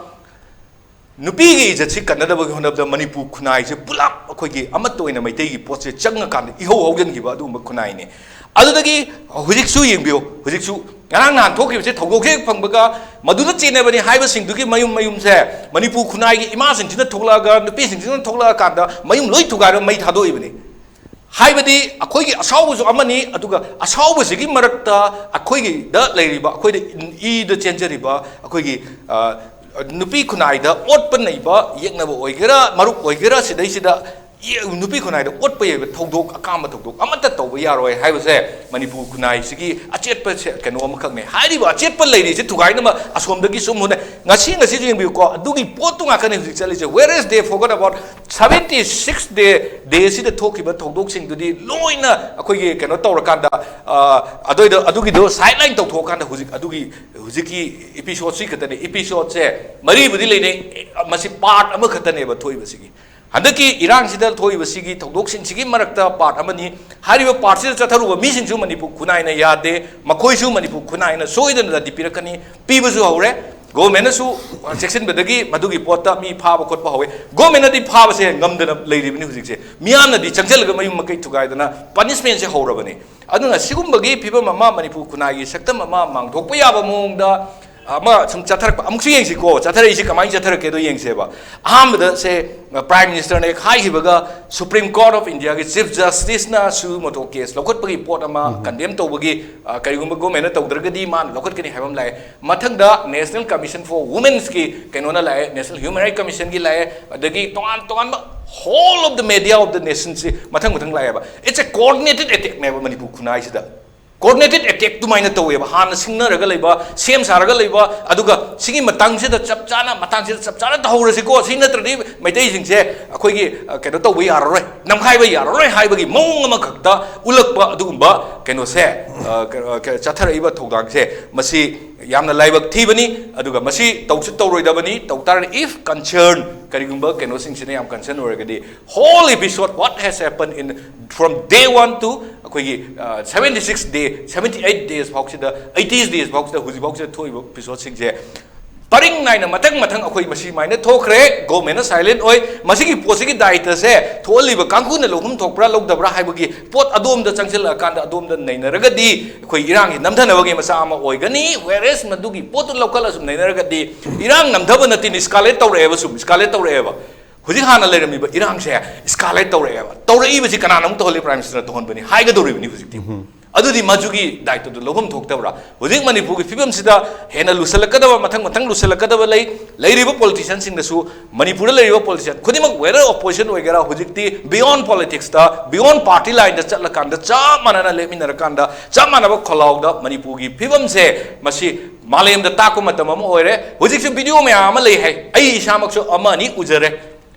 ꯅꯨꯄꯤꯒꯤ ꯏꯖꯠꯁꯤ ꯀꯟꯅꯗꯕꯒꯤ ꯍꯣꯠꯅꯕꯗ ꯃꯅꯤꯄꯨꯔ ꯈꯨꯟꯅꯥꯏꯁꯦ ꯄꯨꯂꯞ ꯑꯩꯈꯣꯏꯒꯤ ꯑꯃꯠꯇ ꯑꯣꯏꯅ ꯃꯩꯇꯩꯒꯤ ꯄꯣꯠꯁꯦ ꯆꯪꯉꯀꯥꯟꯗ ꯏꯍꯧ ꯍꯧꯖꯤꯟꯈꯤꯕ ꯑꯗꯨꯒꯨꯝꯕ ꯈꯨꯟꯅꯥꯏꯅꯤ꯫ ꯑꯗꯨꯗꯒꯤ ꯍꯧꯖꯤꯛꯁꯨ ꯌꯦꯡꯕꯤꯌꯨ, ꯍꯧꯖꯤꯛꯁꯨ ꯉꯔꯥꯡ ꯅꯍꯥꯟ ꯊꯣꯛꯈꯤꯕꯁꯦ ꯊꯧꯗꯣꯛ ꯍꯦꯛ ꯐꯪꯕꯒ ꯃꯗꯨꯗ ꯆꯦꯟꯅꯕꯅꯤ ꯍꯥꯏꯕꯁꯤꯡꯗꯨꯒꯤ ꯃꯌꯨꯝ ꯃꯌꯨꯝꯁꯦ ꯃꯅꯤꯄꯨꯔ ꯈꯨꯟꯅꯥꯏꯒꯤ ꯏꯃꯥꯁꯤꯡꯁꯤꯅ ꯊꯣꯛꯂꯛꯑꯒ, ꯅꯨꯄꯤꯁꯤꯡꯁꯤꯅ ꯊꯣꯛꯂꯛꯑꯀꯥꯟꯗ ꯃꯌꯨꯝ ꯂꯣꯏ ꯊꯨꯒꯥꯏꯔꯒ ꯃꯩ ꯊꯥꯗꯣꯛꯏꯕꯅꯤ꯫ ꯍꯥꯏꯕꯗꯤ ꯑꯩꯈꯣꯏꯒꯤ ꯑꯁꯥꯎꯕꯁꯨ ꯑꯃꯅꯤ, ꯑꯗꯨꯒ ꯑꯁꯥꯎꯕꯁꯤꯒꯤ ꯃꯔꯛꯇ ꯑꯩꯈꯣꯏꯒꯤꯗ ꯂꯩꯔꯤꯕ, ꯑꯩꯈꯣꯏꯗ ꯏꯗ ꯆꯦꯟꯖꯔꯤꯕ ꯑꯩꯈꯣꯏꯒꯤ, ꯑ, ꯅꯨꯄꯤ ꯈꯨꯟꯅꯥꯏꯗ ꯑꯣꯠꯄ ꯅꯩꯕ, ꯌꯦꯛꯅꯕ ꯑꯣꯏꯒꯦꯔꯥ, ꯃꯔꯨꯞ ꯑꯣꯏꯒꯦꯔꯥ, ꯁꯤꯗꯩꯁꯤꯗ ꯌꯦ-, ꯅꯨꯄꯤ ꯈꯨꯟꯅꯥꯏꯗ ꯑꯣꯠꯄ ꯌꯥꯕ ꯊꯧꯗꯣꯛ, ꯑꯀꯥꯝꯕ ꯊꯧꯗꯣꯛ ꯑꯃꯠꯇ ꯇꯧꯕ ꯌꯥꯔꯣꯏ ꯍꯥꯏꯕꯁꯦ ꯃꯅꯤꯄꯨꯔ ꯈꯨꯟꯅꯥꯏꯁꯤꯒꯤ ꯑꯆꯦꯠꯄ ꯁꯦ-, ꯀꯩꯅꯣ ꯑꯃꯈꯛꯅꯦ꯫ ꯍꯥꯏꯔꯤꯕ ꯑꯆꯦꯠꯄ ꯂꯩꯔꯤꯁꯦ ꯊꯨꯒꯥꯏꯅꯕ ꯑꯁꯣꯝꯗꯒꯤ ꯁꯨꯝ ꯍꯣꯠꯅꯩ꯫ ꯉꯁꯤ, ꯉꯁꯤꯁꯨ ꯌꯦꯡꯕꯤꯌꯨꯀꯣ, ꯑꯗꯨꯒꯤ ꯄꯣꯠꯇꯨ ꯉꯥꯛꯇꯅꯦ ꯍꯧꯖꯤꯛ ꯆꯠꯂꯤꯁꯦ꯫ Where is they forgot about seventy six day, day ꯁꯤꯗ ꯊꯣꯛꯈꯤꯕ ꯊꯧꯗꯣꯛꯁꯤꯡꯗꯨꯗꯤ ꯂꯣꯏꯅ ꯑꯩꯈꯣꯏꯒꯤ ꯀꯩꯅꯣ ꯇꯧꯔꯀꯥꯟꯗ, ꯑ, ꯑꯗꯨꯏꯗ, ꯑꯗꯨꯒꯤꯗꯣ ꯁꯥꯏꯠ ꯂꯥꯏꯟ ꯇꯧꯊꯣꯛꯑꯀꯥꯟꯗ ꯍꯧꯖꯤꯛ ꯑꯗꯨꯒꯤ, ꯍꯧꯖꯤꯛꯀꯤ ꯏꯄꯤꯁꯣꯠꯁꯤ ꯈꯛꯇꯅꯦ꯫ ꯏꯄꯤꯁꯣꯠꯁꯦ ꯃꯔꯤꯕꯨꯗꯤ ꯂꯩꯅꯩ, ꯃꯁꯤ ꯄꯥꯔꯠ ꯑꯃꯈꯛꯇꯅꯦꯕ ꯊꯣꯛꯏꯕꯁꯤꯒꯤ꯫ ꯍꯟꯗꯛꯀꯤ ꯏꯔꯥꯡꯁꯤꯗ ꯊꯣꯛꯏꯕꯁꯤꯒꯤ ꯊꯧꯗꯣꯛꯁꯤꯡꯁꯤꯒꯤ ꯃꯔꯛꯇ ꯄꯥꯔꯠ ꯑꯃꯅꯤ꯫ ꯍꯥꯏꯔꯤꯕ ꯄꯥꯔꯠꯁꯤꯗ ꯆꯠꯊꯔꯨꯕ ꯃꯤꯁꯤꯡꯁꯨ ꯃꯅꯤꯄꯨꯔ ꯈꯨꯟꯅꯥꯏꯅ ꯌꯥꯗꯦ, ꯃꯈꯣꯏꯁꯨ ꯃꯅꯤꯄꯨꯔ ꯈꯨꯟꯅꯥꯏꯅ ꯁꯣꯏꯗꯅ ꯗꯟꯗꯤ ꯄꯤꯔꯛꯀꯅꯤ, ꯄꯤꯕꯁꯨ ꯍꯧꯔꯦ꯫ ꯒꯣꯔꯃꯦꯟꯅꯁꯨ ꯆꯦꯛꯁꯤꯟꯕꯗꯒꯤ ꯃꯗꯨꯒꯤ ꯄꯣꯠꯇ ꯃꯤ ꯐꯥꯕ ꯈꯣꯠꯄ ꯍꯧꯋꯦ꯫ ꯒꯣꯔꯃꯦꯟꯅꯗꯤ ꯐꯥꯕꯁꯦ ꯉꯝꯗꯅ ꯂꯩꯔꯤꯕꯅꯤ ꯍꯧꯖꯤꯛꯁꯦ꯫ ꯃꯤꯌꯥꯝꯅꯗꯤ ꯆꯪꯁꯤꯜꯂꯒ ꯃꯌꯨꯝ ꯃꯀꯩ ꯊꯨꯒꯥꯏꯗꯅ ꯄꯅꯤꯁꯃꯦꯟꯁꯦ ꯍꯧꯔꯕꯅꯤ꯫ ꯑꯗꯨꯅ ꯁꯤꯒꯨꯝꯕꯒꯤ ꯐꯤꯕꯝ ꯑꯃ, ꯃꯅꯤꯄꯨꯔ ꯈꯨꯟꯅꯥꯏꯒꯤ ꯁꯛꯇꯝ ꯑꯃ ꯃꯥꯡꯊꯣꯛꯄ ꯌꯥꯕ ꯃꯑꯣꯡꯗ ꯑꯃ ꯁꯨꯝ ꯆꯠꯊꯔꯛꯄ, ꯑꯃꯨꯛꯁꯨ ꯌꯦꯡꯁꯤꯀꯣ, ꯆꯠꯊꯔꯛꯏꯁꯤ ꯀꯃꯥꯏꯅ ꯆꯠꯊꯔꯛꯀꯦꯗꯣ ꯌꯦꯡꯁꯦꯕ꯫ ꯑꯍꯥꯟꯕꯗ ꯁꯦ, ꯄ꯭ꯔꯥꯏꯝ ꯃꯤꯅꯤꯁꯇꯔꯅ ꯍꯦꯛ ꯍꯥꯏꯈꯤꯕꯒ, ꯁꯨꯄ꯭ꯔꯤꯝ ꯀꯣꯔꯠ ꯑꯣꯐ ꯏꯟꯗꯤꯌꯥꯒꯤ ꯆꯤꯐ ꯖꯁꯇꯤꯁꯅ ꯁꯨ ꯃꯣꯇꯣ ꯀꯦꯁ ꯂꯧꯈꯠꯄꯒꯤ ꯄꯣꯠ ꯑꯃ ꯀꯟꯗꯦꯝ ꯇꯧꯕꯒꯤ, ꯑ, ꯀꯔꯤꯒꯨꯝꯕ ꯒꯣꯔꯃꯦꯟꯅ ꯇꯧꯗ꯭ꯔꯒꯗꯤ ꯃꯥꯅ ꯂꯧꯈꯠꯀꯅꯤ ꯍꯥꯏꯕ ꯑꯃ ꯂꯥꯛꯑꯦ꯫ ꯃꯊꯪꯗ National Commission for Women's ꯀꯤ ꯀꯩꯅꯣꯅ ꯂꯥꯛꯑꯦ, National Human Rights Commission ꯒꯤ ꯂꯥꯛꯑꯦ, ꯑꯗꯒꯤ ꯇꯣꯉꯥꯟ ꯇꯣꯉꯥꯟꯕ whole of the media of the nation ꯁꯤ ꯃꯊꯪ ꯃꯊꯪ ꯂꯥꯛꯑꯦꯕ꯫ It's a coordinated attack ꯅꯦꯕ ꯃꯅꯤꯄꯨꯔ ꯈꯨꯟꯅꯥꯏꯁꯤꯗ꯫ ꯀꯣꯑꯣꯔꯗꯤꯅꯦꯇꯦꯠ ꯑꯦꯇꯦꯛ ꯑꯗꯨꯃꯥꯏꯅ ꯇꯧꯋꯦꯕ꯫ ꯍꯥꯟꯅ ꯁꯤꯡꯅꯔꯒ ꯂꯩꯕ, ꯁꯦꯝ ꯁꯥꯔꯒ ꯂꯩꯕ, ꯑꯗꯨꯒ ꯁꯤꯒꯤ ꯃꯇꯥꯡꯁꯤꯗ ꯆꯞ ꯆꯥꯅ, ꯃꯇꯥꯡꯁꯤꯗ ꯆꯞ ꯆꯥꯅ ꯇꯧꯍꯧꯔꯁꯤꯀꯣ, ꯁꯤ ꯅꯠꯇ꯭ꯔꯗꯤ ꯃꯩꯇꯩꯁꯤꯡꯁꯦ ꯑꯩꯈꯣꯏꯒꯤ, ꯑ, ꯀꯩꯅꯣ ꯇꯧꯕ ꯌꯥꯔꯔꯣꯏ, ꯅꯝꯈꯥꯏꯕ ꯌꯥꯔꯔꯣꯏ ꯍꯥꯏꯕꯒꯤ ꯃꯑꯣꯡ ꯑꯃꯈꯛꯇ ꯎꯠꯂꯛꯄ ꯑꯗꯨꯒꯨꯝꯕ ꯀꯩꯅꯣꯁꯦ, ꯑ, ꯀ-, ꯑ, ꯀ-, ꯆꯠꯊꯔꯛꯏꯕ ꯊꯧꯗꯥꯡꯁꯦ, ꯃꯁꯤ ꯌꯥꯝꯅ ꯂꯥꯏꯕꯛ ꯊꯤꯕꯅꯤ꯫ ꯑꯗꯨꯒ ꯃꯁꯤ ꯇꯧꯁꯨ ꯇꯧꯔꯣꯏꯗꯕꯅꯤ꯫ ꯇꯧ ꯇꯥꯔꯒꯗꯤ, if concern, ꯀꯔꯤꯒꯨꯝꯕ ꯀꯩꯅꯣꯁꯤꯡꯁꯤꯅ ꯌꯥꯝ concern ꯑꯣꯏꯔꯒꯗꯤ, whole episode, what has happened in from day one to ꯑꯩꯈꯣꯏꯒꯤ, ꯑ, seventy six day, seventy eight days ꯐꯥꯎꯁꯤꯗ, eighty days ꯐꯥꯎꯁꯤꯗ, ꯍꯧꯖꯤꯛ ꯐꯥꯎꯁꯤꯗ ꯊꯣꯛꯏꯕ ꯏꯄꯤꯁꯣꯗꯁꯤꯡꯁꯦ ꯄꯔꯤꯡ ꯅꯥꯏꯅ ꯃꯊꯪ ꯃꯊꯪ ꯑꯩꯈꯣꯏ ꯃꯁꯤ ꯁꯨꯃꯥꯏꯅ ꯊꯣꯛꯈ꯭ꯔꯦ꯫ ꯒꯣꯔꯃꯦꯟꯅ ꯁꯥꯏꯂꯦꯟ ꯑꯣꯏ꯫ ꯃꯁꯤꯒꯤ ꯄꯣꯠꯁꯤꯒꯤ ꯗꯥꯏꯇꯁꯦ ꯊꯣꯛꯍꯜꯂꯤꯕ ꯀꯥꯡꯕꯨꯅ ꯂꯧꯐꯝ ꯊꯣꯛꯄ꯭ꯔꯥ ꯂꯧꯗꯕ꯭ꯔꯥ ꯍꯥꯏꯕꯒꯤ ꯄꯣꯠ ꯑꯗꯣꯝꯗ ꯆꯪꯁꯤꯜꯂꯛꯑꯀꯥꯟꯗ ꯑꯗꯣꯝꯗ ꯅꯩꯅꯔꯒꯗꯤ ꯑꯩꯈꯣꯏ ꯏꯔꯥꯡꯁꯤ ꯅꯝꯊꯅꯕꯒꯤ ꯃꯆꯥꯛ ꯑꯃ ꯑꯣꯏꯒꯅꯤ꯫ Whereas ꯃꯗꯨꯒꯤ ꯄꯣꯠꯇꯨ ꯂꯧꯈꯠꯂ ꯁꯨꯝ ꯅꯩꯅꯔꯒꯗꯤ ꯏꯔꯥꯡ ꯅꯝꯊꯕ ꯅꯠꯇꯦꯅ, ꯏꯁꯀꯥꯂꯦꯠ ꯇꯧꯔꯛꯑꯦꯕ, ꯁꯨꯝ ꯏꯁꯀꯥꯂꯦꯠ ꯇꯧꯔꯛꯑꯦꯕ꯫ ꯍꯧꯖꯤꯛ ꯍꯥꯟꯅ ꯂꯩꯔꯝꯃꯤꯕ ꯏꯔꯥꯡꯁꯦ ꯏꯁꯀꯥꯂꯦꯠ ꯇꯧꯔꯛꯑꯦꯕ꯫ ꯇꯧꯔꯛꯏꯕꯁꯤ ꯀꯅꯥꯅ ꯑꯃꯨꯛ ꯇꯧꯍꯜꯂꯤ? ꯄ꯭ꯔꯥꯏꯝ ꯃꯤꯅꯤꯁꯇꯔꯅ ꯇꯧꯍꯟꯕꯅꯤ ꯍꯥꯏꯒꯗꯧꯔꯤꯕꯅꯤ ꯍꯧꯖꯤꯛꯇꯤ꯫ ꯑꯗꯨꯗꯤ ꯃꯗꯨꯒꯤ ꯗꯥꯏꯇꯗꯨ ꯂꯧꯐꯝ ꯊꯣꯛꯇꯕ꯭ꯔꯥ? ꯍꯧꯖꯤꯛ ꯃꯅꯤꯄꯨꯔꯒꯤ ꯐꯤꯕꯝꯁꯤꯗ ꯍꯦꯟꯅ ꯂꯨꯁꯜꯂꯛꯀꯗꯕ, ꯃꯊꯪ ꯃꯊꯪ ꯂꯨꯁꯜꯂꯛꯀꯗꯕ ꯂꯩ꯫ ꯂꯩꯔꯤꯕ ꯄꯣꯂꯤꯇꯤꯁꯤꯌꯥꯟꯁꯤꯡꯗꯁꯨ, ꯃꯅꯤꯄꯨꯔꯗ ꯂꯩꯔꯤꯕ ꯄꯣꯂꯤꯇꯤꯁꯤꯌꯥꯟ ꯈꯨꯗꯤꯡꯃꯛ, whether opposition ꯑꯣꯏꯒꯦꯔꯥ, ꯍꯧꯖꯤꯛꯇꯤ beyond politics ꯇ, beyond party line ꯗ ꯆꯠꯂꯀꯥꯟꯗ ꯆꯞ ꯃꯥꯟꯅꯅ ꯂꯦꯞꯃꯤꯟꯅꯔꯀꯥꯟꯗ ꯆꯞ ꯃꯥꯟꯅꯕ ꯈꯣꯜꯂꯥꯎꯗ ꯃꯅꯤꯄꯨꯔꯒꯤ ꯐꯤꯕꯝꯁꯦ ꯃꯁꯤ ꯃꯥꯂꯦꯝꯗ ꯇꯥꯛꯄ ꯃꯇꯝ ꯑꯃ ꯑꯣꯏꯔꯦ꯫ ꯍꯧꯖꯤꯛꯁꯨ ꯚꯤꯗꯤꯑꯣ ꯃꯌꯥꯝ ꯑꯃ ꯂꯩ ꯍꯥꯏ, ꯑꯩ ꯏꯁꯥꯃꯛꯁꯨ ꯑꯃ ꯑꯅꯤ ꯎꯖꯔꯦ꯫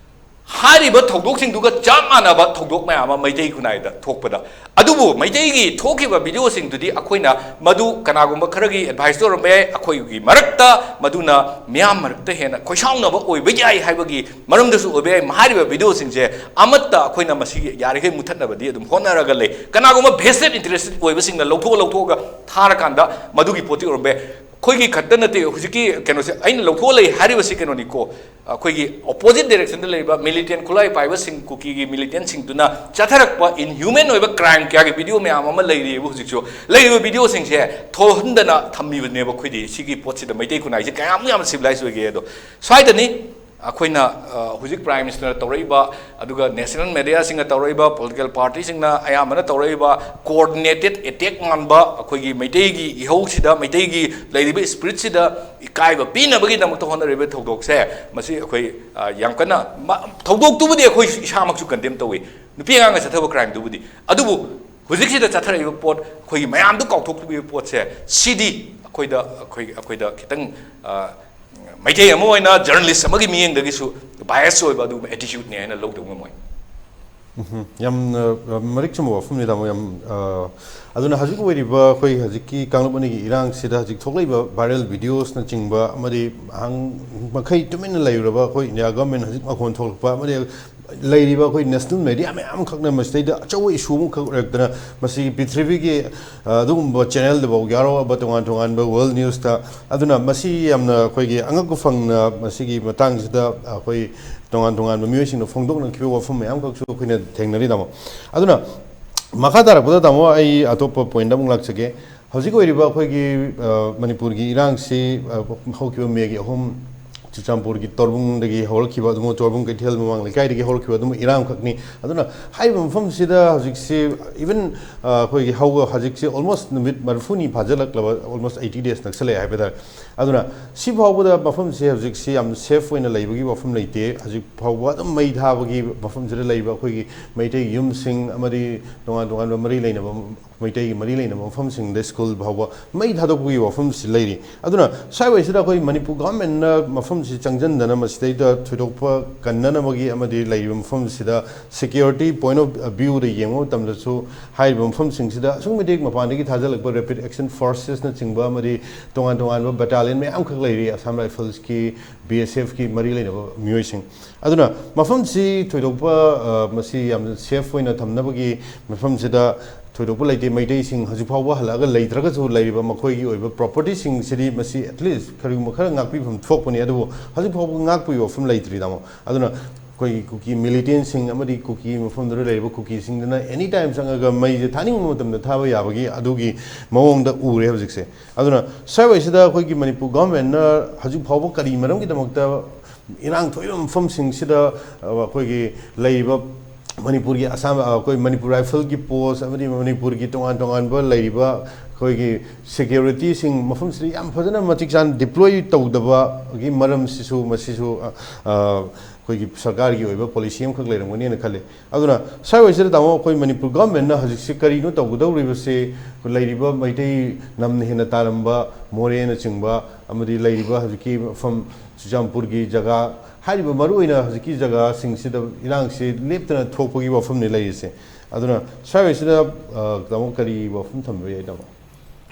ꯍꯥꯏꯔꯤꯕ ꯊꯧꯗꯣꯛꯁꯤꯡꯗꯨꯒ ꯆꯞ ꯃꯥꯟꯅꯕ ꯊꯧꯗꯣꯛ ꯃꯌꯥꯝ ꯑꯃ ꯃꯩꯇꯩ ꯈꯨꯟꯅꯥꯏꯗ ꯊꯣꯛꯄꯗ, ꯑꯗꯨꯕꯨ ꯃꯩꯇꯩꯒꯤ ꯊꯣꯛꯈꯤꯕ ꯚꯤꯗꯤꯑꯣꯁꯤꯡꯗꯨꯗꯤ ꯑꯩꯈꯣꯏꯅ ꯃꯗꯨ ꯀꯅꯥꯒꯨꯝꯕ ꯈꯔꯒꯤ ꯑꯦꯗꯚꯥꯏꯁꯇ ꯑꯣꯏꯔꯝꯕ ꯌꯥꯏ, ꯑꯩꯈꯣꯏꯒꯤ ꯃꯔꯛꯇ ꯃꯗꯨꯅ ꯃꯤꯌꯥꯝ ꯃꯔꯛꯇ ꯍꯦꯟꯅ ꯈꯣꯏꯁꯥꯎꯅꯕ ꯑꯣꯏꯕ ꯌꯥꯏ ꯍꯥꯏꯕꯒꯤ ꯃꯔꯝꯗꯁꯨ ꯑꯣꯏꯕ ꯌꯥꯏ꯫ ꯍꯥꯏꯔꯤꯕ ꯚꯤꯗꯤꯑꯣꯁꯤꯡꯁꯦ ꯑꯃꯠꯇ ꯑꯩꯈꯣꯏꯅ ꯃꯁꯤꯒꯤ ꯌꯥꯔꯤꯈꯩ ꯃꯨꯊꯠꯅꯕꯗꯤ ꯑꯗꯨꯝ ꯍꯣꯠꯅꯔꯒ ꯂꯩ꯫ ꯀꯅꯥꯒꯨꯝꯕ ꯚꯦꯁꯇꯦꯠ ꯏꯟꯇꯔꯦꯁꯇꯦꯠ ꯑꯣꯏꯕꯁꯤꯡꯅ ꯂꯧꯊꯣꯛꯑ ꯂꯧꯊꯣꯛꯑꯒ ꯊꯥꯔꯀꯥꯟꯗ ꯃꯗꯨꯒꯤ ꯄꯣꯠꯇꯤ ꯑꯣꯏꯔꯝꯕ ꯌꯥꯏ꯫ ꯑꯩꯈꯣꯏꯒꯤ ꯈꯛꯇ ꯅꯠꯇꯦ, ꯍꯧꯖꯤꯛꯀꯤ ꯀꯩꯅꯣꯁꯦ ꯑꯩꯅ ꯂꯧꯊꯣꯛꯑ ꯂꯩ ꯍꯥꯏꯔꯤꯕꯁꯤ ꯀꯩꯅꯣꯅꯤꯀꯣ, ꯑꯩꯈꯣꯏꯒꯤ ꯑꯣꯄꯣꯖꯤꯠ ꯗꯥꯏꯔꯦꯛꯁꯟꯗ ꯂꯩꯔꯤꯕ ꯃꯤꯂꯤꯇꯦꯟ ꯈꯨꯠꯂꯥꯏ ꯄꯥꯏꯕꯁꯤꯡ, ꯀꯨꯀꯤꯒꯤ ꯃꯤꯂꯤꯇꯦꯟꯁꯤꯡꯗꯨꯅ ꯆꯠꯊꯔꯛꯄ ꯏꯟꯍ꯭ꯌꯨꯃꯦꯟ ꯑꯣꯏꯕ ꯀ꯭ꯔꯥꯏꯝ ꯀꯌꯥꯒꯤ ꯚꯤꯗꯤꯑꯣ ꯃꯌꯥꯝ ꯑꯃ ꯂꯩꯔꯤꯕ ꯍꯧꯖꯤꯛꯁꯨ꯫ ꯂꯩꯔꯤꯕ ꯚꯤꯗꯤꯑꯣꯁꯤꯡꯁꯦ ꯊꯣꯛꯍꯟꯗꯅ ꯊꯝꯃꯤꯕꯅꯦꯕ ꯑꯩꯈꯣꯏꯗꯤ ꯁꯤꯒꯤ ꯄꯣꯠꯁꯤꯗ꯫ ꯃꯩꯇꯩ ꯈꯨꯟꯅꯥꯏꯁꯦ ꯀꯌꯥꯃꯨꯛ ꯌꯥꯝꯅ ꯁꯤꯚꯤꯂꯥꯏꯁ ꯑꯣꯏꯒꯦ ꯑꯗꯣ꯫ ꯁ꯭ꯋꯥꯏꯗꯅꯤ ꯑꯩꯈꯣꯏꯅ, ꯑ, ꯍꯧꯖꯤꯛ ꯄ꯭ꯔꯥꯏꯝ ꯃꯤꯅꯤꯁꯇꯔꯅ ꯇꯧꯔꯛꯏꯕ, ꯑꯗꯨꯒ ꯅꯦꯁꯅꯦꯜ ꯃꯦꯗꯤꯌꯥꯁꯤꯡꯅ ꯇꯧꯔꯛꯏꯕ, ꯄꯣꯂꯤꯇꯤꯀꯦꯜ ꯄꯥꯔꯇꯤꯁꯤꯡꯅ ꯑꯌꯥꯝꯕꯅ ꯇꯧꯔꯛꯏꯕ, ꯀꯣꯑꯣꯔꯗꯤꯅꯦꯇꯦꯠ ꯑꯦꯇꯦꯛ ꯃꯥꯟꯕ, ꯑꯩꯈꯣꯏꯒꯤ ꯃꯩꯇꯩꯒꯤ ꯏꯍꯧꯁꯤꯗ, ꯃꯩꯇꯩꯒꯤ ꯂꯩꯔꯤꯕ ꯏꯁꯄꯤꯔꯤꯠꯁꯤꯗ ꯏꯀꯥꯏꯕ ꯄꯤꯅꯕꯒꯤꯗꯃꯛꯇ ꯍꯣꯠꯅꯔꯤꯕ ꯊꯧꯗꯣꯛꯁꯦ, ꯃꯁꯤ ꯑꯩꯈꯣꯏ, ꯑ, ꯌꯥꯝ ꯀꯟꯅ ꯃ-, ꯊꯧꯗꯣꯛꯇꯨꯕꯨꯗꯤ ꯑꯩꯈꯣꯏ ꯏꯁꯥꯃꯛꯁꯨ ꯀꯟꯗꯦꯝ ꯇꯧꯏ, ꯅꯨꯄꯤ ꯑꯉꯥꯡꯒ ꯆꯠꯊꯕ ꯀ꯭ꯔꯥꯏꯝꯗꯨꯕꯨꯗꯤ꯫ ꯑꯗꯨꯕꯨ ꯍꯧꯖꯤꯛꯁꯤꯗ ꯆꯠꯊꯔꯛꯏꯕ ꯄꯣꯠ, ꯑꯩꯈꯣꯏꯒꯤ ꯃꯌꯥꯝꯗꯨ ꯀꯥꯎꯊꯣꯛꯄꯤꯕ ꯄꯣꯠꯁꯦ, ꯁꯤꯗꯤ ꯑꯩꯈꯣꯏꯗ, ꯑꯩꯈꯣꯏ, ꯑꯩꯈꯣꯏꯗ ꯈꯤꯇꯪ, ꯑ, ꯃꯩꯇꯩ ꯑꯃ ꯑꯣꯏꯅ ꯖꯔꯅꯦꯂꯤꯁ ꯑꯃꯒꯤ ꯃꯤꯠꯌꯦꯡꯗꯒꯤꯁꯨ ꯕꯥꯏꯁ ꯑꯣꯏꯕ ꯑꯗꯨꯒꯨꯝꯕ ꯑꯦꯇꯤꯆ꯭ꯌꯨꯠꯅꯦ ꯍꯥꯏꯅ ꯂꯧꯗꯕ ꯉꯝꯃꯣꯏ꯫ ꯎꯝꯍꯨꯝ꯫ ꯌꯥꯝꯅ, ꯑ, ꯃꯔꯤꯛ ꯆꯨꯝꯕ ꯋꯥꯐꯝꯅꯤ, ꯇꯥꯃꯣ꯫ ꯌꯥꯝ, ꯑ, ꯑꯗꯨꯅ ꯍꯧꯖꯤꯛ ꯑꯣꯏꯔꯤꯕ ꯑꯩꯈꯣꯏ ꯍꯧꯖꯤꯛꯀꯤ ꯀꯥꯡꯂꯨꯞ ꯑꯅꯤꯒꯤ ꯏꯔꯥꯡꯁꯤꯗ ꯍꯧꯖꯤꯛ ꯊꯣꯛꯂꯛꯏꯕ ꯚꯥꯏꯔꯦꯜ ꯚꯤꯗꯤꯑꯣꯁꯅꯆꯤꯡꯕ ꯑꯃꯗꯤ ꯑꯍꯥꯡ ꯃꯈꯩ ꯇꯨꯃꯤꯟꯅ ꯂꯩꯔꯨꯔꯕ ꯑꯩꯈꯣꯏ ꯏꯟꯗꯤꯌꯥ ꯒꯚꯔꯟꯃꯦꯟ ꯍꯧꯖꯤꯛ ꯃꯈꯣꯟ ꯊꯣꯛꯂꯛꯄ ꯑꯃꯗꯤ ꯂꯩꯔꯤꯕ ꯑꯩꯈꯣꯏ ꯅꯦꯁꯅꯦꯜ ꯃꯦꯗꯤꯌꯥ ꯃꯌꯥꯝ ꯑꯃꯈꯛꯅ ꯃꯁꯤꯗꯩꯗ ꯑꯆꯧꯕ ꯏꯁꯨ ꯑꯃꯈꯛ ꯑꯣꯏꯔꯛꯇꯅ ꯃꯁꯤꯒꯤ ꯄ꯭ꯔꯤꯊꯤꯕꯤꯒꯤ, ꯑ, ꯑꯗꯨꯒꯨꯝꯕ ꯆꯦꯅꯦꯜꯗꯐꯥꯎ ꯌꯥꯎꯔꯛꯑꯕ ꯇꯣꯉꯥꯟ ꯇꯣꯉꯥꯟꯕ ꯋꯥꯔꯜ ꯅ꯭ꯌꯨꯁꯇ꯫ ꯑꯗꯨꯅ ꯃꯁꯤ ꯌꯥꯝꯅ ꯑꯩꯈꯣꯏꯒꯤ ꯑꯉꯛꯄ ꯐꯪꯅ ꯃꯁꯤꯒꯤ ꯃꯇꯥꯡꯁꯤꯗ ꯑꯩꯈꯣꯏ ꯇꯣꯉꯥꯟ ꯇꯣꯉꯥꯟꯕ ꯃꯤꯑꯣꯏꯁꯤꯡꯅ ꯐꯣꯡꯗꯣꯛꯅꯈꯤꯕ ꯋꯥꯐꯝ ꯃꯌꯥꯝꯈꯛꯁꯨ ꯑꯩꯈꯣꯏꯅ ꯊꯦꯡꯅꯔꯤ, ꯇꯥꯃꯣ꯫ ꯑꯗꯨꯅ ꯃꯈꯥ ꯇꯥꯔꯛꯄꯗ, ꯇꯥꯃꯣ, ꯑꯩ ꯑꯇꯣꯞꯄ ꯄꯣꯏꯟꯠ ꯑꯃꯨꯛ ꯂꯥꯛꯆꯒꯦ꯫ ꯍꯧꯖꯤꯛ ꯑꯣꯏꯔꯤꯕ ꯑꯩꯈꯣꯏꯒꯤ, ꯑ, ꯃꯅꯤꯄꯨꯔꯒꯤ ꯏꯔꯥꯡꯁꯤ, ꯑ, ꯍꯧꯈꯤꯕ ꯃꯦꯒꯤ ꯑꯍꯨꯝ ꯆꯨꯔꯆꯥꯟꯄꯨꯔꯒꯤ ꯇꯣꯔꯕꯨꯡꯗꯒꯤ ꯍꯧꯔꯛꯈꯤꯕ, ꯑꯗꯨꯒ ꯇꯣꯔꯕꯨꯡ ꯀꯩꯊꯦꯜ ꯃꯃꯥꯡ ꯂꯩꯀꯥꯏꯗꯒꯤ ꯍꯧꯔꯛꯈꯤꯕ ꯑꯗꯨꯝ ꯏꯔꯥꯡꯈꯛꯅꯤ꯫ ꯑꯗꯨꯅ ꯍꯥꯏꯔꯤꯕ ꯃꯐꯝꯁꯤꯗ ꯍꯧꯖꯤꯛꯁꯤ, even, ꯑ, ꯑꯩꯈꯣꯏꯒꯤ ꯍꯧ-, ꯍꯧꯖꯤꯛꯁꯤ almost ꯅꯨꯃꯤꯠ ꯃꯔꯤꯐꯨꯅꯤ ꯐꯥꯖꯤꯜꯂꯛꯂꯕ, almost eighty days ꯅꯛꯁꯜꯂꯛꯑꯦ ꯍꯥꯏꯕ ꯇꯥꯔꯦ꯫ ꯑꯗꯨꯅ ꯁꯤ ꯐꯥꯎꯕꯗ ꯃꯐꯝꯁꯦ ꯍꯧꯖꯤꯛꯁꯤ ꯌꯥꯝ ꯁꯦꯐ ꯑꯣꯏꯅ ꯂꯩꯕꯒꯤ ꯋꯥꯐꯝ ꯂꯩꯇꯦ꯫ ꯍꯧꯖꯤꯛ ꯐꯥꯎꯕ ꯑꯗꯨꯝ ꯃꯩ ꯊꯥꯕꯒꯤ ꯃꯐꯝꯁꯤꯗ ꯂꯩꯕ ꯑꯩꯈꯣꯏꯒꯤ ꯃꯩꯇꯩ ꯌꯨꯝꯁꯤꯡ ꯑꯃꯗꯤ ꯇꯣꯉꯥꯟ ꯇꯣꯉꯥꯟꯕ ꯃꯔꯤ ꯂꯩꯅꯕ ꯃꯩꯇꯩꯒꯤ ꯃꯔꯤ ꯂꯩꯅꯕ ꯃꯐꯝꯁꯤꯡꯗ ꯁ꯭ꯀꯨꯜ ꯐꯥꯎꯕ ꯃꯩ ꯊꯥꯗꯣꯛꯄꯒꯤ ꯋꯥꯐꯝꯁꯤ ꯂꯩꯔꯤ꯫ ꯑꯗꯨꯅ ꯁ꯭ꯋꯥꯏꯋꯥꯏꯁꯤꯗ ꯑꯩꯈꯣꯏ ꯃꯅꯤꯄꯨꯔ ꯒꯚꯔꯟꯃꯦꯟꯅ ꯃꯐꯝꯁꯤ ꯆꯪꯁꯤꯟꯗꯅ ꯃꯁꯤꯗꯩꯗ ꯊꯣꯏꯗꯣꯛꯄ ꯀꯟꯅꯅꯕꯒꯤ ꯑꯃꯗꯤ ꯂꯩꯔꯤꯕ ꯃꯐꯝꯁꯤꯗ security point of viewꯗ ꯌꯦꯡꯕ ꯃꯇꯝꯗꯁꯨ ꯍꯥꯏꯔꯤꯕ ꯃꯐꯝꯁꯤꯡꯁꯤꯗ ꯑꯁꯨꯛꯀꯤ ꯃꯇꯤꯛ ꯃꯄꯥꯟꯗꯒꯤ ꯊꯥꯖꯤꯜꯂꯛꯄ rapid action forcesꯅꯆꯤꯡꯕ ꯑꯃꯗꯤ ꯇꯣꯉꯥꯟ ꯇꯣꯉꯥꯟꯕ battalion ꯃꯌꯥꯝꯈꯛ ꯂꯩꯔꯤ, Assam Riflesꯀꯤ, BSFꯀꯤ ꯃꯔꯤ ꯂꯩꯅꯕ ꯃꯤꯑꯣꯏꯁꯤꯡ꯫ ꯑꯗꯨꯅ ꯃꯐꯝꯁꯤ ꯊꯣꯏꯗꯣꯛꯄ, ꯑ, ꯃꯁꯤ ꯌꯥꯝꯅ safe ꯑꯣꯏꯅ ꯊꯝꯅꯕꯒꯤ ꯃꯐꯝꯁꯤꯗ ꯊꯣꯏꯗꯣꯛꯄ ꯂꯩꯇꯦ꯫ ꯃꯩꯇꯩꯁꯤꯡ ꯍꯧꯖꯤꯛ ꯐꯥꯎꯕ ꯍꯜꯂꯛꯑꯒ ꯂꯩꯇ꯭ꯔꯒꯁꯨ ꯂꯩꯔꯤꯕ ꯃꯈꯣꯏꯒꯤ ꯑꯣꯏꯕ propertyꯁꯤꯡꯁꯤꯗꯤ ꯃꯁꯤ at least ꯀꯔꯤꯒꯨꯝꯕ ꯈꯔ ꯉꯥꯛꯄꯤꯐꯝ ꯊꯣꯛꯄꯅꯤ, ꯑꯗꯨꯕꯨ ꯍꯧꯖꯤꯛ ꯐꯥꯎꯕ ꯉꯥꯛꯄꯒꯤ ꯋꯥꯐꯝ ꯂꯩꯇ꯭ꯔꯤ, ꯇꯥꯃꯣ꯫ ꯑꯗꯨꯅ ꯑꯩꯈꯣꯏꯒꯤ ꯀꯨꯀꯤ militantꯁꯤꯡ ꯑꯃꯗꯤ ꯀꯨꯀꯤ ꯃꯐꯝꯗꯨꯗ ꯂꯩꯔꯤꯕ ꯀꯨꯀꯤꯁꯤꯡꯗꯨꯅ any time ꯆꯪꯉꯒ ꯃꯩꯁꯦ ꯊꯥꯅꯤꯡꯕ ꯃꯇꯝꯗ ꯊꯥꯕ ꯌꯥꯕꯒꯤ ꯑꯗꯨꯒꯤ ꯃꯑꯣꯡꯗ ꯎꯔꯦ ꯍꯧꯖꯤꯛꯁꯦ꯫ ꯑꯗꯨꯅ ꯁ꯭ꯋꯥꯏꯋꯥꯏꯁꯤꯗ ꯑꯩꯈꯣꯏꯒꯤ ꯃꯅꯤꯄꯨꯔ ꯒꯚꯔꯟꯃꯦꯟꯅ ꯍꯧꯖꯤꯛ ꯐꯥꯎꯕ ꯀꯔꯤ ꯃꯔꯝꯒꯤꯗꯃꯛꯇ ꯏꯔꯥꯡ ꯊꯣꯛꯏꯕ ꯃꯐꯝꯁꯤꯡꯁꯤꯗ, ꯑ, ꯑꯩꯈꯣꯏꯒꯤ ꯂꯩꯔꯤꯕ ꯃꯅꯤꯄꯨꯔꯒꯤ ꯑꯁꯥꯝ, ꯑ, ꯑꯩꯈꯣꯏ ꯃꯅꯤꯄꯨꯔ ꯔꯥꯏꯐꯜꯒꯤ ꯄꯣꯁ ꯑꯃꯗꯤ ꯃꯅꯤꯄꯨꯔꯒꯤ ꯇꯣꯉꯥꯟ ꯇꯣꯉꯥꯟꯕ ꯂꯩꯔꯤꯕ ꯑꯩꯈꯣꯏꯒꯤ securityꯁꯤꯡ ꯃꯐꯝꯁꯤꯗ ꯌꯥꯝ ꯐꯖꯅ ꯃꯇꯤꯛ ꯆꯥꯅ deploy ꯇꯧꯗꯕꯒꯤ ꯃꯔꯝꯁꯤꯁꯨ, ꯃꯁꯤꯁꯨ, ꯑ, ꯑ, ꯑꯩꯈꯣꯏꯒꯤ ꯁꯔꯀꯥꯔꯒꯤ ꯑꯣꯏꯕ policy ꯑꯃꯈꯛ ꯂꯩꯔꯝꯒꯅꯤꯅ ꯈꯜꯂꯤ꯫ ꯑꯗꯨꯅ ꯁ꯭ꯋꯥꯏꯋꯥꯏꯁꯤꯗ, ꯇꯥꯃꯣ, ꯑꯩꯈꯣꯏ ꯃꯅꯤꯄꯨꯔ ꯒꯚꯔꯟꯃꯦꯟꯅ ꯍꯧꯖꯤꯛꯁꯤ ꯀꯔꯤꯅꯣ ꯇꯧꯒꯗꯧꯔꯤꯕꯁꯤ? ꯂꯩꯔꯤꯕ ꯃꯩꯇꯩ ꯅꯝꯅ ꯍꯦꯟꯅ ꯇꯥꯔꯝꯕ ꯃꯣꯔꯦꯅꯆꯤꯡꯕ ꯑꯃꯗꯤ ꯂꯩꯔꯤꯕ ꯍꯧꯖꯤꯛꯀꯤ ꯃꯐꯝ ꯆꯨꯔꯆꯥꯟꯄꯨꯔꯒꯤ ꯖꯒꯥ, ꯍꯥꯏꯔꯤꯕ ꯃꯔꯨꯑꯣꯏꯅ ꯍꯧꯖꯤꯛꯀꯤ ꯖꯒꯥꯁꯤꯡꯁꯤꯗ ꯏꯔꯥꯡꯁꯤ ꯂꯦꯞꯇꯅ ꯊꯣꯛꯄꯒꯤ ꯋꯥꯐꯝꯅꯤ ꯂꯩꯔꯤꯁꯦ꯫ ꯑꯗꯨꯅ ꯁ꯭ꯋꯥꯏꯋꯥꯏꯁꯤꯗ, ꯑ, ꯇꯥꯃꯣ, ꯀꯔꯤ ꯋꯥꯐꯝ ꯊꯝꯕ ꯌꯥꯏ, ꯇꯥꯃꯣ?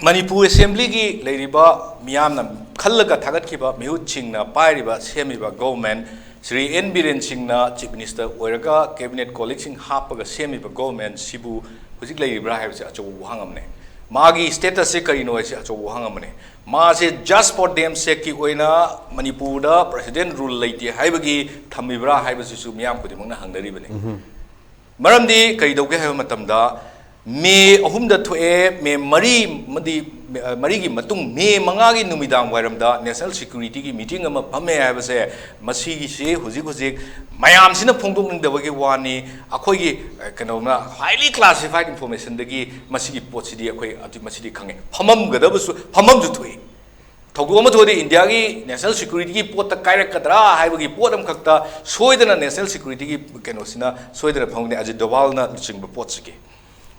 ꯃꯅꯤꯄꯨꯔ ꯑꯦꯁꯦꯝꯕ꯭ꯂꯤꯒꯤ ꯂꯩꯔꯤꯕ ꯃꯤꯌꯥꯝꯅ ꯈꯜꯂꯒ ꯊꯥꯒꯠꯈꯤꯕ ꯃꯤꯍꯨꯠꯁꯤꯡꯅ ꯄꯥꯏꯔꯤꯕ, ꯁꯦꯝꯃꯤꯕ ꯒꯣꯚꯔꯟꯃꯦꯟꯠ, ꯁ꯭ꯔꯤ ꯑꯦꯟ ꯕꯤꯔꯦꯟ ꯁꯤꯡꯅ ꯆꯤꯐ ꯃꯤꯅꯤꯁꯇꯔ ꯑꯣꯏꯔꯒ ꯀꯦꯕꯤꯅꯦꯠ ꯀꯣꯂꯤꯛꯁꯤꯡ ꯍꯥꯞꯄꯒ ꯁꯦꯝꯃꯤꯕ ꯒꯣꯚꯔꯟꯃꯦꯟꯠꯁꯤꯕꯨ ꯍꯧꯖꯤꯛ ꯂꯩꯔꯤꯕ꯭ꯔꯥ ꯍꯥꯏꯕꯁꯤ ꯑꯆꯧꯕ ꯋꯥꯍꯪ ꯑꯃꯅꯤ꯫ ꯃꯥꯒꯤ ꯁ꯭ꯇꯦꯇꯁꯁꯦ ꯀꯔꯤꯅꯣ ꯍꯥꯏꯁꯦ ꯑꯆꯧꯕ ꯋꯥꯍꯪ ꯑꯃꯅꯤ꯫ ꯃꯥꯁꯦ just for damn sake ꯀꯤ ꯑꯣꯏꯅ ꯃꯅꯤꯄꯨꯔꯗ ꯄ꯭ꯔꯦꯁꯤꯗꯦꯟꯠ ꯔꯨꯜ ꯂꯩꯇꯦ ꯍꯥꯏꯕꯒꯤ ꯊꯝꯃꯤꯕ꯭ꯔꯥ ꯍꯥꯏꯕꯁꯤꯁꯨ ꯃꯤꯌꯥꯝ ꯈꯨꯗꯤꯡꯃꯛꯅ ꯍꯪꯅꯔꯤꯕꯅꯤ꯫ ꯃꯔꯝꯗꯤ ꯀꯔꯤ ꯇꯧꯒꯦ ꯍꯥꯏꯕ ꯃꯇꯝꯗ, ꯃꯦ ꯑꯍꯨꯝꯗ ꯊꯣꯛꯑꯦ, ꯃꯦ ꯃꯔꯤ ꯑꯃꯗꯤ, ꯑ, ꯃꯔꯤꯒꯤ ꯃꯇꯨꯡ ꯃꯦ ꯃꯉꯥꯒꯤ ꯅꯨꯃꯤꯗꯥꯡ ꯋꯥꯏꯔꯝꯗ ꯅꯦꯁꯅꯦꯜ ꯁꯦꯀ꯭ꯌꯨꯔꯤꯇꯤꯒꯤ ꯃꯤꯇꯤꯡ ꯑꯃ ꯐꯝꯃꯦ ꯍꯥꯏꯕꯁꯦ, ꯃꯁꯤꯒꯤꯁꯤ ꯍꯧꯖꯤꯛ ꯍꯧꯖꯤꯛ ꯃꯌꯥꯝꯁꯤꯅ ꯐꯣꯡꯗꯣꯛꯅꯤꯡꯗꯕꯒꯤ ꯋꯥꯅꯤ꯫ ꯑꯩꯈꯣꯏꯒꯤ, ꯑ, ꯀꯩꯅꯣꯅ highly classified information ꯗꯒꯤ ꯃꯁꯤꯒꯤ ꯄꯣꯠꯁꯤꯗꯤ ꯑꯩꯈꯣꯏ ꯑꯗꯨ, ꯃꯁꯤꯗꯤ ꯈꯪꯉꯦ꯫ ꯐꯝꯃꯝꯒꯗꯕꯁꯨ, ꯐꯝꯐꯝꯁꯨ ꯊꯣꯛꯏ꯫ ꯊꯧꯗꯣꯛ ꯑꯃ ꯊꯣꯛꯑꯗꯤ ꯏꯟꯗꯤꯌꯥꯒꯤ ꯅꯦꯁꯅꯦꯜ ꯁꯦꯀ꯭ꯌꯨꯔꯤꯇꯤꯒꯤ ꯄꯣꯠꯇ ꯀꯥꯏꯔꯛꯀꯗ꯭ꯔꯥ ꯍꯥꯏꯕꯒꯤ ꯄꯣꯠ ꯑꯃꯈꯛꯇ ꯁꯣꯏꯗꯅ ꯅꯦꯁꯅꯦꯜ ꯁꯦꯀ꯭ꯌꯨꯔꯤꯇꯤꯒꯤ ꯀꯩꯅꯣꯁꯤꯅ ꯁꯣꯏꯗꯅ ꯐꯪꯒꯅꯤ, ꯑꯖꯤꯠ ꯗꯣꯚꯥꯜꯅ ꯂꯨꯆꯤꯡꯕ ꯄꯣꯠꯁꯤꯒꯤ꯫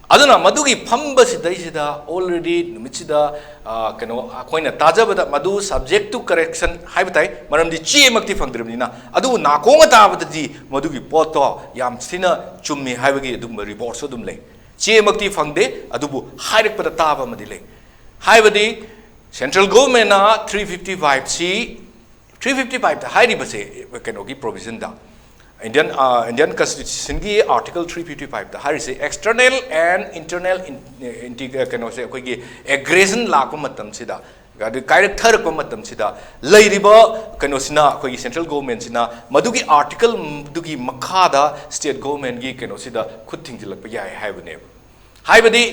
ꯑꯗꯨꯅ ꯃꯗꯨꯒꯤ ꯐꯝꯕꯁꯤꯗꯩꯁꯤꯗ already ꯅꯨꯃꯤꯠꯁꯤꯗ, ꯑ, ꯀꯩꯅꯣ, ꯑꯩꯈꯣꯏꯅ ꯇꯥꯖꯕꯗ ꯃꯗꯨ subject to correction ꯍꯥꯏꯕ ꯇꯥꯏ, ꯃꯔꯝꯗꯤ ꯆꯦꯃꯛꯇꯤ ꯐꯪꯗ꯭ꯔꯤꯕꯅꯤꯅ꯫ ꯑꯗꯨꯕꯨ ꯅꯥꯀꯣꯡꯅ ꯇꯥꯕꯗꯗꯤ ꯃꯗꯨꯒꯤ ꯄꯣꯠꯇꯣ ꯌꯥꯝ ꯊꯤꯅ ꯆꯨꯝꯃꯤ ꯍꯥꯏꯕꯒꯤ ꯑꯗꯨꯒꯨꯝꯕ reportꯁꯨ ꯑꯗꯨꯝ ꯂꯩ꯫ ꯆꯦꯃꯛꯇꯤ ꯐꯪꯗꯦ, ꯑꯗꯨꯕꯨ ꯍꯥꯏꯔꯛꯄꯗ ꯇꯥꯕ ꯑꯃꯗꯤ ꯂꯩ꯫ ꯍꯥꯏꯕꯗꯤ central governmentꯅ three fifty fiveꯁꯤ, three fifty fiveꯇ ꯍꯥꯏꯔꯤꯕꯁꯦ, ꯀꯩꯅꯣꯒꯤ provisionꯗ, Indian, ꯑ, Indian Constitutionꯒꯤ Article three fifty fiveꯇ ꯍꯥꯏꯔꯤꯁꯦ external and internal in-, inti-, ꯀꯩꯅꯣꯁꯦ, ꯑꯩꯈꯣꯏꯒꯤ aggression ꯂꯥꯛꯄ ꯃꯇꯝꯁꯤꯗ, ꯑꯗꯨ ꯀꯥꯏꯔꯛꯊꯔꯛꯄ ꯃꯇꯝꯁꯤꯗ ꯂꯩꯔꯤꯕ ꯀꯩꯅꯣꯁꯤꯅ, ꯑꯩꯈꯣꯏꯒꯤ central governmentꯁꯤꯅ ꯃꯗꯨꯒꯤ articleꯗꯨꯒꯤ ꯃꯈꯥꯗ state governmentꯒꯤ ꯀꯩꯅꯣꯁꯤꯗ ꯈꯨꯠ ꯊꯤꯡꯖꯤꯜꯂꯛꯄ ꯌꯥꯏ ꯍꯥꯏꯕꯅꯦꯕ꯫ ꯍꯥꯏꯕꯗꯤ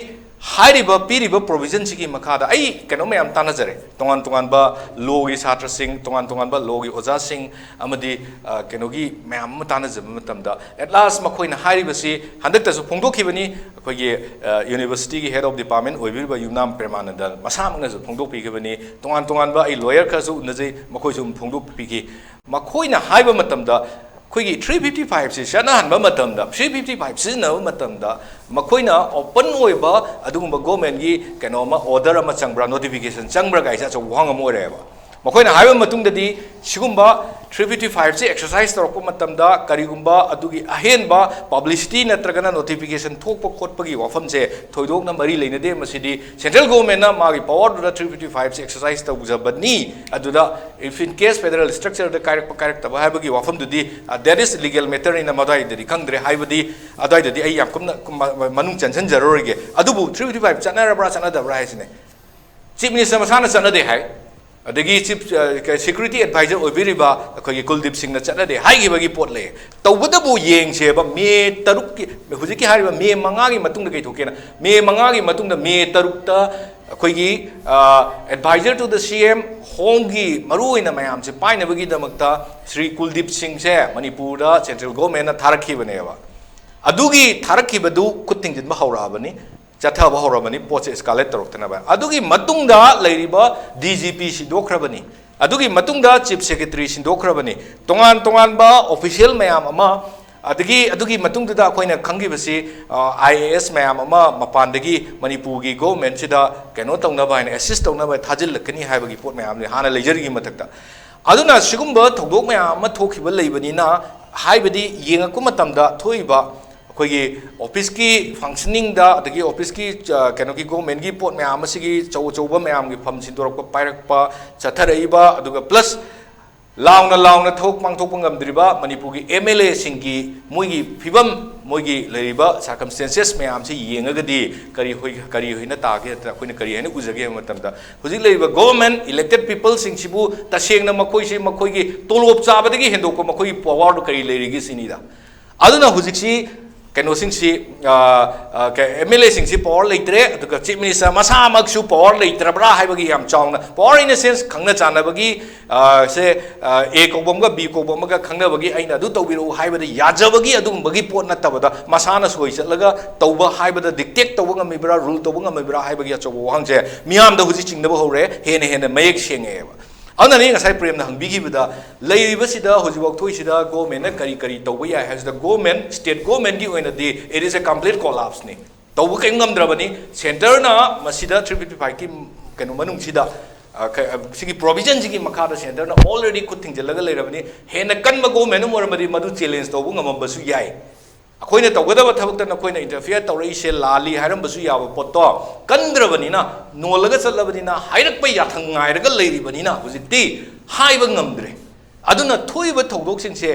ꯍꯥꯏꯔꯤꯕ, ꯄꯤꯔꯤꯕ provisionꯁꯤꯒꯤ ꯃꯈꯥꯗ ꯑꯩ ꯀꯩꯅꯣ ꯃꯌꯥꯝ ꯇꯥꯟꯅꯖꯔꯦ, ꯇꯣꯉꯥꯟ ꯇꯣꯉꯥꯟꯕ lawꯒꯤ ꯁꯥꯇ꯭ꯔꯁꯤꯡ, ꯇꯣꯉꯥꯟ ꯇꯣꯉꯥꯟꯕ lawꯒꯤ ꯑꯣꯖꯥꯁꯤꯡ ꯑꯃꯗꯤ, ꯑ, ꯀꯩꯅꯣꯒꯤ ꯃꯌꯥꯝ ꯑꯃ ꯇꯥꯟꯅꯖꯕ ꯃꯇꯝꯗ, at last ꯃꯈꯣꯏꯅ ꯍꯥꯏꯔꯤꯕꯁꯤ ꯍꯟꯗꯛꯇꯁꯨ ꯐꯣꯡꯗꯣꯛꯈꯤꯕꯅꯤ꯫ ꯑꯩꯈꯣꯏꯒꯤ, ꯑ, universityꯒꯤ head of department ꯑꯣꯏꯕꯤꯔꯤꯕ ꯌꯨꯝꯅꯥꯝ ꯄ꯭ꯔꯦꯃꯥꯅꯟꯗ ꯃꯁꯥꯃꯛꯅꯁꯨ ꯐꯣꯡꯗꯣꯛꯄꯤꯈꯤꯕꯅꯤ꯫ ꯇꯣꯉꯥꯟ ꯇꯣꯉꯥꯟꯕ ꯑꯩ lawyer ꯈꯔꯁꯨ ꯎꯅꯖꯩ, ꯃꯈꯣꯏꯁꯨ ꯑꯗꯨꯝ ꯐꯣꯡꯗꯣꯛꯄꯤꯈꯤ꯫ ꯃꯈꯣꯏꯅ ꯍꯥꯏꯕ ꯃꯇꯝꯗ, ꯑꯩꯈꯣꯏꯒꯤ three fifty fiveꯁꯤ ꯆꯠꯅꯍꯟꯕ ꯃꯇꯝꯗ, three fifty five ꯁꯤꯖꯤꯟꯅꯕ ꯃꯇꯝꯗ ꯃꯈꯣꯏꯅ open ꯑꯣꯏꯕ ꯑꯗꯨꯒꯨꯝꯕ governmentꯒꯤ ꯀꯩꯅꯣ ꯑꯃ, order ꯑꯃ ꯆꯪꯕ꯭ꯔꯥ, notification ꯆꯪꯕ꯭ꯔꯥ ꯀꯥꯏꯁꯦ ꯑꯆꯧꯕ ꯋꯥꯍꯪ ꯑꯃ ꯑꯣꯏꯔꯛꯑꯦꯕ꯫ ꯃꯈꯣꯏꯅ ꯍꯥꯏꯕ ꯃꯇꯨꯡꯗꯗꯤ ꯁꯤꯒꯨꯝꯕ three fifty fiveꯁꯤ exercise ꯇꯧꯔꯛꯄ ꯃꯇꯝꯗ ꯀꯔꯤꯒꯨꯝꯕ ꯑꯗꯨꯒꯤ ꯑꯍꯦꯟꯕ publicity ꯅꯠꯇ꯭ꯔꯒꯅ notification ꯊꯣꯛꯄ ꯈꯣꯠꯄꯒꯤ ꯋꯥꯐꯝꯁꯦ ꯊꯣꯏꯗꯣꯛꯅ ꯃꯔꯤ ꯂꯩꯅꯗꯦ꯫ ꯃꯁꯤꯗꯤ central governmentꯅ ꯃꯥꯒꯤ powerꯗꯨꯗ three fifty fiveꯁꯤ exercise ꯇꯧꯖꯕꯅꯤ꯫ ꯑꯗꯨꯗ if in case federal structureꯗ ꯀꯥꯏꯔꯛꯄ ꯀꯥꯏꯔꯛꯇꯕ ꯍꯥꯏꯕꯒꯤ ꯋꯥꯐꯝꯗꯨꯗꯤ, ꯑ, that is legal matterꯅꯤꯅ ꯃꯗꯨꯋꯥꯏꯗꯗꯤ ꯈꯪꯗ꯭ꯔꯦ꯫ ꯍꯥꯏꯕꯗꯤ ꯑꯗꯨꯋꯥꯏꯗꯗꯤ ꯑꯩ ꯌꯥꯝ ꯀꯨꯞꯅ ꯀꯨꯝ-, ꯃ-, ꯃꯅꯨꯡ ꯆꯪꯁꯤꯟꯖꯔꯔꯣꯏꯒꯦ꯫ ꯑꯗꯨꯕꯨ three fifty five ꯆꯠꯅꯔꯕ꯭ꯔꯥ ꯆꯠꯅꯗꯕ꯭ꯔꯥ ꯍꯥꯏꯁꯤꯅꯦ꯫ Chief Minister ꯃꯁꯥꯅ ꯆꯠꯅꯗꯦ ꯍꯥꯏ꯫ ꯑꯗꯒꯤ chief, ꯑ, ꯀ-, security advisor ꯑꯣꯏꯕꯤꯔꯤꯕ ꯑꯩꯈꯣꯏꯒꯤ ꯀꯨꯜꯗꯤꯞ ꯁꯤꯡꯅ ꯆꯠꯅꯗꯦ ꯍꯥꯏꯈꯤꯕꯒꯤ ꯄꯣꯠ ꯂꯩ꯫ ꯇꯧꯕꯇꯕꯨ ꯌꯦꯡꯁꯦꯕ, ꯃꯦ ꯇꯔꯨꯛꯀꯤ, ꯍꯧꯖꯤꯛꯀꯤ ꯍꯥꯏꯔꯤꯕ ꯃꯦ ꯃꯉꯥꯒꯤ ꯃꯇꯨꯡꯗ ꯀꯩ ꯊꯣꯛꯀꯦꯅ꯫ ꯃꯦ ꯃꯉꯥꯒꯤ ꯃꯇꯨꯡꯗ ꯃꯦ ꯇꯔꯨꯛꯇ ꯑꯩꯈꯣꯏꯒꯤ, ꯑ, advisor to the C M, homeꯒꯤ ꯃꯔꯨꯑꯣꯏꯅ ꯃꯌꯥꯝꯁꯦ ꯄꯥꯏꯅꯕꯒꯤꯗꯃꯛꯇ ꯁ꯭ꯔꯤ ꯀꯨꯜꯗꯤꯞ ꯁꯤꯡꯁꯦ ꯃꯅꯤꯄꯨꯔꯗ central governmentꯅ ꯊꯥꯔꯛꯈꯤꯕꯅꯦꯕ꯫ ꯑꯗꯨꯒꯤ ꯊꯥꯔꯛꯈꯤꯕꯗꯨ ꯈꯨꯠ ꯊꯤꯡꯖꯤꯟꯕ ꯍꯧꯔꯛꯑꯕꯅꯤ, ꯆꯠꯊꯕ ꯍꯧꯔꯕꯅꯤ, ꯄꯣꯠꯁꯦ escalate ꯇꯧꯔꯛꯇꯅꯕ꯫ ꯑꯗꯨꯒꯤ ꯃꯇꯨꯡꯗ ꯂꯩꯔꯤꯕ D G P ꯁꯤꯟꯗꯣꯛꯈ꯭ꯔꯕꯅꯤ, ꯑꯗꯨꯒꯤ ꯃꯇꯨꯡꯗ chief secretary ꯁꯤꯟꯗꯣꯛꯈ꯭ꯔꯕꯅꯤ, ꯇꯣꯉꯥꯟ ꯇꯣꯉꯥꯟꯕ official ꯃꯌꯥꯝ ꯑꯃ ꯑꯗꯒꯤ ꯑꯗꯨꯒꯤ ꯃꯇꯨꯡꯗꯨꯗ ꯑꯩꯈꯣꯏꯅ ꯈꯪꯈꯤꯕꯁꯤ, ꯑꯥꯏ ꯑꯦ ꯑꯦꯁ ꯃꯌꯥꯝ ꯑꯃ ꯃꯄꯥꯟꯗꯒꯤ ꯃꯅꯤꯄꯨꯔꯒꯤ ꯒꯣꯚꯔꯟꯃꯦꯟꯠꯁꯤꯗ ꯀꯩꯅꯣ ꯇꯧꯅꯕ ꯍꯥꯏꯅ, ꯑꯦꯁꯤꯁ ꯇꯧꯅꯕ ꯍꯥꯏꯅ ꯊꯥꯖꯤꯜꯂꯛꯀꯅꯤ ꯍꯥꯏꯕꯒꯤ ꯄꯣꯠ ꯃꯌꯥꯝꯁꯦ ꯍꯥꯟꯅ ꯂꯩꯖꯔꯤꯉꯩ ꯃꯊꯛꯇ꯫ ꯑꯗꯨꯅ ꯁꯤꯒꯨꯝꯕ ꯊꯧꯗꯣꯛ ꯃꯌꯥꯝ ꯑꯃ ꯊꯣꯛꯈꯤꯕ ꯂꯩꯕꯅꯤꯅ, ꯍꯥꯏꯕꯗꯤ ꯌꯦꯡꯉꯛꯄ ꯃꯇꯝꯗ ꯊꯣꯛꯏꯕ ꯑꯩꯈꯣꯏꯒꯤ ꯑꯣꯐꯤꯁꯀꯤ ꯐꯪꯁꯅꯤꯡꯗ, ꯑꯗꯒꯤ ꯑꯣꯐꯤꯁꯀꯤ, ꯑ, ꯀꯩꯅꯣꯒꯤ ꯒꯣꯚꯔꯟꯃꯦꯟꯠꯀꯤ ꯄꯣꯠ ꯃꯌꯥꯝ ꯑꯁꯤꯒꯤ ꯑꯆꯧ ꯑꯆꯧꯕ ꯃꯌꯥꯝꯒꯤ ꯐꯝ ꯁꯤꯟꯗꯣꯔꯛꯄ, ꯄꯥꯏꯔꯛꯄ, ꯆꯠꯊꯔꯛꯏꯕ, ꯑꯗꯨꯒ ꯄ꯭ꯂꯁ ꯂꯥꯎꯅ ꯂꯥꯎꯅ ꯊꯕꯛ ꯄꯥꯡꯊꯣꯛꯄ ꯉꯝꯗ꯭ꯔꯤꯕ ꯃꯅꯤꯄꯨꯔꯒꯤ ꯑꯦꯝ ꯑꯦꯜ ꯑꯦꯁꯤꯡꯒꯤ ꯃꯣꯏꯒꯤ ꯐꯤꯕꯝ, ꯃꯣꯏꯒꯤ ꯂꯩꯔꯤꯕ ꯁꯔꯀꯝꯁ꯭ꯇꯦꯟꯁꯦꯁ ꯃꯌꯥꯝꯁꯤ ꯌꯦꯡꯉꯒꯗꯤ ꯀꯔꯤ ꯍꯣꯏ-, ꯀꯔꯤ ꯍꯥꯏꯅ ꯇꯥꯒꯦ ꯅꯠꯇ꯭ꯔꯒ ꯑꯩꯈꯣꯏꯅ ꯀꯔꯤ ꯍꯥꯏꯅ ꯎꯖꯒꯦ ꯍꯥꯏꯕ ꯃꯇꯝꯗ, ꯍꯧꯖꯤꯛ ꯂꯩꯔꯤꯕ ꯒꯣꯚꯔꯟꯃꯦꯟꯠ, ꯏꯂꯦꯛꯇꯦꯗ ꯄꯤꯄꯜꯁꯤꯡꯁꯤꯕꯨ ꯇꯁꯦꯡꯅ ꯃꯈꯣꯏꯁꯤ ꯃꯈꯣꯏꯒꯤ ꯇꯣꯂꯣꯞ ꯆꯥꯕꯗꯒꯤ ꯍꯦꯟꯗꯣꯛꯄ ꯃꯈꯣꯏꯒꯤ ꯄꯋꯥꯔꯗꯨ ꯀꯔꯤ ꯂꯩꯔꯤꯒꯦ ꯁꯤꯅꯤꯗ꯫ ꯑꯗꯨꯅ ꯍꯧꯖꯤꯛꯁꯤ ꯀꯩꯅꯣꯁꯤꯡꯁꯤ, ꯑ, ꯑ, ꯀ-, ꯑꯦꯝ ꯑꯦꯜ ꯑꯦꯁꯤꯡꯁꯤ ꯄꯋꯥꯔ ꯂꯩꯇ꯭ꯔꯦ, ꯑꯗꯨꯒ ꯆꯤꯐ ꯃꯤꯅꯤꯁꯇꯔ ꯃꯁꯥꯃꯛꯁꯨ ꯄꯋꯥꯔ ꯂꯩꯇ꯭ꯔꯕ꯭ꯔꯥ ꯍꯥꯏꯕꯒꯤ ꯌꯥꯝ ꯆꯥꯎꯅ, power in a sense, ꯈꯪꯅ ꯆꯥꯟꯅꯕꯒꯤ, ꯑ, ꯁꯦ, ꯑ, ꯑꯦ ꯀꯧꯕ ꯑꯃꯒ ꯕꯤ ꯀꯧꯕ ꯑꯃꯒ ꯈꯪꯅꯕꯒꯤ, ꯑꯩꯅ ꯑꯗꯨ ꯇꯧꯕꯤꯔꯛꯎ ꯍꯥꯏꯕꯗ ꯌꯥꯖꯕꯒꯤ ꯑꯗꯨꯒꯨꯝꯕꯒꯤ ꯄꯣꯠ ꯅꯠꯇꯕꯗ, ꯃꯁꯥꯅ ꯁꯣꯏ ꯆꯠꯂꯒ ꯇꯧꯕ ꯍꯥꯏꯕꯗ, ꯗꯤꯛꯇꯦꯠ ꯇꯧꯕ ꯉꯝꯃꯤꯕ꯭ꯔꯥ, ꯔꯨꯜ ꯇꯧꯕ ꯉꯝꯃꯤꯕ꯭ꯔꯥ ꯍꯥꯏꯕꯒꯤ ꯑꯆꯧꯕ ꯋꯥꯍꯪꯁꯦ ꯃꯤꯌꯥꯝꯗ ꯍꯧꯖꯤꯛ ꯆꯤꯡꯅꯕ ꯍꯧꯔꯦ, ꯍꯦꯟꯅ ꯍꯦꯟꯅ ꯃꯌꯦꯛ ꯁꯦꯡꯉꯛꯑꯦꯕ꯫ ꯑꯗꯨꯅꯅꯤ ꯉꯁꯥꯏ ꯄ꯭ꯔꯦꯝꯅ ꯍꯪꯕꯤꯈꯤꯕꯗ, ꯂꯩꯔꯤꯕꯁꯤꯗ ꯍꯧꯖꯤꯛꯐꯥꯎ ꯊꯣꯛꯏꯁꯤꯗ ꯒꯣꯚꯔꯟꯃꯦꯟꯠꯅ ꯀꯔꯤ ꯀꯔꯤ ꯇꯧꯕ ꯌꯥꯏ ꯍꯥꯏꯁꯤꯗ, ꯒꯣꯚꯔꯟꯃꯦꯟꯠ, ꯁ꯭ꯇꯦꯠ ꯒꯣꯚꯔꯟꯃꯦꯟꯠꯀꯤ ꯑꯣꯏꯅꯗꯤ it is a complete collapseꯅꯤ꯫ ꯇꯧꯕ ꯀꯔꯤꯝ ꯉꯝꯗ꯭ꯔꯕꯅꯤ꯫ ꯁꯦꯟꯇꯔꯅ ꯃꯁꯤꯗ three fifty fiveꯀꯤ ꯀꯩꯅꯣ ꯃꯅꯨꯡꯁꯤꯗ, ꯑ, ꯀ-, ꯑ, ꯁꯤꯒꯤ ꯄ꯭ꯔꯣꯚꯤꯖꯟꯁꯤꯒꯤ ꯃꯈꯥꯗ ꯁꯦꯟꯇꯔꯅ already ꯈꯨꯠ ꯊꯤꯡꯖꯤꯜꯂꯒ ꯂꯩꯔꯕꯅꯤ꯫ ꯍꯦꯟꯅ ꯀꯟꯕ ꯒꯣꯚꯔꯟꯃꯦꯟꯠ ꯑꯃ ꯑꯣꯏꯔꯝꯃꯗꯤ ꯃꯗꯨ ꯆꯦꯂꯦꯟꯖ ꯇꯧꯕ ꯉꯝꯃꯝꯕꯁꯨ ꯌꯥꯏ꯫ ꯑꯩꯈꯣꯏꯅ ꯇꯧꯒꯗꯕ ꯊꯕꯛꯇ ꯅꯈꯣꯏꯅ ꯏꯟꯇꯔꯐꯤꯌꯔ ꯇꯧꯔꯛꯏꯁꯦ ꯂꯥꯜꯂꯤ ꯍꯥꯏꯔꯝꯕꯁꯨ ꯌꯥꯕ ꯄꯣꯠꯇꯣ, ꯀꯟꯗ꯭ꯔꯕꯅꯤꯅ, ꯅꯣꯜꯂꯒ ꯆꯠꯂꯕꯅꯤꯅ, ꯍꯥꯏꯔꯛꯄ ꯌꯥꯊꯪ ꯉꯥꯏꯔꯒ ꯂꯩꯔꯤꯕꯅꯤꯅ ꯍꯧꯖꯤꯛꯇꯤ ꯍꯥꯏꯕ ꯉꯝꯗ꯭ꯔꯦ꯫ ꯑꯗꯨꯅ ꯊꯣꯛꯏꯕ ꯊꯧꯗꯣꯛꯁꯤꯡꯁꯦ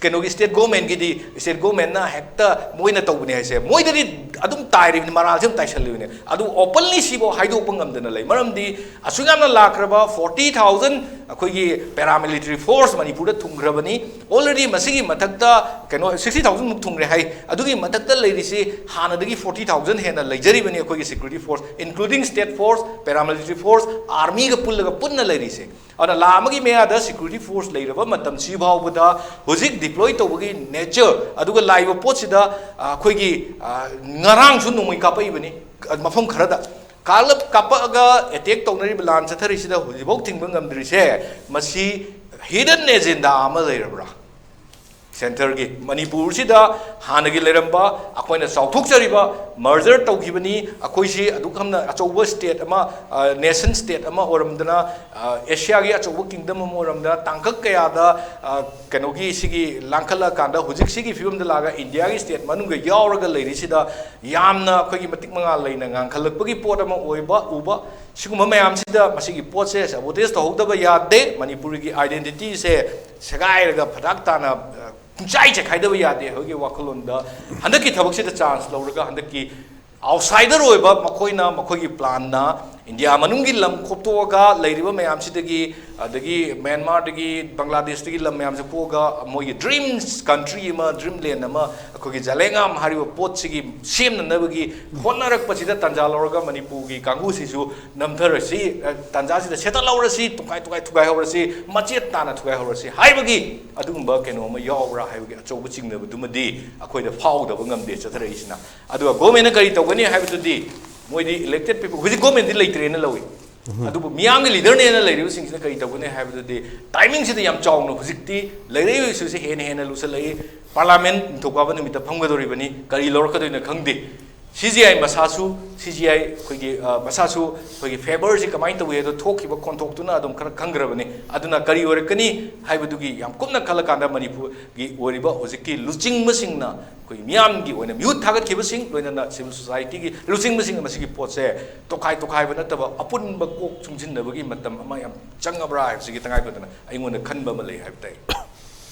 ꯀꯩꯅꯣꯒꯤ ꯁ꯭ꯇꯦꯠ ꯒꯣꯚꯔꯟꯃꯦꯟꯠꯀꯤꯗꯤ, ꯁ꯭ꯇꯦꯠ ꯒꯣꯚꯔꯟꯃꯦꯟꯠꯅ ꯍꯦꯛꯇ ꯃꯣꯏꯅ ꯇꯧꯕꯅꯦ ꯍꯥꯏꯁꯦ, ꯃꯣꯏꯗꯗꯤ ꯑꯗꯨꯝ ꯇꯥꯏꯔꯤꯕꯅꯤ, ꯃꯔꯥꯜꯁꯦ ꯑꯗꯨꯝ ꯇꯥꯏꯁꯜꯂꯤꯕꯅꯦ꯫ ꯑꯗꯨ openly ꯁꯤꯐꯥꯎ ꯍꯥꯏꯗꯣꯛꯄ ꯉꯝꯗꯅ ꯂꯩ꯫ ꯃꯔꯝꯗꯤ ꯑꯁꯨꯛ ꯌꯥꯝꯅ ꯂꯥꯛꯈ꯭ꯔꯕ forty thousand ꯑꯩꯈꯣꯏꯒꯤ paramilitary force ꯃꯅꯤꯄꯨꯔꯗ ꯊꯨꯡꯈ꯭ꯔꯕꯅꯤ꯫ Already ꯃꯁꯤꯒꯤ ꯃꯊꯛꯇ ꯀꯩꯅꯣ sixty thousand ꯃꯨꯛ ꯊꯨꯡꯈ꯭ꯔꯦ ꯍꯥꯏ꯫ ꯑꯗꯨꯒꯤ ꯃꯊꯛꯇ ꯂꯩꯔꯤꯁꯤ ꯍꯥꯟꯅꯗꯒꯤ forty thousand ꯍꯦꯟꯅ ꯂꯩꯖꯔꯤꯕꯅꯤ ꯑꯩꯈꯣꯏꯒꯤ security force, including state force, paramilitary force, armyꯒ ꯄꯨꯜꯂꯒ ꯄꯨꯟꯅ ꯂꯩꯔꯤꯁꯦ꯫ ꯑꯗꯨꯅ ꯂꯥ ꯑꯃꯒꯤ ꯃꯌꯥꯗ security force ꯂꯩꯔꯕ ꯃꯇꯝꯁꯤ ꯐꯥꯎꯕꯗ ꯍꯧꯖꯤꯛ deploy ꯇꯧꯕꯒꯤ nature, ꯑꯗꯨꯒ ꯂꯥꯛꯏꯕ ꯄꯣꯠꯁꯤꯗ, ꯑ, ꯑꯩꯈꯣꯏꯒꯤ, ꯑ, ꯉꯔꯥꯡꯁꯨ ꯅꯣꯡꯃꯩ ꯀꯥꯞꯄꯛꯏꯕꯅꯤ, ꯑ, ꯃꯐꯝ ꯈꯔꯗ꯫ ꯀꯥꯞꯂꯞ ꯀꯥꯞꯄꯛꯑꯒ attack ꯇꯧꯅꯔꯤꯕ, ꯂꯥꯟ ꯆꯠꯊꯔꯤꯁꯤꯗ ꯍꯧꯖꯤꯛꯐꯥꯎ ꯊꯤꯡꯕ ꯉꯝꯗ꯭ꯔꯤꯁꯦ, ꯃꯁꯤ hidden agenda ꯑꯃ ꯂꯩꯔꯕ꯭ꯔꯥ? ꯁꯦꯟꯇꯔꯒꯤ ꯃꯅꯤꯄꯨꯔꯁꯤꯗ ꯍꯥꯟꯅꯒꯤ ꯂꯩꯔꯝꯕ ꯑꯩꯈꯣꯏꯅ ꯆꯥꯎꯊꯣꯛꯆꯔꯤꯕ ꯃꯔꯖꯔ ꯇꯧꯈꯤꯕꯅꯤ꯫ ꯑꯩꯈꯣꯏꯁꯤ ꯑꯗꯨꯛ ꯌꯥꯝꯅ ꯑꯆꯧꯕ ꯁ꯭ꯇꯦꯠ ꯑꯃ, ꯅꯦꯁꯟ ꯁ꯭ꯇꯦꯠ ꯑꯃ ꯑꯣꯏꯔꯝꯗꯅ, ꯑꯦꯁꯤꯌꯥꯒꯤ ꯑꯆꯧꯕ ꯀꯤꯡꯗꯝ ꯑꯃ ꯑꯣꯏꯔꯝꯗꯅ, ꯇꯥꯡꯀꯛ ꯀꯌꯥꯗ ꯀꯩꯅꯣꯒꯤ ꯁꯤꯒꯤ ꯂꯥꯡꯈꯠꯂꯀꯥꯟꯗ ꯍꯧꯖꯤꯛ ꯁꯤꯒꯤ ꯐꯤꯕꯝꯗ ꯂꯥꯛꯑꯒ ꯏꯟꯗꯤꯌꯥꯒꯤ ꯁ꯭ꯇꯦꯠ ꯃꯅꯨꯡꯗ ꯌꯥꯎꯔꯒ ꯂꯩꯔꯤꯁꯤꯗ ꯌꯥꯝꯅ ꯑꯩꯈꯣꯏꯒꯤ ꯃꯇꯤꯛ ꯃꯉꯥꯜ ꯂꯩꯅ ꯉꯥꯡꯈꯠꯂꯛꯄꯒꯤ ꯄꯣꯠ ꯑꯃ ꯑꯣꯏꯕ ꯎꯕ꯫ ꯁꯤꯒꯨꯝꯕ ꯃꯌꯥꯝꯁꯤꯗ ꯃꯁꯤꯒꯤ ꯄꯣꯠꯁꯦ ꯁꯕꯣꯇꯦꯖ ꯇꯧꯍꯧꯗꯕ ꯌꯥꯗꯦ꯫ ꯃꯅꯤꯄꯨꯔꯒꯤ ꯑꯥꯏꯗꯦꯟꯇꯤꯇꯤꯁꯦ ꯁꯦꯒꯥꯏꯔꯒ ꯐꯗꯥꯛ ꯇꯥꯅ ꯄꯨꯡꯆꯥꯏ ꯆꯦꯈꯥꯏꯗꯕ ꯌꯥꯗꯦ꯫ ꯑꯩꯈꯣꯏꯒꯤ ꯋꯥꯈꯜꯂꯣꯟꯗ ꯍꯟꯗꯛꯀꯤ ꯊꯕꯛꯁꯤꯗ ꯆꯥꯟꯁ ꯂꯧꯔꯒ ꯍꯟꯗꯛꯀꯤ ꯑꯥꯎꯠꯁꯥꯏꯗꯔ ꯑꯣꯏꯕ ꯃꯈꯣꯏꯅ ꯃꯈꯣꯏꯒꯤ ꯄ꯭ꯂꯥꯟꯅ ꯏꯟꯗꯤꯌꯥ ꯃꯅꯨꯡꯒꯤ ꯂꯝ ꯈꯣꯞꯇꯣꯛꯑꯒ ꯂꯩꯔꯤꯕ ꯃꯌꯥꯝꯁꯤꯗꯒꯤ, ꯑꯗꯒꯤ ꯃ꯭ꯌꯥꯟꯃꯥꯔꯗꯒꯤ, ꯕꯪꯒ꯭ꯂꯥꯗꯦꯁꯇꯒꯤ ꯂꯝ ꯃꯌꯥꯝꯁꯦ ꯄꯣꯛꯑꯒ ꯃꯣꯏꯒꯤ ꯗ꯭ꯔꯤꯝꯁ ꯀꯟꯇ꯭ꯔꯤ ꯑꯃ, ꯗ꯭ꯔꯤꯝ ꯂꯦꯟ ꯑꯃ ꯑꯩꯈꯣꯏꯒꯤ ꯖꯂꯦꯡꯉꯥꯝ ꯍꯥꯏꯔꯤꯕ ꯄꯣꯠꯁꯤꯒꯤ ꯁꯦꯝꯅꯅꯕꯒꯤ ꯍꯣꯠꯅꯔꯛꯄꯁꯤꯗ ꯇꯥꯟꯖꯥ ꯂꯧꯔꯒ ꯃꯅꯤꯄꯨꯔꯒꯤ ꯀꯥꯡꯕꯨꯁꯤꯁꯨ ꯅꯝꯊꯔꯁꯤ, ꯇꯥꯟꯖꯥꯁꯤꯗ ꯁꯦꯠꯇꯠꯍꯧꯔꯁꯤ, ꯇꯨꯡꯈꯥꯏ ꯇꯨꯡꯈꯥꯏ ꯊꯨꯒꯥꯏꯍꯧꯔꯁꯤ, ꯃꯆꯦꯠ ꯇꯥꯅ ꯊꯨꯒꯥꯏꯍꯧꯔꯁꯤ ꯍꯥꯏꯕꯒꯤ ꯑꯗꯨꯒꯨꯝꯕ ꯀꯩꯅꯣ ꯑꯃ ꯌꯥꯎꯕ꯭ꯔꯥ ꯍꯥꯏꯕꯒꯤ ꯑꯆꯧꯕ ꯆꯤꯡꯅꯕꯗꯨꯃꯗꯤ ꯑꯩꯈꯣꯏꯗ ꯐꯥꯎꯗꯕ ꯉꯝꯗꯦ ꯆꯠꯊꯔꯛꯏꯁꯤꯅ꯫ ꯑꯗꯨꯒ ꯒꯣꯔꯃꯦꯟꯅ ꯀꯔꯤ ꯇꯧꯒꯅꯤ ꯍꯥꯏꯕꯗꯨꯗꯤ ꯃꯣꯏꯗꯤ ꯏꯂꯦꯛꯇꯦꯠ ꯄꯤꯄꯜ, ꯍꯧꯖꯤꯛ ꯒꯣꯔꯃꯦꯟꯗꯤ ꯂꯩꯇ꯭ꯔꯦꯅ ꯂꯧꯏ, ꯑꯗꯨꯕꯨ ꯃꯤꯌꯥꯝꯒꯤ ꯂꯤꯗꯔꯅꯦꯅ ꯂꯩꯔꯤꯕꯁꯤꯡꯁꯤꯅ ꯀꯔꯤ ꯇꯧꯒꯅꯤ ꯍꯥꯏꯕꯗꯨꯗꯤ ꯇꯥꯏꯃꯤꯡꯁꯤꯗ ꯌꯥꯝ ꯆꯥꯎꯅ ꯍꯧꯖꯤꯛꯇꯤ ꯂꯩꯔꯛꯏꯕ ꯏꯁꯨꯁꯦ ꯍꯦꯟꯅ ꯍꯦꯟꯅ ꯂꯨꯁꯜꯂꯛꯏ꯫ ꯄꯥꯔꯂꯥꯃꯦꯟ ꯅꯤꯡꯊꯧꯀꯥꯕ ꯅꯨꯃꯤꯠꯇ ꯐꯝꯒꯗꯧꯔꯤꯕꯅꯤ, ꯀꯔꯤ ꯂꯧꯔꯛꯀꯗꯣꯏꯅꯣ ꯈꯪꯗꯦ꯫ ꯁꯤ ꯖꯤ ꯑꯥꯏ ꯃꯁꯥꯁꯨ, ꯁꯤ ꯖꯤ ꯑꯥꯏ ꯑꯩꯈꯣꯏꯒꯤ, ꯑ, ꯃꯁꯥꯁꯨ ꯑꯩꯈꯣꯏꯒꯤ ꯐꯦꯕꯔꯁꯤ ꯀꯃꯥꯏꯅ ꯇꯧꯏ ꯍꯥꯏꯗꯣ ꯊꯣꯛꯈꯤꯕ ꯈꯣꯟꯊꯣꯛꯇꯨꯅ ꯑꯗꯨꯝ ꯈꯔ ꯈꯪꯈ꯭ꯔꯕꯅꯤ꯫ ꯑꯗꯨꯅ ꯀꯔꯤ ꯑꯣꯏꯔꯛꯀꯅꯤ ꯍꯥꯏꯕꯗꯨꯒꯤ ꯌꯥꯝ ꯀꯨꯞꯅ ꯈꯜꯂꯀꯥꯟꯗ ꯃꯅꯤꯄꯨꯔꯒꯤ ꯑꯣꯏꯔꯤꯕ ꯍꯧꯖꯤꯛꯀꯤ ꯂꯨꯆꯤꯡꯕꯁꯤꯡꯅ ꯑꯩꯈꯣꯏ ꯃꯤꯌꯥꯝꯒꯤ ꯑꯣꯏꯅ ꯃꯤꯍꯨꯠ ꯊꯥꯒꯠꯈꯤꯕꯁꯤꯡ, ꯂꯣꯏꯅꯅ ꯁꯤꯚꯤꯜ ꯁꯣꯁꯥꯏꯇꯤꯒꯤ ꯂꯨꯆꯤꯡꯕꯁꯤꯡꯅ ꯃꯁꯤꯒꯤ ꯄꯣꯠꯁꯦ ꯇꯣꯈꯥꯏ ꯇꯣꯈꯥꯏꯕ ꯅꯠꯇꯕ ꯑꯄꯨꯟꯕ ꯀꯣꯛ ꯆꯨꯡꯁꯤꯟꯅꯕꯒꯤ ꯃꯇꯝ ꯑꯃ ꯌꯥꯝ ꯆꯪꯉꯕ꯭ꯔꯥ ꯍꯥꯏꯕꯁꯤꯒꯤ ꯇꯉꯥꯏ ꯐꯗꯅ ꯑꯩꯉꯣꯟꯗ ꯈꯟꯕ ꯑꯃ ꯂꯩ ꯍꯥꯏꯕ ꯇꯥꯏ꯫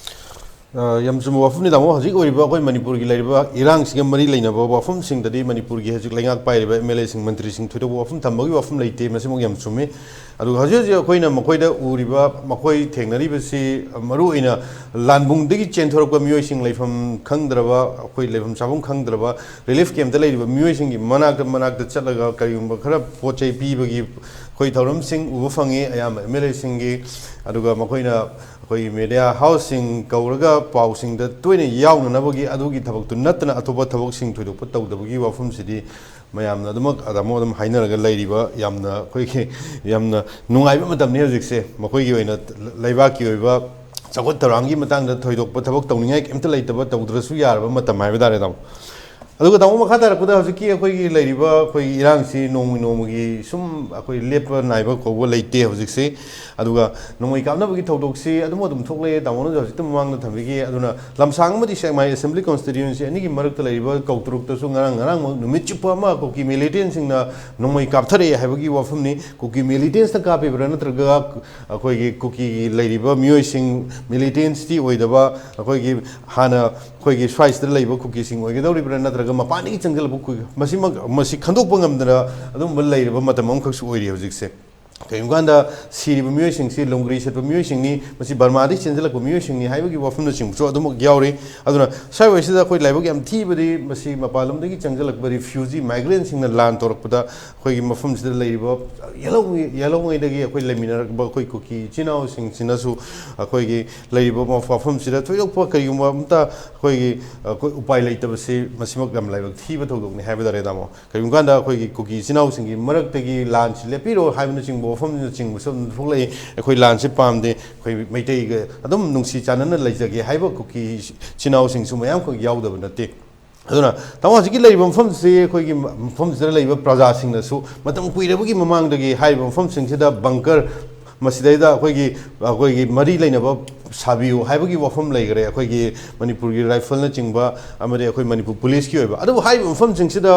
ꯑ, ꯌꯥꯝ ꯆꯨꯝꯕ ꯋꯥꯐꯝꯅꯤ, ꯇꯥꯃꯣ꯫ ꯍꯧꯖꯤꯛ ꯑꯣꯏꯔꯤꯕ ꯑꯩꯈꯣꯏ ꯃꯅꯤꯄꯨꯔꯒꯤ ꯂꯩꯔꯤꯕ ꯏꯔꯥꯡꯁꯤꯒ ꯃꯔꯤ ꯂꯩꯅꯕ ꯋꯥꯐꯝꯁꯤꯡꯗꯗꯤ ꯃꯅꯤꯄꯨꯔꯒꯤ ꯍꯧꯖꯤꯛ ꯂꯩꯉꯥꯛ ꯄꯥꯏꯔꯤꯕ ꯑꯦꯝ ꯑꯦꯜ ꯑꯦꯁꯤꯡ, ꯃꯟꯇ꯭ꯔꯤꯁꯤꯡ ꯊꯣꯏꯗꯣꯛꯄ ꯋꯥꯐꯝ ꯊꯝꯕꯒꯤ ꯋꯥꯐꯝ ꯂꯩꯇꯦ꯫ ꯃꯁꯤꯃꯛ ꯌꯥꯝ ꯆꯨꯝꯃꯤ꯫ ꯑꯗꯨꯒ ꯍꯧꯖꯤꯛ ꯍꯧꯖꯤꯛ ꯑꯩꯈꯣꯏꯅ ꯃꯈꯣꯏꯗ ꯎꯔꯤꯕ, ꯃꯈꯣꯏ ꯊꯦꯡꯅꯔꯤꯕꯁꯤ ꯃꯔꯨꯑꯣꯏꯅ ꯂꯥꯟꯕꯨꯡꯗꯒꯤ ꯆꯦꯟꯊꯣꯔꯛꯄ ꯃꯤꯑꯣꯏꯁꯤꯡ, ꯂꯩꯐꯝ ꯈꯪꯗ꯭ꯔꯕ, ꯑꯩꯈꯣꯏ ꯂꯩꯐꯝ ꯆꯥꯐꯝ ꯈꯪꯗ꯭ꯔꯕ ꯔꯤꯂꯤꯐ ꯀꯦꯝꯞꯇ ꯂꯩꯔꯤꯕ ꯃꯤꯑꯣꯏꯁꯤꯡꯒꯤ ꯃꯅꯥꯛꯇ, ꯃꯅꯥꯛꯇ ꯆꯠꯂꯒ ꯀꯔꯤꯒꯨꯝꯕ ꯈꯔ ꯄꯣꯠ ꯆꯩ ꯄꯤꯕꯒꯤ ꯑꯩꯈꯣꯏ ꯊꯧꯔꯝꯁꯤꯡ ꯎꯕ ꯐꯪꯉꯤ꯫ ꯑꯌꯥꯝꯕ ꯑꯦꯝ ꯑꯦꯜ ꯑꯦꯁꯤꯡꯒꯤ, ꯑꯗꯨꯒ ꯃꯈꯣꯏꯅ ꯑꯩꯈꯣꯏꯒꯤ ꯃꯦꯗꯤꯌꯥ ꯍꯥꯎꯁꯁꯤꯡ ꯀꯧꯔꯒ ꯄꯥꯎꯁꯤꯡꯗ ꯇꯣꯏꯅ ꯌꯥꯎꯅꯅꯕꯒꯤ ꯑꯗꯨꯒꯤ ꯊꯕꯛꯇꯨ ꯅꯠꯇꯅ ꯑꯇꯣꯞꯄ ꯊꯕꯛꯁꯤꯡ ꯊꯣꯏꯗꯣꯛꯄ ꯇꯧꯗꯕꯒꯤ ꯋꯥꯐꯝꯁꯤꯗꯤ ꯃꯌꯥꯝꯅ ꯑꯗꯨꯃꯛ ꯑꯗꯨꯝ ꯑꯗꯨꯝ ꯍꯥꯏꯅꯔꯒ ꯂꯩꯔꯤꯕ ꯌꯥꯝꯅ ꯑꯩꯈꯣꯏꯒꯤ ꯌꯥꯝꯅ ꯅꯨꯡꯉꯥꯏꯕ ꯃꯇꯝꯅꯤ ꯍꯧꯖꯤꯛꯁꯦ꯫ ꯃꯈꯣꯏꯒꯤ ꯑꯣꯏꯅ ꯂꯩꯕꯥꯛꯀꯤ ꯑꯣꯏꯕ ꯆꯥꯎꯈꯠ ꯊꯧꯔꯥꯡꯒꯤ ꯃꯇꯥꯡꯗ ꯊꯣꯏꯗꯣꯛꯄ ꯊꯕꯛ ꯇꯧꯅꯤꯡꯉꯥꯏ ꯀꯩꯝꯇ ꯂꯩꯇꯕ, ꯇꯧꯗ꯭ꯔꯁꯨ ꯌꯥꯔꯕ ꯃꯇꯝ ꯍꯥꯏꯕ ꯇꯥꯔꯦ, ꯇꯥꯃꯣ꯫ ꯑꯗꯨꯒ ꯇꯥꯃꯣ, ꯃꯈꯥ ꯇꯥꯔꯛꯄꯗ ꯍꯧꯖꯤꯛꯀꯤ ꯑꯩꯈꯣꯏꯒꯤ ꯂꯩꯔꯤꯕ ꯑꯩꯈꯣꯏꯒꯤ ꯏꯔꯥꯡꯁꯤ ꯅꯣꯡꯃ ꯅꯣꯡꯃꯒꯤ ꯁꯨꯝ ꯑꯩꯈꯣꯏ ꯂꯦꯞꯄ ꯅꯥꯏꯕ ꯀꯧꯕ ꯂꯩꯇꯦ ꯍꯧꯖꯤꯛꯁꯤ꯫ ꯑꯗꯨꯒ ꯅꯣꯡꯃꯩ ꯀꯥꯞꯅꯕꯒꯤ ꯊꯧꯗꯣꯛꯁꯤ ꯑꯗꯨꯝ ꯑꯗꯨꯝ ꯊꯣꯛꯂꯛꯑꯦ, ꯇꯥꯃꯣꯅꯁꯨ ꯍꯧꯖꯤꯛꯇ ꯃꯃꯥꯡꯗ ꯊꯝꯕꯤꯈꯤ꯫ ꯑꯗꯨꯅ ꯂꯝꯁꯥꯡ ꯑꯃꯗꯤ ꯁꯦꯛꯃꯥꯏ assembly constituency ꯑꯅꯤꯒꯤ ꯃꯔꯛꯇ ꯂꯩꯔꯤꯕ ꯀꯧꯇ꯭ꯔꯨꯛꯇꯁꯨ ꯉꯔꯥꯡ, ꯉꯔꯥꯡꯃꯛ ꯅꯨꯃꯤꯠ ꯆꯨꯞꯄ ꯑꯃ ꯀꯨꯀꯤ militantꯁꯤꯡꯅ ꯅꯣꯡꯃꯩ ꯀꯥꯞꯊꯔꯛꯑꯦ ꯍꯥꯏꯕꯒꯤ ꯋꯥꯐꯝꯅꯤ꯫ ꯀꯨꯀꯤ militantꯅ ꯀꯥꯞꯄꯤꯕ꯭ꯔꯥ, ꯅꯠꯇ꯭ꯔꯒ ꯑꯩꯈꯣꯏꯒꯤ ꯀꯨꯀꯤꯒꯤ ꯂꯩꯔꯤꯕ ꯃꯤꯑꯣꯏꯁꯤꯡ, militantꯇꯤ ꯑꯣꯏꯗꯕ, ꯑꯩꯈꯣꯏꯒꯤ ꯍꯥꯟꯅ ꯑꯩꯈꯣꯏꯒꯤ ꯁ꯭ꯋꯥꯏꯁꯤꯗ ꯂꯩꯕ ꯀꯨꯀꯤꯁꯤꯡ ꯑꯣꯏꯒꯗꯧꯔꯤꯕ꯭ꯔꯥ, ꯅꯠꯇ꯭ꯔꯒ ꯃꯄꯥꯟꯗꯒꯤ ꯆꯪꯁꯤꯜꯂꯛꯄ ꯀꯨꯀꯤ, ꯃꯁꯤꯃꯛ, ꯃꯁꯤ ꯈꯪꯗꯣꯛꯄ ꯉꯝꯗꯅ ꯑꯗꯨꯝꯕ ꯂꯩꯔꯕ ꯃꯇꯝ ꯑꯃꯈꯛꯁꯨ ꯑꯣꯏꯔꯤ ꯍꯧꯖꯤꯛꯁꯦ꯫ ꯀꯔꯤꯒꯨꯝꯕ ꯀꯥꯟꯗ ꯁꯤꯔꯤꯕ ꯃꯤꯑꯣꯏꯁꯤꯡꯁꯤ ꯂꯣꯡꯒ꯭ꯔꯤ ꯁꯦꯠꯄ ꯃꯤꯑꯣꯏꯁꯤꯡꯅꯤ, ꯃꯁꯤ ꯕꯔꯃꯥꯗꯒꯤ ꯆꯦꯟꯁꯤꯜꯂꯛꯄ ꯃꯤꯑꯣꯏꯁꯤꯡꯅꯤ ꯍꯥꯏꯕꯒꯤ ꯋꯥꯐꯝꯅꯆꯤꯡꯕꯁꯨ ꯑꯗꯨꯃꯛ ꯌꯥꯎꯔꯤ꯫ ꯑꯗꯨꯅ ꯁ꯭ꯋꯥꯏꯋꯥꯏꯁꯤꯗ ꯑꯩꯈꯣꯏ ꯂꯥꯏꯕꯛ ꯌꯥꯝ ꯊꯤꯕꯗꯤ, ꯃꯁꯤ ꯃꯄꯥꯟ ꯂꯝꯗꯒꯤ ꯆꯪꯁꯤꯜꯂꯛꯄ refugee migrantꯁꯤꯡꯅ ꯂꯥꯟ ꯇꯧꯔꯛꯄꯗ ꯑꯩꯈꯣꯏꯒꯤ ꯃꯐꯝꯁꯤꯗ ꯂꯩꯔꯤꯕ ꯌꯦꯜꯍꯧꯉꯩ-, ꯌꯦꯜꯍꯧꯉꯩꯗꯒꯤ ꯑꯩꯈꯣꯏ ꯂꯩꯃꯤꯟꯅꯔꯛꯄ ꯑꯩꯈꯣꯏ ꯀꯨꯀꯤ ꯏꯆꯤꯟ ꯏꯅꯥꯎꯁꯤꯡꯁꯤꯅꯁꯨ ꯑꯩꯈꯣꯏꯒꯤ ꯂꯩꯔꯤꯕ ꯃꯐꯝꯁꯤꯗ ꯊꯣꯏꯗꯣꯛꯄ ꯀꯔꯤꯒꯨꯝꯕ ꯑꯝꯇ ꯑꯩꯈꯣꯏꯒꯤ, ꯑꯩꯈꯣꯏ ꯎꯄꯥꯏ ꯂꯩꯇꯕꯁꯤ ꯃꯁꯤꯃꯛ ꯌꯥꯝ ꯂꯥꯏꯕꯛ ꯊꯤꯕ ꯊꯧꯗꯣꯛꯅꯤ ꯍꯥꯏꯕ ꯇꯥꯔꯦ, ꯇꯥꯃꯣ꯫ ꯀꯔꯤꯒꯨꯝꯕ ꯀꯥꯟꯗ ꯑꯩꯈꯣꯏꯒꯤ ꯀꯨꯀꯤ ꯏꯆꯤꯟ ꯏꯅꯥꯎꯁꯤꯡꯒꯤ ꯃꯔꯛꯇꯒꯤ ꯂꯥꯟꯁꯤ ꯂꯦꯞꯄꯤꯔꯣ ꯍꯥꯏꯕꯅꯆꯤꯡꯕ ꯋꯥꯐꯝꯅꯆꯤꯡꯕꯁꯨ ꯑꯗꯨꯝ ꯊꯣꯛꯂꯛꯏ꯫ ꯑꯩꯈꯣꯏ ꯂꯥꯟꯁꯤ ꯄꯥꯝꯗꯦ, ꯑꯩꯈꯣꯏ ꯃꯩꯇꯩꯒ ꯑꯗꯨꯝ ꯅꯨꯡꯁꯤ ꯆꯥꯟꯅꯅ ꯂꯩꯖꯒꯦ ꯍꯥꯏꯕ ꯀꯨꯀꯤ ꯏꯆꯤꯟ ꯏꯅꯥꯎꯁꯤꯡꯁꯨ ꯃꯌꯥꯝꯈꯛ ꯌꯥꯎꯗꯕ ꯅꯠꯇꯦ꯫ ꯑꯗꯨꯅ ꯇꯥꯃꯣ, ꯍꯧꯖꯤꯛꯀꯤ ꯂꯩꯔꯤꯕ ꯃꯐꯝꯁꯤ, ꯑꯩꯈꯣꯏꯒꯤ ꯃꯐꯝꯁꯤꯗ ꯂꯩꯕ ꯄ꯭ꯔꯖꯥꯁꯤꯡꯅꯁꯨ ꯃꯇꯝ ꯀꯨꯏꯔꯕꯒꯤ ꯃꯃꯥꯡꯗꯒꯤ ꯍꯥꯏꯔꯤꯕ ꯃꯐꯝꯁꯤꯡꯁꯤꯗ bunker, ꯃꯁꯤꯗꯩꯗ ꯑꯩꯈꯣꯏꯒꯤ, ꯑꯩꯈꯣꯏꯒꯤ ꯃꯔꯤ ꯂꯩꯅꯕ ꯁꯥꯕꯤꯌꯨ ꯍꯥꯏꯕꯒꯤ ꯋꯥꯐꯝ ꯂꯩꯈꯔꯦ, ꯑꯩꯈꯣꯏꯒꯤ ꯃꯅꯤꯄꯨꯔꯒꯤ rifleꯅꯆꯤꯡꯕ ꯑꯃꯗꯤ ꯑꯩꯈꯣꯏ ꯃꯅꯤꯄꯨꯔ policeꯀꯤ ꯑꯣꯏꯕ꯫ ꯑꯗꯨꯕꯨ ꯍꯥꯏꯔꯤꯕ ꯃꯐꯝꯁꯤꯡꯁꯤꯗ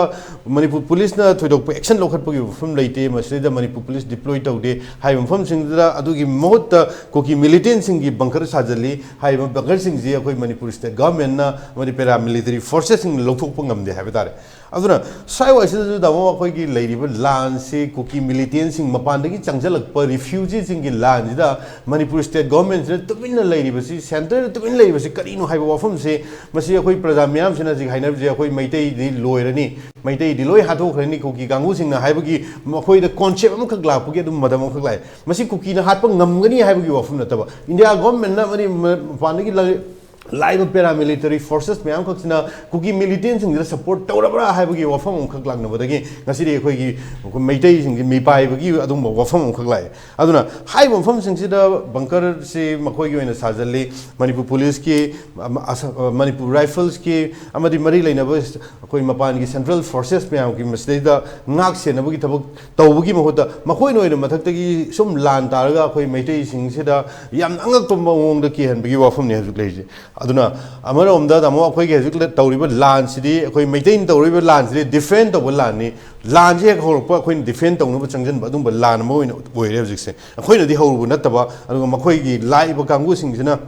ꯃꯅꯤꯄꯨꯔ policeꯅ ꯊꯣꯏꯗꯣꯛꯄ action ꯂꯧꯈꯠꯄꯒꯤ ꯋꯥꯐꯝ ꯂꯩꯇꯦ꯫ ꯃꯁꯤꯗꯩꯗ ꯃꯅꯤꯄꯨꯔ police deploy ꯇꯧꯗꯦ꯫ ꯍꯥꯏꯔꯤꯕ ꯃꯐꯝꯁꯤꯡꯗꯨꯗ ꯑꯗꯨꯒꯤ ꯃꯍꯨꯠꯇ ꯀꯨꯀꯤ militantꯁꯤꯡꯒꯤ bunker ꯁꯥꯖꯤꯜꯂꯤ꯫ ꯍꯥꯏꯔꯤꯕ bunkerꯁꯤꯡꯁꯤ ꯑꯩꯈꯣꯏ ꯃꯅꯤꯄꯨꯔ state governmentꯅ ꯑꯃꯗꯤ paramilitary forcesꯁꯤꯡꯅ ꯂꯧꯊꯣꯛꯄ ꯉꯝꯗꯦ ꯍꯥꯏꯕ ꯇꯥꯔꯦ꯫ ꯑꯗꯨꯅ ꯁ꯭ꯋꯥꯏꯋꯥꯏꯁꯤꯗꯁꯨ ꯇꯥꯃꯣ, ꯑꯩꯈꯣꯏꯒꯤ ꯂꯩꯔꯤꯕ ꯂꯥꯟꯁꯤ, ꯀꯨꯀꯤ militantꯁꯤꯡ, ꯃꯄꯥꯟꯗꯒꯤ ꯆꯪꯁꯤꯜꯂꯛꯄ refugeeꯁꯤꯡꯒꯤ ꯂꯥꯟꯁꯤꯗ ꯃꯅꯤꯄꯨꯔ state governmentꯁꯤꯅ ꯇꯨꯃꯤꯟꯅ ꯂꯩꯔꯤꯕꯁꯤ, centreꯗ ꯇꯨꯃꯤꯟꯅ ꯂꯩꯔꯤꯕꯁꯤ ꯀꯔꯤꯅꯣ ꯍꯥꯏꯕ ꯋꯥꯐꯝꯁꯦ, ꯃꯁꯤ ꯑꯩꯈꯣꯏ ꯄ꯭ꯔꯖꯥ ꯃꯤꯌꯥꯝꯁꯤꯅ ꯍꯧꯖꯤꯛ ꯍꯥꯏꯅꯕꯁꯦ, ꯑꯩꯈꯣꯏ ꯃꯩꯇꯩꯗꯤ ꯂꯣꯏꯔꯅꯤ, ꯃꯩꯇꯩꯗꯤ ꯂꯣꯏ ꯍꯥꯠꯇꯣꯛꯈ꯭ꯔꯅꯤ ꯀꯨꯀꯤ ꯀꯥꯡꯕꯨꯁꯤꯡꯅ ꯍꯥꯏꯕꯒꯤ ꯃꯈꯣꯏꯗ concept ꯑꯃꯈꯛ ꯂꯥꯛꯄꯒꯤ ꯑꯗꯨꯝ ꯃꯇꯝ ꯑꯃꯈꯛ ꯂꯥꯛꯑꯦ꯫ ꯃꯁꯤ ꯀꯨꯀꯤꯅ ꯍꯥꯠꯄ ꯉꯝꯒꯅꯤ ꯍꯥꯏꯕꯒꯤ ꯋꯥꯐꯝ ꯅꯠꯇꯕ, India governmentꯅ ꯑꯃꯗꯤ ꯃ-, ꯃꯄꯥꯟꯗꯒꯤ ꯂꯩ-, ꯂꯥꯛꯏꯕ paramilitary forces ꯃꯌꯥꯝꯈꯛꯁꯤꯅ ꯀꯨꯀꯤ militantꯁꯤꯡꯁꯤꯗ support ꯇꯧꯔꯕ꯭ꯔꯥ ꯍꯥꯏꯕꯒꯤ ꯋꯥꯐꯝ ꯑꯃꯈꯛ ꯂꯥꯛꯅꯕꯗꯒꯤ ꯉꯁꯤꯗꯤ ꯑꯩꯈꯣꯏꯒꯤ ꯃꯩꯇꯩꯁꯤꯡꯁꯤ ꯃꯤꯄꯥꯏꯕꯒꯤ ꯑꯗꯨꯒꯨꯝꯕ ꯋꯥꯐꯝ ꯑꯃꯈꯛ ꯂꯥꯛꯑꯦ꯫ ꯑꯗꯨꯅ ꯍꯥꯏꯔꯤꯕ ꯃꯐꯝꯁꯤꯡꯁꯤꯗ bunkerꯁꯤ ꯃꯈꯣꯏꯒꯤ ꯑꯣꯏꯅ ꯁꯥꯖꯜꯂꯤ꯫ ꯃꯅꯤꯄꯨꯔ policeꯀꯤ, ꯑꯃ-, ꯑꯁ-, ꯑ, ꯃꯅꯤꯄꯨꯔ Riflesꯀꯤ ꯑꯃꯗꯤ ꯃꯔꯤ ꯂꯩꯅꯕ ꯑꯩꯈꯣꯏ ꯃꯄꯥꯟꯒꯤ central forces ꯃꯌꯥꯝꯒꯤ ꯃꯁꯤꯗꯩꯗ ꯉꯥꯛ ꯁꯦꯟꯅꯕꯒꯤ ꯊꯕꯛ ꯇꯧꯕꯒꯤ ꯃꯍꯨꯠꯇ ꯃꯈꯣꯏꯅ ꯑꯣꯏꯅ ꯃꯊꯛꯇꯒꯤ ꯁꯨꯝ ꯂꯥꯟ ꯇꯥꯔꯒ ꯑꯩꯈꯣꯏ ꯃꯩꯇꯩꯁꯤꯡꯁꯤꯗ ꯌꯥꯝꯅ ꯑꯉꯛꯄ ꯃꯑꯣꯡꯗ ꯀꯤꯍꯟꯕꯒꯤ ꯋꯥꯐꯝꯅꯤ ꯍꯧꯖꯤꯛ ꯂꯩꯔꯤꯁꯦ꯫ ꯑꯗꯨꯅ ꯑꯃꯔꯣꯝꯗ ꯇꯥꯃꯣ, ꯑꯩꯈꯣꯏꯒꯤ ꯍꯧꯖꯤꯛ ꯇꯧꯔꯤꯕ ꯂꯥꯟꯁꯤꯗꯤ, ꯑꯩꯈꯣꯏ ꯃꯩꯇꯩꯅ ꯇꯧꯔꯤꯕ ꯂꯥꯟꯁꯤꯗꯤ defend ꯇꯧꯕ ꯂꯥꯟꯅꯤ꯫ ꯂꯥꯟꯁꯦ ꯍꯦꯛ ꯍꯧꯔꯛꯄ ꯑꯩꯈꯣꯏꯅ defend ꯇꯧꯅꯕ ꯆꯪꯁꯤꯟꯕ ꯑꯗꯨꯝꯕ ꯂꯥꯟ ꯑꯃ ꯑꯣꯏꯅ ꯑꯣꯏꯔꯦ ꯍꯧꯖꯤꯛꯁꯦ꯫ ꯑꯩꯈꯣꯏꯅꯗꯤ ꯍꯧꯔꯨꯕ ꯅꯠꯇꯕ, ꯑꯗꯨꯒ ꯃꯈꯣꯏꯒꯤ ꯂꯥꯛꯏꯕ ꯀꯥꯡꯕꯨꯁꯤꯡꯁꯤꯅ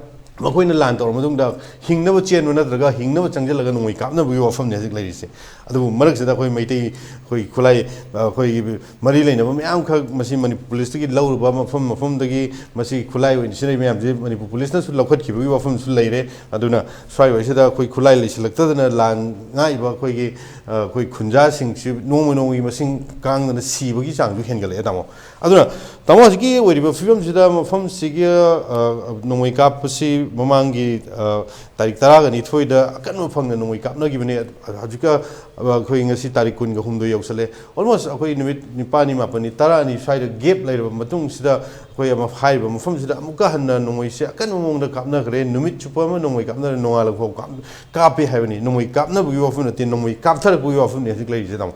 ꯃꯈꯣꯏꯅ ꯂꯥꯟ ꯇꯧꯔ ꯃꯇꯨꯡꯗ ꯍꯤꯡꯅꯕ ꯆꯦꯟꯕ ꯅꯠꯇ꯭ꯔꯒ ꯍꯤꯡꯅꯕ ꯆꯪꯁꯤꯜꯂꯒ ꯅꯣꯡꯃꯩ ꯀꯥꯞꯅꯕꯒꯤ ꯋꯥꯐꯝꯅꯤ ꯍꯧꯖꯤꯛ ꯂꯩꯔꯤꯁꯦ꯫ ꯑꯗꯨꯕꯨ ꯃꯔꯛꯁꯤꯗ ꯑꯩꯈꯣꯏ ꯃꯩꯇꯩ, ꯑꯩꯈꯣꯏ ꯈꯨꯠꯂꯥꯏ, ꯑꯩꯈꯣꯏꯒꯤ ꯃꯔꯤ ꯂꯩꯅꯕ ꯃꯌꯥꯝꯈꯛ ꯃꯁꯤ ꯃꯅꯤꯄꯨꯔ policeꯇꯒꯤ ꯂꯧꯔꯨꯕ ꯃꯐꯝ ꯃꯐꯝꯗꯒꯤ ꯃꯁꯤ ꯈꯨꯠꯂꯥꯏ ꯑꯣꯏꯅ ꯁꯤꯖꯤꯟꯅꯔꯤꯕ ꯃꯌꯥꯝꯁꯦ ꯃꯅꯤꯄꯨꯔ policeꯅꯁꯨ ꯂꯧꯈꯠꯈꯤꯕꯒꯤ ꯋꯥꯐꯝꯁꯨ ꯂꯩꯔꯦ꯫ ꯑꯗꯨꯅ ꯁ꯭ꯋꯥꯏꯋꯥꯏꯁꯤꯗ ꯑꯩꯈꯣꯏ ꯈꯨꯠꯂꯥꯏ ꯂꯩꯁꯤꯜꯂꯛꯇꯗꯅ ꯂꯥꯟ ꯉꯥꯛꯏꯕ ꯑꯩꯈꯣꯏꯒꯤ, ꯑ, ꯑꯩꯈꯣꯏ ꯈꯨꯟꯖꯥꯁꯤꯡꯁꯤ ꯅꯣꯡꯃ ꯅꯣꯡꯃꯒꯤ ꯃꯁꯤꯡ ꯀꯥꯡꯗꯅ ꯁꯤꯕꯒꯤ ꯆꯥꯡꯁꯨ ꯍꯦꯟꯒꯠꯂꯛꯑꯦ, ꯇꯥꯃꯣ꯫ ꯑꯗꯨꯅ ꯇꯥꯃꯣ, ꯍꯧꯖꯤꯛꯀꯤ ꯑꯣꯏꯔꯤꯕ ꯐꯤꯕꯝꯁꯤꯗ ꯃꯐꯝꯁꯤꯒꯤ, ꯑ, ꯅꯣꯡꯃꯩ ꯀꯥꯞꯄꯁꯤ ꯃꯃꯥꯡꯒꯤ, ꯑ, ꯇꯥꯔꯤꯛ ꯇꯔꯥꯒ ꯅꯤꯊꯣꯏꯗ ꯑꯀꯟꯕ ꯐꯪꯅ ꯅꯣꯡꯃꯩ ꯀꯥꯞꯅꯈꯤꯕꯅꯦ꯫ ꯍꯧꯖꯤꯛꯀ, ꯑ, ꯑꯩꯈꯣꯏ ꯉꯁꯤ ꯇꯥꯔꯤꯛ ꯀꯨꯟꯒ ꯍꯨꯝꯗꯣꯏ ꯌꯧꯁꯜꯂꯦ꯫ Almost ꯑꯩꯈꯣꯏ ꯅꯨꯃꯤꯠ ꯅꯤꯄꯥꯜꯅꯤ, ꯃꯥꯄꯜꯅꯤ, ꯇꯔꯥꯅꯤ ꯁ꯭ꯋꯥꯏꯗ gap ꯂꯩꯔꯕ ꯃꯇꯨꯡꯁꯤꯗ ꯑꯩꯈꯣꯏ ꯑꯃ ꯍꯥꯏꯔꯤꯕ ꯃꯐꯝꯁꯤꯗ ꯑꯃꯨꯛꯀ ꯍꯟꯅ ꯅꯣꯡꯃꯩꯁꯦ ꯑꯀꯟꯕ ꯃꯑꯣꯡꯗ ꯀꯥꯞꯅꯈ꯭ꯔꯦ꯫ ꯅꯨꯃꯤꯠ ꯆꯨꯞꯄ ꯑꯃ ꯅꯣꯡꯃꯩ ꯀꯥꯞꯅꯔꯦ, ꯅꯣꯡꯉꯥꯜꯂꯛ ꯐꯥꯎ ꯀꯥꯞ-, ꯀꯥꯞꯄꯦ ꯍꯥꯏꯕꯅꯤ꯫ ꯅꯣꯡꯃꯩ ꯀꯥꯞꯅꯕꯒꯤ ꯋꯥꯐꯝ ꯅꯠꯇꯦ, ꯅꯣꯡꯃꯩ ꯀꯥꯞꯊꯔꯛꯄꯒꯤ ꯋꯥꯐꯝꯅꯤ ꯍꯧꯖꯤꯛ ꯂꯩꯔꯤꯁꯦ, ꯇꯥꯃꯣ꯫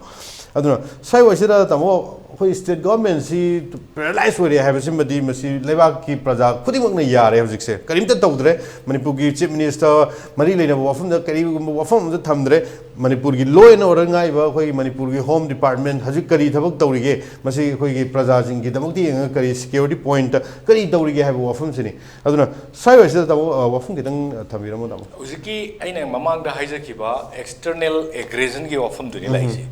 ꯑꯗꯨꯅ ꯁ꯭ꯋꯥꯏꯋꯥꯏꯁꯤꯗ, ꯇꯥꯃꯣ, ꯑꯩꯈꯣꯏ state governmentꯁꯤ paralyze ꯑꯣꯏꯔꯦ ꯍꯥꯏꯕꯁꯤꯃꯗꯤ ꯃꯁꯤ ꯂꯩꯕꯥꯛꯀꯤ ꯄ꯭ꯔꯖꯥ ꯈꯨꯗꯤꯡꯃꯛꯅ ꯌꯥꯔꯦ ꯍꯧꯖꯤꯛꯁꯦ꯫ ꯀꯔꯤꯝꯇ ꯇꯧꯗ꯭ꯔꯦ꯫ ꯃꯅꯤꯄꯨꯔꯒꯤ chief minister ꯃꯔꯤ ꯂꯩꯅꯕ ꯋꯥꯐꯝꯗ ꯀꯔꯤꯒꯨꯝꯕ ꯋꯥꯐꯝ ꯑꯃꯗ ꯊꯝꯗ꯭ꯔꯦ꯫ ꯃꯅꯤꯄꯨꯔꯒꯤ law and order ꯉꯥꯛꯏꯕ ꯑꯩꯈꯣꯏꯒꯤ ꯃꯅꯤꯄꯨꯔꯒꯤ home department ꯍꯧꯖꯤꯛ ꯀꯔꯤ ꯊꯕꯛ ꯇꯧꯔꯤꯒꯦ? ꯃꯁꯤ ꯑꯩꯈꯣꯏꯒꯤ ꯄ꯭ꯔꯖꯥꯁꯤꯡꯒꯤꯗꯃꯛꯇ ꯌꯦꯡꯉꯒ ꯀꯔꯤ security pointꯇ ꯀꯔꯤ ꯇꯧꯔꯤꯒꯦ ꯍꯥꯏꯕ ꯋꯥꯐꯝꯁꯤꯅꯤ꯫ ꯑꯗꯨꯅ ꯁ꯭ꯋꯥꯏꯋꯥꯏꯁꯤꯗ ꯇꯥꯃꯣ, ꯑ, ꯋꯥꯐꯝ ꯈꯤꯇꯪ, ꯑ, ꯊꯝꯕꯤꯔꯝꯃꯣ, ꯇꯥꯃꯣ꯫ ꯍꯧꯖꯤꯛꯀꯤ ꯑꯩꯅ ꯃꯃꯥꯡꯗ ꯍꯥꯏꯖꯈꯤꯕ external aggressionꯒꯤ ꯋꯥꯐꯝꯗꯨꯅꯤ ꯎꯝ꯫ ꯂꯥꯛꯏꯁꯦ꯫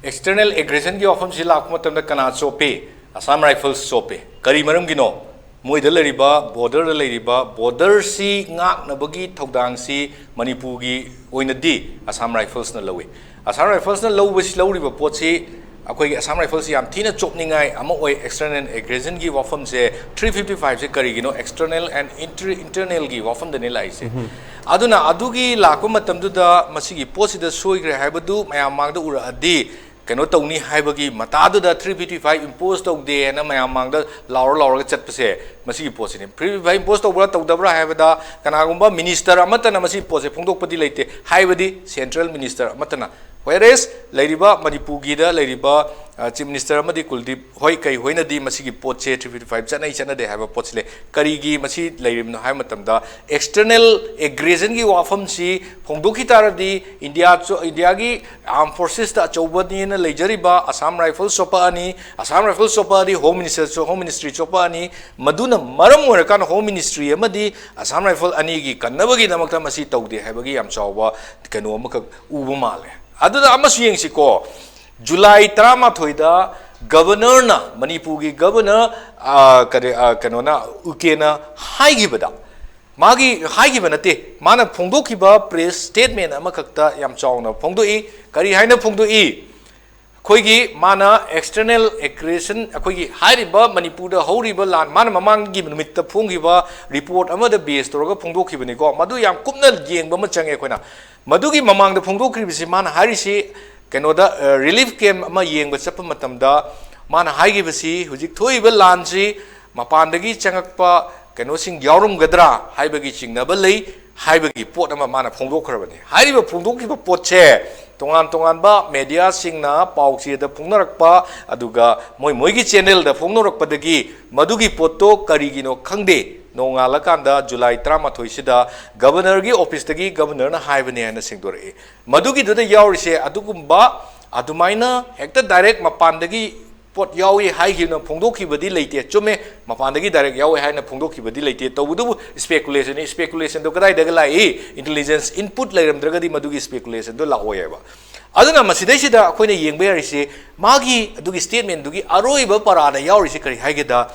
External aggressionꯒꯤ ꯋꯥꯐꯝꯁꯤ ꯂꯥꯛꯄ ꯃꯇꯝꯗ ꯀꯅꯥ ꯆꯣꯞꯄꯤ? Assam Rifles ꯆꯣꯞꯄꯤ꯫ ꯀꯔꯤ ꯃꯔꯝꯒꯤꯅꯣ? ꯃꯣꯏꯗ ꯂꯩꯔꯤꯕ, borderꯗ ꯂꯩꯔꯤꯕ, borderꯁꯤ ꯉꯥꯛꯅꯕꯒꯤ ꯊꯧꯗꯥꯡꯁꯤ ꯃꯅꯤꯄꯨꯔꯒꯤ ꯑꯣꯏꯅꯗꯤ Assam Riflesꯅ ꯂꯧꯏ꯫ Assam Riflesꯅ ꯂꯧꯕꯁꯤ, ꯂꯧꯔꯤꯕ ꯄꯣꯠꯁꯤ ꯑꯩꯈꯣꯏꯒꯤ Assam Rifles ꯌꯥꯝ ꯊꯤꯅ ꯆꯣꯞꯅꯤꯡꯉꯥꯏ ꯑꯃ ꯑꯣꯏ꯫ External aggression ꯒꯤ ꯋꯥꯐꯝꯁꯦ three fifty five ꯁꯦ ꯀꯔꯤꯒꯤꯅꯣ? External and inter internal ꯒꯤ ꯋꯥꯐꯝꯗꯅꯦ ꯂꯥꯛꯏꯁꯦ꯫ ꯑꯗꯨꯅ ꯑꯗꯨꯒꯤ ꯂꯥꯛꯄ ꯃꯇꯝꯗꯨꯗ ꯃꯁꯤꯒꯤ ꯄꯣꯠꯁꯤꯗ ꯁꯣꯏꯈ꯭ꯔꯦ ꯍꯥꯏꯕꯗꯨ ꯃꯌꯥꯝ ꯃꯥꯡꯗ ꯎꯔꯛꯑꯗꯤ ꯀꯩꯅꯣ ꯇꯧꯅꯤ ꯍꯥꯏꯕꯒꯤ ꯃꯇꯥꯗꯨꯗ three fifty five impose ꯇꯧꯗꯦ ꯍꯥꯏꯅ ꯃꯌꯥꯝ ꯃꯥꯡꯗ ꯂꯥꯎꯔ ꯂꯥꯎꯔꯒ ꯆꯠꯄꯁꯦ ꯃꯁꯤꯒꯤ ꯄꯣꯠꯁꯤꯅꯤ꯫ Three fifty five impose ꯇꯧꯕ꯭ꯔꯥ ꯇꯧꯗꯕ꯭ꯔꯥ ꯍꯥꯏꯕꯗ ꯀꯅꯥꯒꯨꯝꯕ minister ꯑꯃꯠꯇꯅ ꯃꯁꯤꯒꯤ ꯄꯣꯠꯁꯦ ꯐꯣꯡꯗꯣꯛꯄꯗꯤ ꯂꯩꯇꯦ, ꯍꯥꯏꯕꯗꯤ central minister ꯑꯃꯠꯇꯅ꯫ Whereas ꯂꯩꯔꯤꯕ ꯃꯅꯤꯄꯨꯔꯒꯤꯗ ꯂꯩꯔꯤꯕ, ꯑ, Chief Minister ꯑꯃꯗꯤ ꯀꯨꯜꯗꯤꯞ ꯍꯣꯏ ꯀꯩ ꯍꯣꯏꯅꯗꯤ ꯃꯁꯤꯒꯤ ꯄꯣꯠꯁꯦ three fifty five ꯆꯠꯅꯩ ꯆꯠꯅꯗꯦ ꯍꯥꯏꯕ ꯄꯣꯠꯁꯤ ꯂꯩ꯫ ꯀꯔꯤꯒꯤ ꯃꯁꯤ ꯂꯩꯔꯤꯕꯅꯣ ꯍꯥꯏꯕ ꯃꯇꯝꯗ external aggression ꯒꯤ ꯋꯥꯐꯝꯁꯤ ꯐꯣꯡꯗꯣꯛꯈꯤ ꯇꯥꯔꯗꯤ ꯏꯟꯗꯤꯌꯥ ꯆꯣ-, ꯏꯟꯗꯤꯌꯥꯒꯤ armed forces ꯇ ꯑꯆꯧꯕꯅꯦꯅ ꯂꯩꯖꯔꯤꯕ Assam Rifles ꯆꯣꯞꯄꯛꯑꯅꯤ꯫ Assam Rifles ꯆꯣꯞꯄꯛꯑꯗꯤ Home Minister ꯆꯣ-, Home Ministry ꯆꯣꯞꯄꯛꯑꯅꯤ꯫ ꯃꯗꯨꯅ ꯃꯔꯝ ꯑꯣꯏꯔꯀꯥꯟꯗ Home Ministry ꯑꯃꯗꯤ Assam Rifle ꯑꯅꯤꯒꯤ ꯀꯟꯅꯕꯒꯤꯗꯃꯛꯇ ꯃꯁꯤ ꯇꯧꯗꯦ ꯍꯥꯏꯕꯒꯤ ꯌꯥꯝ ꯆꯥꯎꯕ ꯀꯩꯅꯣ ꯑꯃꯈꯛ ꯎꯕ ꯃꯥꯜꯂꯦ꯫ ꯑꯗꯨꯗ ꯑꯃꯁꯨ ꯌꯦꯡꯁꯤꯀꯣ, ꯖꯨꯂꯥꯏ ꯇꯔꯥꯃꯥꯊꯣꯏꯗ Governor ꯅ, ꯃꯅꯤꯄꯨꯔꯒꯤ Governor, ꯑ, ꯀꯔꯤ, ꯑ, ꯀꯩꯅꯣꯅ, ꯎꯀꯦꯅ ꯍꯥꯏꯈꯤꯕꯗ, ꯃꯥꯒꯤ ꯍꯥꯏꯈꯤꯕ ꯅꯠꯇꯦ, ꯃꯥꯅ ꯐꯣꯡꯗꯣꯛꯈꯤꯕ press statement ꯑꯃꯈꯛꯇ ꯌꯥꯝ ꯆꯥꯎꯅ ꯐꯣꯡꯗꯣꯛꯏ꯫ ꯀꯔꯤ ꯍꯥꯏꯅ ꯐꯣꯡꯗꯣꯛꯏ? ꯑꯩꯈꯣꯏꯒꯤ ꯃꯥꯅ external aggression, ꯑꯩꯈꯣꯏꯒꯤ ꯍꯥꯏꯔꯤꯕ ꯃꯅꯤꯄꯨꯔꯗ ꯍꯧꯔꯤꯕ ꯂꯥꯟ, ꯃꯥꯅ ꯃꯃꯥꯡꯒꯤ ꯅꯨꯃꯤꯠꯇ ꯐꯣꯡꯈꯤꯕ report ꯑꯃꯗ base ꯇꯧꯔꯒ ꯐꯣꯡꯗꯣꯛꯈꯤꯕꯅꯤꯀꯣ꯫ ꯃꯗꯨ ꯌꯥꯝ ꯀꯨꯞꯅ ꯌꯦꯡꯕ ꯑꯃ ꯆꯪꯉꯦ ꯑꯩꯈꯣꯏꯅ꯫ ꯃꯗꯨꯒꯤ ꯃꯃꯥꯡꯗ ꯐꯣꯡꯗꯣꯛꯈ꯭ꯔꯤꯕꯁꯤ ꯃꯥꯅ ꯍꯥꯏꯔꯤꯁꯤ ꯀꯩꯅꯣꯗ, ꯑ, relief camp ꯑꯃ ꯌꯦꯡꯕ ꯆꯠꯄ ꯃꯇꯝꯗ ꯃꯥꯅ ꯍꯥꯏꯈꯤꯕꯁꯤ ꯍꯧꯖꯤꯛ ꯊꯣꯛꯏꯕ ꯂꯥꯟꯁꯤ ꯃꯄꯥꯟꯗꯒꯤ ꯆꯪꯉꯛꯄ ꯀꯩꯅꯣꯁꯤꯡ ꯌꯥꯎꯔꯝꯒꯗ꯭ꯔꯥ ꯍꯥꯏꯕꯒꯤ ꯆꯤꯡꯅꯕ ꯂꯩ ꯍꯥꯏꯕꯒꯤ ꯄꯣꯠ ꯑꯃ ꯃꯥꯅ ꯐꯣꯡꯗꯣꯛꯈ꯭ꯔꯕꯅꯤ꯫ ꯍꯥꯏꯔꯤꯕ ꯐꯣꯡꯗꯣꯛꯈꯤꯕ ꯄꯣꯠꯁꯦ ꯇꯣꯉꯥꯟ ꯇꯣꯉꯥꯟꯕ media ꯁꯤꯡꯅ ꯄꯥꯎꯆꯦꯗ ꯐꯣꯡꯅꯔꯛꯄ, ꯑꯗꯨꯒ ꯃꯣꯏ ꯃꯣꯏꯒꯤ channel ꯗ ꯐꯣꯡꯗꯣꯔꯛꯄꯗꯒꯤ ꯃꯗꯨꯒꯤ ꯄꯣꯠꯇꯣ ꯀꯔꯤꯒꯤꯅꯣ ꯈꯪꯗꯦ, ꯅꯣꯡꯉꯥꯜꯂꯀꯥꯟꯗ ꯖꯨꯂꯥꯏ ꯇꯔꯥꯃꯥꯊꯣꯏꯁꯤꯗ Governor ꯒꯤ office ꯇꯒꯤ Governor ꯅ ꯍꯥꯏꯕꯅꯦ ꯍꯥꯏꯅ ꯁꯦꯡꯗꯣꯔꯛꯏ꯫ ꯃꯗꯨꯒꯤꯗꯨꯗ ꯌꯥꯎꯔꯤꯁꯦ ꯑꯗꯨꯒꯨꯝꯕ ꯑꯗꯨꯃꯥꯏꯅ ꯍꯦꯛꯇ direct ꯃꯄꯥꯟꯗꯒꯤ ꯄꯣꯠ ꯌꯥꯎꯏ ꯍꯥꯏꯈꯤꯕꯅ ꯐꯣꯡꯗꯣꯛꯈꯤꯕꯗꯤ ꯂꯩꯇꯦ꯫ ꯆꯨꯝꯃꯦ, ꯃꯄꯥꯟꯗꯒꯤ direct ꯌꯥꯎꯏ ꯍꯥꯏꯅ ꯐꯣꯡꯗꯣꯛꯈꯤꯕꯗꯤ ꯂꯩꯇꯦ꯫ ꯇꯧꯕꯗꯨꯕꯨ speculation ꯅꯤ꯫ Speculation ꯗꯣ ꯀꯗꯥꯏꯗꯒ ꯂꯥꯛꯏ? Intelligence input ꯂꯩꯔꯝꯗ꯭ꯔꯒꯗꯤ ꯃꯗꯨꯒꯤ speculation ꯗꯣ ꯂꯥꯛꯑꯣꯏꯕ꯫ ꯑꯗꯨꯅ ꯃꯁꯤꯗꯩꯁꯤꯗ ꯑꯩꯈꯣꯏꯅ ꯌꯦꯡꯕ ꯌꯥꯔꯤꯁꯤ ꯃꯥꯒꯤ ꯑꯗꯨꯒꯤ statement ꯗꯨꯒꯤ ꯑꯔꯣꯏꯕ ꯄꯔꯥꯗ ꯌꯥꯎꯔꯤꯁꯤ ꯀꯔꯤ ꯍꯥꯏꯒꯦꯗ,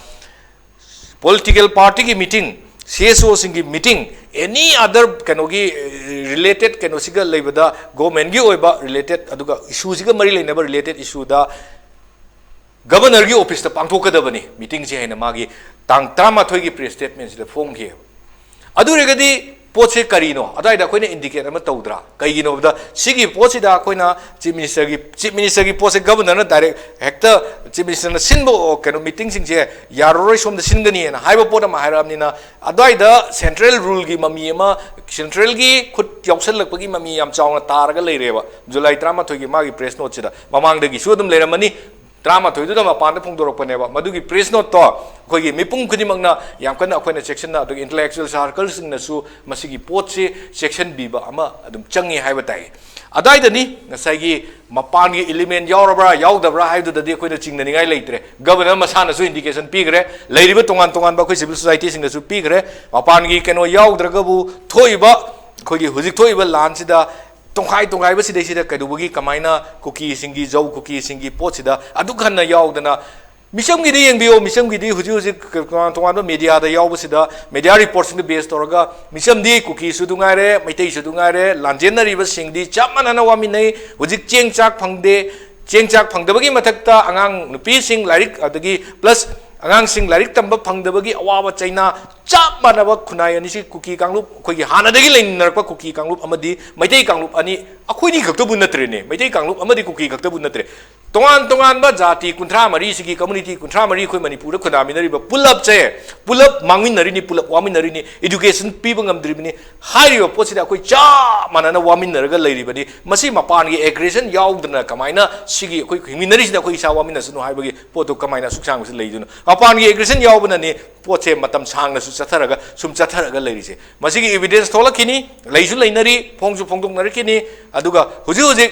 political party ꯒꯤ meeting, C S O ꯁꯤꯡꯒꯤ meeting, any other ꯀꯩꯅꯣꯒꯤ, ꯑ, ꯔꯤꯂꯦꯇꯦꯠ ꯀꯩꯅꯣꯁꯤꯒ ꯂꯩꯕꯗ, ꯒꯣꯔꯃꯦꯟꯒꯤ ꯑꯣꯏꯕ ꯔꯤꯂꯦꯇꯦꯠ, ꯑꯗꯨꯒ ꯏꯁꯨꯁꯤꯒ ꯃꯔꯤ ꯂꯩꯅꯕ ꯔꯤꯂꯦꯇꯦꯠ ꯏꯁꯨꯗ ꯒꯕꯔꯅꯔꯒꯤ ꯑꯣꯐꯤꯁꯇ ꯄꯥꯡꯊꯣꯛꯀꯗꯕꯅꯤ ꯃꯤꯇꯤꯡꯁꯦ ꯍꯥꯏꯅ ꯃꯥꯒꯤ ꯇꯥꯡ ꯇꯔꯥꯃꯥꯊꯣꯏꯒꯤ ꯄ꯭ꯔꯦꯁ ꯁ꯭ꯇꯦꯠꯃꯦꯟꯁꯤꯗ ꯐꯣꯡꯈꯤꯑꯕ꯫ ꯑꯗꯨ ꯑꯣꯏꯔꯒꯗꯤ ꯄꯣꯠꯁꯦ ꯀꯔꯤꯅꯣ? ꯑꯗꯨꯋꯥꯏꯗ ꯑꯩꯈꯣꯏꯅ ꯏꯟꯗꯤꯀꯦꯠ ꯑꯃ ꯇꯧꯗ꯭ꯔꯥ? ꯀꯩꯒꯤꯅꯣ ꯍꯥꯏꯕꯗ ꯁꯤꯒꯤ ꯄꯣꯠꯁꯤꯗ ꯑꯩꯈꯣꯏꯅ ꯆꯤꯐ ꯃꯤꯅꯤꯁꯇꯔꯒꯤ, ꯆꯤꯐ ꯃꯤꯅꯤꯁꯇꯔꯒꯤ ꯄꯣꯠꯁꯦ ꯒꯕꯔꯅꯔꯅ ꯗꯥꯏꯔꯦꯛ ꯍꯦꯛꯇ ꯆꯤꯐ ꯃꯤꯅꯤꯁꯇꯔꯅ ꯁꯤꯟꯕ, ꯑꯣ, ꯀꯩꯅꯣ, ꯃꯤꯇꯤꯡꯁꯤꯡꯁꯦ ꯌꯥꯔꯔꯣꯏ, ꯁꯣꯝꯗ ꯁꯤꯟꯒꯅꯤꯅ ꯍꯥꯏꯕ ꯄꯣꯠ ꯑꯃ ꯍꯥꯏꯔꯛꯑꯕꯅꯤꯅ, ꯑꯗꯨꯋꯥꯏꯗ ꯁꯦꯟꯇ꯭ꯔꯦꯜ ꯔꯨꯜꯒꯤ ꯃꯃꯤ ꯑꯃ, ꯁꯦꯟꯇ꯭ꯔꯦꯜꯒꯤ ꯈꯨꯠ ꯌꯥꯎꯁꯜꯂꯛꯄꯒꯤ ꯃꯃꯤ ꯌꯥꯝ ꯆꯥꯎꯅ ꯇꯥꯔꯒ ꯂꯩꯔꯦꯕ꯫ ꯖꯨꯂꯥꯏ ꯇꯔꯥꯃꯥꯊꯣꯏꯒꯤ ꯃꯥꯒꯤ ꯄ꯭ꯔꯦꯁ ꯅꯣꯠꯁꯤꯗ, ꯃꯃꯥꯡꯗꯒꯤꯁꯨ ꯑꯗꯨꯝ ꯂꯩꯔꯝꯃꯅꯤ, ꯇꯔꯥꯃꯥꯊꯣꯏꯗꯨꯗ ꯃꯄꯥꯟꯗ ꯐꯣꯡꯗꯣꯔꯛꯄꯅꯦꯕ꯫ ꯃꯗꯨꯒꯤ ꯄ꯭ꯔꯦꯁ ꯅꯣꯠꯇꯣ ꯑꯩꯈꯣꯏꯒꯤ ꯃꯤꯄꯨꯝ ꯈꯨꯗꯤꯡꯃꯛꯅ ꯌꯥꯝ ꯀꯟꯅ, ꯑꯩꯈꯣꯏꯅ ꯆꯦꯛꯁꯤꯟꯅ, ꯑꯗꯨꯒ ꯏꯟꯇꯦꯂꯦꯛꯆꯨꯋꯦꯜ ꯁꯥꯔꯀꯜꯁꯤꯡꯅꯁꯨ ꯃꯁꯤꯒꯤ ꯄꯣꯠꯁꯤ ꯆꯦꯛꯁꯤꯟꯕꯤꯕ ꯑꯃ ꯑꯗꯨꯝ ꯆꯪꯉꯤ ꯍꯥꯏꯕ ꯇꯥꯏ꯫ ꯑꯗꯥꯏꯗꯅꯤ ꯉꯁꯥꯏꯒꯤ ꯃꯄꯥꯟꯒꯤ ꯏꯂꯤꯃꯦꯟ ꯌꯥꯎꯔꯕ꯭ꯔꯥ ꯌꯥꯎꯗꯕ꯭ꯔꯥ ꯍꯥꯏꯕꯗꯨꯗꯗꯤ ꯑꯩꯈꯣꯏꯅ ꯆꯤꯡꯅꯅꯤꯡꯉꯥꯏ ꯂꯩꯇ꯭ꯔꯦ꯫ ꯒꯕꯔꯅꯔ ꯃꯁꯥꯅꯁꯨ ꯏꯟꯗꯤꯀꯦꯁꯟ ꯄꯤꯈ꯭ꯔꯦ, ꯂꯩꯔꯤꯕ ꯇꯣꯉꯥꯟ ꯇꯣꯉꯥꯟꯕ ꯑꯩꯈꯣꯏ ꯁꯤꯚꯤꯜ ꯁꯣꯁꯥꯏꯇꯤꯁꯤꯡꯗꯁꯨ ꯄꯤꯈ꯭ꯔꯦ꯫ ꯃꯄꯥꯟꯒꯤ ꯀꯩꯅꯣ ꯌꯥꯎꯗ꯭ꯔꯒꯕꯨ ꯊꯣꯛꯏꯕ, ꯑꯩꯈꯣꯏꯒꯤ ꯍꯧꯖꯤꯛ ꯊꯣꯛꯏꯕ ꯂꯥꯟꯁꯤꯗ ꯇꯣꯡꯈꯥꯏ ꯇꯣꯡꯈꯥꯏꯕ ꯁꯤꯗꯩꯁꯤꯗ ꯀꯩꯗꯧꯕꯒꯤ, ꯀꯃꯥꯏꯅ ꯀꯨꯀꯤꯁꯤꯡꯒꯤ, ꯖꯧ ꯀꯨꯀꯤꯁꯤꯡꯒꯤ ꯄꯣꯠꯁꯤꯗ ꯑꯗꯨꯛ ꯍꯟꯅ ꯌꯥꯎꯗꯅ, ꯃꯤꯆꯝꯒꯤꯗꯤ ꯌꯦꯡꯕꯤꯌꯣ, ꯃꯤꯆꯝꯒꯤꯗꯤ ꯍꯧꯖꯤꯛ ꯍꯧꯖꯤꯛ ꯇꯣꯉꯥꯟ ꯇꯣꯉꯥꯟꯕ ꯃꯦꯗꯤꯌꯥꯗ ꯌꯥꯎꯕꯁꯤꯗ, ꯃꯦꯗꯤꯌꯥ ꯔꯤꯄꯣꯔꯠꯁꯤꯡꯗ ꯕꯦꯁ ꯇꯧꯔꯒ, ꯃꯤꯆꯝꯗꯤ ꯀꯨꯀꯤꯁꯨ ꯑꯗꯨ ꯉꯥꯏꯔꯦ, ꯃꯩꯇꯩꯁꯨ ꯑꯗꯨ ꯉꯥꯏꯔꯦ, ꯂꯥꯟꯖꯦꯟꯅꯔꯤꯕꯁꯤꯡꯗꯤ ꯆꯞ ꯃꯥꯟꯅꯅ ꯋꯥꯃꯤꯟꯅꯩ꯫ ꯍꯧꯖꯤꯛ ꯆꯦꯡ ꯆꯥꯛ ꯐꯪꯗꯦ, ꯆꯦꯡ ꯆꯥꯛ ꯐꯪꯗꯕꯒꯤ ꯃꯊꯛꯇ ꯑꯉꯥꯡ ꯅꯨꯄꯤꯁꯤꯡ ꯂꯥꯏꯔꯤꯛ, ꯑꯗꯒꯤ ꯄ꯭ꯂꯁ ꯑꯉꯥꯡꯁꯤꯡ ꯂꯥꯏꯔꯤꯛ ꯇꯝꯕ ꯐꯪꯗꯕꯒꯤ ꯑꯋꯥꯕ ꯆꯩꯅꯥ ꯆꯞ ꯃꯥꯟꯅꯕ ꯈꯨꯟꯅꯥꯏ ꯑꯅꯤꯁꯤ ꯀꯨꯀꯤ ꯀꯥꯡꯂꯨꯞ, ꯑꯩꯈꯣꯏꯒꯤ ꯍꯥꯟꯅꯗꯒꯤ ꯂꯩꯃꯤꯟꯅꯔꯛꯄ ꯀꯨꯀꯤ ꯀꯥꯡꯂꯨꯞ ꯑꯃꯗꯤ ꯃꯩꯇꯩ ꯀꯥꯡꯂꯨꯞ ꯑꯅꯤ, ꯑꯩꯈꯣꯏꯅꯤ ꯈꯛꯇꯕꯨ ꯅꯠꯇ꯭ꯔꯦꯅꯦ, ꯃꯩꯇꯩ ꯀꯥꯡꯂꯨꯞ ꯑꯃꯗꯤ ꯀꯨꯀꯤ ꯈꯛꯇꯕꯨ ꯅꯠꯇ꯭ꯔꯦ, ꯇꯣꯉꯥꯟ ꯇꯣꯉꯥꯟꯕ ꯖꯥꯇꯤ ꯀꯨꯟꯊ꯭ꯔꯥ ꯃꯔꯤꯁꯤꯒꯤ, ꯀꯝꯃꯨꯅꯤꯇꯤ ꯀꯨꯟꯊ꯭ꯔꯥ ꯃꯔꯤ ꯑꯩꯈꯣꯏ ꯃꯅꯤꯄꯨꯔꯗ ꯈꯨꯟꯗꯥꯃꯤꯟꯅꯔꯤꯕ ꯄꯨꯂꯞꯁꯦ, ꯄꯨꯂꯞ ꯃꯥꯡꯃꯤꯟꯅꯔꯤꯅꯤ, ꯄꯨꯂꯞ ꯋꯥꯃꯤꯟꯅꯔꯤꯅꯤ, ꯏꯗꯨꯀꯦꯁꯟ ꯄꯤꯕ ꯉꯝꯗ꯭ꯔꯤꯕꯅꯤ꯫ ꯍꯥꯏꯔꯤꯕ ꯄꯣꯠꯁꯤꯗ ꯑꯩꯈꯣꯏ ꯆꯞ ꯃꯥꯟꯅꯅ ꯋꯥꯃꯤꯟꯅꯔꯒ ꯂꯩꯔꯤꯕꯅꯤ꯫ ꯃꯁꯤ ꯃꯄꯥꯟꯒꯤ ꯑꯦꯒ꯭ꯔꯦꯁꯟ ꯌꯥꯎꯗꯅ ꯀꯃꯥꯏꯅ ꯁꯤꯒꯤ ꯑꯩꯈꯣꯏ ꯍꯤꯡꯃꯤꯟꯅꯔꯤꯁꯤꯗ ꯑꯩꯈꯣꯏ ꯏꯁꯥ ꯋꯥꯃꯤꯟꯅꯁꯅꯨ ꯍꯥꯏꯕꯒꯤ ꯄꯣꯠꯇꯨ ꯀꯃꯥꯏꯅ ꯑꯁꯨꯛ ꯁꯥꯡꯕꯁꯤ ꯂꯩꯗꯣꯏꯅꯣ? ꯃꯄꯥꯟꯒꯤ ꯑꯦꯒ꯭ꯔꯦꯁꯟ ꯌꯥꯎꯕꯅꯅꯤ ꯄꯣꯠꯁꯦ ꯃꯇꯝ ꯁꯥꯡꯅꯁꯨ ꯆꯠꯊꯔꯒ, ꯁꯨꯝ ꯆꯠꯊꯔꯒ ꯂꯩꯔꯤꯁꯦ꯫ ꯃꯁꯤꯒꯤ ꯏꯕꯤꯗꯦꯟꯁ ꯊꯣꯛꯂꯛꯈꯤꯅꯤ, ꯂꯩꯁꯨ ꯂꯩꯅꯔꯤ, ꯐꯣꯡꯁꯨ ꯐꯣꯡꯗꯣꯛꯅꯔꯛꯈꯤꯅꯤ꯫ ꯑꯗꯨꯒ ꯍꯧꯖꯤꯛ ꯍꯧꯖꯤꯛ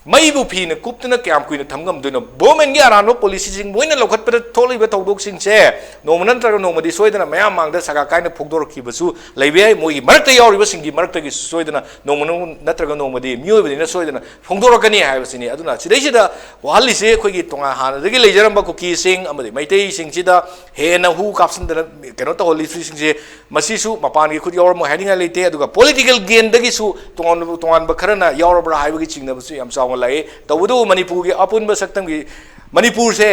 ꯃꯩꯕꯨ ꯐꯤꯅ ꯀꯨꯞꯇꯅ ꯀꯌꯥꯝ ꯀꯨꯏꯅ ꯊꯝ ꯉꯝꯗꯣꯏꯅꯣ? ꯒꯣꯔꯃꯦꯟꯒꯤ ꯑꯔꯥꯟꯕ ꯄꯣꯂꯤꯁꯤꯁꯤꯡ, ꯃꯣꯏꯅ ꯂꯧꯈꯠꯄꯗ ꯊꯣꯛꯂꯤꯕ ꯊꯧꯗꯣꯛꯁꯤꯡꯁꯦ ꯅꯣꯡꯃ ꯅꯠꯇ꯭ꯔꯒ ꯅꯣꯡꯃꯗꯤ ꯁꯣꯏꯗꯅ ꯃꯌꯥꯝ ꯃꯥꯡꯗ ꯁꯒꯥ ꯀꯥꯏꯅ ꯐꯣꯡꯗꯣꯔꯛꯈꯤꯕꯁꯨ ꯂꯩꯕ ꯌꯥꯏ꯫ ꯃꯣꯏꯒꯤ ꯃꯔꯛꯇ ꯌꯥꯎꯔꯤꯕꯁꯤꯡꯒꯤ ꯃꯔꯛꯇꯒꯤꯁꯨ ꯁꯣꯏꯗꯅ ꯅꯣꯡꯃ ꯅꯠꯇ꯭ꯔꯒ ꯅꯣꯡꯃꯗꯤ ꯃꯤꯑꯣꯏꯕꯅꯤꯅ ꯁꯣꯏꯗꯅ ꯐꯣꯡꯗꯣꯔꯛꯀꯅꯤ ꯍꯥꯏꯕꯁꯤꯅꯤ꯫ ꯑꯗꯨꯅ ꯁꯤꯗꯩꯁꯤꯗ ꯋꯥꯍꯜꯂꯤꯁꯦ ꯑꯩꯈꯣꯏꯒꯤ ꯇꯣꯉꯥꯟ ꯍꯥꯟꯅꯗꯒꯤ ꯂꯩꯖꯔꯝꯕ ꯀꯨꯀꯤꯁꯤꯡ ꯑꯃꯗꯤ ꯃꯩꯇꯩꯁꯤꯡꯁꯤꯗ ꯍꯦꯟꯅ ꯍꯨ ꯀꯥꯞꯁꯤꯟꯗꯅ ꯀꯩꯅꯣ ꯇꯧꯍꯜꯂꯤꯕꯁꯤꯡꯁꯦ, ꯃꯁꯤꯁꯨ ꯃꯄꯥꯟꯒꯤ ꯈꯨꯠ ꯌꯥꯎꯔꯝꯃꯣꯏ ꯍꯥꯏꯅꯤꯡꯉꯥꯏ ꯂꯩꯇꯦ꯫ ꯑꯗꯨꯒ ꯄꯣꯂꯤꯇꯤꯀꯦꯜ ꯒꯦꯟꯗꯒꯤꯁꯨ ꯇꯣꯉꯥꯟꯕ ꯇꯣꯉꯥꯟꯕ ꯈꯔꯅ ꯌꯥꯎꯔꯕ꯭ꯔꯥ ꯍꯥꯏꯕꯒꯤ ꯆꯤꯡꯅꯕꯁꯨ ꯌꯥꯝ ꯆꯥꯎꯅ ꯂꯥꯛꯏ꯫ ꯇꯧꯕꯇꯕꯨ ꯃꯅꯤꯄꯨꯔꯒꯤ ꯑꯄꯨꯟꯕ ꯁꯛꯇꯝꯒꯤ, ꯃꯅꯤꯄꯨꯔꯁꯦ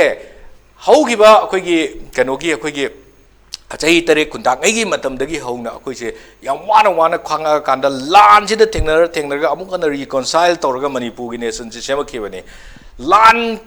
ꯍꯧꯈꯤꯕ ꯑꯩꯈꯣꯏꯒꯤ ꯀꯩꯅꯣꯒꯤ, ꯑꯩꯈꯣꯏꯒꯤ ꯆꯍꯤ ꯇꯔꯦꯠ ꯈꯨꯟꯇꯥꯛꯉꯩꯒꯤ ꯃꯇꯝꯗꯒꯤ ꯍꯧꯅ ꯑꯩꯈꯣꯏꯁꯦ ꯌꯥꯝ ꯋꯥꯅ ꯋꯥꯅ ꯈꯥꯡꯉꯛꯑꯀꯥꯟꯗ ꯂꯥꯟꯁꯤꯗ ꯊꯦꯡꯅꯔ ꯊꯦꯡꯅꯔꯒ ꯑꯃꯨꯛ ꯍꯟꯅ ꯔꯤꯀꯣꯟꯁꯥꯏꯜ ꯇꯧꯔꯒ ꯃꯅꯤꯄꯨꯔꯒꯤ ꯅꯦꯁꯟꯁꯦ ꯁꯦꯝꯃꯛꯈꯤꯕꯅꯤ꯫ ꯂꯥꯟ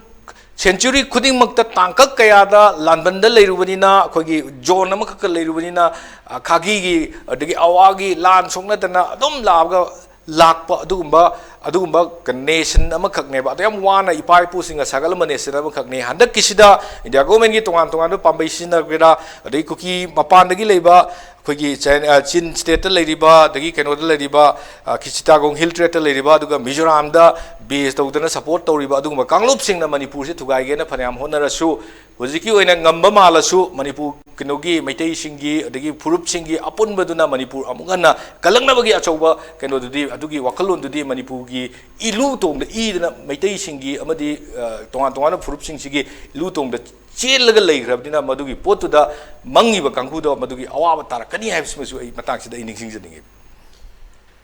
ꯁꯦꯟꯆꯨꯔꯤ ꯈꯨꯗꯤꯡꯃꯛꯇ ꯇꯥꯡꯀꯛ ꯀꯌꯥꯗ ꯂꯥꯟꯕꯟꯗ ꯂꯩꯔꯨꯕꯅꯤꯅ, ꯑꯩꯈꯣꯏꯒꯤ ꯖꯣꯟ ꯑꯃꯈꯛꯇ ꯂꯩꯔꯨꯕꯅꯤꯅ, ꯑ, ꯈꯥꯒꯤꯒꯤ ꯑꯗꯒꯤ ꯑꯋꯥꯒꯤ ꯂꯥꯟ ꯁꯣꯛꯅꯗꯅ ꯑꯗꯨꯝ ꯂꯥꯛꯑꯒ ꯂꯥꯛꯄ ꯑꯗꯨꯒꯨꯝꯕ, ꯑꯗꯨꯒꯨꯝꯕ ꯅꯦꯁꯟ ꯑꯃꯈꯛꯅꯦꯕ꯫ ꯑꯗꯨ ꯌꯥꯝ ꯋꯥꯅ ꯏꯄꯥ ꯏꯄꯨꯁꯤꯡꯅ ꯁꯥꯒꯠꯂꯝꯕ ꯅꯦꯁꯟ ꯑꯃꯈꯛꯅꯤ꯫ ꯍꯟꯗꯛꯀꯤꯁꯤꯗ ꯏꯟꯗꯤꯌꯥ ꯒꯣꯔꯃꯦꯟꯒꯤ ꯇꯣꯉꯥꯟ ꯇꯣꯉꯥꯟꯕ ꯄꯥꯝꯕꯩ ꯁꯤꯖꯤꯟꯅꯒꯦꯔꯥ, ꯑꯗꯒꯤ ꯀꯨꯀꯤ ꯃꯄꯥꯟꯗꯒꯤ ꯂꯩꯕ ꯑꯩꯈꯣꯏꯒꯤ ꯆꯥꯏ-, ꯑ, ꯆꯤꯟ ꯁ꯭ꯇꯦꯠꯇ ꯂꯩꯔꯤꯕ, ꯑꯗꯒꯤ ꯀꯩꯅꯣꯗ ꯂꯩꯔꯤꯕ, ꯑ, ꯀꯤ-, ꯆꯤꯇꯥꯒꯣꯡ ꯍꯤꯜ ꯇ꯭ꯔꯦꯠꯇ ꯂꯩꯔꯤꯕ, ꯑꯗꯨꯒ ꯃꯤꯖꯣꯔꯥꯝꯗ ꯕꯦꯖ ꯇꯧꯗꯅ ꯁꯄꯣꯔꯠ ꯇꯧꯔꯤꯕ ꯑꯗꯨꯒꯨꯝꯕ ꯀꯥꯡꯂꯨꯞꯁꯤꯡꯅ ꯃꯅꯤꯄꯨꯔꯁꯤ ꯊꯨꯒꯥꯏꯒꯦꯅ ꯐꯅꯌꯥꯝ ꯍꯣꯠꯅꯔꯁꯨ, ꯍꯧꯖꯤꯛꯀꯤ ꯑꯣꯏꯅ ꯉꯝꯕ ꯃꯥꯜꯂꯁꯨ, ꯃꯅꯤꯄꯨꯔ ꯀꯩꯅꯣꯒꯤ ꯃꯩꯇꯩꯁꯤꯡꯒꯤ ꯑꯗꯒꯤ ꯐꯨꯔꯨꯞꯁꯤꯡꯒꯤ ꯑꯄꯨꯟꯕꯗꯨꯅ ꯃꯅꯤꯄꯨꯔ ꯑꯃꯨꯛ ꯍꯟꯅ ꯀꯜꯂꯛꯅꯕꯒꯤ ꯑꯆꯧꯕ ꯀꯩꯅꯣꯗꯨꯗꯤ, ꯑꯗꯨꯒꯤ ꯋꯥꯈꯜꯂꯣꯟꯗꯨꯗꯤ ꯃꯅꯤꯄꯨꯔꯒꯤ ꯏꯂꯨ ꯇꯣꯡꯗ ꯏꯗꯅ ꯃꯩꯇꯩꯁꯤꯡꯒꯤ ꯑꯃꯗꯤ, ꯑ, ꯇꯣꯉꯥꯟ ꯇꯣꯉꯥꯟꯕ ꯐꯨꯔꯨꯞꯁꯤꯡꯁꯤꯒꯤ ꯏꯂꯨ ꯇꯣꯡꯗ ꯆꯦꯜꯂꯒ ꯂꯩꯈ꯭ꯔꯕꯅꯤꯅ, ꯃꯗꯨꯒꯤ ꯄꯣꯠꯇꯨꯗ ꯃꯪꯉꯤꯕ ꯀꯥꯡꯕꯨꯗꯣ ꯃꯗꯨꯒꯤ ꯑꯋꯥꯕ ꯇꯥꯔꯛꯀꯅꯤ ꯍꯥꯏꯕꯁꯤꯃꯁꯨ ꯑꯩ ꯃꯇꯥꯡꯁꯤꯗ ꯑꯩ ꯅꯤꯡꯁꯤꯡꯖꯅꯤꯡꯉꯤ꯫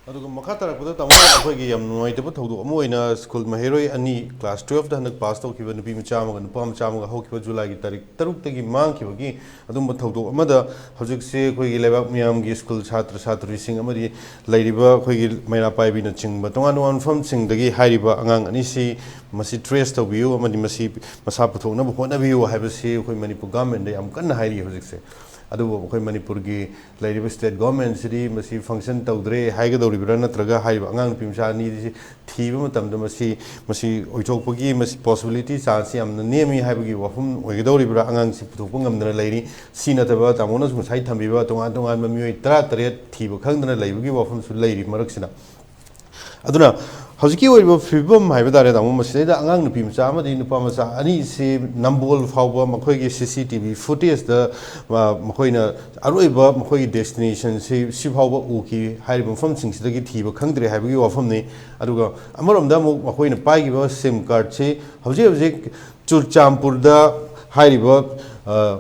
ꯑꯗꯨꯒ ꯃꯈꯥ ꯇꯥꯔꯛꯄꯗ ꯇꯥꯃꯣ, ꯑꯩꯈꯣꯏꯒꯤ ꯌꯥꯝ ꯅꯨꯡꯉꯥꯏꯇꯕ ꯊꯧꯗꯣꯛ ꯑꯃ ꯑꯣꯏꯅ ꯁ꯭ꯀꯨꯜ ꯃꯍꯩꯔꯣꯏ ꯑꯅꯤ, ꯀ꯭ꯂꯥꯁ ꯇꯨꯌꯦꯜꯐꯇ ꯍꯟꯗꯛ ꯄꯥꯁ ꯇꯧꯈꯤꯕ ꯅꯨꯄꯤ ꯃꯆꯥ ꯑꯃꯒ ꯅꯨꯄꯥ ꯃꯆꯥ ꯑꯃꯒ ꯍꯧꯈꯤꯕ ꯖꯨꯂꯥꯏꯒꯤ ꯇꯥꯔꯤꯛ ꯇꯔꯨꯛꯇꯒꯤ ꯃꯥꯡꯈꯤꯕꯒꯤ ꯑꯗꯨꯝꯕ ꯊꯧꯗꯣꯛ ꯑꯃꯗ ꯍꯧꯖꯤꯛꯁꯦ ꯑꯩꯈꯣꯏꯒꯤ ꯂꯩꯕꯥꯛ ꯃꯤꯌꯥꯝꯒꯤ ꯁ꯭ꯀꯨꯜ ꯁꯥꯇ꯭ꯔ ꯁꯥꯇ꯭ꯔꯤꯁꯤꯡ ꯑꯃꯗꯤ ꯂꯩꯔꯤꯕ ꯑꯩꯈꯣꯏꯒꯤ ꯃꯩꯔꯥ ꯄꯥꯏꯕꯤꯅꯆꯤꯡꯕ ꯇꯣꯉꯥꯟ ꯇꯣꯉꯥꯟꯕ ꯃꯐꯝꯁꯤꯡꯗꯒꯤ ꯍꯥꯏꯔꯤꯕ ꯑꯉꯥꯡ ꯑꯅꯤꯁꯤ ꯃꯁꯤ ꯇ꯭ꯔꯦꯁ ꯇꯧꯕꯤꯌꯨ ꯑꯃꯗꯤ ꯃꯁꯤ ꯃꯁꯥ ꯄꯨꯊꯣꯛꯅꯕ ꯍꯣꯠꯅꯕꯤꯌꯨ ꯍꯥꯏꯕꯁꯤ ꯑꯩꯈꯣꯏ ꯃꯅꯤꯄꯨꯔ ꯒꯃꯦꯟꯗ ꯌꯥꯝ ꯀꯟꯅ ꯍꯥꯏꯔꯤ ꯍꯧꯖꯤꯛꯁꯦ꯫ ꯑꯗꯨꯕꯨ ꯑꯩꯈꯣꯏ ꯃꯅꯤꯄꯨꯔꯒꯤ ꯂꯩꯔꯤꯕ ꯁ꯭ꯇꯦꯠ ꯒꯣꯔꯃꯦꯟꯁꯤꯗꯤ ꯃꯁꯤ ꯐꯪꯁꯟ ꯇꯧꯗ꯭ꯔꯦ ꯍꯥꯏꯒꯗꯧꯔꯤꯕ꯭ꯔꯥ, ꯅꯠꯇ꯭ꯔꯒ ꯍꯥꯏꯔꯤꯕ ꯑꯉꯥꯡ ꯅꯨꯄꯤ ꯃꯆꯥ ꯑꯅꯤꯁꯤ ꯊꯤꯕ ꯃꯇꯝꯗ ꯃꯁꯤ, ꯃꯁꯤ ꯑꯣꯏꯊꯣꯛꯄꯒꯤ ꯃꯁꯤ ꯄꯣꯁꯤꯕꯤꯂꯤꯇꯤ ꯆꯥꯟꯁꯁꯤ ꯌꯥꯝꯅ ꯅꯦꯝꯃꯤ ꯍꯥꯏꯕꯒꯤ ꯋꯥꯐꯝ ꯑꯣꯏꯒꯗꯧꯔꯤꯕ꯭ꯔꯥ? ꯑꯉꯥꯡꯁꯤ ꯄꯨꯊꯣꯛꯄ ꯉꯝꯗꯅ ꯂꯩꯔꯤ꯫ ꯁꯤ ꯅꯠꯇꯕ ꯇꯥꯃꯣꯅꯁꯨ ꯉꯁꯥꯏ ꯊꯝꯕꯤꯕ ꯇꯣꯉꯥꯟ ꯇꯣꯉꯥꯟꯕ ꯃꯤꯑꯣꯏ ꯇꯔꯥ ꯇꯔꯦꯠ ꯊꯤꯕ ꯈꯪꯗꯅ ꯂꯩꯕꯒꯤ ꯋꯥꯐꯝꯁꯨ ꯂꯩꯔꯤ ꯃꯔꯛꯁꯤꯗ꯫ ꯑꯗꯨꯅ ꯍꯧꯖꯤꯛꯀꯤ ꯑꯣꯏꯔꯤꯕ ꯐꯤꯕꯝ ꯍꯥꯏꯕ ꯇꯥꯔꯦ, ꯇꯥꯃꯣ, ꯃꯁꯤꯗꯩꯗ ꯑꯉꯥꯡ ꯅꯨꯄꯤ ꯃꯆꯥ ꯑꯃꯗꯤ ꯅꯨꯄꯥ ꯃꯆꯥ ꯑꯅꯤꯁꯤ ꯅꯝꯕꯣꯜ ꯐꯥꯎꯕ ꯃꯈꯣꯏꯒꯤ C C T V footageꯇ, ꯑ, ꯃꯈꯣꯏꯅ ꯑꯔꯣꯏꯕ ꯃꯈꯣꯏꯒꯤ destinationꯁꯤ ꯁꯤ ꯐꯥꯎꯕ ꯎꯈꯤ ꯍꯥꯏꯔꯤꯕ ꯃꯐꯝꯁꯤꯡꯁꯤꯗꯒꯤ ꯊꯤꯕ ꯈꯪꯗ꯭ꯔꯦ ꯍꯥꯏꯕꯒꯤ ꯋꯥꯐꯝꯅꯤ꯫ ꯑꯗꯨꯒ ꯑꯃꯔꯣꯝꯗ ꯑꯃꯨꯛ ꯃꯈꯣꯏꯅ ꯄꯥꯏꯈꯤꯕ SIM cardꯁꯤ ꯍꯧꯖꯤꯛ ꯍꯧꯖꯤꯛ ꯆꯨꯔꯆꯥꯟꯄꯨꯔꯗ ꯍꯥꯏꯔꯤꯕ, ꯑ,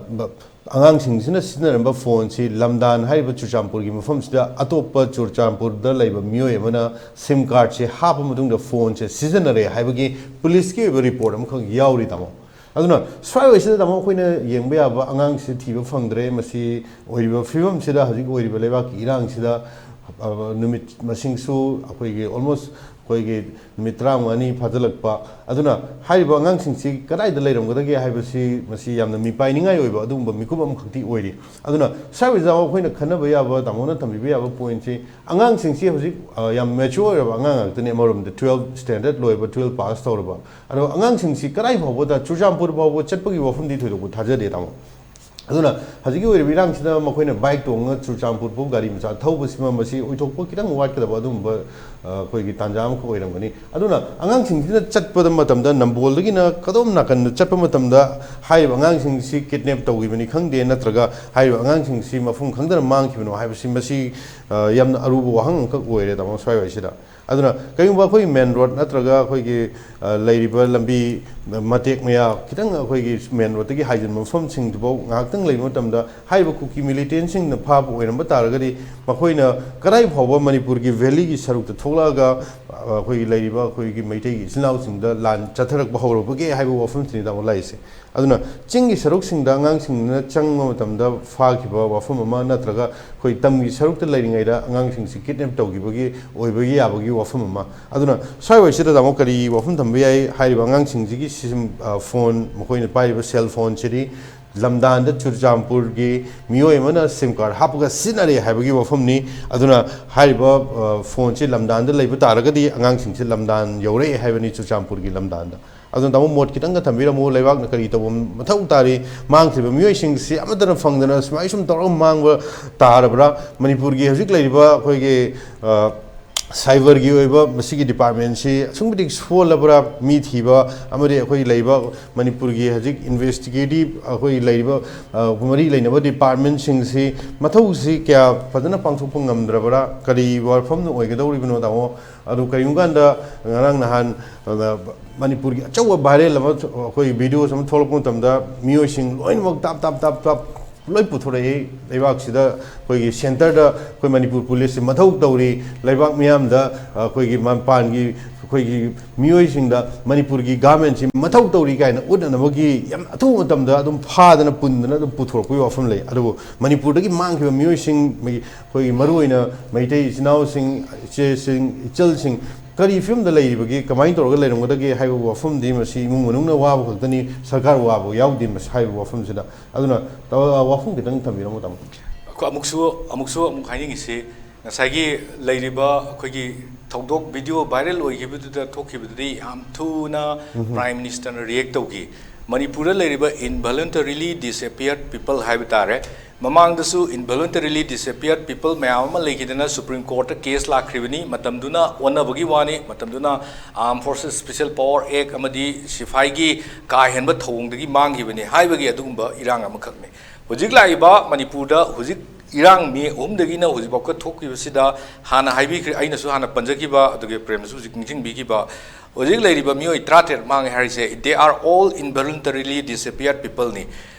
ꯑꯉꯥꯡꯁꯤꯡꯁꯤꯅ ꯁꯤꯖꯤꯟꯅꯔꯝꯕ ꯐꯣꯟꯁꯤ ꯂꯝꯗꯥꯟ ꯍꯥꯏꯔꯤꯕ ꯆꯨꯔꯆꯥꯟꯄꯨꯔꯒꯤ ꯃꯐꯝꯁꯤꯗ ꯑꯇꯣꯞꯄ ꯆꯨꯔꯆꯥꯟꯄꯨꯔꯗ ꯂꯩꯕ ꯃꯤꯑꯣꯏ ꯑꯃꯅ SIM cardꯁꯦ ꯍꯥꯞꯄ ꯃꯇꯨꯡꯗ ꯐꯣꯟꯁꯦ ꯁꯤꯖꯤꯟꯅꯔꯦ ꯍꯥꯏꯕꯒꯤ ꯄꯨꯂꯤꯁꯀꯤ ꯑꯣꯏꯕ ꯔꯤꯄꯣꯔꯠ ꯑꯃꯈꯛ ꯌꯥꯎꯔꯤ, ꯇꯥꯃꯣ꯫ ꯑꯗꯨꯅ ꯁ꯭ꯋꯥꯏꯋꯥꯏꯁꯤꯗ, ꯇꯥꯃꯣ, ꯑꯩꯈꯣꯏꯅ ꯌꯦꯡꯕ ꯌꯥꯕ ꯑꯉꯥꯡꯁꯤ ꯊꯤꯕ ꯐꯪꯗ꯭ꯔꯦ꯫ ꯃꯁꯤ ꯑꯣꯏꯔꯤꯕ ꯐꯤꯕꯝꯁꯤꯗ, ꯍꯧꯖꯤꯛ ꯑꯣꯏꯔꯤꯕ ꯂꯩꯕꯥꯛꯀꯤ ꯏꯔꯥꯡꯁꯤꯗ, ꯑ, ꯅꯨꯃꯤꯠ ꯃꯁꯤꯡꯁꯨ ꯑꯩꯈꯣꯏꯒꯤ almost ꯑꯩꯈꯣꯏꯒꯤ ꯅꯨꯃꯤꯠ ꯇꯔꯥꯃꯉꯥꯅꯤ ꯐꯥꯖꯤꯜꯂꯛꯄ꯫ ꯑꯗꯨꯅ ꯍꯥꯏꯔꯤꯕ ꯑꯉꯥꯡꯁꯤꯡꯁꯤ ꯀꯗꯥꯏꯗ ꯂꯩꯔꯝꯒꯗꯒꯦ ꯍꯥꯏꯕꯁꯤ, ꯃꯁꯤ ꯌꯥꯝꯅ ꯃꯤꯄꯥꯏꯅꯤꯡꯉꯥꯏ ꯑꯣꯏꯕ ꯑꯗꯨꯒꯨꯝꯕ ꯃꯤꯀꯨꯞ ꯑꯃꯈꯛꯇꯤ ꯑꯣꯏꯔꯤ꯫ ꯑꯗꯨꯅ ꯁ꯭ꯋꯥꯏ ꯑꯣꯖꯥ ꯑꯩꯈꯣꯏꯅ ꯈꯟꯅꯕ ꯌꯥꯕ, ꯇꯥꯃꯣꯅ ꯊꯝꯕꯤꯕ ꯌꯥꯕ pointꯁꯤ, ꯑꯉꯥꯡꯁꯤꯡꯁꯤ ꯍꯧꯖꯤꯛ, ꯑ, ꯌꯥꯝ mature ꯑꯣꯏꯔꯕ ꯑꯉꯥꯡ ꯉꯥꯛꯇꯅꯤ꯫ ꯑꯃꯔꯣꯝꯗ twelve standard ꯂꯣꯏꯕ, twelve pass ꯇꯧꯔꯕ꯫ ꯑꯗꯣ ꯑꯉꯥꯡꯁꯤꯡꯁꯤ ꯀꯗꯥꯏ ꯐꯥꯎꯕꯗ, ꯆꯨꯔꯆꯥꯟꯄꯨꯔ ꯐꯥꯎꯕ ꯆꯠꯄꯒꯤ ꯋꯥꯐꯝꯗꯤ ꯊꯣꯏꯗꯣꯛꯄ ꯊꯥꯖꯗꯦ, ꯇꯥꯃꯣ꯫ ꯑꯗꯨꯅ ꯍꯧꯖꯤꯛꯀꯤ ꯑꯣꯏꯔꯤꯕ ꯏꯔꯥꯡꯁꯤꯗ ꯃꯈꯣꯏꯅ bike ꯇꯣꯡꯉꯒ ꯆꯨꯔꯆꯥꯟꯄꯨꯔ ꯐꯥꯎ ꯒꯥꯔꯤ ꯃꯆꯥ ꯊꯧꯕꯁꯤꯃ, ꯃꯁꯤ ꯑꯣꯏꯊꯣꯛꯄ ꯈꯤꯇꯪ ꯋꯥꯠꯀꯗꯕ ꯑꯗꯨꯒꯨꯝꯕ, ꯑ, ꯑꯩꯈꯣꯏꯒꯤ ꯇꯥꯟꯖꯥ ꯑꯃꯈꯛ ꯑꯣꯏꯔꯝꯒꯅꯤ꯫ ꯑꯗꯨꯅ ꯑꯉꯥꯡꯁꯤꯡꯁꯤꯅ ꯆꯠꯄꯗ ꯃꯇꯝꯗ, ꯅꯝꯕꯣꯜꯗꯒꯤꯅ ꯀꯗꯣꯝ ꯅꯥꯀꯟꯗ ꯆꯠꯄ ꯃꯇꯝꯗ ꯍꯥꯏꯔꯤꯕ ꯑꯉꯥꯡꯁꯤꯡꯁꯤ kidnap ꯇꯧꯈꯤꯕꯅꯤ ꯈꯪꯗꯦ, ꯅꯠꯇ꯭ꯔꯒ ꯍꯥꯏꯔꯤꯕ ꯑꯉꯥꯡꯁꯤꯡꯁꯤ ꯃꯐꯝ ꯈꯪꯗꯅ ꯃꯥꯡꯈꯤꯕꯅꯣ ꯍꯥꯏꯕꯁꯤ, ꯃꯁꯤ, ꯑ, ꯌꯥꯝꯅ ꯑꯔꯨꯕ ꯋꯥꯍꯪ ꯑꯃꯈꯛ ꯑꯣꯏꯔꯦ, ꯇꯥꯃꯣ, ꯁ꯭ꯋꯥꯏꯋꯥꯏꯁꯤꯗ꯫ ꯑꯗꯨꯅ ꯀꯔꯤꯒꯨꯝꯕ ꯑꯩꯈꯣꯏ main road ꯅꯠꯇ꯭ꯔꯒ ꯑꯩꯈꯣꯏꯒꯤ, ꯑ, ꯂꯩꯔꯤꯕ ꯂꯝꯕꯤ ꯃꯇꯦꯛ ꯃꯌꯥ ꯈꯤꯇꯪ ꯑꯩꯈꯣꯏꯒꯤ main roadꯇꯒꯤ ꯍꯥꯏꯖꯤꯟꯕ ꯃꯐꯝꯁꯤꯡꯗꯨꯐꯥꯎ ꯉꯥꯏꯍꯥꯛꯇꯪ ꯂꯩꯕ ꯃꯇꯝꯗ, ꯍꯥꯏꯔꯤꯕ ꯀꯨꯀꯤ militantꯁꯤꯡꯅ ꯐꯥꯕ ꯑꯣꯏꯔꯝꯕ ꯇꯥꯔꯒꯗꯤ, ꯃꯈꯣꯏꯅ ꯀꯗꯥꯏ ꯐꯥꯎꯕ ꯃꯅꯤꯄꯨꯔꯒꯤ valleyꯒꯤ ꯁꯔꯨꯛꯇ ꯊꯣꯛꯂꯛꯑꯒ, ꯑ, ꯑꯩꯈꯣꯏꯒꯤ ꯂꯩꯔꯤꯕ ꯑꯩꯈꯣꯏꯒꯤ ꯃꯩꯇꯩꯒꯤ ꯏꯆꯤꯜ ꯏꯅꯥꯎꯁꯤꯡꯗ ꯂꯥꯟ ꯆꯠꯊꯔꯛꯄ ꯍꯧꯔꯕꯒꯦ ꯍꯥꯏꯕ ꯋꯥꯐꯝꯁꯤꯅꯤ, ꯇꯥꯃꯣ, ꯂꯥꯛꯏꯁꯦ꯫ ꯑꯗꯨꯅ ꯆꯤꯡꯒꯤ ꯁꯔꯨꯛꯁꯤꯡꯗ ꯑꯉꯥꯡꯁꯤꯡꯅ ꯆꯪꯕ ꯃꯇꯝꯗ ꯐꯥꯈꯤꯕ ꯋꯥꯐꯝ ꯑꯃ, ꯅꯠꯇ꯭ꯔꯒ ꯑꯩꯈꯣꯏ ꯇꯝꯒꯤ ꯁꯔꯨꯛꯇ ꯂꯩꯔꯤꯉꯩꯗ ꯑꯉꯥꯡꯁꯤꯡꯁꯤ kidnap ꯇꯧꯈꯤꯕꯒꯤ ꯑꯣꯏꯕ ꯌꯥꯕꯒꯤ ꯋꯥꯐꯝ ꯑꯃ꯫ ꯑꯗꯨꯅ ꯁ꯭ꯋꯥꯏꯋꯥꯏꯁꯤꯗ, ꯇꯥꯃꯣ, ꯀꯔꯤ ꯋꯥꯐꯝ ꯊꯝꯕ ꯌꯥꯏ? ꯍꯥꯏꯔꯤꯕ ꯑꯉꯥꯡꯁꯤꯡꯁꯤꯒꯤ ꯁꯤꯖꯤꯟ-, ꯑ, ꯐꯣꯟ, ꯃꯈꯣꯏꯅ ꯄꯥꯏꯔꯤꯕ cell phoneꯁꯤꯗꯤ ꯂꯝꯗꯥꯟꯗ ꯆꯨꯔꯆꯥꯟꯄꯨꯔꯒꯤ ꯃꯤꯑꯣꯏ ꯑꯃꯅ SIM card ꯍꯥꯞꯄꯒ ꯁꯤꯖꯤꯟꯅꯔꯦ ꯍꯥꯏꯕꯒꯤ ꯋꯥꯐꯝꯅꯤ꯫ ꯑꯗꯨꯅ ꯍꯥꯏꯔꯤꯕ, ꯑ, ꯐꯣꯟꯁꯤ ꯂꯝꯗꯥꯟꯗ ꯂꯩꯕ ꯇꯥꯔꯒꯗꯤ ꯑꯉꯥꯡꯁꯤꯡꯁꯤ ꯂꯝꯗꯥꯟ ꯌꯧꯔꯛꯑꯦ ꯍꯥꯏꯕꯅꯤ, ꯆꯨꯔꯆꯥꯟꯄꯨꯔꯒꯤ ꯂꯝꯗꯥꯟꯗ꯫ ꯑꯗꯨꯅ ꯇꯥꯃꯣ, ꯃꯣꯠ ꯈꯤꯇꯪꯒ ꯊꯝꯕꯤꯔꯝꯃꯨ, ꯂꯩꯕꯥꯛꯅ ꯀꯔꯤ ꯇꯧꯕ ꯃꯊꯧ ꯇꯥꯔꯤ? ꯃꯥꯡꯈ꯭ꯔꯤꯕ ꯃꯤꯑꯣꯏꯁꯤꯡꯁꯤ ꯑꯃꯠꯇꯅ ꯐꯪꯗꯅ ꯁꯨꯃꯥꯏ ꯁꯨꯝ ꯇꯧꯔꯒ ꯃꯥꯡꯕ ꯇꯥꯔꯕ꯭ꯔꯥ? ꯃꯅꯤꯄꯨꯔꯒꯤ ꯍꯧꯖꯤꯛ ꯂꯩꯔꯤꯕ ꯑꯩꯈꯣꯏꯒꯤ, ꯑ, ꯁꯥꯏꯕꯔꯒꯤ ꯑꯣꯏꯕ ꯃꯁꯤꯒꯤ ꯗꯤꯄꯥꯔꯠꯃꯦꯟꯁꯤ ꯑꯁꯨꯛꯀꯤ ꯃꯇꯤꯛ ꯁꯣꯜꯂꯕ꯭ꯔꯥ? ꯃꯤ ꯊꯤꯕ ꯑꯃꯗꯤ ꯑꯩꯈꯣꯏ ꯂꯩꯔꯤꯕ ꯃꯅꯤꯄꯨꯔꯒꯤ ꯍꯧꯖꯤꯛ ꯏꯟꯚꯦꯁꯇꯤꯒꯦꯇꯤꯚ ꯑꯩꯈꯣꯏ ꯂꯩꯔꯤꯕ, ꯑ, ꯃꯔꯤ ꯂꯩꯅꯕ ꯗꯤꯄꯥꯔꯠꯃꯦꯟꯁꯤꯡꯁꯤ ꯃꯊꯧꯁꯤ ꯀꯌꯥ ꯐꯖꯅ ꯄꯥꯡꯊꯣꯛꯄ ꯉꯝꯗ꯭ꯔꯕ꯭ꯔꯥ? ꯀꯔꯤ ꯋꯥꯐꯝꯅ ꯑꯣꯏꯒꯗꯧꯔꯤꯕꯅꯣ, ꯇꯥꯃꯣ? ꯑꯗꯨ ꯀꯔꯤꯒꯨꯝꯕ ꯀꯥꯟꯗ ꯉꯔꯥꯡ ꯅꯍꯥꯟ, ꯑ, ꯃꯅꯤꯄꯨꯔꯒꯤ ꯑꯆꯧꯕ ꯚꯥꯏꯔꯦꯜ ꯑꯃ ꯊꯣ-, ꯑꯩꯈꯣꯏ ꯚꯤꯗꯤꯑꯣꯁ ꯑꯃ ꯊꯣꯛꯂꯛꯄ ꯃꯇꯝꯗ ꯃꯤꯑꯣꯏꯁꯤꯡ ꯂꯣꯏꯅꯃꯛ ꯇꯥꯞ ꯇꯥꯞ ꯇꯥꯞ ꯇꯥꯞ ꯂꯣꯏ ꯄꯨꯊꯣꯔꯛꯏ꯫ ꯂꯩꯕꯥꯛꯁꯤꯗ ꯑꯩꯈꯣꯏꯒꯤ ꯁꯦꯟꯇꯔꯗ ꯑꯩꯈꯣꯏ ꯃꯅꯤꯄꯨꯔ ꯄꯨꯂꯤꯁꯁꯤ ꯃꯊꯧ ꯇꯧꯔꯤ꯫ ꯂꯩꯕꯥꯛ ꯃꯤꯌꯥꯝꯗ, ꯑꯩꯈꯣꯏꯒꯤ ꯃꯄꯥꯟꯒꯤ ꯑꯩꯈꯣꯏꯒꯤ ꯃꯤꯑꯣꯏꯁꯤꯡꯗ ꯃꯅꯤꯄꯨꯔꯒꯤ ꯒꯥꯔꯃꯦꯟꯁꯤ ꯃꯊꯧ ꯇꯧꯔꯤ ꯀꯥꯏꯅ ꯎꯠꯅꯅꯕꯒꯤ ꯌꯥꯝ ꯑꯊꯨꯕ ꯃꯇꯝꯗ ꯑꯗꯨꯝ ꯐꯥꯗꯅ ꯄꯨꯟꯗꯅ ꯑꯗꯨꯝ ꯄꯨꯊꯣꯔꯛꯄꯒꯤ ꯋꯥꯐꯝ ꯂꯩ꯫ ꯑꯗꯨꯕꯨ ꯃꯅꯤꯄꯨꯔꯗꯒꯤ ꯃꯥꯡꯈꯤꯕ ꯃꯤꯑꯣꯏꯁꯤꯡ, ꯑꯩꯈꯣꯏꯒꯤ ꯃꯔꯨꯑꯣꯏꯅ ꯃꯩꯇꯩ ꯏꯆꯤꯟ ꯏꯅꯥꯎꯁꯤꯡ, ꯏꯆꯦꯁꯤꯡ, ꯏꯆꯜꯁꯤꯡ ꯀꯔꯤ ꯐꯤꯕꯝꯗ ꯂꯩꯔꯤꯕꯒꯦ, ꯀꯃꯥꯏꯅ ꯇꯧꯔꯒ ꯂꯩꯔꯝꯒꯗꯒꯦ ꯍꯥꯏꯕ ꯋꯥꯐꯝꯗꯤ ꯃꯁꯤ ꯏꯃꯨꯡ ꯃꯅꯨꯡꯅ ꯋꯥꯕ ꯈꯛꯇꯅꯤ, ꯁꯔꯀꯥꯔ ꯋꯥꯕ ꯌꯥꯎꯗꯦ ꯃꯁꯤ ꯍꯥꯏꯔꯤꯕ ꯋꯥꯐꯝꯁꯤꯗ꯫ ꯑꯗꯨꯅ ꯇ-, ꯋꯥꯐꯝ ꯈꯤꯇꯪ ꯊꯝꯕꯤꯔꯝꯃꯨ, ꯇꯥꯃꯣ꯫ ꯑꯩꯈꯣꯏ ꯑꯃꯨꯛꯁꯨ, ꯑꯃꯨꯛꯁꯨ ꯑꯃꯨꯛ ꯍꯥꯏꯅꯤꯡꯉꯤꯁꯤ, ꯉꯁꯥꯏꯒꯤ ꯂꯩꯔꯤꯕ ꯑꯩꯈꯣꯏꯒꯤ ꯊꯧꯗꯣꯛ, ꯚꯤꯗꯤꯑꯣ ꯚꯥꯏꯔꯦꯜ ꯑꯣꯏꯈꯤꯕꯗꯨꯗ ꯊꯣꯛꯈꯤꯕꯗꯨꯗꯤ ꯌꯥꯝ ꯊꯨꯅ ꯎꯝ꯫ ꯄ꯭ꯔꯥꯏꯝ ꯃꯤꯅꯤꯁꯇꯔꯅ ꯔꯤꯌꯦꯛ ꯇꯧꯈꯤ꯫ ꯃꯅꯤꯄꯨꯔꯗ ꯂꯩꯔꯤꯕ involuntarily disappeared people ꯍꯥꯏꯕ ꯇꯥꯔꯦ, ꯃꯃꯥꯡꯗꯁꯨ involuntarily disappeared people ꯃꯌꯥꯝ ꯑꯃ ꯂꯩꯈꯤꯗꯅ ꯁꯨꯄ꯭ꯔꯤꯝ ꯀꯣꯔꯠꯇ ꯀꯦꯁ ꯂꯥꯛꯈ꯭ꯔꯤꯕꯅꯤ꯫ ꯃꯇꯝꯗꯨꯅ ꯑꯣꯟꯅꯕꯒꯤ ꯋꯥꯅꯤ꯫ ꯃꯇꯝꯗꯨꯅ Armed Forces Special Power Act ꯑꯃꯗꯤ ꯁꯤꯐꯥꯏꯒꯤ ꯀꯥ ꯍꯦꯟꯕ ꯊꯧꯑꯣꯡꯗꯒꯤ ꯃꯥꯡꯈꯤꯕꯅꯤ ꯍꯥꯏꯕꯒꯤ ꯑꯗꯨꯒꯨꯝꯕ ꯏꯔꯥꯡ ꯑꯃꯈꯛꯅꯤ꯫ ꯍꯧꯖꯤꯛ ꯂꯥꯛꯏꯕ ꯃꯅꯤꯄꯨꯔꯗ ꯍꯧꯖꯤꯛ ꯏꯔꯥꯡ ꯃꯦ ꯑꯍꯨꯝꯗꯒꯤꯅ ꯍꯧꯖꯤꯛꯐꯥꯎꯗ ꯊꯣꯛꯈꯤꯕꯁꯤꯗ ꯍꯥꯟꯅ ꯍꯥꯏꯕꯤꯈ꯭ꯔꯦ, ꯑꯩꯅꯁꯨ ꯍꯥꯟꯅ ꯄꯟꯖꯈꯤꯕ, ꯑꯗꯨꯒ ꯄ꯭ꯔꯦꯝꯅꯁꯨ ꯍꯧꯖꯤꯛ ꯅꯤꯡꯁꯤꯡꯕꯤꯈꯤꯕ, ꯍꯧꯖꯤꯛ ꯂꯩꯔꯤꯕ ꯃꯤꯑꯣꯏ ꯇꯔꯥꯇꯔꯦꯠ ꯃꯥꯡꯉꯦ ꯍꯥꯏꯔꯤꯁꯦ, they are all involuntarily disappeared people ꯅꯤ꯫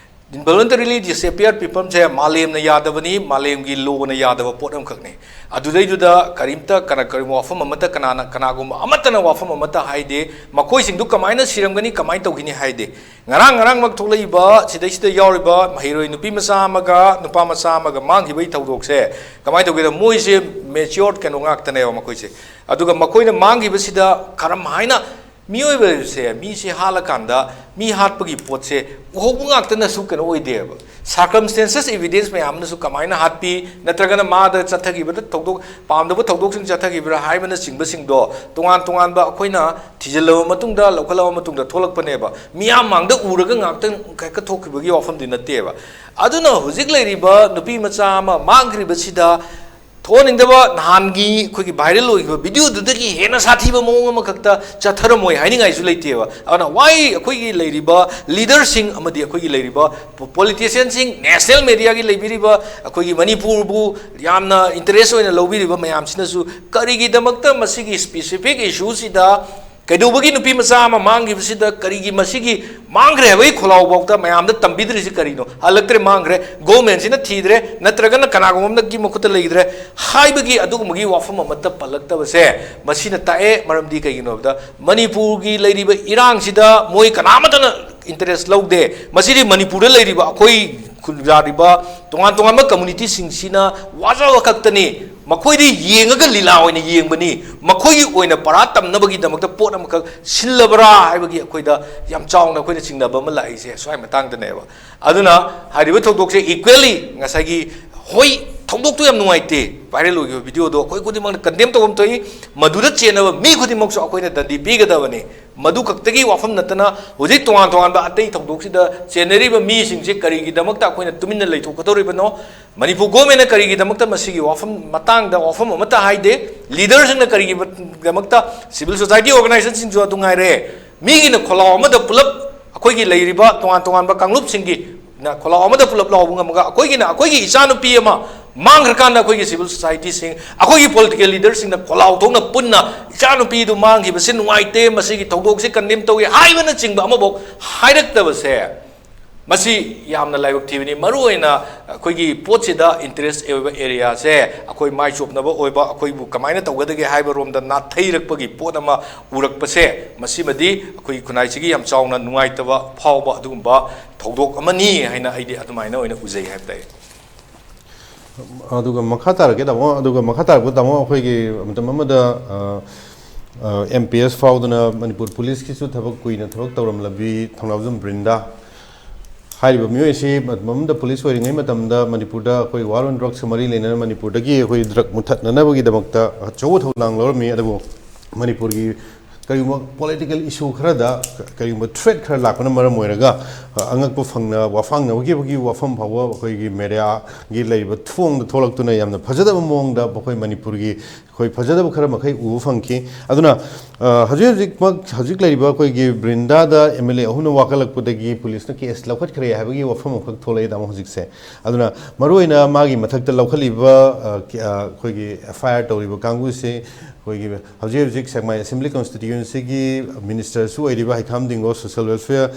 Involuntarily disappeared people ꯁꯦ ꯃꯥꯂꯦꯝꯅ ꯌꯥꯗꯕꯅꯤ, ꯃꯥꯂꯦꯝꯒꯤ ꯂꯣꯅ ꯌꯥꯗꯕ ꯄꯣꯠ ꯑꯃꯈꯛꯅꯤ꯫ ꯑꯗꯨꯗꯩꯗꯨꯗ ꯀꯔꯤꯝꯇ, ꯀꯅꯥ, ꯀꯔꯤꯒꯨꯝꯕ ꯋꯥꯐꯝ ꯑꯃꯠꯇ, ꯀꯅꯥꯅ, ꯀꯅꯥꯒꯨꯝꯕ ꯑꯃꯠꯇꯅ ꯋꯥꯐꯝ ꯑꯃꯠꯇ ꯍꯥꯏꯗꯦ꯫ ꯃꯈꯣꯏꯁꯤꯡꯗꯨ ꯀꯃꯥꯏꯅ ꯁꯤꯔꯝꯒꯅꯤ, ꯀꯃꯥꯏꯅ ꯇꯧꯒꯅꯤ ꯍꯥꯏꯗꯦ꯫ ꯉꯔꯥꯡ, ꯉꯔꯥꯡꯃꯛ ꯊꯣꯛꯂꯛꯏꯕ ꯁꯤꯗꯩꯁꯤꯗ ꯌꯥꯎꯔꯤꯕ ꯃꯍꯩꯔꯣꯏ ꯅꯨꯄꯤ ꯃꯆꯥ ꯑꯃꯒ ꯅꯨꯄꯥ ꯃꯆꯥ ꯑꯃꯒ ꯃꯥꯡꯈꯤꯕꯒꯤ ꯊꯧꯗꯣꯛꯁꯦ ꯀꯃꯥꯏꯅ ꯇꯧꯒꯦꯗ, ꯃꯣꯏꯁꯦ matured ꯀꯩꯅꯣ ꯉꯥꯛꯇꯅꯦꯕ ꯃꯈꯣꯏꯁꯦ꯫ ꯑꯗꯨꯒ ꯃꯈꯣꯏꯅ ꯃꯥꯡꯈꯤꯕꯁꯤꯗ ꯀꯔꯝ ꯍꯥꯏꯅ ꯃꯤꯑꯣꯏꯕꯁꯦ, ꯃꯤꯁꯦ ꯍꯥꯠꯂꯀꯥꯟꯗ ꯃꯤ ꯍꯥꯠꯄꯒꯤ ꯄꯣꯠꯁꯦ ꯎꯍꯧꯕ ꯉꯥꯛꯇꯅꯁꯨ ꯀꯩꯅꯣ ꯑꯣꯏꯗꯦꯕ꯫ Circumstances, evidence ꯃꯌꯥꯝꯅꯁꯨ ꯀꯃꯥꯏꯅ ꯍꯥꯠꯄꯤ, ꯅꯠꯇ꯭ꯔꯒꯅ ꯃꯥꯗ ꯆꯠꯊꯈꯤꯕꯗ ꯊꯧꯗꯣꯛ, ꯄꯥꯝꯗꯕ ꯊꯧꯗꯣꯛꯁꯤꯡ ꯆꯠꯊꯈꯤꯕ꯭ꯔꯥ ꯍꯥꯏꯕꯅꯆꯤꯡꯕꯁꯤꯡꯗꯣ ꯇꯣꯉꯥꯟ ꯇꯣꯉꯥꯟꯕ ꯑꯩꯈꯣꯏꯅ ꯊꯤꯖꯤꯜꯂꯕ ꯃꯇꯨꯡꯗ, ꯂꯧꯈꯠꯂꯕ ꯃꯇꯨꯡꯗ ꯊꯣꯛꯂꯛꯄꯅꯦꯕ꯫ ꯃꯤꯌꯥꯝ ꯃꯥꯡꯗ ꯎꯔꯒ ꯉꯥꯛꯇꯪ ꯍꯦꯛꯇ ꯊꯣꯛꯈꯤꯕꯒꯤ ꯋꯥꯐꯝꯗꯤ ꯅꯠꯇꯦꯕ꯫ ꯑꯗꯨꯅ ꯍꯧꯖꯤꯛ ꯂꯩꯔꯤꯕ ꯅꯨꯄꯤ ꯃꯆꯥ ꯑꯃ ꯃꯥꯡꯈ꯭ꯔꯤꯕꯁꯤꯗ ꯊꯣꯛꯍꯟꯅꯤꯡꯗꯕ ꯅꯍꯥꯟꯒꯤ ꯑꯩꯈꯣꯏꯒꯤ viral ꯑꯣꯏꯈꯤꯕ videoꯗꯨꯗꯒꯤ ꯍꯦꯟꯅ ꯁꯥꯊꯤꯕ ꯃꯑꯣꯡ ꯑꯃꯈꯛꯇ ꯆꯠꯊꯔꯝꯃꯣꯏ ꯍꯥꯏꯅꯤꯡꯉꯥꯏꯁꯨ ꯂꯩꯇꯦꯕ꯫ ꯑꯗꯨꯅ why ꯑꯩꯈꯣꯏꯒꯤ ꯂꯩꯔꯤꯕ leaderꯁꯤꯡ ꯑꯃꯗꯤ ꯑꯩꯈꯣꯏꯒꯤ ꯂꯩꯔꯤꯕ politicianꯁꯤꯡ, national mediaꯒꯤ ꯂꯩꯕꯤꯔꯤꯕ ꯑꯩꯈꯣꯏꯒꯤ ꯃꯅꯤꯄꯨꯔꯕꯨ ꯌꯥꯝꯅ interest ꯑꯣꯏꯅ ꯂꯧꯕꯤꯔꯤꯕ ꯃꯌꯥꯝꯁꯤꯅꯁꯨ ꯀꯔꯤꯒꯤꯗꯃꯛꯇ ꯃꯁꯤꯒꯤ specific issueꯁꯤꯗ ꯀꯩꯗꯧꯕꯒꯤ ꯅꯨꯄꯤ ꯃꯆꯥ ꯑꯃ ꯃꯥꯡꯈꯤꯕꯁꯤꯗ ꯀꯔꯤꯒꯤ ꯃꯁꯤꯒꯤ ꯃꯥꯡꯈ꯭ꯔꯦ ꯍꯥꯏꯕꯒꯤ ꯈꯣꯜꯂꯥꯎꯐꯥꯎꯗ ꯃꯌꯥꯝꯗ ꯇꯝꯕꯤꯗ꯭ꯔꯤꯁꯤ ꯀꯔꯤꯅꯣ? ꯍꯜꯂꯛꯇ꯭ꯔꯦ, ꯃꯥꯡꯈ꯭ꯔꯦ, governmentꯁꯤꯅ ꯊꯤꯗ꯭ꯔꯦ, ꯅꯠꯇ꯭ꯔꯒꯅ ꯀꯅꯥꯒꯨꯝꯕ ꯑꯃꯒꯤ ꯃꯈꯨꯠꯇ ꯂꯩꯈꯤꯗ꯭ꯔꯦ ꯍꯥꯏꯕꯒꯤ ꯑꯗꯨꯒꯨꯝꯕꯒꯤ ꯋꯥꯐꯝ ꯑꯃꯠꯇ ꯄꯜꯂꯛꯇꯕꯁꯦ ꯃꯁꯤꯅ ꯇꯥꯛꯑꯦ꯫ ꯃꯔꯝꯗꯤ ꯀꯩꯒꯤꯅꯣ ꯍꯥꯏꯕꯗ ꯃꯅꯤꯄꯨꯔꯒꯤ ꯂꯩꯔꯤꯕ ꯏꯔꯥꯡꯁꯤꯗ ꯃꯣꯏ ꯀꯅꯥꯃꯠꯇꯅ interest ꯂꯧꯗꯦ꯫ ꯃꯁꯤꯗꯤ ꯃꯅꯤꯄꯨꯔꯗ ꯂꯩꯔꯤꯕ ꯑꯩꯈꯣꯏ ꯈꯨꯟꯖꯥꯔꯤꯕ ꯇꯣꯉꯥꯟ ꯇꯣꯉꯥꯟꯕ communityꯁꯤꯡꯁꯤꯅ ꯋꯥꯖꯕ ꯈꯛꯇꯅꯤ꯫ ꯃꯈꯣꯏꯗꯤ ꯌꯦꯡꯉꯒ ꯂꯤꯂꯥ ꯑꯣꯏꯅ ꯌꯦꯡꯕꯅꯤ꯫ ꯃꯈꯣꯏꯒꯤ ꯑꯣꯏꯅ ꯄꯔꯥ ꯇꯝꯅꯕꯒꯤꯗꯃꯛꯇ ꯄꯣꯠ ꯑꯃꯈꯛ ꯁꯤꯜꯂꯕ꯭ꯔꯥ ꯍꯥꯏꯕꯒꯤ ꯑꯩꯈꯣꯏꯗ ꯌꯥꯝ ꯆꯥꯎꯅ ꯑꯩꯈꯣꯏꯅ ꯆꯤꯡꯅꯕ ꯑꯃ ꯂꯥꯛꯏꯁꯦ ꯁ꯭ꯋꯥꯏ ꯃꯇꯥꯡꯗꯅꯦꯕ꯫ ꯑꯗꯨꯅ ꯍꯥꯏꯔꯤꯕ ꯊꯧꯗꯣꯛꯁꯦ equally ꯉꯁꯥꯏꯒꯤ, ꯍꯣꯏ, ꯊꯧꯗꯣꯛꯇꯨ ꯌꯥꯝ ꯅꯨꯡꯉꯥꯏꯇꯦ, viral ꯑꯣꯏꯈꯤꯕ videoꯗꯣ ꯑꯩꯈꯣꯏ ꯈꯨꯗꯤꯡꯃꯛꯅ condemn ꯇꯧꯐꯝ ꯊꯣꯛꯏ꯫ ꯃꯗꯨꯗ ꯆꯦꯟꯅꯕ ꯃꯤ ꯈꯨꯗꯤꯡꯃꯛꯁꯨ ꯑꯩꯈꯣꯏꯅ ꯗꯟꯗꯤ ꯄꯤꯒꯗꯕꯅꯤ꯫ ꯃꯗꯨ ꯈꯛꯇꯒꯤ ꯋꯥꯐꯝ ꯅꯠꯇꯅ ꯍꯧꯖꯤꯛ ꯇꯣꯉꯥꯟ ꯇꯣꯉꯥꯟꯕ ꯑꯇꯩ ꯊꯧꯗꯣꯛꯁꯤꯗ ꯆꯦꯟꯅꯔꯤꯕ ꯃꯤꯁꯤꯡꯁꯦ ꯀꯔꯤꯒꯤꯗꯃꯛꯇ ꯑꯩꯈꯣꯏꯅ ꯇꯨꯃꯤꯟꯅ ꯂꯩꯊꯣꯛꯀꯗꯧꯔꯤꯕꯅꯣ? ꯃꯅꯤꯄꯨꯔ governmentꯅ ꯀꯔꯤꯒꯤꯗꯃꯛꯇ ꯃꯁꯤꯒꯤ ꯋꯥꯐꯝ ꯃꯇꯥꯡꯗ ꯋꯥꯐꯝ ꯑꯃꯠꯇ ꯍꯥꯏꯗꯦ? Leaderꯁꯤꯡꯅ ꯀꯔꯤꯒꯤꯗꯃꯛꯇ, civil society organizationꯁꯤꯡꯁꯨ ꯑꯗꯨ ꯉꯥꯏꯔꯦ, ꯃꯤꯒꯤꯅ ꯈꯣꯜꯂꯥꯎ ꯑꯃꯗ ꯄꯨꯂꯞ ꯑꯩꯈꯣꯏꯒꯤ ꯂꯩꯔꯤꯕ ꯇꯣꯉꯥꯟ ꯇꯣꯉꯥꯟꯕ ꯀꯥꯡꯂꯨꯞꯁꯤꯡꯒꯤ ꯅ ꯈꯣꯜꯂꯥꯎ ꯑꯃꯗ ꯄꯨꯂꯞ ꯂꯥꯎꯕ ꯉꯝꯃꯒ ꯑꯩꯈꯣꯏꯒꯤꯅ ꯑꯩꯈꯣꯏꯒꯤ ꯏꯆꯥꯅꯨꯄꯤ ꯑꯃ ꯃꯥꯡꯈ꯭ꯔꯀꯥꯟꯗ ꯑꯩꯈꯣꯏꯒꯤ civil societyꯁꯤꯡ, ꯑꯩꯈꯣꯏꯒꯤ political leaderꯁꯤꯡꯅ ꯈꯣꯜꯂꯥꯎ ꯊꯣꯛꯅ ꯄꯨꯟꯅ ꯏꯆꯥꯅꯨꯄꯤꯗꯨ ꯃꯥꯡꯈꯤꯕꯁꯤ ꯅꯨꯡꯉꯥꯏꯇꯦ, ꯃꯁꯤꯒꯤ ꯊꯧꯗꯣꯛꯁꯤ condemn ꯇꯧꯏ ꯍꯥꯏꯕꯅꯆꯤꯡꯕ ꯑꯃꯐꯥꯎ ꯍꯥꯏꯔꯛꯇꯕꯁꯦ ꯃꯁꯤ ꯌꯥꯝꯅ ꯂꯥꯏꯕꯛ ꯊꯤꯕꯅꯤ꯫ ꯃꯔꯨꯑꯣꯏꯅ ꯑꯩꯈꯣꯏꯒꯤ ꯄꯣꯠꯁꯤꯗ interest ꯑꯣꯏꯕ areaꯁꯦ ꯑꯩꯈꯣꯏ ꯃꯥꯏ ꯆꯣꯞꯅꯕ ꯑꯣꯏꯕ, ꯑꯩꯈꯣꯏꯕꯨ ꯀꯃꯥꯏꯅ ꯇꯧꯒꯗꯒꯦ ꯍꯥꯏꯕ ꯔꯣꯝꯗ ꯅꯥꯊꯩꯔꯛꯄꯒꯤ ꯄꯣꯠ ꯑꯃ ꯎꯔꯛꯄꯁꯦ, ꯃꯁꯤꯃꯗꯤ ꯑꯩꯈꯣꯏꯒꯤ ꯈꯨꯟꯅꯥꯏꯁꯤꯒꯤ ꯌꯥꯝ ꯆꯥꯎꯅ ꯅꯨꯡꯉꯥꯏꯇꯕ ꯐꯥꯎꯕ ꯑꯗꯨꯒꯨꯝꯕ ꯊꯧꯗꯣꯛ ꯑꯃꯅꯤ ꯍꯥꯏꯅ ꯑꯩꯗꯤ ꯑꯗꯨꯃꯥꯏꯅ ꯑꯣꯏꯅ ꯎꯖꯩ ꯍꯥꯏꯕ ꯇꯥꯏ꯫ ꯑꯗꯨꯒ ꯃꯈꯥ ꯇꯥꯔꯛꯀꯦ ꯇꯥꯃꯣ, ꯑꯗꯨꯒ ꯃꯈꯥ ꯇꯥꯔꯛꯄ ꯇꯥꯃꯣ, ꯑꯩꯈꯣꯏꯒꯤ ꯃꯇꯝ ꯑꯃꯗ, ꯑ, ꯑ, M P S ꯐꯥꯎꯗꯨꯅ ꯃꯅꯤꯄꯨꯔ ꯄꯨꯂꯤꯁꯀꯤꯁꯨ ꯊꯕꯛ ꯀꯨꯏꯅ ꯊꯕꯛ ꯇꯧꯔꯝꯂꯕꯤ ꯊꯧꯅꯥꯎꯖꯝ ꯕ꯭ꯔꯤꯟꯗꯥ ꯍꯥꯏꯔꯤꯕ ꯃꯤꯑꯣꯏ ꯑꯁꯤ ꯃꯇꯝ ꯑꯃꯗ ꯄꯨꯂꯤꯁ ꯑꯣꯏꯔꯤꯉꯩ ꯃꯇꯝꯗ ꯃꯅꯤꯄꯨꯔꯗ ꯑꯩꯈꯣꯏ war on drugsꯀ ꯃꯔꯤ ꯂꯩꯅꯅ ꯃꯅꯤꯄꯨꯔꯗꯒꯤ ꯑꯩꯈꯣꯏ drug ꯃꯨꯊꯠꯅꯅꯕꯒꯤꯗꯃꯛꯇ ꯑꯆꯧꯕ ꯊꯧꯗꯥꯡ ꯂꯧꯔꯝꯃꯤ꯫ ꯑꯗꯨꯕꯨ ꯃꯅꯤꯄꯨꯔꯒꯤ ꯀꯔꯤꯒꯨꯝꯕ ꯄꯣꯂꯤꯇꯤꯀꯦꯜ ꯏꯁꯨ ꯈꯔꯗ ꯀꯔꯤꯒꯨꯝꯕ ꯊ꯭ꯔꯦꯠ ꯈꯔ ꯂꯥꯛꯄꯅ ꯃꯔꯝ ꯑꯣꯏꯔꯒ, ꯑ, ꯑꯉꯛꯄ ꯐꯪꯅ ꯋꯥꯐꯥꯡꯅꯕꯒꯤ ꯋꯥꯐꯝ ꯐꯥꯎꯕ ꯑꯩꯈꯣꯏꯒꯤ ꯃꯦꯗꯤꯌꯥꯒꯤ ꯂꯩꯔꯤꯕ ꯊꯣꯡꯗ ꯊꯣꯛꯂꯛꯇꯨꯅ ꯌꯥꯝꯅ ꯐꯖꯗꯕ ꯃꯑꯣꯡꯗ ꯑꯩꯈꯣꯏ ꯃꯅꯤꯄꯨꯔꯒꯤ ꯑꯩꯈꯣꯏ ꯐꯖꯗꯕ ꯈꯔ ꯃꯈꯩ ꯎꯕ ꯐꯪꯈꯤ꯫ ꯑꯗꯨꯅ, ꯑ, ꯍꯧꯖꯤꯛ ꯍꯧꯖꯤꯛꯃꯛ ꯍꯧꯖꯤꯛ ꯂꯩꯔꯤꯕ ꯑꯩꯈꯣꯏꯒꯤ ꯕ꯭ꯔꯤꯟꯗꯥꯗ ꯑꯦꯝ ꯑꯦꯜ ꯑꯦ ꯑꯍꯨꯝꯅ ꯋꯥꯀꯠꯂꯛꯄꯗꯒꯤ ꯄꯨꯂꯤꯁꯅ ꯀꯦꯁ ꯂꯧꯈꯠꯈ꯭ꯔꯦ ꯍꯥꯏꯕꯒꯤ ꯋꯥꯐꯝ ꯑꯃꯈꯛ ꯊꯣꯛꯂꯛꯑꯦ, ꯇꯥꯃꯣ, ꯍꯧꯖꯤꯛꯁꯦ꯫ ꯑꯗꯨꯅ ꯃꯔꯨꯑꯣꯏꯅ ꯃꯥꯒꯤ ꯃꯊꯛꯇ ꯂꯧꯈꯠꯂꯤꯕ, ꯑ, ꯀ-, ꯑ, ꯑꯩꯈꯣꯏꯒꯤ ꯑꯦꯐ ꯑꯥꯏ ꯑꯥꯔ ꯇꯧꯔꯤꯕ ꯀꯥꯡꯕꯨꯁꯤ ꯑꯩꯈꯣꯏꯒꯤ ꯍꯧꯖꯤꯛ ꯍꯧꯖꯤꯛ ꯁꯦꯛꯃꯥꯏ ꯑꯦꯁꯦꯝꯕ꯭ꯂꯤ ꯀꯣꯟꯁꯇꯤꯇ꯭ꯌꯨꯌꯦꯟꯁꯤꯒꯤ ꯃꯤꯅꯤꯁꯇꯔꯁꯨ ꯑꯣꯏꯔꯤꯕ ꯍꯩꯈꯥꯝ ꯗꯤꯡꯒꯣ, ꯁꯣꯁꯤꯌꯦꯜ ꯋꯦꯜꯐꯤꯌꯔ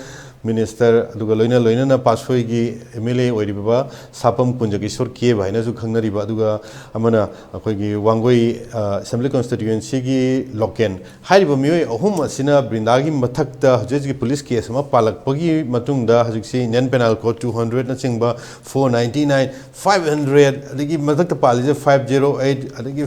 ꯃꯤꯅꯤꯁꯇꯔ, ꯑꯗꯨꯒ ꯂꯣꯏꯅ ꯂꯣꯏꯅꯅ ꯄꯥꯠꯁꯣꯏꯒꯤ ꯑꯦꯝ ꯑꯦꯜ ꯑꯦ ꯑꯣꯏꯔꯤꯕ ꯁꯥꯄꯝ ꯀꯨꯟꯖꯀꯤꯁꯣꯔ ꯀꯦꯕ ꯍꯥꯏꯅꯁꯨ ꯈꯪꯅꯔꯤꯕ, ꯑꯗꯨꯒ ꯑꯃꯅ ꯑꯩꯈꯣꯏꯒꯤ ꯋꯥꯡꯒꯣꯏ, ꯑ, ꯑꯦꯁꯦꯝꯕ꯭ꯂꯤ ꯀꯣꯟꯁꯇꯤꯇ꯭ꯌꯨꯌꯦꯟꯁꯤꯒꯤ ꯂꯣꯀꯦꯟ꯫ ꯍꯥꯏꯔꯤꯕ ꯃꯤꯑꯣꯏ ꯑꯍꯨꯝ ꯑꯁꯤꯅ ꯕ꯭ꯔꯤꯟꯗꯥꯒꯤ ꯃꯊꯛꯇ ꯍꯧꯖꯤꯛ ꯍꯧꯖꯤꯛꯀꯤ ꯄꯨꯂꯤꯁ ꯀꯦꯁ ꯑꯃ ꯄꯥꯜꯂꯛꯄꯒꯤ ꯃꯇꯨꯡꯗ ꯍꯧꯖꯤꯛꯁꯤ ꯏꯟꯗꯤꯌꯟ ꯄꯦꯅꯥꯜ ꯀꯣꯗ ꯇꯨ ꯍꯟꯗ꯭ꯔꯦꯠꯅꯆꯤꯡꯕ, four ninety nine, five hundred, ꯑꯗꯒꯤ ꯃꯊꯛꯇ ꯄꯥꯜꯂꯤꯁꯦ ꯐꯥꯏꯚ ꯖꯦꯔꯣ ꯑꯩꯠ, ꯑꯗꯒꯤ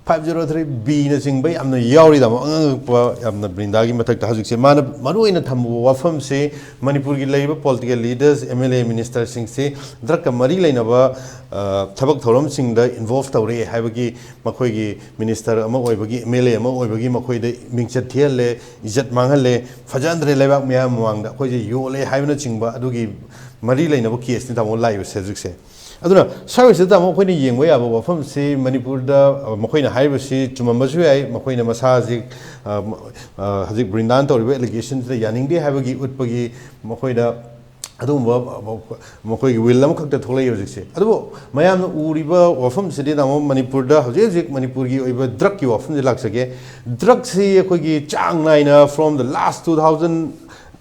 ꯐꯥꯏꯚ ꯖꯦꯔꯣ ꯊ꯭ꯔꯤ ꯕꯤꯅꯆꯤꯡꯕ ꯌꯥꯝꯅ ꯌꯥꯎꯔꯤꯗ, ꯑꯃꯨꯛ ꯑꯉꯛꯄ ꯌꯥꯝꯅ ꯕ꯭ꯔꯤꯟꯗꯥꯒꯤ ꯃꯊꯛꯇ꯫ ꯍꯧꯖꯤꯛꯁꯦ ꯃꯥꯅ ꯃꯔꯨꯑꯣꯏꯅ ꯊꯝꯕ ꯋꯥꯐꯝꯁꯦ ꯃꯅꯤꯄꯨꯔꯒꯤ ꯂꯩꯔꯤꯕ political leaders, M L A, ꯃꯤꯅꯤꯁꯇꯔꯁꯤꯡꯁꯦ ꯗ꯭ꯔꯒꯀ ꯃꯔꯤ ꯂꯩꯅꯕ, ꯑ, ꯊꯕꯛ ꯊꯧꯔꯝꯁꯤꯡꯗ ꯏꯟꯚꯣꯜꯚ ꯇꯧꯔꯦ ꯍꯥꯏꯕꯒꯤ, ꯃꯈꯣꯏꯒꯤ ꯃꯤꯅꯤꯁꯇꯔ ꯑꯃ ꯑꯣꯏꯕꯒꯤ, ꯑꯦꯝ ꯑꯦꯜ ꯑꯦ ꯑꯃ ꯑꯣꯏꯕꯒꯤ ꯃꯈꯣꯏꯗ ꯃꯤꯡꯆꯠ ꯊꯤꯍꯜꯂꯦ, ꯏꯖꯠ ꯃꯥꯡꯍꯜꯂꯦ, ꯐꯖꯍꯟꯗ꯭ꯔꯦ, ꯂꯩꯕꯥꯛ ꯃꯤꯌꯥꯝ ꯃꯃꯥꯡꯗ ꯑꯩꯈꯣꯏꯁꯦ ꯌꯣꯜꯂꯦ ꯍꯥꯏꯕꯅꯆꯤꯡꯕ ꯑꯗꯨꯒꯤ ꯃꯔꯤ ꯂꯩꯅꯕ ꯀꯦꯁꯅꯤ, ꯇꯥꯃꯣ, ꯂꯥꯛꯏꯕꯁꯦ ꯍꯧꯖꯤꯛꯁꯦ꯫ ꯑꯗꯨꯅ ꯁ꯭ꯋꯥꯏꯁꯤꯗ, ꯇꯥꯃꯣ, ꯑꯩꯈꯣꯏꯅ ꯌꯦꯡꯕ ꯌꯥꯕ ꯋꯥꯐꯝꯁꯤ ꯃꯅꯤꯄꯨꯔꯗ, ꯑ, ꯃꯈꯣꯏꯅ ꯍꯥꯏꯔꯤꯕꯁꯤ ꯆꯨꯝꯃꯝꯕꯁꯨ ꯌꯥꯏ, ꯃꯈꯣꯏꯅ ꯃꯁꯥꯁꯤ, ꯑ, ꯃ-, ꯑ, ꯍꯧꯖꯤꯛ ꯕ꯭ꯔꯤꯟꯗꯥꯅ ꯇꯧꯔꯤꯕ ꯑꯦꯂꯤꯒꯦꯁꯟꯁꯤꯗ ꯌꯥꯅꯤꯡꯗꯦ ꯍꯥꯏꯕꯒꯤ ꯎꯠꯄꯒꯤ ꯃꯈꯣꯏꯗ ꯑꯗꯨꯒꯨꯝꯕ, ꯑ, ꯃꯈꯣꯏꯒꯤ ꯋꯤꯜ ꯑꯃꯈꯛꯇ ꯊꯣꯛꯂꯛꯏ ꯍꯧꯖꯤꯛꯁꯦ꯫ ꯑꯗꯨꯕꯨ ꯃꯌꯥꯝꯅ ꯎꯔꯤꯕ ꯋꯥꯐꯝꯁꯤꯗꯤ, ꯇꯥꯃꯣ, ꯃꯅꯤꯄꯨꯔꯗ ꯍꯧꯖꯤꯛ ꯍꯧꯖꯤꯛ ꯃꯅꯤꯄꯨꯔꯒꯤ ꯑꯣꯏꯕ ꯗ꯭ꯔꯒꯀꯤ ꯋꯥꯐꯝꯁꯤ ꯂꯥꯛꯆꯒꯦ꯫ ꯗ꯭ꯔꯒꯁꯤ ꯑꯩꯈꯣꯏꯒꯤ ꯆꯥꯡ ꯅꯥꯏꯅ from the last two thousand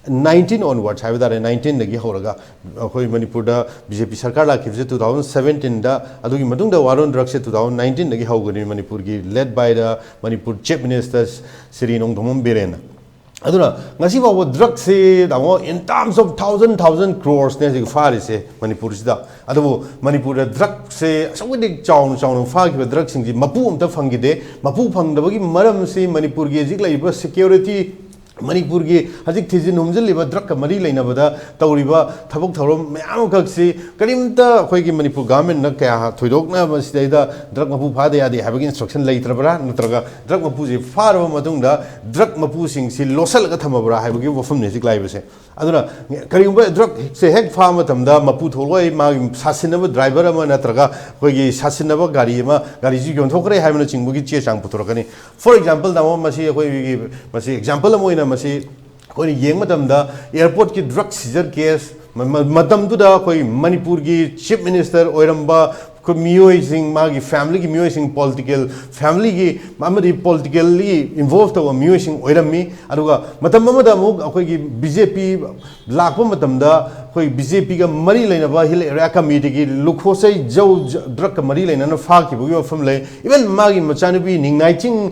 nineteen onwards ꯍꯥꯏꯕ ꯇꯥꯔꯦ, ꯅꯥꯏꯟꯇꯤꯟꯗꯒꯤ ꯍꯧꯔꯒ ꯑꯩꯈꯣꯏ ꯃꯅꯤꯄꯨꯔꯗ ꯕꯤ ꯖꯦ ꯄꯤ ꯁꯔꯀꯥꯔ ꯂꯥꯛꯈꯤꯕꯁꯦ ꯇꯨ ꯊꯥꯎꯖꯟ ꯁꯕꯦꯟꯇꯤꯟꯗ, ꯑꯗꯨꯒꯤ ꯃꯇꯨꯡꯗ war on drugsꯁꯦ ꯇꯨ ꯊꯥꯎꯖꯟ ꯅꯥꯏꯟꯇꯤꯟꯗꯒꯤ ꯍꯧꯒꯅꯤ, ꯃꯅꯤꯄꯨꯔꯒꯤ led by the Manipur chief minister Shri Nongthombam ꯕꯤꯔꯦꯟꯅ꯫ ꯑꯗꯨꯅ ꯉꯁꯤ ꯐꯥꯎꯕ ꯗ꯭ꯔꯒꯁꯦ, ꯇꯥꯃꯣ, in terms of thousand, thousand crores ꯅꯦ ꯍꯧꯖꯤꯛ ꯐꯥꯔꯤꯁꯦ ꯃꯅꯤꯄꯨꯔꯁꯤꯗ꯫ ꯑꯗꯨꯕꯨ ꯃꯅꯤꯄꯨꯔꯗ ꯗ꯭ꯔꯒꯁꯦ ꯑꯁꯨꯛꯀꯤ ꯃꯇꯤꯛ ꯆꯥꯎꯅ ꯆꯥꯎꯅ ꯐꯥꯈꯤꯕ ꯗ꯭ꯔꯒꯁꯤꯡꯁꯤ ꯃꯄꯨ ꯑꯝꯇ ꯐꯪꯈꯤꯗꯦ꯫ ꯃꯄꯨ ꯐꯪꯗꯕꯒꯤ ꯃꯔꯝꯁꯤ ꯃꯅꯤꯄꯨꯔꯒꯤ ꯍꯧꯖꯤꯛ ꯂꯩꯔꯤꯕ ꯁꯦꯀ꯭ꯌꯨꯔꯤꯇꯤ ꯃꯅꯤꯄꯨꯔꯒꯤ ꯍꯧꯖꯤꯛ ꯊꯤꯖꯤꯟ ꯍꯨꯝꯖꯤꯜꯂꯤꯕ ꯗ꯭ꯔꯒꯀ ꯃꯔꯤ ꯂꯩꯅꯕꯗ ꯇꯧꯔꯤꯕ ꯊꯕꯛ ꯊꯧꯔꯝ ꯃꯌꯥꯝ ꯑꯃꯈꯛꯁꯤ ꯀꯔꯤꯝꯇ ꯑꯩꯈꯣꯏꯒꯤ ꯃꯅꯤꯄꯨꯔ ꯒꯚꯔꯟꯃꯦꯟꯠꯅ ꯀꯌꯥ ꯊꯣꯏꯗꯣꯛꯅ ꯃꯁꯤꯗꯩꯗ ꯗ꯭ꯔꯒ ꯃꯄꯨ ꯐꯥꯗ ꯌꯥꯗꯦ ꯍꯥꯏꯕꯒꯤ ꯏꯟꯁꯇ꯭ꯔꯛꯁꯟ ꯂꯩꯇ꯭ꯔꯕ꯭ꯔꯥ, ꯅꯠꯇ꯭ꯔꯒ ꯗ꯭ꯔꯒ ꯃꯄꯨꯁꯤ ꯐꯥꯔꯕ ꯃꯇꯨꯡꯗ ꯗ꯭ꯔꯒ ꯃꯄꯨꯁꯤꯡꯁꯤ ꯂꯣꯠꯁꯤꯜꯂꯒ ꯊꯝꯃꯕ꯭ꯔꯥ ꯍꯥꯏꯕꯒꯤ ꯋꯥꯐꯝꯅꯤ ꯍꯧꯖꯤꯛ ꯂꯥꯛꯏꯕꯁꯦ꯫ ꯑꯗꯨꯅ ꯀꯔꯤꯒꯨꯝꯕ ꯗ꯭ꯔꯒꯁꯦ ꯍꯦꯛ ꯐꯥꯕ ꯃꯇꯝꯗ ꯃꯄꯨ ꯊꯣꯛꯂꯛꯑꯣꯏ, ꯃꯥꯒꯤ ꯁꯥꯁꯤꯟꯅꯕ ꯗ꯭ꯔꯥꯏꯚꯔ ꯑꯃ ꯅꯠꯇ꯭ꯔꯒ ꯑꯩꯈꯣꯏꯒꯤ ꯁꯥꯁꯤꯟꯅꯕ ꯒꯥꯔꯤ ꯑꯃ, ꯒꯥꯔꯤꯁꯤ ꯌꯣꯟꯊꯣꯛꯈ꯭ꯔꯦ ꯍꯥꯏꯕꯅꯆꯤꯡꯕꯒꯤ ꯆꯦ ꯆꯥꯡ ꯄꯨꯊꯣꯔꯛꯀꯅꯤ꯫ For example, ꯇꯥꯃꯣ, ꯃꯁꯤ ꯑꯩꯈꯣꯏꯒꯤ, ꯃꯁꯤ ꯑꯦꯛꯖꯥꯝꯄꯜ ꯑꯃ ꯑꯣꯏꯅ ꯃꯁꯤ ꯑꯩꯈꯣꯏꯅ ꯌꯦꯡꯕ ꯃꯇꯝꯗ, ꯑꯦꯌꯥꯔꯄꯣꯔꯠꯀꯤ ꯗ꯭ꯔꯒ ꯁꯤꯖꯔ ꯀꯦꯁ, ꯃ-, ꯃ-, ꯃꯇꯝꯗꯨꯗ ꯑꯩꯈꯣꯏ ꯃꯅꯤꯄꯨꯔꯒꯤ ꯆꯤꯐ ꯃꯤꯅꯤꯁꯇꯔ ꯑꯣꯏꯔꯝꯕ ꯑꯩꯈꯣꯏ ꯃꯤꯑꯣꯏꯁꯤꯡ, ꯃꯥꯒꯤ ꯐꯦꯃꯤꯂꯤꯒꯤ ꯃꯤꯑꯣꯏꯁꯤꯡ, ꯄꯣꯂꯤꯇꯤꯀꯦꯜ ꯐꯦꯃꯤꯂꯤꯒꯤ ꯑꯃꯗꯤ ꯄꯣꯂꯤꯇꯤꯀꯦꯜꯂꯤ ꯏꯟꯚꯣꯜꯕ ꯇꯧꯕ ꯃꯤꯑꯣꯏꯁꯤꯡ ꯑꯣꯏꯔꯝꯃꯤ꯫ ꯑꯗꯨꯒ ꯃꯇꯝ ꯑꯃꯗ ꯑꯃꯨꯛ ꯑꯩꯈꯣꯏꯒꯤ ꯕꯤ ꯖꯦ ꯄꯤ ꯂꯥꯛꯄ ꯃꯇꯝꯗ ꯑꯩꯈꯣꯏ ꯕꯤ ꯖꯦ ꯄꯤꯒ ꯃꯔꯤ ꯂꯩꯅꯕ ꯍꯤꯜ ꯑꯦꯔꯤꯌꯥ ꯀꯃꯤꯇꯤꯒꯤ ꯂꯨꯈꯣꯁꯩ ꯖꯧ ꯖ-, ꯗ꯭ꯔꯒꯀ ꯃꯔꯤ ꯂꯩꯅꯅ ꯐꯥꯈꯤꯕꯒꯤ ꯋꯥꯐꯝ ꯂꯩ꯫ ꯏꯚꯟ ꯃꯥꯒꯤ ꯃꯆꯥꯅꯨꯄꯤ ꯅꯤꯡꯅꯥꯏꯆꯤꯡ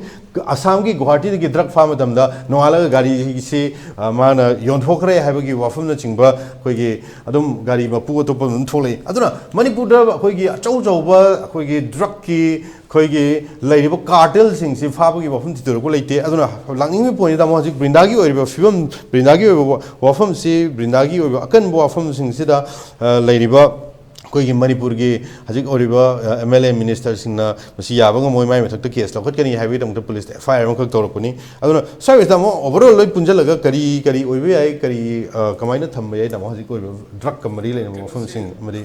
ꯑꯁꯥꯝꯒꯤ ꯒꯨꯍꯥꯇꯤꯗꯒꯤ ꯗ꯭ꯔꯒ ꯐꯥꯕ ꯃꯇꯝꯗ ꯅꯣꯡꯉꯥꯜꯂꯒ ꯒꯥꯔꯤꯁꯤ, ꯑ, ꯃꯥꯅ ꯌꯣꯟꯊꯣꯛꯈ꯭ꯔꯦ ꯍꯥꯏꯕꯒꯤ ꯋꯥꯐꯝꯅꯆꯤꯡꯕ ꯑꯩꯈꯣꯏꯒꯤ ꯑꯗꯨꯝ ꯒꯥꯔꯤ ꯃꯄꯨ ꯑꯇꯣꯞꯄ ꯑꯗꯨꯝ ꯊꯣꯛꯂꯛꯏ꯫ ꯑꯗꯨꯅ ꯃꯅꯤꯄꯨꯔꯗ ꯑꯩꯈꯣꯏꯒꯤ ꯑꯆꯧ ꯑꯆꯧꯕ ꯑꯩꯈꯣꯏꯒꯤ ꯗ꯭ꯔꯒꯀꯤ ꯑꯩꯈꯣꯏꯒꯤ ꯂꯩꯔꯤꯕ ꯀꯥꯔꯇꯦꯜꯁꯤꯡꯁꯤ ꯐꯥꯕꯒꯤ ꯋꯥꯐꯝ ꯊꯤꯗꯣꯔꯛꯄ ꯂꯩꯇꯦ꯫ ꯑꯗꯨꯅ ꯂꯥꯛꯅꯤꯡꯕꯒꯤ ꯄꯣꯏꯟꯁꯤ, ꯇꯥꯃꯣ, ꯍꯧꯖꯤꯛ ꯕ꯭ꯔꯤꯟꯗꯥꯒꯤ ꯑꯣꯏꯔꯤꯕ ꯐꯤꯕꯝ, ꯕ꯭ꯔꯤꯟꯗꯥꯒꯤ ꯑꯣꯏꯕ ꯋꯥ-, ꯋꯥꯐꯝꯁꯤ, ꯕ꯭ꯔꯤꯟꯗꯥꯒꯤ ꯑꯣꯏꯕ ꯑꯀꯟꯕ ꯋꯥꯐꯝꯁꯤꯡꯁꯤꯗ, ꯑ, ꯂꯩꯔꯤꯕ ꯑꯩꯈꯣꯏꯒꯤ ꯃꯅꯤꯄꯨꯔꯒꯤ ꯍꯧꯖꯤꯛ ꯑꯣꯏꯔꯤꯕ, ꯑ, ꯑꯦꯝ ꯑꯦꯜ ꯑꯦ ꯃꯤꯅꯤꯁꯇꯔꯁꯤꯡꯅ ꯃꯁꯤ ꯌꯥꯕ ꯉꯝꯃꯣꯏ, ꯃꯥꯏ ꯃꯊꯛꯇ ꯀꯦꯁ ꯂꯧꯈꯠꯀꯅꯤ ꯍꯥꯏꯕꯒꯤꯗꯃꯛꯇ ꯄꯨꯂꯤꯁꯇ ꯑꯦꯐ ꯑꯥꯏ ꯑꯥꯔ ꯑꯃꯈꯛ ꯇꯧꯔꯛꯄꯅꯤ꯫ ꯑꯗꯨꯅ ꯁ꯭ꯋꯥꯏ ꯇꯥꯃꯣ, ꯑꯣꯚꯔꯑꯣꯜ ꯂꯣꯏ ꯄꯨꯟꯁꯤꯜꯂꯒ ꯀꯔꯤ ꯀꯔꯤ ꯑꯣꯏꯕ ꯌꯥꯏ, ꯀꯔꯤ, ꯑ, ꯀꯃꯥꯏꯅ ꯊꯝꯕ ꯌꯥꯏ, ꯇꯥꯃꯣ, ꯍꯧꯖꯤꯛ ꯑꯣꯏꯕ ꯗ꯭ꯔꯒꯀ ꯃꯔꯤ ꯂꯩꯅꯕ ꯋꯥꯐꯝꯁꯤꯡ ꯑꯃꯗꯤ?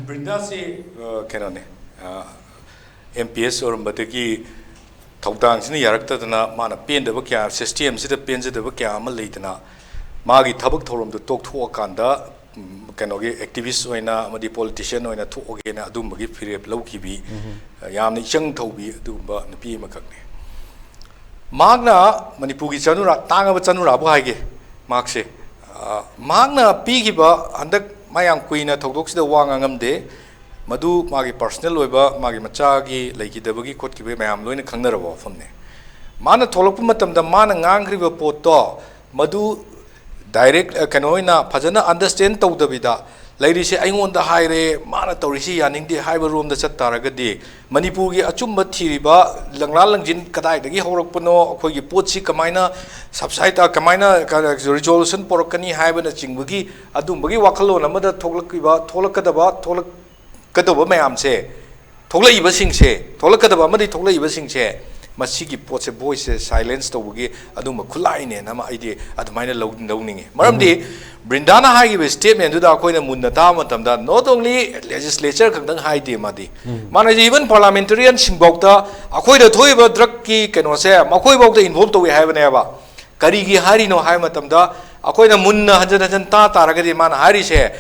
ꯕ꯭ꯔꯤꯟꯗꯥꯁꯤ, ꯑ, ꯀꯩꯅꯣꯅꯦ, ꯑ, ꯑꯦꯝ ꯄꯤ ꯑꯦꯁ ꯑꯣꯏꯔꯝꯕꯗꯒꯤ ꯊꯧꯗꯥꯡꯁꯤꯅ ꯌꯥꯔꯛꯇꯗꯅ ꯃꯥꯅ ꯄꯦꯟꯗꯕ ꯀꯌꯥ, ꯁꯤꯁꯇꯦꯝꯁꯤꯗ ꯄꯦꯟꯖꯗꯕ ꯀꯌꯥ ꯑꯃ ꯂꯩꯗꯅ ꯃꯥꯒꯤ ꯊꯕꯛ ꯊꯧꯔꯝꯗꯣ ꯇꯣꯛꯊꯣꯛꯑꯀꯥꯟꯗ, ꯎꯝ, ꯀꯩꯅꯣꯒꯤ ꯑꯦꯛꯇꯤꯚꯤꯁ ꯑꯣꯏꯅ ꯑꯃꯗꯤ ꯄꯣꯂꯤꯇꯤꯁꯤꯌꯥꯟ ꯑꯣꯏꯅ ꯊꯣꯛꯑꯒꯦꯅ ꯑꯗꯨꯝꯕꯒꯤ ꯐꯤꯔꯦꯞ ꯂꯧꯈꯤꯕꯤ, ꯎꯝ꯫ ꯌꯥꯝꯅ ꯏꯆꯪ ꯊꯧꯕꯤ ꯑꯗꯨꯒꯨꯝꯕ ꯅꯨꯄꯤ ꯑꯃꯈꯛꯅꯤ꯫ ꯃꯍꯥꯛꯅ ꯃꯅꯤꯄꯨꯔꯒꯤ ꯆꯅꯨꯔꯥ, ꯇꯥꯡꯉꯕ ꯆꯅꯨꯔꯥꯕꯨ ꯍꯥꯏꯒꯦ, ꯃꯍꯥꯛꯁꯦ, ꯑ, ꯃꯍꯥꯛꯅ ꯄꯤꯈꯤꯕ, ꯍꯟꯗꯛ ꯃꯥ ꯌꯥꯝ ꯀꯨꯏꯅ ꯊꯧꯗꯣꯛꯁꯤꯗ ꯋꯥ ꯉꯥꯡꯉꯝꯗꯦ, ꯃꯗꯨ ꯃꯥꯒꯤ ꯄꯔꯁꯅꯦꯜ ꯑꯣꯏꯕ, ꯃꯥꯒꯤ ꯃꯆꯥꯒꯤ ꯂꯩꯈꯤꯗꯕꯒꯤ ꯈꯣꯠꯈꯤꯕꯒꯤ ꯃꯌꯥꯝ ꯂꯣꯏꯅ ꯈꯪꯅꯔꯕ ꯋꯥꯐꯝꯅꯤ꯫ ꯃꯥꯅ ꯊꯣꯛꯂꯛꯄ ꯃꯇꯝꯗ ꯃꯥꯅ ꯉꯥꯡꯈ꯭ꯔꯤꯕ ꯄꯣꯠꯇꯣ ꯃꯗꯨ ꯗꯥꯏꯔꯦꯛ, ꯑ, ꯀꯩꯅꯣ ꯑꯣꯏꯅ ꯐꯖꯅ ꯑꯟꯗꯔꯁꯇꯦꯟ ꯇꯧꯗꯕꯤꯗ, ꯂꯩꯔꯤꯁꯦ ꯑꯩꯉꯣꯟꯗ ꯍꯥꯏꯔꯦ, ꯃꯥꯅ ꯇꯧꯔꯤꯁꯤ ꯌꯥꯅꯤꯡꯗꯦ ꯍꯥꯏꯕ ꯔꯣꯝꯗ ꯆꯠ ꯇꯥꯔꯒꯗꯤ, ꯃꯅꯤꯄꯨꯔꯒꯤ ꯑꯆꯨꯝꯕ ꯊꯤꯔꯤꯕ ꯂꯪꯂꯥ ꯂꯪꯖꯤꯟ ꯀꯗꯥꯏꯗꯒꯤ ꯍꯧꯔꯛꯄꯅꯣ, ꯑꯩꯈꯣꯏꯒꯤ ꯄꯣꯠꯁꯤ ꯀꯃꯥꯏꯅ subside, ꯀꯃꯥꯏꯅ resolution ꯄꯨꯔꯛꯀꯅꯤ ꯍꯥꯏꯕꯅꯆꯤꯡꯕꯒꯤ ꯑꯗꯨꯝꯕꯒꯤ ꯋꯥꯈꯜꯂꯣꯟ ꯑꯃꯗ ꯊꯣꯛꯂꯛꯂꯤꯕ, ꯊꯣꯛꯂꯛꯀꯗꯕ, ꯊꯣꯛꯂꯛꯀꯗꯧꯕ ꯃꯌꯥꯝꯁꯦ, ꯊꯣꯛꯂꯛꯏꯕꯁꯤꯡꯁꯦ, ꯊꯣꯛꯂꯛꯀꯗꯕ ꯑꯃꯗꯤ ꯊꯣꯛꯂꯛꯏꯕꯁꯤꯡꯁꯦ, ꯃꯁꯤꯒꯤ ꯄꯣꯠꯁꯦ, voice ꯁꯦ silence ꯇꯧꯕꯒꯤ ꯑꯗꯨꯝꯕ ꯈꯨꯠꯂꯥꯏꯅꯦꯅ ꯑꯃ ꯑꯩꯗꯤ ꯑꯗꯨꯃꯥꯏꯅ ꯂꯧ-, ꯂꯧꯅꯤꯡꯉꯤ꯫ ꯃꯔꯝꯗꯤ ꯕ꯭ꯔꯤꯟꯗꯥꯅ ꯍꯥꯏꯈꯤꯕ statement ꯗꯨꯗ ꯑꯩꯈꯣꯏꯅ ꯃꯨꯟꯅ ꯇꯥꯕ ꯃꯇꯝꯗ, not only legislature ꯈꯛꯇꯪ ꯍꯥꯏꯗꯦ ꯃꯥꯗꯤ, ꯃꯥꯅ even parliamentarian ꯁꯤꯡꯐꯥꯎꯗ ꯑꯩꯈꯣꯏꯗ ꯊꯣꯛꯏꯕ drug ꯀꯤ ꯀꯩꯅꯣꯁꯦ ꯃꯈꯣꯏꯐꯥꯎꯗ involve ꯇꯧꯏ ꯍꯥꯏꯕꯅꯦꯕ꯫ ꯀꯔꯤꯒꯤ ꯍꯥꯏꯔꯤꯅꯣ ꯍꯥꯏꯕ ꯃꯇꯝꯗ, ꯑꯩꯈꯣꯏꯅ ꯃꯨꯟꯅ ꯍꯟꯖꯟ ꯍꯟꯖꯟ ꯇꯥ ꯇꯥꯔꯒꯗꯤ, ꯃꯥꯅ ꯍꯥꯏꯔꯤꯁꯦ,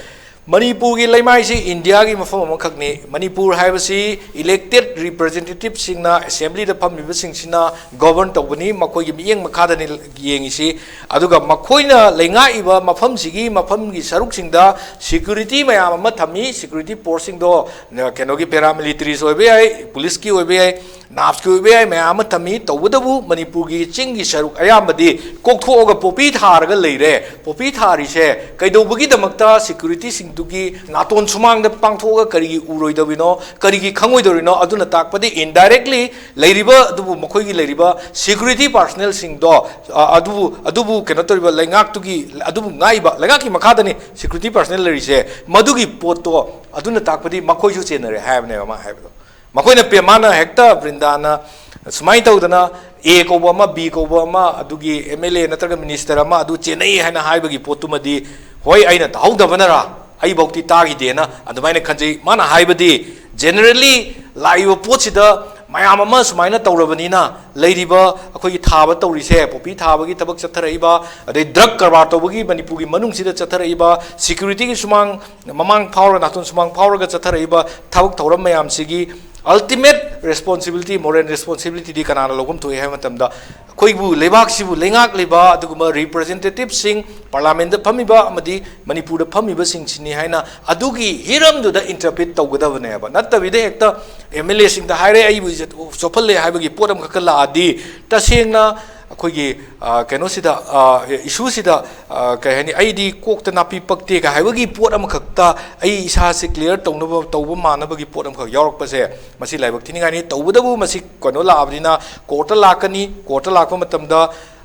ꯃꯅꯤꯄꯨꯔꯒꯤ ꯂꯩꯃꯥꯏꯁꯤ ꯏꯟꯗꯤꯌꯥꯒꯤ ꯃꯐꯝ ꯑꯃꯈꯛꯅꯤ꯫ ꯃꯅꯤꯄꯨꯔ ꯍꯥꯏꯕꯁꯤ elected representative ꯁꯤꯡꯅ, assembly ꯗ ꯐꯝꯃꯤꯕꯁꯤꯡꯁꯤꯅ govern ꯇꯧꯕꯅꯤ, ꯃꯈꯣꯏꯒꯤ ꯃꯤꯠꯌꯦꯡ ꯃꯈꯥꯗꯅꯤ ꯌꯦꯡꯉꯤꯁꯤ꯫ ꯑꯗꯨꯒ ꯃꯈꯣꯏꯅ ꯂꯩꯉꯥꯛꯏꯕ ꯃꯐꯝꯁꯤꯒꯤ, ꯃꯐꯝꯒꯤ ꯁꯔꯨꯛꯁꯤꯡꯗ security ꯃꯌꯥꯝ ꯑꯃ ꯊꯝꯃꯤ꯫ Security force ꯁꯤꯡꯗꯣ, ꯑ, ꯀꯩꯅꯣꯒꯤ paramilitaries ꯑꯣꯏꯕ ꯌꯥꯏ, ꯄꯨꯂꯤꯁꯀꯤ ꯑꯣꯏꯕ ꯌꯥꯏ, ꯅꯥꯞꯁꯀꯤ ꯑꯣꯏꯕ ꯌꯥꯏ, ꯃꯌꯥꯝ ꯑꯃ ꯊꯝꯃꯤ꯫ ꯇꯧꯕꯇꯕꯨ ꯃꯅꯤꯄꯨꯔꯒꯤ ꯆꯤꯡꯒꯤ ꯁꯔꯨꯛ ꯑꯌꯥꯝꯕꯗꯤ ꯀꯣꯛꯊꯣꯛꯑꯒ poppy ꯊꯥꯔꯒ ꯂꯩꯔꯦ꯫ Poppy ꯊꯥꯔꯤꯁꯦ ꯀꯩꯗꯧꯕꯒꯤꯗꯃꯛꯇ? Security ꯁꯤꯡꯗꯨꯒꯤ ꯅꯥꯇꯣꯟ ꯁꯨꯃꯥꯡꯗ ꯄꯥꯡꯊꯣꯛꯑꯒ ꯀꯔꯤꯒꯤ ꯎꯔꯣꯏꯗꯧꯔꯤꯅꯣ, ꯀꯔꯤꯒꯤ ꯈꯪꯉꯣꯏꯗꯧꯔꯤꯅꯣ? ꯑꯗꯨꯅ ꯇꯥꯛꯄꯗꯤ indirectly ꯂꯩꯔꯤꯕ ꯑꯗꯨꯕꯨ, ꯃꯈꯣꯏꯒꯤ ꯂꯩꯔꯤꯕ security personnel ꯁꯤꯡꯗꯣ, ꯑ, ꯑꯗꯨꯕꯨ, ꯑꯗꯨꯕꯨ ꯀꯩꯅꯣ ꯇꯧꯔꯤꯕ ꯂꯩꯉꯥꯛꯇꯨꯒꯤ, ꯑꯗꯨꯕꯨ ꯉꯥꯛꯏꯕ ꯂꯩꯉꯥꯛꯀꯤ ꯃꯈꯥꯗꯅꯤ security personnel ꯂꯩꯔꯤꯁꯦ꯫ ꯃꯗꯨꯒꯤ ꯄꯣꯠꯇꯣ, ꯑꯗꯨꯅ ꯇꯥꯛꯄꯗꯤ ꯃꯈꯣꯏꯁꯨ ꯆꯦꯟꯅꯔꯦ ꯍꯥꯏꯕꯅꯦꯕ ꯃꯥ ꯍꯥꯏꯕꯗꯣ꯫ ꯃꯈꯣꯏꯅ ꯄꯦ-, ꯃꯥꯅ ꯍꯦꯛꯇ ꯕ꯭ꯔꯤꯟꯗꯥꯅ ꯁꯨꯃꯥꯏꯅ ꯇꯧꯗꯅ, A ꯀꯧꯕ ꯑꯃ, B ꯀꯧꯕ ꯑꯃ, ꯑꯗꯨꯒꯤ M L A ꯅꯠꯇ꯭ꯔꯒ minister ꯑꯃ ꯑꯗꯨ ꯆꯦꯟꯅꯩ ꯍꯥꯏꯅ ꯍꯥꯏꯕꯒꯤ ꯄꯣꯠꯇꯨꯃꯗꯤ, ꯍꯣꯏ, ꯑꯩꯅ ꯇꯥꯍꯧꯗꯕꯅꯔꯥ, ꯑꯩꯐꯧꯗꯤ ꯇꯥꯈꯤꯗꯦꯅ ꯑꯗꯨꯃꯥꯏꯅ ꯈꯟꯖꯩ꯫ ꯃꯥꯅ ꯍꯥꯏꯕꯗꯤ, generally ꯂꯥꯛꯏꯕ ꯄꯣꯠꯁꯤꯗ ꯃꯌꯥꯝ ꯑꯃ ꯁꯨꯃꯥꯏꯅ ꯇꯧꯔꯕꯅꯤꯅ, ꯂꯩꯔꯤꯕ ꯑꯩꯈꯣꯏꯒꯤ ꯊꯥꯕ ꯇꯧꯔꯤꯁꯦ, poppy ꯊꯥꯕꯒꯤ ꯊꯕꯛ ꯆꯠꯊꯔꯛꯏꯕ, ꯑꯗꯩ drug ꯀꯔꯕꯥꯔ ꯇꯧꯕꯒꯤ ꯃꯅꯤꯄꯨꯔꯒꯤ ꯃꯅꯨꯡꯁꯤꯗ ꯆꯠꯊꯔꯛꯏꯕ, security ꯒꯤ ꯁꯨꯃꯥꯡ, ꯃꯃꯥꯡ ꯐꯥꯎꯔꯒ, ꯅꯥꯇꯣꯟ ꯁꯨꯃꯥꯡ ꯐꯥꯎꯔꯒ ꯆꯠꯊꯔꯛꯏꯕ ꯊꯕꯛ ꯊꯧꯔꯝ ꯃꯌꯥꯝꯁꯤꯒꯤ ultimate responsibility, moral responsibility ꯗꯤ ꯀꯅꯥꯅ ꯂꯧꯐꯝ ꯊꯣꯛꯏ ꯍꯥꯏꯕ ꯃꯇꯝꯗ, ꯑꯩꯈꯣꯏꯕꯨ ꯂꯩꯕꯥꯛꯁꯤꯕꯨ ꯂꯩꯉꯥꯛꯂꯤꯕ ꯑꯗꯨꯒꯨꯝꯕ representative ꯁꯤꯡ, parliament ꯇ ꯐꯝꯃꯤꯕ ꯑꯃꯗꯤ ꯃꯅꯤꯄꯨꯔꯗ ꯐꯝꯃꯤꯕꯁꯤꯡꯁꯤꯅꯤ ꯍꯥꯏꯅ ꯑꯗꯨꯒꯤ ꯍꯤꯔꯝꯗꯨꯗ interpret ꯇꯧꯒꯗꯕꯅꯦꯕ꯫ ꯅꯠꯇꯕꯤꯗ ꯍꯦꯛꯇ M L A ꯁꯤꯡꯗ ꯍꯥꯏꯔꯦ, ꯑꯩꯕꯨ ꯏꯖꯠ ꯆꯣꯞꯍꯜꯂꯦ ꯍꯥꯏꯕꯒꯤ ꯄꯣꯠ ꯑꯃꯈꯛꯀ ꯂꯥꯛꯑꯗꯤ, ꯇꯁꯦꯡꯅ ꯑꯩꯈꯣꯏꯒꯤ ꯑ, ꯀꯩꯅꯣꯁꯤꯗ, ꯑ, ꯏꯁꯨꯁꯤꯗ, ꯑ, ꯀꯩ ꯍꯥꯏꯅꯤ, ꯑꯩꯗꯤ ꯀꯣꯛꯇ ꯅꯥꯄꯤ ꯄꯛꯇꯦꯒ ꯍꯥꯏꯕꯒꯤ ꯄꯣꯠ ꯑꯃꯈꯛꯇ ꯑꯩ ꯏꯁꯥꯁꯦ ꯀ꯭ꯂꯤꯌꯥꯔ ꯇꯧꯅꯕ, ꯇꯧꯕ ꯃꯥꯟꯅꯕꯒꯤ ꯄꯣꯠ ꯑꯃꯈꯛ ꯌꯥꯎꯔꯛꯄꯁꯦ, ꯃꯁꯤ ꯂꯥꯏꯕꯛ ꯊꯤꯅꯤꯡꯉꯥꯏꯅꯤ꯫ ꯇꯧꯕꯇꯕꯨ ꯃꯁꯤ ꯀꯩꯅꯣ ꯂꯥꯛꯑꯕꯅꯤꯅ, ꯀꯣꯔꯠꯇ ꯂꯥꯛꯀꯅꯤ꯫ ꯀꯣꯔꯠꯇ ꯂꯥꯛꯄ ꯃꯇꯝꯗ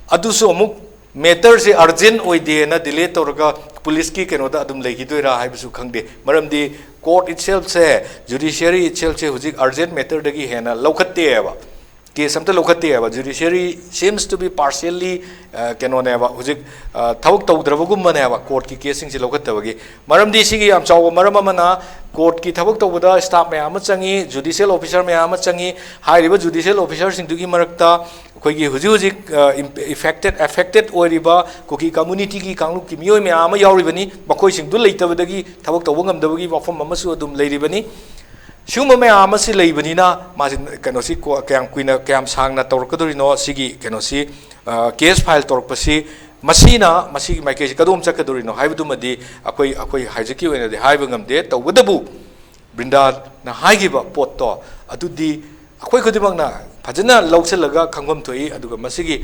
ꯑꯗꯨꯁꯨ ꯑꯃꯨꯛ ꯃꯦꯇꯔꯁꯦ ꯑꯔꯖꯦꯟ ꯑꯣꯏꯗꯦꯅ ꯗꯤꯂꯦ ꯇꯧꯔꯒ ꯄꯨꯂꯤꯁꯀꯤ ꯀꯩꯅꯣꯗ ꯑꯗꯨꯝ ꯂꯩꯈꯤꯗꯣꯏꯔꯥ ꯍꯥꯏꯕꯁꯨ ꯈꯪꯗꯦ꯫ ꯃꯔꯝꯗꯤ ꯀꯣꯔꯠ ꯏꯠꯁꯦꯜꯐꯁꯦ, ꯖꯨꯗꯤꯁꯤꯌꯔꯤ ꯏꯠꯁꯦꯜꯐꯁꯦ ꯍꯧꯖꯤꯛ ꯑꯔꯖꯦꯟ ꯃꯦꯇꯔꯗꯒꯤ ꯍꯦꯟꯅ ꯂꯧꯈꯠꯇꯦꯕ꯫ ꯀꯦꯁ ꯑꯝꯇ ꯂꯧꯈꯠꯇꯦꯕ꯫ Judiciary seems to be partially, ꯑ, ꯀꯩꯅꯣꯅꯦꯕ, ꯍꯧꯖꯤꯛ, ꯑ, ꯊꯕꯛ ꯇꯧꯗ꯭ꯔꯕꯒꯨꯝꯕꯅꯦꯕ ꯀꯣꯔꯠꯀꯤ ꯀꯦꯁꯁꯤꯡꯁꯤ ꯂꯧꯈꯠꯇꯕꯒꯤ꯫ ꯃꯔꯝꯗꯤ ꯁꯤꯒꯤ ꯌꯥꯝ ꯆꯥꯎꯕ ꯃꯔꯝ ꯑꯃꯅ, ꯀꯣꯔꯠꯀꯤ ꯊꯕꯛ ꯇꯧꯕꯗ ꯁ꯭ꯇꯥꯐ ꯃꯌꯥꯝ ꯑꯃ ꯆꯪꯉꯤ, ꯖꯨꯗꯤꯁꯤꯌꯦꯜ ꯑꯣꯐꯤꯁꯥꯔ ꯃꯌꯥꯝ ꯑꯃ ꯆꯪꯉꯤ꯫ ꯍꯥꯏꯔꯤꯕ ꯖꯨꯗꯤꯁꯤꯌꯦꯜ ꯑꯣꯐꯤꯁꯥꯔꯁꯤꯡꯗꯨꯒꯤ ꯃꯔꯛꯇ ꯑꯩꯈꯣꯏꯒꯤ ꯍꯧꯖꯤꯛ ꯍꯧꯖꯤꯛ, ꯑ, ꯏꯝ-, affected, affected ꯑꯣꯏꯔꯤꯕ ꯀꯨꯀꯤ ꯀꯝꯃꯨꯅꯤꯇꯤꯒꯤ ꯀꯥꯡꯂꯨꯞꯀꯤ ꯃꯤꯑꯣꯏ ꯃꯌꯥꯝ ꯑꯃ ꯌꯥꯎꯔꯤꯕꯅꯤ꯫ ꯃꯈꯣꯏꯁꯤꯡꯗꯨ ꯂꯩꯇꯕꯗꯒꯤ ꯊꯕꯛ ꯇꯧꯕ ꯉꯝꯗꯕꯒꯤ ꯋꯥꯐꯝ ꯑꯃꯁꯨ ꯑꯗꯨꯝ ꯂꯩꯔꯤꯕꯅꯤ꯫ ꯁꯤꯒꯨꯝꯕ ꯃꯌꯥꯝ ꯑꯃꯁꯤ ꯂꯩꯕꯅꯤꯅ, ꯃꯥꯁꯤ ꯀꯩꯅꯣꯁꯤ ꯀꯣ-, ꯀꯌꯥꯝ ꯀꯨꯏꯅ, ꯀꯌꯥꯝ ꯁꯥꯡꯅ ꯇꯧꯔꯛꯀꯗꯧꯔꯤꯅꯣ, ꯁꯤꯒꯤ ꯀꯩꯅꯣꯁꯤ, ꯑ, ꯀꯦꯁ ꯐꯥꯏꯜ ꯇꯧꯔꯛꯄꯁꯤ, ꯃꯁꯤꯅ, ꯃꯁꯤꯒꯤ ꯃꯥꯏꯀꯩꯁꯤ ꯀꯗꯣꯝ ꯆꯠꯀꯗꯧꯔꯤꯅꯣ ꯍꯥꯏꯕꯗꯨꯃꯗꯤ ꯑꯩꯈꯣꯏ, ꯑꯩꯈꯣꯏ ꯍꯧꯖꯤꯛꯀꯤ ꯑꯣꯏꯅꯗꯤ ꯍꯥꯏꯕ ꯉꯝꯗꯦ꯫ ꯇꯧꯕꯇꯕꯨ ꯕ꯭ꯔꯤꯟꯗꯥꯅ ꯍꯥꯏꯈꯤꯕ ꯄꯣꯠꯇꯣ ꯑꯗꯨꯗꯤ ꯑꯩꯈꯣꯏ ꯈꯨꯗꯤꯡꯃꯛꯅ ꯐꯖꯅ ꯂꯧꯁꯤꯜꯂꯒ ꯈꯪꯐꯝ ꯊꯣꯛꯏ꯫ ꯑꯗꯨꯒ ꯃꯁꯤꯒꯤ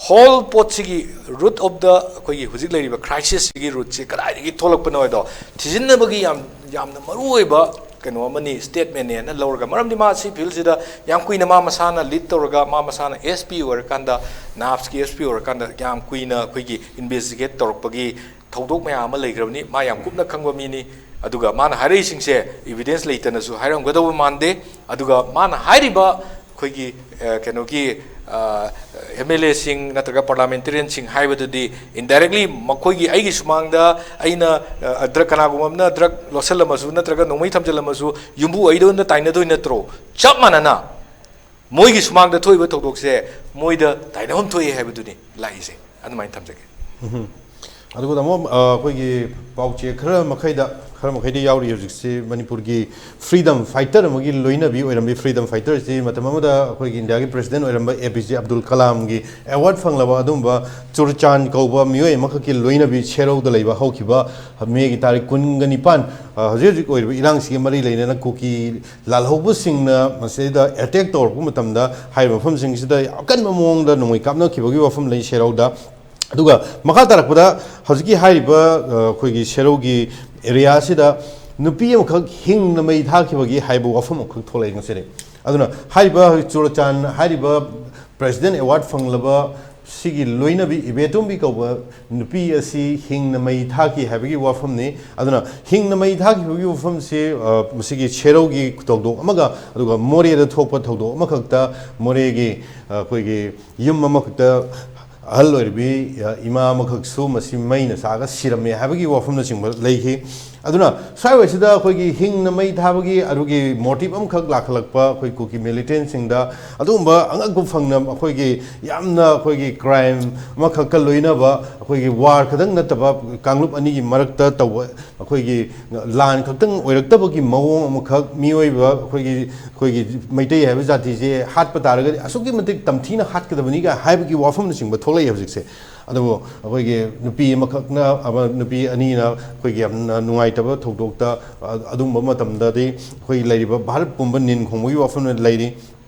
whole ꯄꯣꯠꯁꯤꯒꯤ root of the, ꯑꯩꯈꯣꯏꯒꯤ ꯍꯧꯖꯤꯛ ꯂꯩꯔꯤꯕ crisis ꯁꯤꯒꯤ ꯔꯨꯠꯁꯤ ꯀꯗꯥꯏꯗꯒꯤ ꯊꯣꯛꯂꯛꯄꯅꯣ ꯍꯥꯏꯗꯣ ꯊꯤꯖꯤꯟꯅꯕꯒꯤ ꯌꯥꯝ, ꯌꯥꯝꯅ ꯃꯔꯨ ꯑꯣꯏꯕ ꯀꯩꯅꯣ ꯑꯃꯅꯤ, ꯁ꯭ꯇꯦꯠꯃꯦꯟꯅꯦꯅ ꯂꯧꯔꯒ, ꯃꯔꯝꯗꯤ ꯃꯥ ꯁꯤ ꯐꯤꯜꯁꯤꯗ ꯌꯥꯝ ꯀꯨꯏꯅ ꯃꯥ ꯃꯁꯥꯅ ꯂꯤꯗ ꯇꯧꯔꯒ, ꯃꯥ ꯃꯁꯥꯅ ꯑꯦꯁ ꯄꯤ ꯑꯣꯏꯔꯀꯥꯟꯗ, ꯅꯥꯞꯁꯀꯤ ꯑꯦꯁ ꯄꯤ ꯑꯣꯏꯔꯀꯥꯟꯗ ꯌꯥꯝ ꯀꯨꯏꯅ ꯑꯩꯈꯣꯏꯒꯤ ꯏꯟꯚꯦꯁꯇꯤꯒꯦꯠ ꯇꯧꯔꯛꯄꯒꯤ ꯊꯧꯗꯣꯛ ꯃꯌꯥꯝ ꯑꯃ ꯂꯩꯈ꯭ꯔꯕꯅꯤ꯫ ꯃꯥ ꯌꯥꯝ ꯀꯨꯞꯅ ꯈꯪꯕ ꯃꯤꯅꯤ꯫ ꯑꯗꯨꯒ ꯃꯥꯅ ꯍꯥꯏꯔꯛꯏꯁꯤꯡꯁꯦ ꯏꯕꯤꯗꯦꯟꯁ ꯂꯩꯇꯅꯁꯨ ꯍꯥꯏꯔꯝꯒꯗꯧꯕ ꯃꯥꯟꯗꯦ꯫ ꯑꯗꯨꯒ ꯃꯥꯅ ꯍꯥꯏꯔꯤꯕ ꯑꯩꯈꯣꯏꯒꯤ, ꯑ, ꯀꯩꯅꯣꯒꯤ, ꯑ, ꯑꯦꯝ ꯑꯦꯜ ꯑꯦꯁꯤꯡ ꯅꯠꯇ꯭ꯔꯒ ꯄꯥꯔꯂꯥꯃꯦꯟꯇꯦꯔꯤꯌꯟꯁꯤꯡ ꯍꯥꯏꯕꯗꯨꯗꯤ indirectly ꯃꯈꯣꯏꯒꯤ, ꯑꯩꯒꯤ ꯁꯨꯃꯥꯡꯗ ꯑꯩꯅ, ꯑ, ꯗ꯭ꯔꯒ, ꯀꯅꯥꯒꯨꯝꯕ ꯑꯃꯅ ꯗ꯭ꯔꯒ ꯂꯣꯠꯁꯤꯜꯂꯝꯃꯁꯨ ꯅꯠꯇ꯭ꯔꯒ ꯅꯣꯡꯃꯩ ꯊꯝꯖꯤꯜꯂꯝꯃꯁꯨ ꯌꯨꯝꯕꯨ ꯑꯩꯗꯣꯟꯗ ꯇꯥꯏꯅꯗꯣꯏ ꯅꯠꯇ꯭ꯔꯣ? ꯆꯞ ꯃꯥꯟꯅꯅ ꯃꯣꯏꯒꯤ ꯁꯨꯃꯥꯡꯗ ꯊꯣꯛꯏꯕ ꯊꯧꯗꯣꯛꯁꯦ ꯃꯣꯏꯗ ꯇꯥꯏꯅꯐꯝ ꯊꯣꯛꯏ ꯍꯥꯏꯕꯗꯨꯅꯤ ꯂꯥꯛꯏꯁꯦ꯫ ꯑꯗꯨꯃꯥꯏꯅ ꯊꯝꯖꯒꯦ꯫ ꯑꯗꯨꯒ ꯇꯥꯃꯣ, ꯑ, ꯑꯩꯈꯣꯏꯒꯤ ꯄꯥꯎꯆꯦ ꯈꯔ ꯃꯈꯩꯗ, ꯈꯔ ꯃꯈꯩꯗ ꯌꯥꯎꯔꯤ ꯍꯧꯖꯤꯛꯁꯤ ꯃꯅꯤꯄꯨꯔꯒꯤ freedom fighter ꯑꯃꯒꯤ ꯂꯣꯏꯅꯕꯤ ꯑꯣꯏꯔꯝꯕꯤ꯫ Freedom fighter ꯁꯤ ꯃꯇꯝ ꯑꯃꯗ ꯑꯩꯈꯣꯏꯒꯤ ꯏꯟꯗꯤꯌꯥꯒꯤ president ꯑꯣꯏꯔꯝꯕ ꯑꯦ ꯄꯤ ꯖꯦ ꯑꯕꯗꯨꯜ ꯀꯂꯥꯝꯒꯤ award ꯐꯪꯂꯕ ꯑꯗꯨꯒꯨꯝꯕ ꯆꯨꯔꯆꯥꯟ ꯀꯧꯕ ꯃꯤꯑꯣꯏ ꯑꯃꯈꯛꯀꯤ ꯂꯣꯏꯅꯕꯤ ꯁꯦꯔꯧꯗ ꯂꯩꯕ ꯍꯧꯈꯤꯕ ꯃꯦꯒꯤ ꯇꯥꯔꯤꯛ ꯀꯨꯟꯒ ꯅꯤꯄꯥꯟ, ꯑ, ꯍꯧꯖꯤꯛ ꯍꯧꯖꯤꯛ ꯑꯣꯏꯔꯤꯕ ꯏꯔꯥꯡꯁꯤꯒ ꯃꯔꯤ ꯂꯩꯅꯅ ꯀꯨꯀꯤ ꯂꯥꯜꯍꯧꯕꯁꯤꯡꯅ ꯃꯁꯤꯗ attack ꯇꯧꯔꯛꯄ ꯃꯇꯝꯗ ꯍꯥꯏꯔꯤꯕ ꯃꯐꯝꯁꯤꯡꯁꯤꯗ ꯌꯥꯝ ꯑꯀꯟꯕ ꯃꯑꯣꯡꯗ ꯅꯣꯡꯃꯩ ꯀꯥꯞꯅꯈꯤꯕꯒꯤ ꯋꯥꯐꯝ ꯂꯩ ꯁꯦꯔꯧꯗ꯫ ꯑꯗꯨꯒ ꯃꯈꯥ ꯇꯥꯔꯛꯄꯗ ꯍꯧꯖꯤꯛꯀꯤ ꯍꯥꯏꯔꯤꯕ, ꯑ, ꯑꯩꯈꯣꯏꯒꯤ ꯁꯦꯔꯧꯒꯤ area ꯁꯤꯗ ꯅꯨꯄꯤ ꯑꯃꯈꯛ ꯍꯤꯡꯅ ꯃꯩ ꯊꯥꯈꯤꯕꯒꯤ ꯍꯥꯏꯕ ꯋꯥꯐꯝ ꯑꯃꯈꯛ ꯊꯣꯛꯂꯛꯑꯦ ꯉꯁꯤꯗꯤ꯫ ꯑꯗꯨꯅ ꯍꯥꯏꯔꯤꯕ ꯍꯧꯖꯤꯛ ꯆꯨꯔꯆꯥꯟ ꯍꯥꯏꯔꯤꯕ president award ꯐꯪꯂꯕ ꯁꯤꯒꯤ ꯂꯣꯏꯅꯕꯤ ꯏꯕꯦꯇꯣꯝꯕꯤ ꯀꯧꯕ ꯅꯨꯄꯤ ꯑꯁꯤ ꯍꯤꯡꯅ ꯃꯩ ꯊꯥꯈꯤ ꯍꯥꯏꯕꯒꯤ ꯋꯥꯐꯝꯅꯤ꯫ ꯑꯗꯨꯅ ꯍꯤꯡꯅ ꯃꯩ ꯊꯥꯈꯤꯕꯒꯤ ꯋꯥꯐꯝꯁꯤ, ꯑ, ꯃꯁꯤꯒꯤ ꯁꯦꯔꯧꯒꯤ ꯊꯧꯗꯣꯛ ꯑꯃꯒ ꯑꯗꯨꯒ ꯃꯣꯔꯦꯗ ꯊꯣꯛꯄ ꯊꯧꯗꯣꯛ ꯑꯃꯈꯛꯇ, ꯃꯣꯔꯦꯒꯤ, ꯑ, ꯑꯩꯈꯣꯏꯒꯤ ꯌꯨꯝ ꯑꯃꯈꯛꯇ ꯑꯍꯜ ꯑꯣꯏꯔꯕꯤ, ꯑ, ꯏꯃꯥ ꯑꯃꯈꯛꯁꯨ ꯃꯁꯤ ꯃꯩꯅ ꯆꯥꯛꯑꯒ ꯁꯤꯔꯝꯃꯦ ꯍꯥꯏꯕꯒꯤ ꯋꯥꯐꯝꯅꯆꯤꯡꯕ ꯂꯩꯈꯤ꯫ ꯑꯗꯨꯅ ꯁ꯭ꯋꯥꯏꯋꯥꯏꯁꯤꯗ ꯑꯩꯈꯣꯏꯒꯤ ꯍꯤꯡꯅ ꯃꯩ ꯊꯥꯕꯒꯤ ꯑꯗꯨꯒꯤ motive ꯑꯃꯈꯛ ꯂꯥꯛꯈꯠꯂꯛꯄ ꯑꯩꯈꯣꯏ ꯀꯨꯀꯤ militantꯁꯤꯡꯗ ꯑꯗꯨꯒꯨꯝꯕ ꯑꯉꯛꯄ ꯐꯪꯅ ꯑꯩꯈꯣꯏꯒꯤ ꯌꯥꯝꯅ ꯑꯩꯈꯣꯏꯒꯤ crime ꯑꯃꯈꯛꯀ ꯂꯣꯏꯅꯕ ꯑꯩꯈꯣꯏꯒꯤ war ꯈꯛꯇꯪ ꯅꯠꯇꯕ ꯀꯥꯡꯂꯨꯞ ꯑꯅꯤꯒꯤ ꯃꯔꯛꯇ ꯇꯧꯕ ꯑꯩꯈꯣꯏꯒꯤ ꯂꯥꯟ ꯈꯛꯇꯪ ꯑꯣꯏꯔꯛꯇꯕꯒꯤ ꯃꯑꯣꯡ ꯑꯃꯈꯛ ꯃꯤꯑꯣꯏꯕ ꯑꯩꯈꯣꯏꯒꯤ, ꯑꯩꯈꯣꯏꯒꯤ ꯃꯩꯇꯩ ꯍꯥꯏꯕ ꯖꯥꯇꯤꯁꯦ ꯍꯥꯠꯄ ꯇꯥꯔꯒꯗꯤ ꯑꯁꯨꯛꯀꯤ ꯃꯇꯤꯛ ꯇꯝꯊꯤꯅ ꯍꯥꯠꯀꯗꯕꯅꯤꯒ ꯍꯥꯏꯕꯒꯤ ꯋꯥꯐꯝꯅꯆꯤꯡꯕ ꯊꯣꯛꯂꯛꯏ ꯍꯧꯖꯤꯛꯁꯦ꯫ ꯑꯗꯨꯕꯨ ꯑꯩꯈꯣꯏꯒꯤ ꯅꯨꯄꯤ ꯑꯃꯈꯛꯅ, ꯑꯃ, ꯅꯨꯄꯤ ꯑꯅꯤꯅ ꯑꯩꯈꯣꯏꯒꯤ ꯌꯥꯝꯅ ꯅꯨꯡꯉꯥꯏꯇꯕ ꯊꯧꯗꯣꯛꯇ, ꯑ-, ꯑꯗꯨꯝꯕ ꯃꯇꯝꯗꯗꯤ ꯑꯩꯈꯣꯏ ꯂꯩꯔꯤꯕ ꯚꯥꯔꯠ ꯄꯨꯝꯕ ꯅꯤꯟ ꯈꯣꯡꯕꯒꯤ ꯋꯥꯐꯝ ꯂꯩꯔꯤ꯫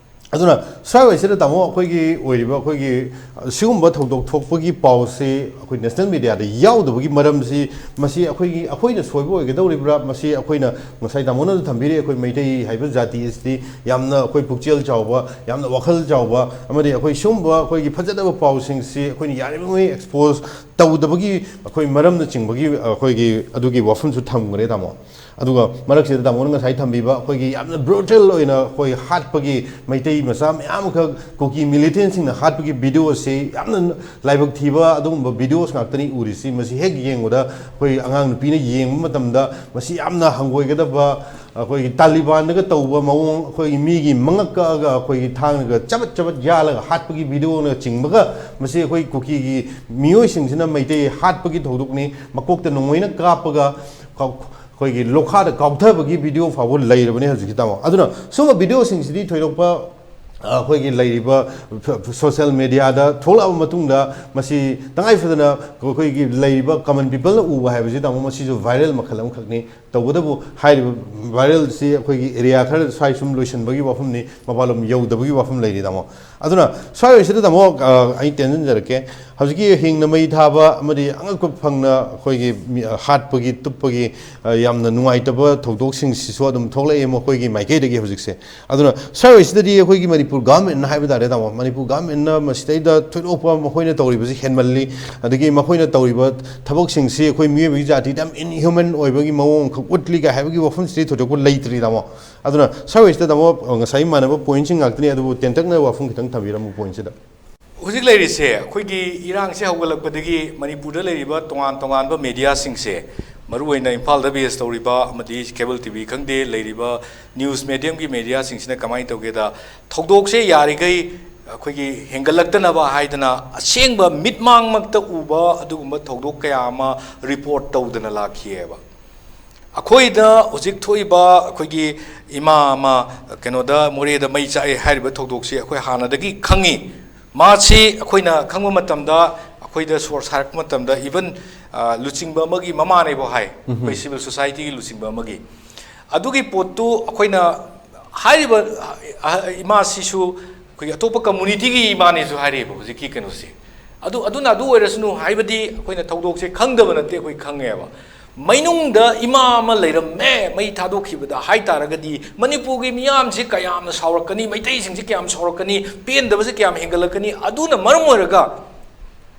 ꯑꯗꯨꯅ ꯁ꯭ꯋꯥꯏꯋꯥꯏꯁꯤꯗ ꯇꯥꯃꯣ ꯑꯩꯈꯣꯏꯒꯤ ꯑꯣꯏꯔꯤꯕ ꯑꯩꯈꯣꯏꯒꯤ ꯁꯤꯒꯨꯝꯕ ꯊꯧꯗꯣꯛ ꯊꯣꯛꯄꯒꯤ ꯄꯥꯎꯁꯤ ꯑꯩꯈꯣꯏ national mediaꯗ ꯌꯥꯎꯗꯕꯒꯤ ꯃꯔꯝꯁꯤ, ꯃꯁꯤ ꯑꯩꯈꯣꯏꯒꯤ, ꯑꯩꯈꯣꯏꯅ ꯁꯣꯏꯕ ꯑꯣꯏꯒꯗꯧꯔꯤꯕ꯭ꯔꯥ? ꯃꯁꯤ ꯑꯩꯈꯣꯏꯅ ꯉꯁꯥꯏ ꯇꯥꯃꯣꯅꯁꯨ ꯊꯝꯕꯤꯔꯤ, ꯑꯩꯈꯣꯏ ꯃꯩꯇꯩ ꯍꯥꯏꯕ ꯖꯥꯇꯤ ꯑꯁꯤꯗꯤ ꯌꯥꯝꯅ ꯑꯩꯈꯣꯏ ꯄꯨꯛꯆꯦꯜ ꯆꯥꯎꯕ, ꯌꯥꯝꯅ ꯋꯥꯈꯜ ꯆꯥꯎꯕ, ꯑꯃꯗꯤ ꯑꯩꯈꯣꯏ ꯁꯤꯒꯨꯝꯕ ꯑꯩꯈꯣꯏꯒꯤ ꯐꯖꯗꯕ ꯄꯥꯎꯁꯤꯡꯁꯤ ꯑꯩꯈꯣꯏꯅ ꯌꯥꯔꯤꯕꯃꯈꯩ expose ꯇꯧꯗꯕꯒꯤ ꯑꯩꯈꯣꯏ ꯃꯔꯝꯅꯆꯤꯡꯕꯒꯤ ꯑꯩꯈꯣꯏꯒꯤ ꯑꯗꯨꯒꯤ ꯋꯥꯐꯝꯁꯨ ꯊꯝꯈ꯭ꯔꯦ ꯇꯥꯃꯣ꯫ ꯑꯗꯨꯒ ꯃꯔꯛꯁꯤꯗ ꯇꯥꯃꯣꯅ ꯉꯁꯥꯏ ꯊꯝꯕꯤꯕ ꯑꯩꯈꯣꯏꯒꯤ ꯌꯥꯝꯅ ꯕ꯭ꯔꯨꯇꯦꯜ ꯑꯣꯏꯅ ꯑꯩꯈꯣꯏ ꯍꯥꯠꯄꯒꯤ, ꯃꯩꯇꯩ ꯃꯆꯥ ꯃꯌꯥꯝ ꯑꯃꯈꯛ ꯀꯨꯀꯤ ꯃꯤꯂꯤꯇꯦꯟꯁꯤꯡꯅ ꯍꯥꯠꯄꯒꯤ ꯚꯤꯗꯤꯑꯣ ꯑꯁꯤ ꯌꯥꯝꯅ ꯂꯥꯏꯕꯛ ꯊꯤꯕ ꯑꯗꯨꯒꯨꯝꯕ ꯚꯤꯗꯤꯑꯣꯁ ꯉꯥꯛꯇꯅꯤ ꯎꯔꯤꯁꯤ꯫ ꯃꯁꯤ ꯍꯦꯛ ꯌꯦꯡꯕꯗ ꯑꯩꯈꯣꯏ ꯑꯉꯥꯡ ꯅꯨꯄꯤꯅ ꯌꯦꯡꯕ ꯃꯇꯝꯗ ꯃꯁꯤ ꯌꯥꯝꯅ ꯍꯪꯒꯣꯏꯒꯗꯕ, ꯑꯩꯈꯣꯏꯒꯤ ꯇꯥꯂꯤꯕꯥꯟꯗꯒ ꯇꯧꯕ ꯃꯑꯣꯡ, ꯑꯩꯈꯣꯏꯒꯤ ꯃꯤꯒꯤ ꯃꯉꯛ ꯀꯛꯑꯒ ꯑꯩꯈꯣꯏꯒꯤ ꯊꯥꯡꯅꯒ ꯆꯕꯠ ꯆꯕꯠ ꯌꯥꯜꯂꯒ ꯍꯥꯠꯄꯒꯤ ꯚꯤꯗꯤꯑꯣꯅꯆꯤꯡꯕꯒ, ꯃꯁꯤ ꯑꯩꯈꯣꯏ ꯀꯨꯀꯤꯒꯤ ꯃꯤꯑꯣꯏꯁꯤꯡꯁꯤꯅ ꯃꯩꯇꯩ ꯍꯥꯠꯄꯒꯤ ꯊꯧꯗꯣꯛꯅꯤ꯫ ꯃꯀꯣꯛꯇ ꯅꯣꯡꯃꯩꯅ ꯀꯥꯞꯄꯒ ꯀꯥꯎ-, ꯑꯩꯈꯣꯏꯒꯤ ꯂꯣꯈꯥꯗ ꯀꯥꯎꯊꯕꯒꯤ ꯚꯤꯗꯤꯑꯣ ꯐꯥꯎꯕ ꯂꯩꯔꯕꯅꯤ ꯍꯧꯖꯤꯛꯀꯤ ꯇꯥꯃꯣ꯫ ꯑꯗꯨꯅ ꯁꯨꯝꯕ ꯚꯤꯗꯤꯑꯣꯁꯤꯡꯁꯤꯗꯤ ꯊꯣꯏꯗꯣꯛꯄ, ꯑ, ꯑꯩꯈꯣꯏꯒꯤ ꯂꯩꯔꯤꯕ ꯐ-, ꯐ-, ꯁꯣꯁꯦꯜ ꯃꯦꯗꯤꯌꯥꯗ ꯊꯣꯛꯂꯛꯑꯕ ꯃꯇꯨꯡꯗ ꯃꯁꯤ ꯇꯉꯥꯏ ꯐꯗꯅ ꯑꯩꯈꯣꯏꯒꯤ ꯂꯩꯔꯤꯕ ꯀꯃꯟ ꯄꯤꯄꯜꯅ ꯎꯕ ꯍꯥꯏꯕꯁꯤ ꯇꯥꯃꯣ, ꯃꯁꯤꯁꯨ ꯚꯥꯏꯔꯦꯜ ꯃꯈꯜ ꯑꯃꯈꯛꯅꯤ꯫ ꯇꯧꯕꯇꯕꯨ ꯍꯥꯏꯔꯤꯕ ꯚꯥꯏꯔꯦꯜꯁꯤ ꯑꯩꯈꯣꯏꯒꯤ ꯑꯦꯔꯤꯌꯥ ꯈꯔ ꯁ꯭ꯋꯥꯏ ꯁꯨꯝ ꯂꯣꯏꯁꯤꯟꯕꯒꯤ ꯋꯥꯐꯝꯅꯤ, ꯃꯄꯥꯟꯂꯣꯝ ꯌꯧꯗꯕꯒꯤ ꯋꯥꯐꯝ ꯂꯩꯔꯤ ꯇꯥꯃꯣ꯫ ꯑꯗꯨꯅ ꯁ꯭ꯋꯥꯏ ꯑꯣꯏꯁꯤꯗ ꯇꯥꯃꯣ, ꯑ, ꯑꯩ ꯇꯦꯟꯁꯤꯟꯖꯔꯛꯀꯦ꯫ ꯍꯧꯖꯤꯛꯀꯤ ꯍꯤꯡꯅ ꯃꯩ ꯊꯥꯕ ꯑꯃꯗꯤ ꯑꯉꯛꯄ ꯐꯪꯅ ꯑꯩꯈꯣꯏꯒꯤ ꯃꯤ, ꯑ, ꯍꯥꯠꯄꯒꯤ, ꯇꯨꯞꯄꯒꯤ, ꯑ, ꯌꯥꯝꯅ ꯅꯨꯡꯉꯥꯏꯇꯕ ꯊꯧꯗꯣꯛꯁꯤꯡꯁꯤꯁꯨ ꯑꯗꯨꯝ ꯊꯣꯛꯂꯛꯑꯦ ꯃꯈꯣꯏꯒꯤ ꯃꯥꯏꯀꯩꯗꯒꯤ ꯍꯧꯖꯤꯛꯁꯦ꯫ ꯑꯗꯨꯅ ꯁ꯭ꯋꯥꯏ ꯑꯣꯏꯁꯤꯗꯗꯤ ꯑꯩꯈꯣꯏꯒꯤ ꯃꯅꯤꯄꯨꯔ ꯒꯚꯔꯟꯃꯦꯟꯠꯅ ꯍꯥꯏꯕ ꯇꯥꯔꯦ ꯇꯥꯃꯣ, ꯃꯅꯤꯄꯨꯔ ꯒꯚꯔꯟꯃꯦꯟꯠꯅ ꯃꯁꯤꯗꯩꯗ ꯊꯣꯏꯗꯣꯛꯄ ꯃꯈꯣꯏꯅ ꯇꯧꯔꯤꯕꯁꯤ ꯍꯦꯟꯃꯜꯂꯤ, ꯑꯗꯒꯤ ꯃꯈꯣꯏꯅ ꯇꯧꯔꯤꯕ ꯊꯕꯛꯁꯤꯡꯁꯤ ꯑꯩꯈꯣꯏ ꯃꯤꯑꯣꯏꯕꯒꯤ ꯖꯥꯇꯤꯗ ꯌꯥꯝ ꯏꯟꯍ꯭ꯌꯨꯃꯦꯟ ꯑꯣꯏꯕꯒꯤ ꯃꯑꯣꯡ ꯑꯃꯈꯛ ꯎꯠꯂꯤ ꯀꯥꯏ ꯍꯥꯏꯕꯒꯤ ꯋꯥꯐꯝꯁꯤꯗꯤ ꯊꯣꯏꯗꯣꯛꯄ ꯂꯩꯇ꯭ꯔꯤ ꯇꯥꯃꯣ꯫ ꯑꯗꯨꯅ ꯁ꯭ꯋꯥꯏ ꯑꯣꯏꯁꯤꯗ ꯇꯥꯃꯣ, ꯉꯁꯥꯏ ꯃꯥꯟꯅꯕ ꯄꯣꯏꯟꯠꯁꯤꯡ ꯉꯥꯛꯇꯅꯤ, ꯑꯗꯨꯕꯨ ꯇꯦꯟꯇꯛꯅ ꯋꯥꯐꯝ ꯈꯤꯇꯪ ꯊꯝꯕꯤꯔꯝꯃꯨ ꯄꯣꯏꯟꯠꯁꯤꯗ꯫ ꯍꯧꯖꯤꯛ ꯂꯩꯔꯤꯁꯦ ꯑꯩꯈꯣꯏꯒꯤ ꯏꯔꯥꯡꯁꯦ ꯍꯧꯒꯠꯂꯛꯄꯗꯒꯤ ꯃꯅꯤꯄꯨꯔꯗ ꯂꯩꯔꯤꯕ ꯇꯣꯉꯥꯟ ꯇꯣꯉꯥꯟꯕ ꯃꯦꯗꯤꯌꯥꯁꯤꯡꯁꯦ, ꯃꯔꯨꯑꯣꯏꯅ ꯏꯝꯐꯥꯜꯗ ꯕꯦꯁ ꯇꯧꯔꯤꯕ ꯑꯃꯗꯤ ꯀꯦꯕꯜ ꯇꯤ ꯚꯤ ꯈꯪꯗꯦ, ꯂꯩꯔꯤꯕ ꯅ꯭ꯌꯨꯁ ꯃꯦꯗꯤꯌꯝꯒꯤ ꯃꯦꯗꯤꯌꯥꯁꯤꯡꯁꯤꯅ ꯀꯃꯥꯏꯅ ꯇꯧꯒꯦꯗ, ꯊꯧꯗꯣꯛꯁꯦ ꯌꯥꯔꯤꯈꯩ ꯑꯩꯈꯣꯏꯒꯤ ꯍꯦꯟꯒꯠꯂꯛꯇꯅꯕ ꯍꯥꯏꯗꯅ ꯑꯁꯦꯡꯕ ꯃꯤꯠꯃꯥꯡꯃꯛꯇ ꯎꯕ ꯑꯗꯨꯒꯨꯝꯕ ꯊꯧꯗꯣꯛ ꯀꯌꯥ ꯑꯃ ꯔꯤꯄꯣꯔꯠ ꯇꯧꯗꯅ ꯂꯥꯛꯈꯤꯑꯕ꯫ ꯑꯩꯈꯣꯏꯗ ꯍꯧꯖꯤꯛ ꯊꯣꯛꯏꯕ ꯑꯩꯈꯣꯏꯒꯤ ꯏꯃꯥ ꯑꯃ ꯀꯩꯅꯣꯗ ꯃꯣꯔꯦꯗ ꯃꯩ ꯆꯥꯛꯑꯦ ꯍꯥꯏꯔꯤꯕ ꯊꯧꯗꯣꯛꯁꯤ ꯑꯩꯈꯣꯏ ꯍꯥꯟꯅꯗꯒꯤ ꯈꯪꯉꯤ꯫ ꯃꯥꯁꯤ ꯑꯩꯈꯣꯏꯅ ꯈꯪꯕ ꯃꯇꯝꯗ, ꯑꯩꯈꯣꯏꯗ ꯁꯣꯔꯁ ꯍꯥꯏꯔꯛꯄ ꯃꯇꯝꯗ, ꯏꯚꯟ, ꯑ, ꯂꯨꯆꯤꯡꯕ ꯑꯃꯒꯤ ꯃꯃꯥꯅꯦꯕꯨ ꯍꯥꯏ, ꯑꯩꯈꯣꯏ ꯁꯤꯚꯤꯜ ꯁꯣꯁꯥꯏꯇꯤꯒꯤ ꯂꯨꯆꯤꯡꯕ ꯑꯃꯒꯤ꯫ ꯑꯗꯨꯒꯤ ꯄꯣꯠꯇꯨ ꯑꯩꯈꯣꯏꯅ ꯍꯥꯏꯔꯤꯕ, ꯑ, ꯏꯃꯥꯁꯤꯁꯨ ꯑꯩꯈꯣꯏꯒꯤ ꯑꯇꯣꯞꯄ ꯀꯝꯃꯨꯅꯤꯇꯤꯒꯤ ꯏꯃꯥꯅꯦꯁꯨ ꯍꯥꯏꯔꯛꯑꯦꯕ ꯍꯧꯖꯤꯛꯀꯤ ꯀꯩꯅꯣꯁꯦ꯫ ꯑꯗꯨ, ꯑꯗꯨꯅ ꯑꯗꯨ ꯑꯣꯏꯔꯁꯅꯨ, ꯍꯥꯏꯕꯗꯤ ꯑꯩꯈꯣꯏꯅ ꯊꯧꯗꯣꯛꯁꯦ ꯈꯪꯗꯕ ꯅꯠꯇꯦ, ꯑꯩꯈꯣꯏ ꯈꯪꯉꯦꯕ꯫ ꯃꯩꯅꯨꯡꯗ ꯏꯃꯥ ꯑꯃ ꯂꯩꯔꯝꯃꯦ, ꯃꯩ ꯊꯥꯗꯣꯛꯈꯤꯕꯗ ꯍꯥꯏ ꯇꯥꯔꯒꯗꯤ ꯃꯅꯤꯄꯨꯔꯒꯤ ꯃꯤꯌꯥꯝꯁꯤ ꯀꯌꯥꯝꯅ ꯁꯥꯎꯔꯛꯀꯅꯤ, ꯃꯩꯇꯩꯁꯤꯡꯁꯤ ꯀꯌꯥꯝ ꯁꯥꯎꯔꯛꯀꯅꯤ, ꯄꯦꯟꯗꯕꯁꯤ ꯀꯌꯥꯝ ꯍꯦꯟꯒꯠꯂꯛꯀꯅꯤ꯫ ꯑꯗꯨꯅ ꯃꯔꯝ ꯑꯣꯏꯔꯒ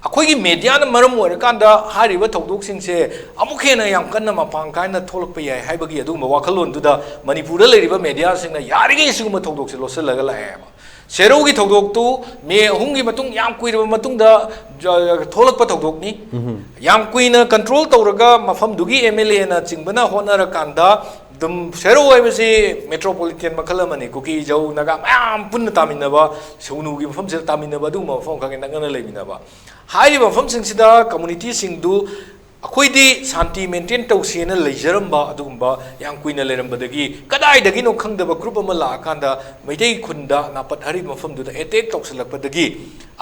ꯑꯩꯈꯣꯏꯒꯤ ꯃꯦꯗꯤꯌꯥꯅ ꯃꯔꯝ ꯑꯣꯏꯔꯀꯥꯟꯗ ꯍꯥꯏꯔꯤꯕ ꯊꯧꯗꯣꯛꯁꯤꯡꯁꯦ ꯑꯃꯨꯛ ꯍꯦꯟꯅ ꯌꯥꯝ ꯀꯟꯅ ꯃꯄꯥꯡ ꯀꯥꯏꯅ ꯊꯣꯛꯂꯛꯄ ꯌꯥꯏ ꯍꯥꯏꯕꯒꯤ ꯑꯗꯨꯒꯨꯝꯕ ꯋꯥꯈꯜꯂꯣꯟꯗꯨꯗ ꯃꯅꯤꯄꯨꯔꯗ ꯂꯩꯔꯤꯕ ꯃꯦꯗꯤꯌꯥꯁꯤꯡꯅ ꯌꯥꯔꯤꯉꯩ ꯑꯁꯤꯒꯨꯝꯕ ꯊꯧꯗꯣꯛꯁꯦ ꯂꯣꯠꯁꯤꯜꯂꯒ ꯂꯥꯛꯑꯦꯕ꯫ ꯁꯦꯔꯧꯒꯤ ꯊꯧꯗꯣꯛꯇꯨ ꯃꯦ ꯑꯍꯨꯝꯒꯤ ꯃꯇꯨꯡ, ꯌꯥꯝ ꯀꯨꯏꯔꯕ ꯃꯇꯨꯡꯗ ꯊꯣꯛꯂꯛꯄ ꯊꯧꯗꯣꯛꯅꯤ꯫ ꯌꯥꯝ ꯀꯨꯏꯅ ꯀꯟꯇ꯭ꯔꯣꯜ ꯇꯧꯔꯒ ꯃꯐꯝꯗꯨꯒꯤ ꯑꯦꯝ ꯑꯦꯜ ꯑꯦꯅ ꯆꯤꯡꯕꯅ ꯍꯣꯠꯅꯔꯀꯥꯟꯗ ꯑꯗꯨꯝ ꯁꯦꯔꯧ ꯍꯥꯏꯕꯁꯤ ꯃꯦꯇ꯭ꯔꯣꯄꯣꯂꯤꯇꯦꯟ ꯃꯈꯜ ꯑꯃꯅꯤ꯫ ꯀꯨꯀꯤ, ꯖꯧ, ꯅꯥꯒꯥ ꯃꯌꯥꯝ ꯄꯨꯟꯅ ꯇꯥꯃꯤꯟꯅꯕ, ꯁꯨꯒꯅꯨꯒꯤ ꯃꯐꯝꯁꯤꯗ ꯇꯥꯃꯤꯟꯅꯕ, ꯑꯗꯨꯒꯨꯝꯕ ꯃꯐꯝ ꯈꯔꯒ ꯅꯛꯅꯅ ꯂꯩꯃꯤꯟꯅꯕ꯫ ꯍꯥꯏꯔꯤꯕ ꯃꯐꯝꯁꯤꯡꯁꯤꯗ ꯀꯝꯃꯨꯅꯤꯇꯤꯁꯤꯡꯗꯨ ꯑꯩꯈꯣꯏꯗꯤ ꯁꯥꯟꯇꯤ ꯃꯦꯟꯇꯦꯟ ꯇꯧꯁꯦꯅ ꯂꯩꯖꯔꯝꯕ ꯑꯗꯨꯒꯨꯝꯕ ꯌꯥꯝ ꯀꯨꯏꯅ ꯂꯩꯔꯝꯕꯗꯒꯤ ꯀꯗꯥꯏꯗꯒꯤꯅꯣ ꯈꯪꯗꯕ ꯒ꯭ꯔꯨꯞ ꯑꯃ ꯂꯥꯛꯑꯀꯥꯟꯗ ꯃꯩꯇꯩ ꯈꯨꯟꯗ ꯅꯥꯄꯠ ꯍꯥꯏꯔꯤꯕ ꯃꯐꯝꯗꯨꯗ ꯑꯦꯇꯦꯛ ꯇꯧꯁꯤꯜꯂꯛꯄꯗꯒꯤ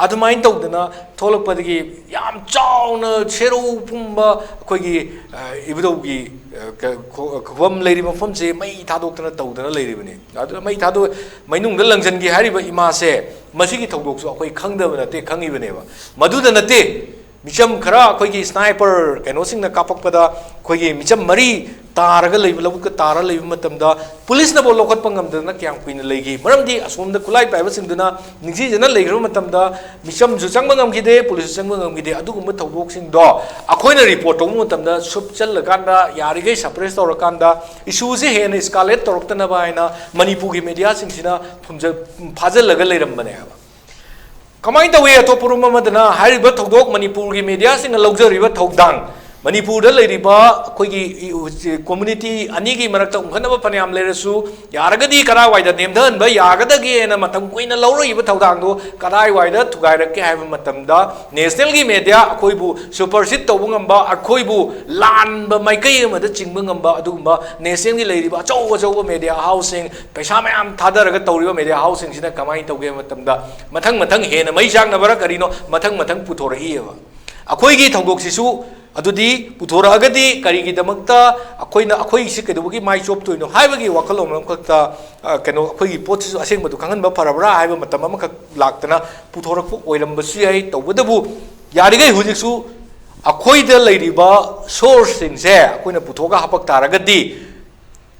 ꯑꯗꯨꯃꯥꯏꯅ ꯇꯧꯗꯅ ꯊꯣꯛꯂꯛꯄꯗꯒꯤ ꯌꯥꯝ ꯆꯥꯎꯅ ꯁꯦꯔꯧ ꯄꯨꯝꯕ ꯑꯩꯈꯣꯏꯒꯤ, ꯑ, ꯏꯕꯨꯙꯧꯒꯤ, ꯑ, ꯈꯨꯕꯝ ꯂꯩꯔꯤꯕ ꯃꯐꯝꯁꯦ ꯃꯩ ꯊꯥꯗꯣꯛꯇꯅ ꯇꯧꯗꯅ ꯂꯩꯔꯤꯕꯅꯤ꯫ ꯑꯗꯨꯅ ꯃꯩ ꯊꯥꯗꯣꯛ ꯃꯩꯅꯨꯡꯗ ꯂꯪꯁꯤꯟꯒꯦ ꯍꯥꯏꯔꯤꯕ ꯏꯃꯥꯁꯦ ꯃꯁꯤꯒꯤ ꯊꯧꯗꯣꯛꯁꯨ ꯑꯩꯈꯣꯏ ꯈꯪꯗꯕ ꯅꯠꯇꯦ, ꯈꯪꯉꯤꯕꯅꯦꯕ꯫ ꯃꯗꯨꯗ ꯅꯠꯇꯦ, ꯃꯤꯆꯝ ꯈꯔ ꯑꯩꯈꯣꯏꯒꯤ ꯁ꯭ꯅꯥꯏꯄꯔ ꯀꯩꯅꯣꯁꯤꯡꯅ ꯀꯥꯞꯄꯛꯄꯗ ꯑꯩꯈꯣꯏꯒꯤ ꯃꯤꯆꯝ ꯃꯔꯤ ꯇꯥꯔꯒ ꯂꯩꯕ, ꯂꯧꯕꯨꯛꯇ ꯇꯥꯔ ꯂꯩꯕ ꯃꯇꯝꯗ ꯄꯨꯂꯤꯁꯅꯐꯥꯎ ꯂꯧꯈꯠꯄ ꯉꯝꯗꯗꯅ ꯀꯌꯥꯝ ꯀꯨꯏꯅ ꯂꯩꯈꯤ? ꯃꯔꯝꯗꯤ ꯑꯁꯣꯝꯗ ꯈꯨꯠꯂꯥꯏ ꯄꯥꯏꯕꯁꯤꯡꯗꯨꯅ ꯅꯤꯡꯊꯤꯖꯅ ꯂꯩꯈ꯭ꯔꯕ ꯃꯇꯝꯗ ꯃꯤꯆꯝꯁꯨ ꯆꯪꯕ ꯉꯝꯈꯤꯗꯦ, ꯄꯨꯂꯤꯁꯁꯨ ꯆꯪꯕ ꯉꯝꯈꯤꯗꯦ꯫ ꯑꯗꯨꯒꯨꯝꯕ ꯊꯧꯗꯣꯛꯁꯤꯡꯗꯣ ꯑꯩꯈꯣꯏꯅ ꯔꯤꯄꯣꯔꯠ ꯇꯧꯕ ꯃꯇꯝꯗ ꯁꯨꯞꯆꯜꯂꯀꯥꯟꯗ ꯌꯥꯔꯤꯈꯩ ꯁꯄ꯭ꯔꯦꯁ ꯇꯧꯔꯀꯥꯟꯗ ꯏꯁꯨꯁꯦ ꯍꯦꯟꯅ ꯏꯁꯀꯥꯂꯦꯠ ꯇꯧꯔꯛꯇꯅꯕ ꯍꯥꯏꯅ ꯃꯅꯤꯄꯨꯔꯒꯤ ꯃꯦꯗꯤꯌꯥꯁꯤꯡꯁꯤꯅ ꯐꯥꯖꯤꯜꯂꯒ ꯂꯩꯔꯝꯕꯅꯦꯕ꯫ ꯀꯃꯥꯏꯅ ꯇꯧꯏ? ꯑꯇꯣꯞꯄ ꯔꯨꯝ ꯑꯃꯗꯅ ꯍꯥꯏꯔꯤꯕ ꯊꯧꯗꯣꯛ ꯃꯅꯤꯄꯨꯔꯒꯤ ꯃꯦꯗꯤꯌꯥꯁꯤꯡꯅ ꯂꯧꯖꯔꯤꯕ ꯊꯧꯗꯥꯡ, ꯃꯅꯤꯄꯨꯔꯗ ꯂꯩꯔꯤꯕ ꯑꯩꯈꯣꯏꯒꯤ ꯀꯝꯃꯨꯅꯤꯇꯤ ꯑꯅꯤꯒꯤ ꯃꯔꯛꯇ ꯎꯪꯈꯠꯅꯕ ꯐꯅꯌꯥꯝ ꯂꯩꯔꯁꯨ, ꯌꯥꯔꯒꯗꯤ ꯀꯗꯥꯏꯋꯥꯏꯗ ꯅꯦꯝꯊꯍꯟꯕ ꯌꯥꯒꯗꯒꯦꯅ ꯃꯇꯝ ꯀꯨꯏꯅ ꯂꯧꯔꯛꯏꯕ ꯊꯧꯗꯥꯡꯗꯣ ꯀꯗꯥꯏꯋꯥꯏꯗ ꯊꯨꯒꯥꯏꯔꯛꯀꯦ ꯍꯥꯏꯕ ꯃꯇꯝꯗ, ꯅꯦꯁꯅꯦꯜꯒꯤ ꯃꯦꯗꯤꯌꯥ ꯑꯩꯈꯣꯏꯕꯨ ꯁꯨꯄꯔꯁꯤꯠ ꯇꯧꯕ ꯉꯝꯕ, ꯑꯩꯈꯣꯏꯕꯨ ꯂꯥꯟꯕ ꯃꯥꯏꯀꯩ ꯑꯃꯗ ꯆꯤꯡꯕ ꯉꯝꯕ ꯑꯗꯨꯒꯨꯝꯕ ꯅꯦꯁꯅꯦꯜꯒꯤ ꯂꯩꯔꯤꯕ ꯑꯆꯧ ꯑꯆꯧꯕ ꯃꯦꯗꯤꯌꯥ ꯍꯥꯎꯁꯁꯤꯡ, ꯄꯩꯁꯥ ꯃꯌꯥꯝ ꯊꯥꯗꯔꯒ ꯇꯧꯔꯤꯕ ꯃꯦꯗꯤꯌꯥ ꯍꯥꯎꯁꯁꯤꯡꯁꯤꯅ ꯀꯃꯥꯏꯅ ꯇꯧꯒꯦ ꯍꯥꯏꯕ ꯃꯇꯝꯗ, ꯃꯊꯪ ꯃꯊꯪ ꯍꯦꯟꯅ ꯃꯩ ꯆꯥꯛꯅꯕꯔꯥ ꯀꯔꯤꯅꯣ, ꯃꯊꯪ ꯃꯊꯪ ꯄꯨꯊꯣꯔꯛꯏꯑꯕ꯫ ꯑꯩꯈꯣꯏꯒꯤ ꯊꯧꯗꯣꯛꯁꯤꯁꯨ ꯑꯗꯨꯗꯤ ꯄꯨꯊꯣꯔꯛꯑꯒꯗꯤ ꯀꯔꯤꯒꯤꯗꯃꯛꯇ ꯑꯩꯈꯣꯏꯅ, ꯑꯩꯈꯣꯏꯁꯤ ꯀꯩꯗꯧꯕꯒꯤ ꯃꯥꯏ ꯆꯣꯞꯇꯣꯏꯅꯣ ꯍꯥꯏꯕꯒꯤ ꯋꯥꯈꯜꯂꯣꯟ ꯑꯃꯈꯛꯇ, ꯑ, ꯀꯩꯅꯣ, ꯑꯩꯈꯣꯏꯒꯤ ꯄꯣꯠꯁꯤꯁꯨ ꯑꯁꯦꯡꯕꯗꯨ ꯈꯪꯍꯟꯕ ꯐꯔꯕ꯭ꯔꯥ ꯍꯥꯏꯕ ꯃꯇꯝ ꯑꯃꯈꯛ ꯂꯥꯛꯇꯅ ꯄꯨꯊꯣꯔꯛꯄ ꯑꯣꯏꯔꯝꯕꯁꯨ ꯌꯥꯏ꯫ ꯇꯧꯕꯇꯕꯨ ꯌꯥꯔꯤꯈꯩ ꯍꯧꯖꯤꯛꯁꯨ ꯑꯩꯈꯣꯏꯗ ꯂꯩꯔꯤꯕ ꯁꯣꯔꯁꯁꯤꯡꯁꯦ ꯑꯩꯈꯣꯏꯅ ꯄꯨꯊꯣꯛꯑꯒ ꯍꯥꯄꯛ ꯇꯥꯔꯒꯗꯤ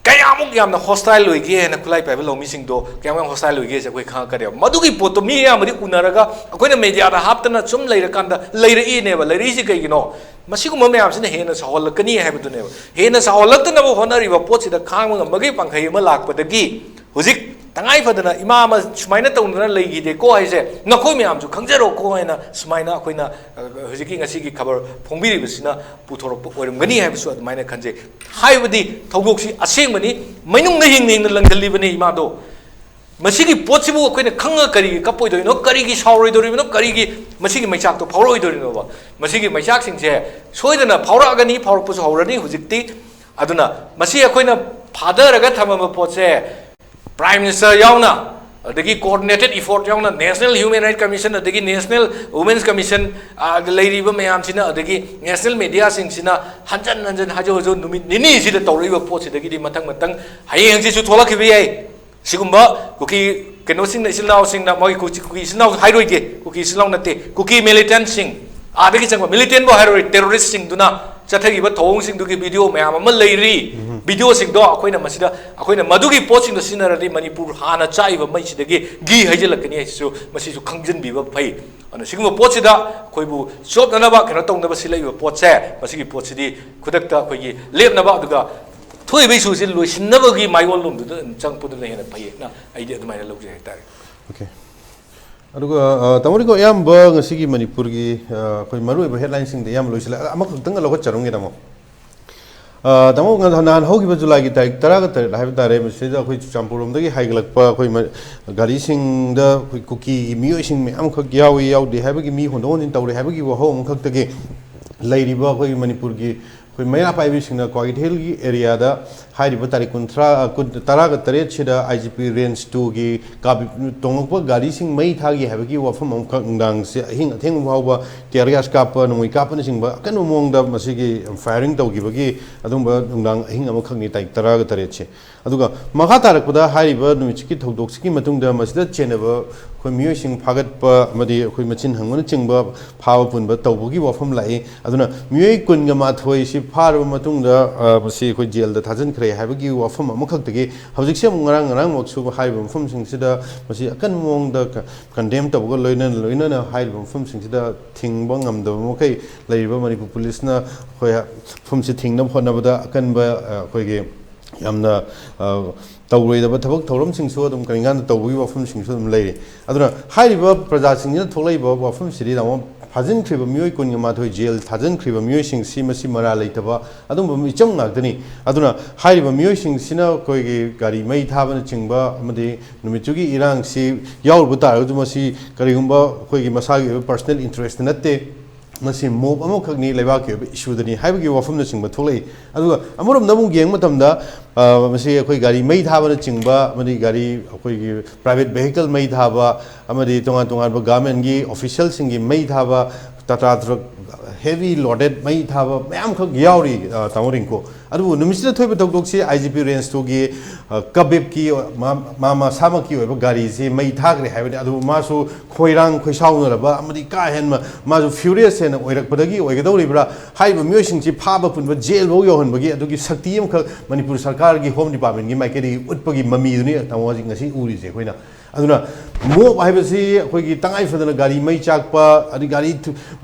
ꯀꯌꯥꯝ ꯌꯥꯝꯅ ꯍꯣꯁꯇꯥꯏꯜ ꯑꯣꯏꯒꯦ ꯍꯥꯏꯅ ꯈꯨꯠꯂꯥꯏ ꯄꯥꯏꯕ ꯂꯧꯃꯤꯁꯤꯡꯗꯣ ꯀꯌꯥꯝ ꯌꯥꯝ ꯍꯣꯁꯇꯥꯏꯜ ꯑꯣꯏꯒꯦꯁꯦ ꯑꯩꯈꯣꯏ ꯈꯪꯉꯛꯀꯅꯦꯕ꯫ ꯃꯗꯨꯒꯤ ꯄꯣꯠꯇꯣ ꯃꯤ ꯑꯌꯥꯝꯕꯗꯤ ꯎꯅꯔꯒ ꯑꯩꯈꯣꯏꯅ ꯃꯦꯗꯤꯌꯥꯗ ꯍꯥꯞꯇꯅ ꯁꯨꯝ ꯂꯩꯔꯀꯥꯟꯗ ꯂꯩꯔꯛꯏꯅꯦꯕ꯫ ꯂꯩꯔꯛꯏꯁꯤ ꯀꯩꯒꯤꯅꯣ? ꯃꯁꯤꯒꯨꯝꯕ ꯃꯌꯥꯝꯁꯤꯅ ꯍꯦꯟꯅ ꯁꯥꯎꯍꯜꯂꯛꯀꯅꯤ ꯍꯥꯏꯕꯗꯨꯅꯦꯕ꯫ ꯍꯦꯟꯅ ꯁꯥꯎꯍꯜꯂꯛꯇꯅꯕ ꯍꯣꯠꯅꯔꯤꯕ ꯄꯣꯠꯁꯤꯗ ꯈꯥꯡꯕ ꯉꯝꯕꯒꯤ ꯄꯥꯡꯈꯩ ꯑꯃ ꯂꯥꯛꯄꯗꯒꯤ ꯍꯧꯖꯤꯛ ꯇꯉꯥꯏ ꯐꯗꯅ ꯏꯃꯥ ꯑꯃ ꯁꯨꯃꯥꯏꯅ ꯇꯧꯗꯅ ꯂꯩꯈꯤꯗꯦꯀꯣ ꯍꯥꯏꯁꯦ ꯅꯈꯣꯏ ꯃꯌꯥꯝꯁꯨ ꯈꯪꯖꯔꯣꯀꯣ ꯍꯥꯏꯅ ꯁꯨꯃꯥꯏꯅ ꯑꯩꯈꯣꯏꯅ, ꯑ, ꯍꯧꯖꯤꯛꯀꯤ ꯉꯁꯤꯒꯤ ꯈꯕꯔ ꯐꯣꯡꯕꯤꯔꯤꯕꯁꯤꯅ ꯄꯨꯊꯣꯔꯛꯄ ꯑꯣꯏꯔꯝꯒꯅꯤ ꯍꯥꯏꯕꯁꯨ ꯑꯗꯨꯃꯥꯏꯅ ꯈꯟꯖꯩ꯫ ꯍꯥꯏꯕꯗꯤ ꯊꯧꯗꯣꯛꯁꯤ ꯑꯁꯦꯡꯕꯅꯤ, ꯃꯅꯨꯡꯗ ꯍꯤꯡꯅ ꯍꯤꯡꯅ ꯂꯪꯁꯤꯜꯂꯤꯕꯅꯤ ꯏꯃꯥꯗꯣ꯫ ꯃꯁꯤꯒꯤ ꯄꯣꯠꯁꯤꯕꯨ ꯑꯩꯈꯣꯏꯅ ꯈꯪꯉꯒ ꯀꯔꯤꯒꯤ ꯀꯞꯄꯣꯏꯗꯣꯏꯅꯣ, ꯀꯔꯤꯒꯤ ꯁꯥꯎꯔꯣꯏꯗꯧꯔꯤꯕꯅꯣ, ꯀꯔꯤꯒꯤ ꯃꯁꯤꯒꯤ ꯃꯩꯆꯥꯛꯇꯣ ꯐꯥꯎꯔꯛꯑꯣꯏꯗꯧꯔꯤꯅꯣꯕ? ꯃꯁꯤꯒꯤ ꯃꯩꯆꯥꯛꯁꯤꯡꯁꯦ ꯁꯣꯏꯗꯅ ꯐꯥꯎꯔꯛꯑꯒꯅꯤ, ꯐꯥꯎꯔꯛꯄꯁꯨ ꯍꯧꯔꯅꯤ ꯍꯧꯖꯤꯛꯇꯤ꯫ ꯑꯗꯨꯅ ꯃꯁꯤ ꯑꯩꯈꯣꯏꯅ ꯐꯥꯊꯔꯒ ꯊꯝꯃꯕ ꯄꯣꯠꯁꯦ Prime Minister ꯌꯥꯎꯅ, ꯑꯗꯒꯤ coordinated effort ꯌꯥꯎꯅ National Human Rights Commission, ꯑꯗꯒꯤ National Women's Commission, ꯑ, ꯂꯩꯔꯤꯕ ꯃꯌꯥꯝꯁꯤꯅ, ꯑꯗꯒꯤ national mediaꯁꯤꯡꯁꯤꯅ ꯍꯟꯖꯟ ꯍꯟꯖꯟ ꯍꯥꯏꯖꯧ ꯍꯥꯏꯖꯧ ꯅꯨꯃꯤꯠ ꯅꯤꯅꯤꯁꯤꯗ ꯇꯧꯔꯛꯏꯕ ꯄꯣꯠꯁꯤꯗꯒꯤꯗꯤ ꯃꯊꯪ ꯃꯊꯪ ꯍꯌꯦꯡ ꯍꯪꯆꯤꯠꯁꯨ ꯊꯣꯛꯂꯛꯈꯤꯕ ꯌꯥꯏ꯫ ꯁꯤꯒꯨꯝꯕ ꯀꯨꯀꯤ ꯀꯩꯅꯣꯁꯤꯡꯅ, ꯏꯆꯤꯜ ꯏꯅꯥꯎꯁꯤꯡꯅ, ꯃꯣꯏ ꯀꯨꯀꯤ, ꯀꯨꯀꯤ ꯏꯆꯤꯜ ꯏꯅꯥꯎ ꯍꯥꯏꯔꯣꯏꯒꯦ, ꯀꯨꯀꯤ ꯏꯆꯤꯜ ꯏꯅꯥꯎ ꯅꯠꯇꯦ, ꯀꯨꯀꯤ militantꯁꯤꯡ, ꯑꯥꯗꯒꯤ ꯆꯪꯕ militantꯕꯨ ꯍꯥꯏꯔꯣꯏ, terroristꯁꯤꯡꯗꯨꯅ ꯆꯠꯊꯈꯤꯕ ꯊꯧꯑꯣꯡꯁꯤꯡꯗꯨꯒꯤ video ꯃꯌꯥꯝ ꯑꯃ ꯂꯩꯔꯤ꯫ Videoꯁꯤꯡꯗꯣ ꯑꯩꯈꯣꯏꯅ ꯃꯁꯤꯗ, ꯑꯩꯈꯣꯏꯅ ꯃꯗꯨꯒꯤ ꯄꯣꯠꯁꯤꯡꯗꯣ ꯁꯤꯖꯤꯟꯅꯔꯗꯤ ꯃꯅꯤꯄꯨꯔ ꯍꯥꯟꯅ ꯆꯥꯛꯏꯕ ꯃꯩꯁꯤꯗꯒꯤ ꯘꯤ ꯍꯩꯖꯤꯜꯂꯛꯀꯅꯤ ꯍꯥꯏꯁꯤꯁꯨ ꯃꯁꯤꯁꯨ ꯈꯪꯖꯤꯟꯕꯤꯕ ꯐꯩ꯫ ꯑꯗꯨꯅ ꯁꯤꯒꯨꯝꯕ ꯄꯣꯠꯁꯤꯗ ꯑꯩꯈꯣꯏꯕꯨ ꯆꯣꯞꯅꯅꯕ ꯀꯩꯅꯣ ꯇꯧꯅꯕ ꯁꯤꯜꯂꯛꯏꯕ ꯄꯣꯠꯁꯦ, ꯃꯁꯤꯒꯤ ꯄꯣꯠꯁꯤꯗꯤ ꯈꯨꯗꯛꯇ ꯑꯩꯈꯣꯏꯒꯤ ꯂꯦꯞꯅꯕ, ꯑꯗꯨꯒ ꯊꯣꯛꯏꯕ issueꯁꯤ ꯂꯣꯏꯁꯤꯟꯅꯕꯒꯤ ꯃꯥꯏꯑꯣꯟꯂꯣꯝꯗꯨꯗ ꯑꯗꯨꯝ ꯆꯪꯉꯛꯄꯗꯨꯅ ꯍꯦꯟꯅ ꯐꯩꯌꯦꯅ ꯑꯩꯗꯤ ꯑꯗꯨꯃꯥꯏꯅ ꯂꯧꯖꯩ ꯍꯥꯏꯇꯥꯔꯦ꯫ Okay. ꯑꯗꯨꯒ, ꯑ, ꯇꯥꯃꯣ ꯔꯤꯀꯣ, ꯑꯌꯥꯝꯕ ꯉꯁꯤꯒꯤ ꯃꯅꯤꯄꯨꯔꯒꯤ, ꯑ, ꯑꯩꯈꯣꯏ ꯃꯔꯨꯑꯣꯏꯕ headlineꯁꯤꯡꯗ ꯑꯌꯥꯝꯕ ꯂꯣꯏꯁꯤꯜꯂꯦ꯫ ꯑꯃꯈꯛꯇꯪꯒ ꯂꯧꯈꯠꯆꯔꯝꯒꯦ, ꯇꯥꯃꯣ꯫ ꯑ, ꯇꯥꯃꯣ, ꯉ-, ꯅꯍꯥꯟ ꯍꯧꯈꯤꯕ Julyꯒꯤ ꯇꯥꯔꯤꯛ ꯇꯔꯥꯒ ꯇꯔꯦꯠ ꯍꯥꯏꯕ ꯇꯥꯔꯦ, ꯃꯁꯤꯗ ꯑꯩꯈꯣꯏ ꯆꯨꯔꯆꯥꯟꯄꯨꯔ ꯂꯣꯝꯗꯒꯤ ꯍꯥꯏꯒꯠꯂꯛꯄ ꯑꯩꯈꯣꯏ ꯃ-, ꯒꯥꯔꯤꯁꯤꯡꯗ ꯑꯩꯈꯣꯏ ꯀꯨꯀꯤꯒꯤ ꯃꯤꯑꯣꯏꯁꯤꯡ ꯃꯌꯥꯝ ꯑꯃꯈꯛ ꯌꯥꯎꯏ, ꯌꯥꯎꯗꯦ ꯍꯥꯏꯕꯒꯤ, ꯃꯤ ꯍꯣꯟꯗꯣꯛ ꯍꯣꯟꯖꯤꯟ ꯇꯧꯔꯦ ꯍꯥꯏꯕꯒꯤ ꯋꯥꯍꯧ ꯑꯃꯈꯛꯇꯒꯤ ꯂꯩꯔꯤꯕ ꯑꯩꯈꯣꯏꯒꯤ ꯃꯅꯤꯄꯨꯔꯒꯤ ꯑꯩꯈꯣꯏ ꯃꯩꯔꯥ ꯄꯥꯏꯕꯤꯁꯤꯡꯅ ꯀ꯭ꯋꯥꯀꯩꯊꯦꯜꯒꯤ areaꯗ ꯍꯥꯏꯔꯤꯕ ꯇꯥꯔꯤꯛ ꯀꯨꯟꯊ꯭ꯔꯥ, ꯀꯨꯟ, ꯇꯔꯥꯒ ꯇꯔꯦꯠꯁꯤꯗ IGP Range twoꯒꯤ ꯀꯥꯕꯤ-, ꯇꯣꯡꯂꯛꯄ ꯒꯥꯔꯤꯁꯤꯡ ꯃꯩ ꯊꯥꯈꯤ ꯍꯥꯏꯕꯒꯤ ꯋꯥꯐꯝ ꯑꯃꯈꯛ, ꯅꯨꯡꯗꯥꯡꯁꯦ ꯑꯍꯤꯡ ꯑꯊꯦꯡꯕ ꯐꯥꯎꯕ tear gas ꯀꯥꯞꯄ, ꯅꯣꯡꯃꯩ ꯀꯥꯞꯄꯅꯆꯤꯡꯕ ꯑꯀꯟꯕ ꯃꯑꯣꯡꯗ ꯃꯁꯤꯒꯤ firing ꯇꯧꯈꯤꯕꯒꯤ ꯑꯗꯨꯒꯨꯝꯕ ꯅꯨꯡꯗꯥꯡ ꯑꯍꯤꯡ ꯑꯃꯈꯛꯅꯤ, ꯇꯥꯔꯤꯛ ꯇꯔꯥꯒ ꯇꯔꯦꯠꯁꯦ꯫ ꯑꯗꯨꯒ ꯃꯈꯥ ꯇꯥꯔꯛꯄꯗ ꯍꯥꯏꯔꯤꯕ ꯅꯨꯃꯤꯠꯁꯤꯒꯤ ꯊꯧꯗꯣꯛꯁꯤꯒꯤ ꯃꯇꯨꯡꯗ ꯃꯁꯤꯗ ꯆꯦꯟꯅꯕ ꯑꯩꯈꯣꯏ ꯃꯤꯑꯣꯏꯁꯤꯡ ꯐꯥꯒꯠꯄ ꯑꯃꯗꯤ ꯑꯩꯈꯣꯏ ꯃꯆꯤꯟ ꯍꯪꯕꯅꯆꯤꯡꯕ ꯐꯥꯕ ꯄꯨꯟꯕ ꯇꯧꯕꯒꯤ ꯋꯥꯐꯝ ꯂꯥꯛꯏ꯫ ꯑꯗꯨꯅ ꯃꯤꯑꯣꯏ ꯀꯨꯟꯒ ꯃꯥꯊꯣꯏꯁꯤ ꯐꯥꯔꯕ ꯃꯇꯨꯡꯗ, ꯑ, ꯃꯁꯤ ꯑꯩꯈꯣꯏ ꯖꯦꯜꯗ ꯊꯥꯖꯤꯟꯈ꯭ꯔꯦ ꯍꯥꯏꯕꯒꯤ ꯋꯥꯐꯝ ꯑꯃꯈꯛꯇꯒꯤ ꯍꯧꯖꯤꯛꯁꯦ ꯑꯃꯨꯛ ꯉꯔꯥꯡ ꯉꯔꯥꯡꯃꯛꯁꯨ ꯍꯥꯏꯔꯤꯕ ꯃꯐꯝꯁꯤꯡꯁꯤꯗ ꯃꯁꯤ ꯑꯀꯟꯕ ꯃꯑꯣꯡꯗ ꯀ-, ꯀꯟꯗꯦꯝ ꯇꯧꯕꯒ ꯂꯣꯏꯅꯅ, ꯂꯣꯏꯅꯅ ꯍꯥꯏꯔꯤꯕ ꯃꯐꯝꯁꯤꯡꯁꯤꯗ ꯊꯤꯡꯕ ꯉꯝꯗꯕ ꯃꯈꯩ ꯂꯩꯔꯤꯕ ꯃꯅꯤꯄꯨꯔ ꯄꯨꯂꯤꯁꯅ ꯑꯩꯈꯣꯏ ꯃꯐꯝꯁꯤ ꯊꯤꯡꯅꯕ ꯍꯣꯠꯅꯕꯗ ꯑꯀꯟꯕ, ꯑ, ꯑꯩꯈꯣꯏꯒꯤ ꯌꯥꯝꯅ, ꯑ, ꯇꯧꯔꯣꯏꯗꯕ ꯊꯕꯛ ꯊꯧꯔꯝꯁꯤꯡꯁꯨ ꯑꯗꯨꯝ ꯀꯔꯤꯀꯥꯟꯗ ꯇꯧꯕꯒꯤ ꯋꯥꯐꯝꯁꯤꯡꯁꯨ ꯑꯗꯨꯝ ꯂꯩꯔꯤ꯫ ꯑꯗꯨꯅ ꯍꯥꯏꯔꯤꯕ ꯄ꯭ꯔꯖꯥꯁꯤꯡꯁꯤꯅ ꯊꯣꯛꯂꯛꯏꯕ ꯋꯥꯐꯝꯁꯤꯗꯤ, ꯇꯥꯃꯣ, ꯐꯥꯖꯤꯟꯈ꯭ꯔꯤꯕ ꯃꯤꯑꯣꯏ ꯀꯨꯟꯒ ꯃꯥꯊꯣꯏ ꯖꯦꯜ ꯊꯥꯖꯤꯟꯈ꯭ꯔꯤꯕ ꯃꯤꯑꯣꯏꯁꯤꯡꯁꯤ ꯃꯁꯤ ꯃꯔꯥꯜ ꯂꯩꯇꯕ ꯑꯗꯨꯒꯨꯝꯕ ꯃꯤꯆꯝ ꯉꯥꯛꯇꯅꯤ꯫ ꯑꯗꯨꯅ ꯍꯥꯏꯔꯤꯕ ꯃꯤꯑꯣꯏꯁꯤꯡꯁꯤꯅ ꯑꯩꯈꯣꯏꯒꯤ ꯒꯥꯔꯤ ꯃꯩ ꯊꯥꯕꯅꯆꯤꯡꯕ ꯑꯃꯗꯤ ꯅꯨꯃꯤꯠꯇꯨꯒꯤ ꯏꯔꯥꯡꯁꯤ ꯌꯥꯎꯔꯨꯕ ꯇꯥꯔꯒꯁꯨ ꯃꯁꯤ ꯀꯔꯤꯒꯨꯝꯕ ꯑꯩꯈꯣꯏꯒꯤ ꯃꯁꯥꯒꯤ ꯑꯣꯏꯕ personal interest ꯅꯠꯇꯦ꯫ ꯃꯁꯤ mob ꯑꯃꯈꯛꯅꯤ, ꯂꯩꯕꯥꯛꯀꯤ ꯑꯣꯏꯕ ꯏꯁꯨꯗꯅꯤ ꯍꯥꯏꯕꯒꯤ ꯋꯥꯐꯝꯅꯆꯤꯡꯕ ꯊꯣꯛꯂꯛꯏ꯫ ꯑꯗꯨꯒ ꯑꯃꯔꯣꯝꯗ ꯑꯃꯨꯛ ꯌꯦꯡꯕ ꯃꯇꯝꯗ, ꯑ, ꯃꯁꯤ ꯑꯩꯈꯣꯏ ꯒꯥꯔꯤ ꯃꯩ ꯊꯥꯕꯅꯆꯤꯡꯕ ꯑꯃꯗꯤ ꯒꯥꯔꯤ, ꯑꯩꯈꯣꯏꯒꯤ private vehicle ꯃꯩ ꯊꯥꯕ ꯑꯃꯗꯤ ꯇꯣꯉꯥꯟ ꯇꯣꯉꯥꯟꯕ governmentꯀꯤ officialꯁꯤꯡꯒꯤ ꯃꯩ ꯊꯥꯕ, Tata truck heavy loaded ꯃꯩ ꯊꯥꯕ ꯃꯌꯥꯝꯈꯛ ꯌꯥꯎꯔꯤ, ꯑ, ꯇꯥꯃꯣ ꯔꯤꯡꯀꯨ꯫ ꯑꯗꯨꯕꯨ ꯅꯨꯃꯤꯠꯁꯤꯗ ꯊꯣꯛꯏꯕ ꯊꯧꯗꯣꯛꯁꯤ IGP rangeꯇꯨꯒꯤ, ꯑ, ꯀꯕꯤꯞꯀꯤ ꯃꯥ, ꯃꯥ ꯃꯁꯥꯃꯛꯀꯤ ꯑꯣꯏꯕ ꯒꯥꯔꯤꯁꯤ ꯃꯩ ꯊꯥꯈ꯭ꯔꯦ ꯍꯥꯏꯕꯅꯤ꯫ ꯑꯗꯨꯕꯨ ꯃꯥꯁꯨ ꯈꯣꯏꯔꯥꯡ ꯈꯣꯏꯁꯥꯎꯅꯔꯕ ꯑꯃꯗꯤ ꯀꯥ ꯍꯦꯟꯅ ꯃꯥꯁꯨ furious ꯍꯦꯟꯅ ꯑꯣꯏꯔꯛꯄꯗꯒꯤ ꯑꯣꯏꯒꯗꯧꯔꯤꯕ꯭ꯔꯥ? ꯍꯥꯏꯔꯤꯕ ꯃꯤꯑꯣꯏꯁꯤꯡꯁꯤ ꯐꯥꯕ ꯄꯨꯟꯕ ꯖꯦꯜꯐꯥꯎ ꯌꯧꯍꯟꯕꯒꯤ ꯑꯗꯨꯒꯤ ꯁꯛꯇꯤ ꯑꯃꯈꯛ ꯃꯅꯤꯄꯨꯔ ꯁꯔꯀꯥꯔꯒꯤ Home Departmentꯀꯤ ꯃꯥꯏꯀꯩꯗꯒꯤ ꯎꯠꯄꯒꯤ ꯃꯃꯤꯗꯨꯅꯤ ꯇꯥꯃꯣ ꯍꯧꯖꯤꯛ ꯉꯁꯤ ꯎꯔꯤꯁꯦ ꯑꯩꯈꯣꯏꯅ꯫ ꯑꯗꯨꯅ mob ꯍꯥꯏꯕꯁꯤ ꯑꯩꯈꯣꯏꯒꯤ ꯇꯉꯥꯏ ꯐꯗꯅ ꯒꯥꯔꯤ ꯃꯩ ꯆꯥꯛꯄ, ꯑꯗꯩ ꯒꯥꯔꯤ ꯊꯨ-,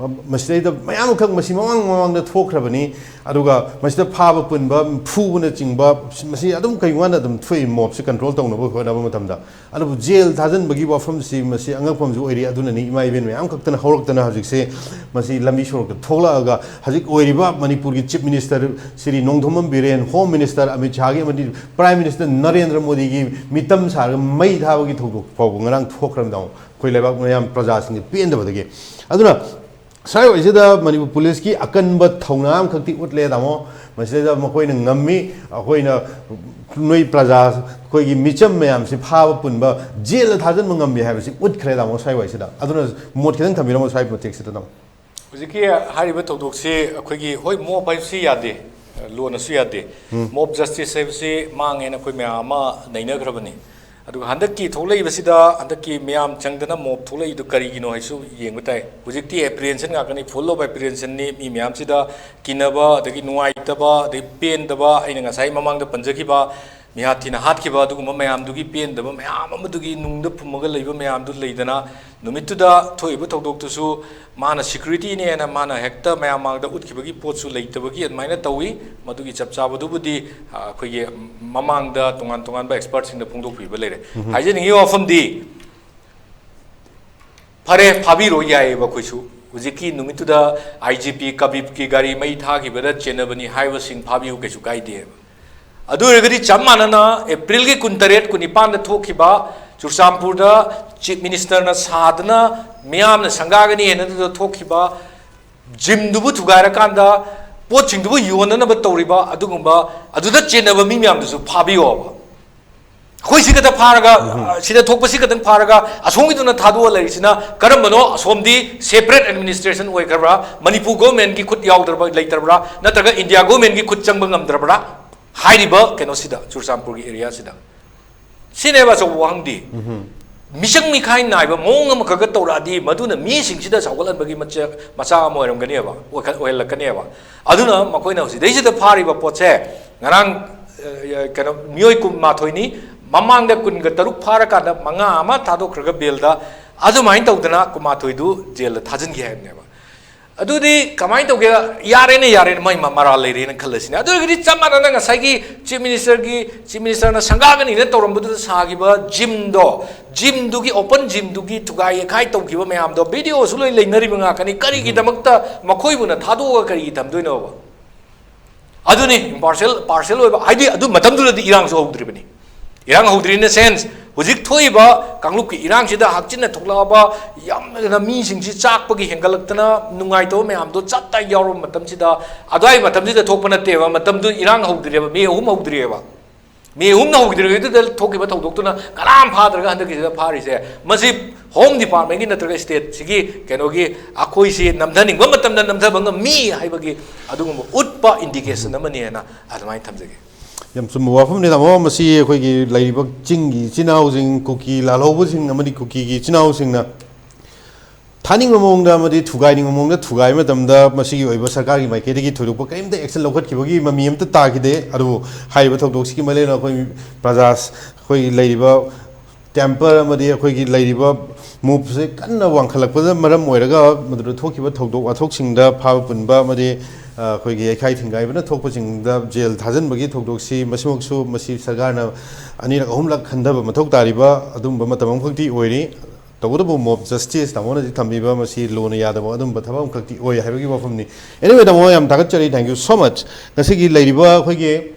ꯃꯁꯤꯗꯩꯗ ꯃꯌꯥꯝ ꯑꯃꯈꯛ ꯃꯁꯤ ꯃꯃꯥꯡ ꯃꯃꯥꯡꯗ ꯊꯣꯛꯈ꯭ꯔꯕꯅꯤ꯫ ꯑꯗꯨꯒ ꯃꯁꯤꯗ ꯐꯥꯕ ꯄꯨꯟꯕ, ꯐꯨꯕꯅꯆꯤꯡꯕ, ꯃꯁꯤ ꯑꯗꯨꯝ ꯀꯩꯒꯨꯝꯕ ꯑꯗꯨꯝ ꯊꯣꯛꯏ, mobꯁꯤ control ꯇꯧꯅꯕ ꯍꯣꯠꯅꯕ ꯃꯇꯝꯗ꯫ ꯑꯗꯨꯕꯨ ꯖꯦꯜ ꯊꯥꯖꯤꯟꯕꯒꯤ ꯋꯥꯐꯝꯁꯤ ꯃꯁꯤ ꯑꯉꯛꯄ ꯑꯃꯁꯨ ꯑꯣꯏꯔꯤ꯫ ꯑꯗꯨꯅꯅꯤ ꯏꯃꯥ ꯏꯕꯦꯟ ꯃꯌꯥꯝ ꯈꯛꯇꯅ ꯍꯧꯔꯛꯇꯅ ꯍꯧꯖꯤꯛꯁꯦ ꯃꯁꯤ ꯂꯝꯕꯤ ꯁꯣꯔꯣꯛꯇ ꯊꯣꯛꯂꯛꯑꯒ ꯍꯧꯖꯤꯛ ꯑꯣꯏꯔꯤꯕ ꯃꯅꯤꯄꯨꯔꯒꯤ Chief Minister Shri Nongthombam Biren, Home Minister Amit ꯁꯥꯍꯒꯤ ꯑꯃꯗꯤ Prime Minister ꯅꯔꯦꯟꯗ꯭ꯔ ꯃꯣꯗꯤꯒꯤ ꯃꯤꯇꯝ ꯁꯥꯔꯒ ꯃꯩ ꯊꯥꯕꯒꯤ ꯊꯧꯗꯣꯛ ꯐꯥꯎꯕ ꯉꯔꯥꯡ ꯊꯣꯛꯈ꯭ꯔꯕꯅꯤ ꯇꯥꯃꯣ, ꯑꯩꯈꯣꯏ ꯂꯩꯕꯥꯛ ꯃꯌꯥꯝ ꯄ꯭ꯔꯖꯥꯁꯤꯡꯒꯤ ꯄꯦꯟꯗꯕꯗꯒꯤ꯫ ꯑꯗꯨꯅ ꯁ꯭ꯋꯥꯏ ꯋꯥꯏꯁꯤꯗ ꯃꯅꯤꯄꯨꯔ ꯄꯨꯂꯤꯁꯀꯤ ꯑꯀꯟꯕ ꯊꯧꯅꯥ ꯑꯃꯈꯛꯇꯤ ꯎꯠꯂꯦ ꯇꯥꯃꯣ꯫ ꯃꯁꯤꯗꯩꯗ ꯃꯈꯣꯏꯅ ꯉꯝꯃꯤ, ꯑꯩꯈꯣꯏꯅ ꯅꯣꯏ ꯄ꯭ꯔꯖꯥ, ꯑꯩꯈꯣꯏꯒꯤ ꯃꯤꯆꯝ ꯃꯌꯥꯝꯁꯤ ꯐꯥꯕ ꯄꯨꯟꯕ ꯖꯦꯜꯗ ꯊꯥꯖꯤꯟꯕ ꯉꯝꯃꯤ ꯍꯥꯏꯕꯁꯤ ꯎꯠꯈ꯭ꯔꯦ ꯇꯥꯃꯣ ꯁ꯭ꯋꯥꯏ ꯋꯥꯏꯁꯤꯗ꯫ ꯑꯗꯨꯅ ꯃꯣꯠ ꯈꯤꯇꯪ ꯊꯝꯕꯤꯔꯝꯃꯣ ꯁ꯭ꯋꯥꯏ ꯃꯇꯦꯛꯁꯤꯗ ꯇꯥꯃꯣ꯫ ꯍꯧꯖꯤꯛꯀꯤ ꯍꯥꯏꯔꯤꯕ ꯊꯧꯗꯣꯛꯁꯤ ꯑꯩꯈꯣꯏꯒꯤ, ꯍꯣꯏ, mob ꯍꯥꯏꯕꯁꯤ ꯌꯥꯗꯦ, ꯂꯣꯅꯁꯨ ꯌꯥꯗꯦ꯫ Mob justice ꯍꯥꯏꯕꯁꯤ ꯃꯥꯡꯉꯦꯅ ꯑꯩꯈꯣꯏ ꯃꯌꯥꯝ ꯑꯃ ꯅꯩꯅꯈ꯭ꯔꯕꯅꯤ꯫ ꯑꯗꯨꯒ ꯍꯟꯗꯛꯀꯤ ꯊꯣꯛꯂꯛꯏꯕꯁꯤꯗ, ꯍꯟꯗꯛꯀꯤ ꯃꯌꯥꯝ ꯆꯪꯗꯅ ꯃꯣꯞ ꯊꯣꯛꯂꯛꯏꯗꯨ ꯀꯔꯤꯒꯤꯅꯣ ꯍꯥꯏꯁꯨ ꯌꯦꯡꯕ ꯇꯥꯏ꯫ ꯍꯧꯖꯤꯛꯇꯤ ꯑꯦꯄ꯭ꯔꯤꯍꯦꯟꯁꯟ ꯉꯥꯛꯇꯅꯤ, ꯐꯨꯜ ꯑꯣꯐ ꯑꯦꯄ꯭ꯔꯤꯍꯦꯟꯁꯟꯅꯤ꯫ ꯃꯤ ꯃꯌꯥꯝꯁꯤꯗ ꯀꯤꯅꯕ, ꯑꯗꯒꯤ ꯅꯨꯡꯉꯥꯏꯇꯕ, ꯑꯗꯒꯤ ꯄꯦꯟꯗꯕ, ꯑꯩꯅ ꯉꯁꯥꯏ ꯃꯃꯥꯡꯗ ꯄꯟꯖꯈꯤꯕ ꯃꯤꯍꯥꯠ ꯊꯤꯅ ꯍꯥꯠꯈꯤꯕ ꯑꯗꯨꯒꯨꯝꯕ ꯃꯌꯥꯝꯗꯨꯒꯤ ꯄꯦꯟꯗꯕ ꯃꯌꯥꯝ ꯑꯃꯗꯨꯒꯤ ꯅꯨꯡꯗ ꯐꯨꯝꯃꯒ ꯂꯩꯕ ꯃꯌꯥꯝꯗꯨ ꯂꯩꯗꯅ, ꯅꯨꯃꯤꯠꯇꯨꯗ ꯊꯣꯛꯏꯕ ꯊꯧꯗꯣꯛꯇꯨꯁꯨ ꯃꯥꯅ ꯁꯤꯀ꯭ꯌꯨꯔꯤꯇꯤꯅꯦꯅ ꯃꯥꯅ ꯍꯦꯛꯇ ꯃꯌꯥꯝ ꯃꯥꯡꯗ ꯎꯠꯈꯤꯕꯒꯤ ꯄꯣꯠꯁꯨ ꯂꯩꯇꯕꯒꯤ ꯑꯗꯨꯃꯥꯏꯅ ꯇꯧꯏ꯫ ꯃꯗꯨꯒꯤ ꯆꯞ ꯆꯥꯕꯗꯨꯕꯨꯗꯤ, ꯑ, ꯑꯩꯈꯣꯏꯒꯤ ꯃꯃꯥꯡꯗ ꯇꯣꯉꯥꯟ ꯇꯣꯉꯥꯟꯕ ꯑꯦꯛꯁꯄꯔꯠꯁꯤꯡꯗ ꯐꯣꯡꯗꯣꯛꯄꯤꯕ ꯂꯩꯔꯦ꯫ ꯍꯥꯏꯖꯅꯤꯡꯉꯤꯕ ꯋꯥꯐꯝꯗꯤ, ꯐꯔꯦ, ꯐꯥꯕꯤꯔꯣ, ꯌꯥꯏꯌꯦꯕ, ꯑꯩꯈꯣꯏꯁꯨ꯫ ꯍꯧꯖꯤꯛꯀꯤ ꯅꯨꯃꯤꯠꯇꯨꯗ ꯑꯥꯏ ꯖꯤ ꯄꯤ ꯀꯕꯤꯞꯀꯤ ꯒꯥꯔꯤ ꯃꯩ ꯊꯥꯈꯤꯕꯗ ꯆꯦꯟꯅꯕꯅꯤ ꯍꯥꯏꯕꯁꯤꯡ ꯐꯥꯕꯤꯌꯨ, ꯀꯩꯁꯨ ꯀꯥꯏꯗꯦꯕ꯫ ꯑꯗꯨ ꯑꯣꯏꯔꯒꯗꯤ ꯆꯞ ꯃꯥꯟꯅꯅ ꯑꯦꯄ꯭ꯔꯤꯜꯒꯤ ꯀꯨꯟꯇꯔꯦꯠ, ꯀꯨꯟꯅꯤꯄꯥꯟꯗ ꯊꯣꯛꯈꯤꯕ ꯆꯨꯔꯆꯥꯟꯄꯨꯔꯗ ꯆꯤꯐ ꯃꯤꯅꯤꯁꯇꯔꯅ ꯁꯥꯗꯅ ꯃꯤꯌꯥꯝꯅ ꯁꯪꯒꯥꯒꯅꯤ ꯍꯥꯏꯅꯗꯨꯗ ꯊꯣꯛꯈꯤꯕ ꯖꯤꯝꯗꯨꯕꯨ ꯊꯨꯒꯥꯏꯔꯀꯥꯟꯗ ꯄꯣꯠꯁꯤꯡꯗꯨꯕꯨ ꯌꯣꯟꯅꯅꯕ ꯇꯧꯔꯤꯕ ꯑꯗꯨꯒꯨꯝꯕ, ꯑꯗꯨꯗ ꯆꯦꯟꯅꯕ ꯃꯤ ꯃꯌꯥꯝꯗꯨꯁꯨ ꯐꯥꯕꯤꯌꯣꯕ꯫ ꯑꯩꯈꯣꯏ ꯁꯤ ꯈꯛꯇ ꯐꯥꯔꯒ, ꯎꯝ꯫ ꯑ, ꯁꯤꯗ ꯊꯣꯛꯄꯁꯤ ꯈꯛꯇꯪ ꯐꯥꯔꯒ ꯑꯁꯣꯝꯒꯤꯗꯨꯅ ꯊꯥꯗꯣꯛꯑ ꯂꯩꯔꯤꯁꯤꯅ ꯀꯔꯝꯕꯅꯣ? ꯑꯁꯣꯝꯗꯤ ꯁꯦꯄꯔꯦꯠ ꯑꯦꯗꯃꯤꯅꯤꯁꯇ꯭ꯔꯦꯁꯟ ꯑꯣꯏꯈ꯭ꯔꯕ꯭ꯔꯥ? ꯃꯅꯤꯄꯨꯔ ꯒꯣꯔꯃꯦꯟꯒꯤ ꯈꯨꯠ ꯌꯥꯎꯗ꯭ꯔꯕ, ꯂꯩꯇ꯭ꯔꯕ꯭ꯔꯥ? ꯅꯠꯇ꯭ꯔꯒ ꯏꯟꯗꯤꯌꯥ ꯒꯣꯔꯃꯦꯟꯒꯤ ꯈꯨꯠ ꯆꯪꯕ ꯉꯝꯗ꯭ꯔꯕ꯭ꯔꯥ? ꯍꯥꯏꯔꯤꯕ ꯀꯩꯅꯣꯁꯤꯗ, ꯆꯨꯔꯆꯥꯟꯄꯨꯔꯒꯤ ꯑꯦꯔꯤꯌꯥꯁꯤꯗ꯫ ꯁꯤꯅꯦꯕ ꯑꯆꯧꯕ ꯋꯥꯍꯪꯗꯤ꯫ ꯎꯝ꯫ ꯃꯤꯆꯪ ꯃꯤꯈꯥꯏ ꯅꯥꯏꯕ ꯃꯑꯣꯡ ꯑꯃꯈꯛꯀ ꯇꯧꯔꯛꯑꯗꯤ, ꯃꯗꯨꯅ ꯃꯤꯁꯤꯡꯁꯤꯗ ꯆꯥꯎꯈꯠꯍꯟꯕꯒꯤ ꯃꯆꯥꯛ, ꯃꯆꯥꯛ ꯑꯃ ꯑꯣꯏꯔꯝꯒꯅꯦꯕ, ꯑꯣꯏꯈꯠ-, ꯑꯣꯏꯍꯜꯂꯛꯀꯅꯦꯕ꯫ ꯑꯗꯨꯅ ꯃꯈꯣꯏꯅ ꯍꯧꯖꯤꯛꯗꯩꯁꯤꯗ ꯐꯥꯔꯤꯕ ꯄꯣꯠꯁꯦ, ꯉꯔꯥꯡ, ꯑ, ꯀꯩꯅꯣ, ꯃꯤꯑꯣꯏ ꯀꯨꯟꯃꯥꯊꯣꯏꯅꯤ, ꯃꯃꯥꯡꯗ ꯀꯨꯟꯒ ꯇꯔꯨꯛ ꯐꯥꯔꯀꯥꯟꯗ ꯃꯉꯥ ꯑꯃ ꯊꯥꯗꯣꯛꯈ꯭ꯔꯒ ꯕꯦꯜꯗ, ꯑꯗꯨꯃꯥꯏꯅ ꯇꯧꯗꯅ ꯀꯨꯟꯃꯥꯊꯣꯏꯗꯨ ꯖꯦꯜꯗ ꯊꯥꯖꯤꯟꯈꯤ ꯍꯥꯏꯕꯅꯦꯕ꯫ ꯑꯗꯨꯗꯤ ꯀꯃꯥꯏꯅ ꯇꯧꯒꯦ? ꯌꯥꯔꯦꯅꯦ, ꯌꯥꯔꯦꯅꯦ, ꯃꯥꯏ ꯃ-, ꯃꯔꯥꯜ ꯂꯩꯔꯦꯅ ꯈꯜꯂꯁꯤꯅꯦ꯫ ꯑꯗꯨ ꯑꯣꯏꯔꯒꯗꯤ ꯆꯞ ꯃꯥꯟꯅꯅ ꯉꯁꯥꯏꯒꯤ ꯆꯤꯐ ꯃꯤꯅꯤꯁꯇꯔꯒꯤ, ꯆꯤꯐ ꯃꯤꯅꯤꯁꯇꯔꯅ ꯁꯪꯒꯥꯒꯅꯤꯅ ꯇꯧꯔꯝꯕꯗꯨꯗ ꯁꯥꯈꯤꯕ ꯖꯤꯝꯗꯣ, ꯖꯤꯝꯗꯨꯒꯤ, ꯑꯣꯄꯟ ꯖꯤꯝꯗꯨꯒꯤ ꯊꯨꯒꯥꯏ ꯌꯩꯈꯥꯏ ꯇꯧꯈꯤꯕ ꯃꯌꯥꯝꯗꯣ ꯚꯤꯗꯤꯑꯣꯁꯨ ꯂꯣꯏ ꯂꯩꯅꯔꯤꯕ ꯉꯥꯛꯇꯅꯤ꯫ ꯀꯔꯤꯒꯤꯗꯃꯛꯇ ꯃꯈꯣꯏꯕꯨꯅ ꯊꯥꯗꯣꯛꯑꯒ ꯀꯔꯤꯒꯤ ꯊꯝꯗꯣꯏꯅꯣꯕ? ꯑꯗꯨꯅꯤ ꯏꯝꯄꯥꯔꯁꯤꯌꯦꯜ, ꯄꯥꯔꯁꯤꯌꯦꯜ ꯑꯣꯏꯕ, ꯍꯥꯏꯗꯤ ꯑꯗꯨ ꯃꯇꯝꯗꯨꯗꯗꯤ ꯏꯔꯥꯡꯁꯨ ꯍꯧꯗ꯭ꯔꯤꯕꯅꯤ꯫ ꯏꯔꯥꯡ ꯍꯧꯗ꯭ꯔꯤ in the sense, ꯍꯧꯖꯤꯛ ꯊꯣꯛꯏꯕ ꯀꯥꯡꯂꯨꯞꯀꯤ ꯏꯔꯥꯡꯁꯤꯗ ꯍꯛꯆꯤꯟꯅ ꯊꯣꯛꯂꯛꯑꯕ ꯌꯥꯝꯅ ꯃꯤꯁꯤꯡꯁꯤ ꯆꯥꯛꯄꯒꯤ ꯍꯦꯟꯒꯠꯂꯛꯇꯅ ꯅꯨꯡꯉꯥꯏꯇꯕ ꯃꯌꯥꯝꯗꯣ ꯆꯞ ꯇꯥꯏ ꯌꯥꯎꯔꯕ ꯃꯇꯝꯁꯤꯗ, ꯑꯗꯨꯋꯥꯏ ꯃꯇꯝꯁꯤꯗ ꯊꯣꯛꯄ ꯅꯠꯇꯦꯕ, ꯃꯇꯝꯗꯨ ꯏꯔꯥꯡ ꯍꯧꯗ꯭ꯔꯤꯑꯕ, ꯃꯦ ꯑꯍꯨꯝ ꯍꯧꯗ꯭ꯔꯤꯑꯕ꯫ ꯃꯦ ꯑꯍꯨꯝꯅ ꯍꯧꯗ꯭ꯔꯤꯉꯩꯗꯨꯗ ꯊꯣꯛꯈꯤꯕ ꯊꯧꯗꯣꯛꯇꯨꯅ ꯀꯅꯥꯝ ꯐꯥꯗ꯭ꯔꯒ ꯍꯟꯗꯛꯀꯤꯁꯤꯗ ꯐꯥꯔꯤꯁꯦ, ꯃꯁꯤ ꯍꯣꯝ ꯗꯤꯄꯥꯔꯠꯃꯦꯟꯒꯤ ꯅꯠꯇ꯭ꯔꯒ ꯁ꯭ꯇꯦꯠꯁꯤꯒꯤ ꯀꯩꯅꯣꯒꯤ, ꯑꯩꯈꯣꯏꯁꯤ ꯅꯝꯊꯅꯤꯡꯕ ꯃꯇꯝꯗ ꯅꯝꯊꯕ ꯉꯝꯃꯤ ꯍꯥꯏꯕꯒꯤ ꯑꯗꯨꯒꯨꯝꯕ ꯎꯠꯄ ꯏꯟꯗꯤꯀꯦꯁꯟ ꯑꯃꯅꯤ ꯍꯥꯏꯅ ꯑꯗꯨꯃꯥꯏꯅ ꯊꯝꯖꯒꯦ꯫ ꯌꯥꯝ ꯆꯨꯝꯕ ꯋꯥꯐꯝꯅꯤ, ꯇꯥꯃꯣ꯫ ꯃꯁꯤ ꯑꯩꯈꯣꯏꯒꯤ ꯂꯩꯔꯤꯕ ꯆꯤꯡꯒꯤ ꯏꯆꯤꯟ ꯏꯅꯥꯎꯁꯤꯡ, ꯀꯨꯀꯤ ꯂꯥꯜꯍꯧꯕꯁꯤꯡ ꯑꯃꯗꯤ ꯀꯨꯀꯤꯒꯤ ꯏꯆꯤꯟ ꯏꯅꯥꯎꯁꯤꯡꯅ ꯊꯥꯅꯤꯡꯕ ꯃꯑꯣꯡꯗ ꯑꯃꯗꯤ ꯊꯨꯒꯥꯏꯅꯤꯡꯕ ꯃꯑꯣꯡꯗ ꯊꯨꯒꯥꯏꯕ ꯃꯇꯝꯗ, ꯃꯁꯤꯒꯤ ꯑꯣꯏꯕ ꯁꯔꯀꯥꯔꯒꯤ ꯃꯥꯏꯀꯩꯗꯒꯤ ꯊꯣꯏꯗꯣꯛꯄ ꯀꯔꯤꯝꯇ action ꯂꯧꯈꯠꯈꯤꯕꯒꯤ ꯃꯃꯤ ꯑꯝꯇ ꯇꯥꯈꯤꯗꯦ꯫ ꯑꯗꯨꯕꯨ ꯍꯥꯏꯔꯤꯕ ꯊꯧꯗꯣꯛꯁꯤꯒꯤ ꯃꯔꯤ ꯂꯩꯅꯅ ꯑꯩꯈꯣꯏ ꯄ꯭ꯔꯖꯥ, ꯑꯩꯈꯣꯏ ꯂꯩꯔꯤꯕ temper ꯑꯃꯗꯤ ꯑꯩꯈꯣꯏꯒꯤ ꯂꯩꯔꯤꯕ moveꯁꯦ ꯀꯟꯅ ꯋꯥꯡꯈꯠꯂꯛꯄꯅ ꯃꯔꯝ ꯑꯣꯏꯔꯒ, ꯃꯗꯨꯗ ꯊꯣꯛꯈꯤꯕ ꯊꯧꯗꯣꯛ ꯋꯥꯊꯣꯛꯁꯤꯡꯗ ꯐꯥꯕ ꯄꯨꯟꯕ ꯑꯃꯗꯤ, ꯑ, ꯑꯩꯈꯣꯏꯒꯤ ꯌꯩꯈꯥꯏ ꯊꯤꯡꯒꯥꯏꯕꯅ ꯊꯣꯛꯄꯁꯤꯡꯗ ꯖꯦꯜ ꯊꯥꯖꯤꯟꯕꯒꯤ ꯊꯧꯗꯣꯛꯁꯤ, ꯃꯁꯤꯃꯛꯁꯨ ꯃꯁꯤ ꯁꯔꯀꯥꯔꯅ ꯑꯅꯤꯔꯛ ꯑꯍꯨꯝꯂꯛ ꯈꯟꯊꯕ ꯃꯊꯧ ꯇꯥꯔꯤꯕ ꯑꯗꯨꯒꯨꯝꯕ ꯃꯇꯝ ꯑꯃꯈꯛꯇꯤ ꯑꯣꯏꯔꯤ꯫ ꯇꯧꯕꯇꯕꯨ mob justice ꯇꯥꯃꯣꯅꯗꯤ ꯊꯝꯕꯤꯕ ꯃꯁꯤ lawꯅ ꯌꯥꯗꯕ ꯑꯗꯨꯝꯕ ꯊꯕꯛ ꯑꯃꯈꯛꯇꯤ ꯑꯣꯏ ꯍꯥꯏꯕꯒꯤ ꯋꯥꯐꯝꯅꯤ꯫ Anyway, ꯇꯥꯃꯣ, ꯌꯥꯝ ꯊꯥꯒꯠꯆꯔꯤ, thank you so much꯫ ꯉꯁꯤꯒꯤ ꯂꯩꯔꯤꯕ ꯑꯩꯈꯣꯏꯒꯤ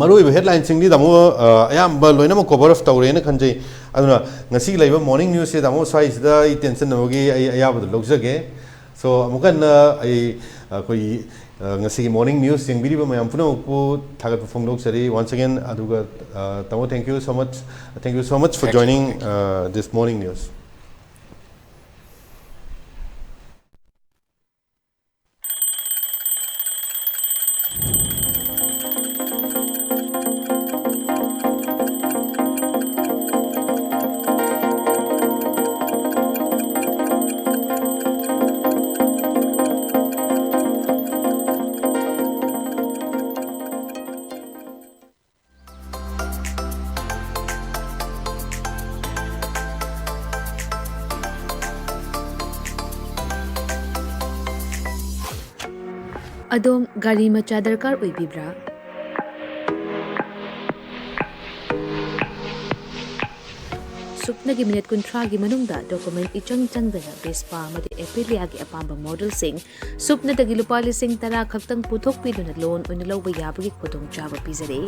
ꯃꯔꯨꯑꯣꯏꯕ headlineꯁꯤꯡꯗꯤ, ꯇꯥꯃꯣ, ꯑ, ꯑꯌꯥꯝꯕ ꯂꯣꯏꯅꯃꯛ cover up ꯇꯧꯔꯦꯅ ꯈꯟꯖꯩ꯫ ꯑꯗꯨꯅ ꯉꯁꯤꯒꯤ ꯂꯩꯕ morning newsꯁꯦ, ꯇꯥꯃꯣ, ꯁ꯭ꯋꯥꯏꯁꯤꯗ ꯑꯩ ꯇꯦꯟꯁꯤꯟꯅꯕꯒꯤ ꯑꯩ ꯑꯌꯥꯕꯗꯨ ꯂꯧꯖꯒꯦ꯫ So, ꯑꯃꯨꯛꯀ ꯍꯟꯅ ꯑꯩ, ꯑꯩꯈꯣꯏꯒꯤ, ꯑ, ꯉꯁꯤꯒꯤ morning news ꯌꯦꯡꯕꯤꯔꯤꯕ ꯃꯌꯥꯝ ꯄꯨꯝꯅꯃꯛꯄꯨ ꯊꯥꯒꯠꯄ ꯐꯣꯡꯗꯣꯛꯆꯔꯤ once again꯫ ꯑꯗꯨꯒ, ꯑ, ꯇꯥꯃꯣ, thank you so much, thank you so much for joining, uh, this morning news. ꯑꯗꯣꯝ ꯒꯥꯔꯤ ꯃꯆꯥ ꯗꯔꯀꯥꯔ ꯑꯣꯏꯕꯤꯕ꯭ꯔꯥ? ꯁꯨꯞꯅꯒꯤ ꯃꯤꯅꯤꯠ ꯀꯨꯟꯊ꯭ꯔꯥꯒꯤ ꯃꯅꯨꯡꯗ document ꯏꯆꯪ ꯆꯪꯗꯅ Vespa ꯑꯃꯗꯤ Aprilia ꯒꯤ ꯑꯄꯥꯝꯕ modelꯁꯤꯡ ꯁꯨꯞꯅꯗꯒꯤ ꯂꯨꯄꯥ ꯂꯤꯁꯤꯡ ꯇꯔꯥ ꯈꯛꯇꯪ ꯄꯨꯊꯣꯛꯄꯤꯗꯨꯅ loan ꯑꯣꯏꯅ ꯂꯧꯕ ꯌꯥꯕꯒꯤ ꯈꯨꯗꯣꯡꯆꯥꯕ ꯄꯤꯖꯔꯤ꯫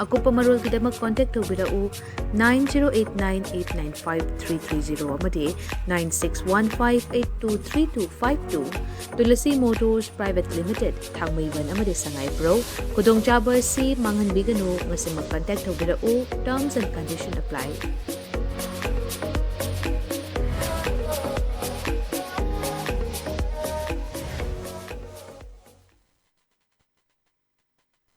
ꯑꯀꯨꯞꯄ ꯃꯔꯣꯜꯒꯤꯗꯃꯛ contact ꯇꯧꯕꯤꯔꯛꯎ nine zero eight nine eight nine five three three zero ꯑꯃꯗꯤ nine six one five eight two three two five two꯫ Tulasi Motors Private Limited, ꯊꯥꯡꯃꯩꯕꯟ ꯑꯃꯗꯤ ꯁꯉꯥꯏꯄ꯭ꯔꯧ꯫ ꯈꯨꯗꯣꯡꯆꯥꯕ ꯑꯁꯤ ꯃꯥꯡꯍꯟꯕꯤꯒꯅꯨ, ꯉꯁꯤꯃꯛ contact ꯇꯧꯕꯤꯔꯛꯎ, terms and condition apply꯫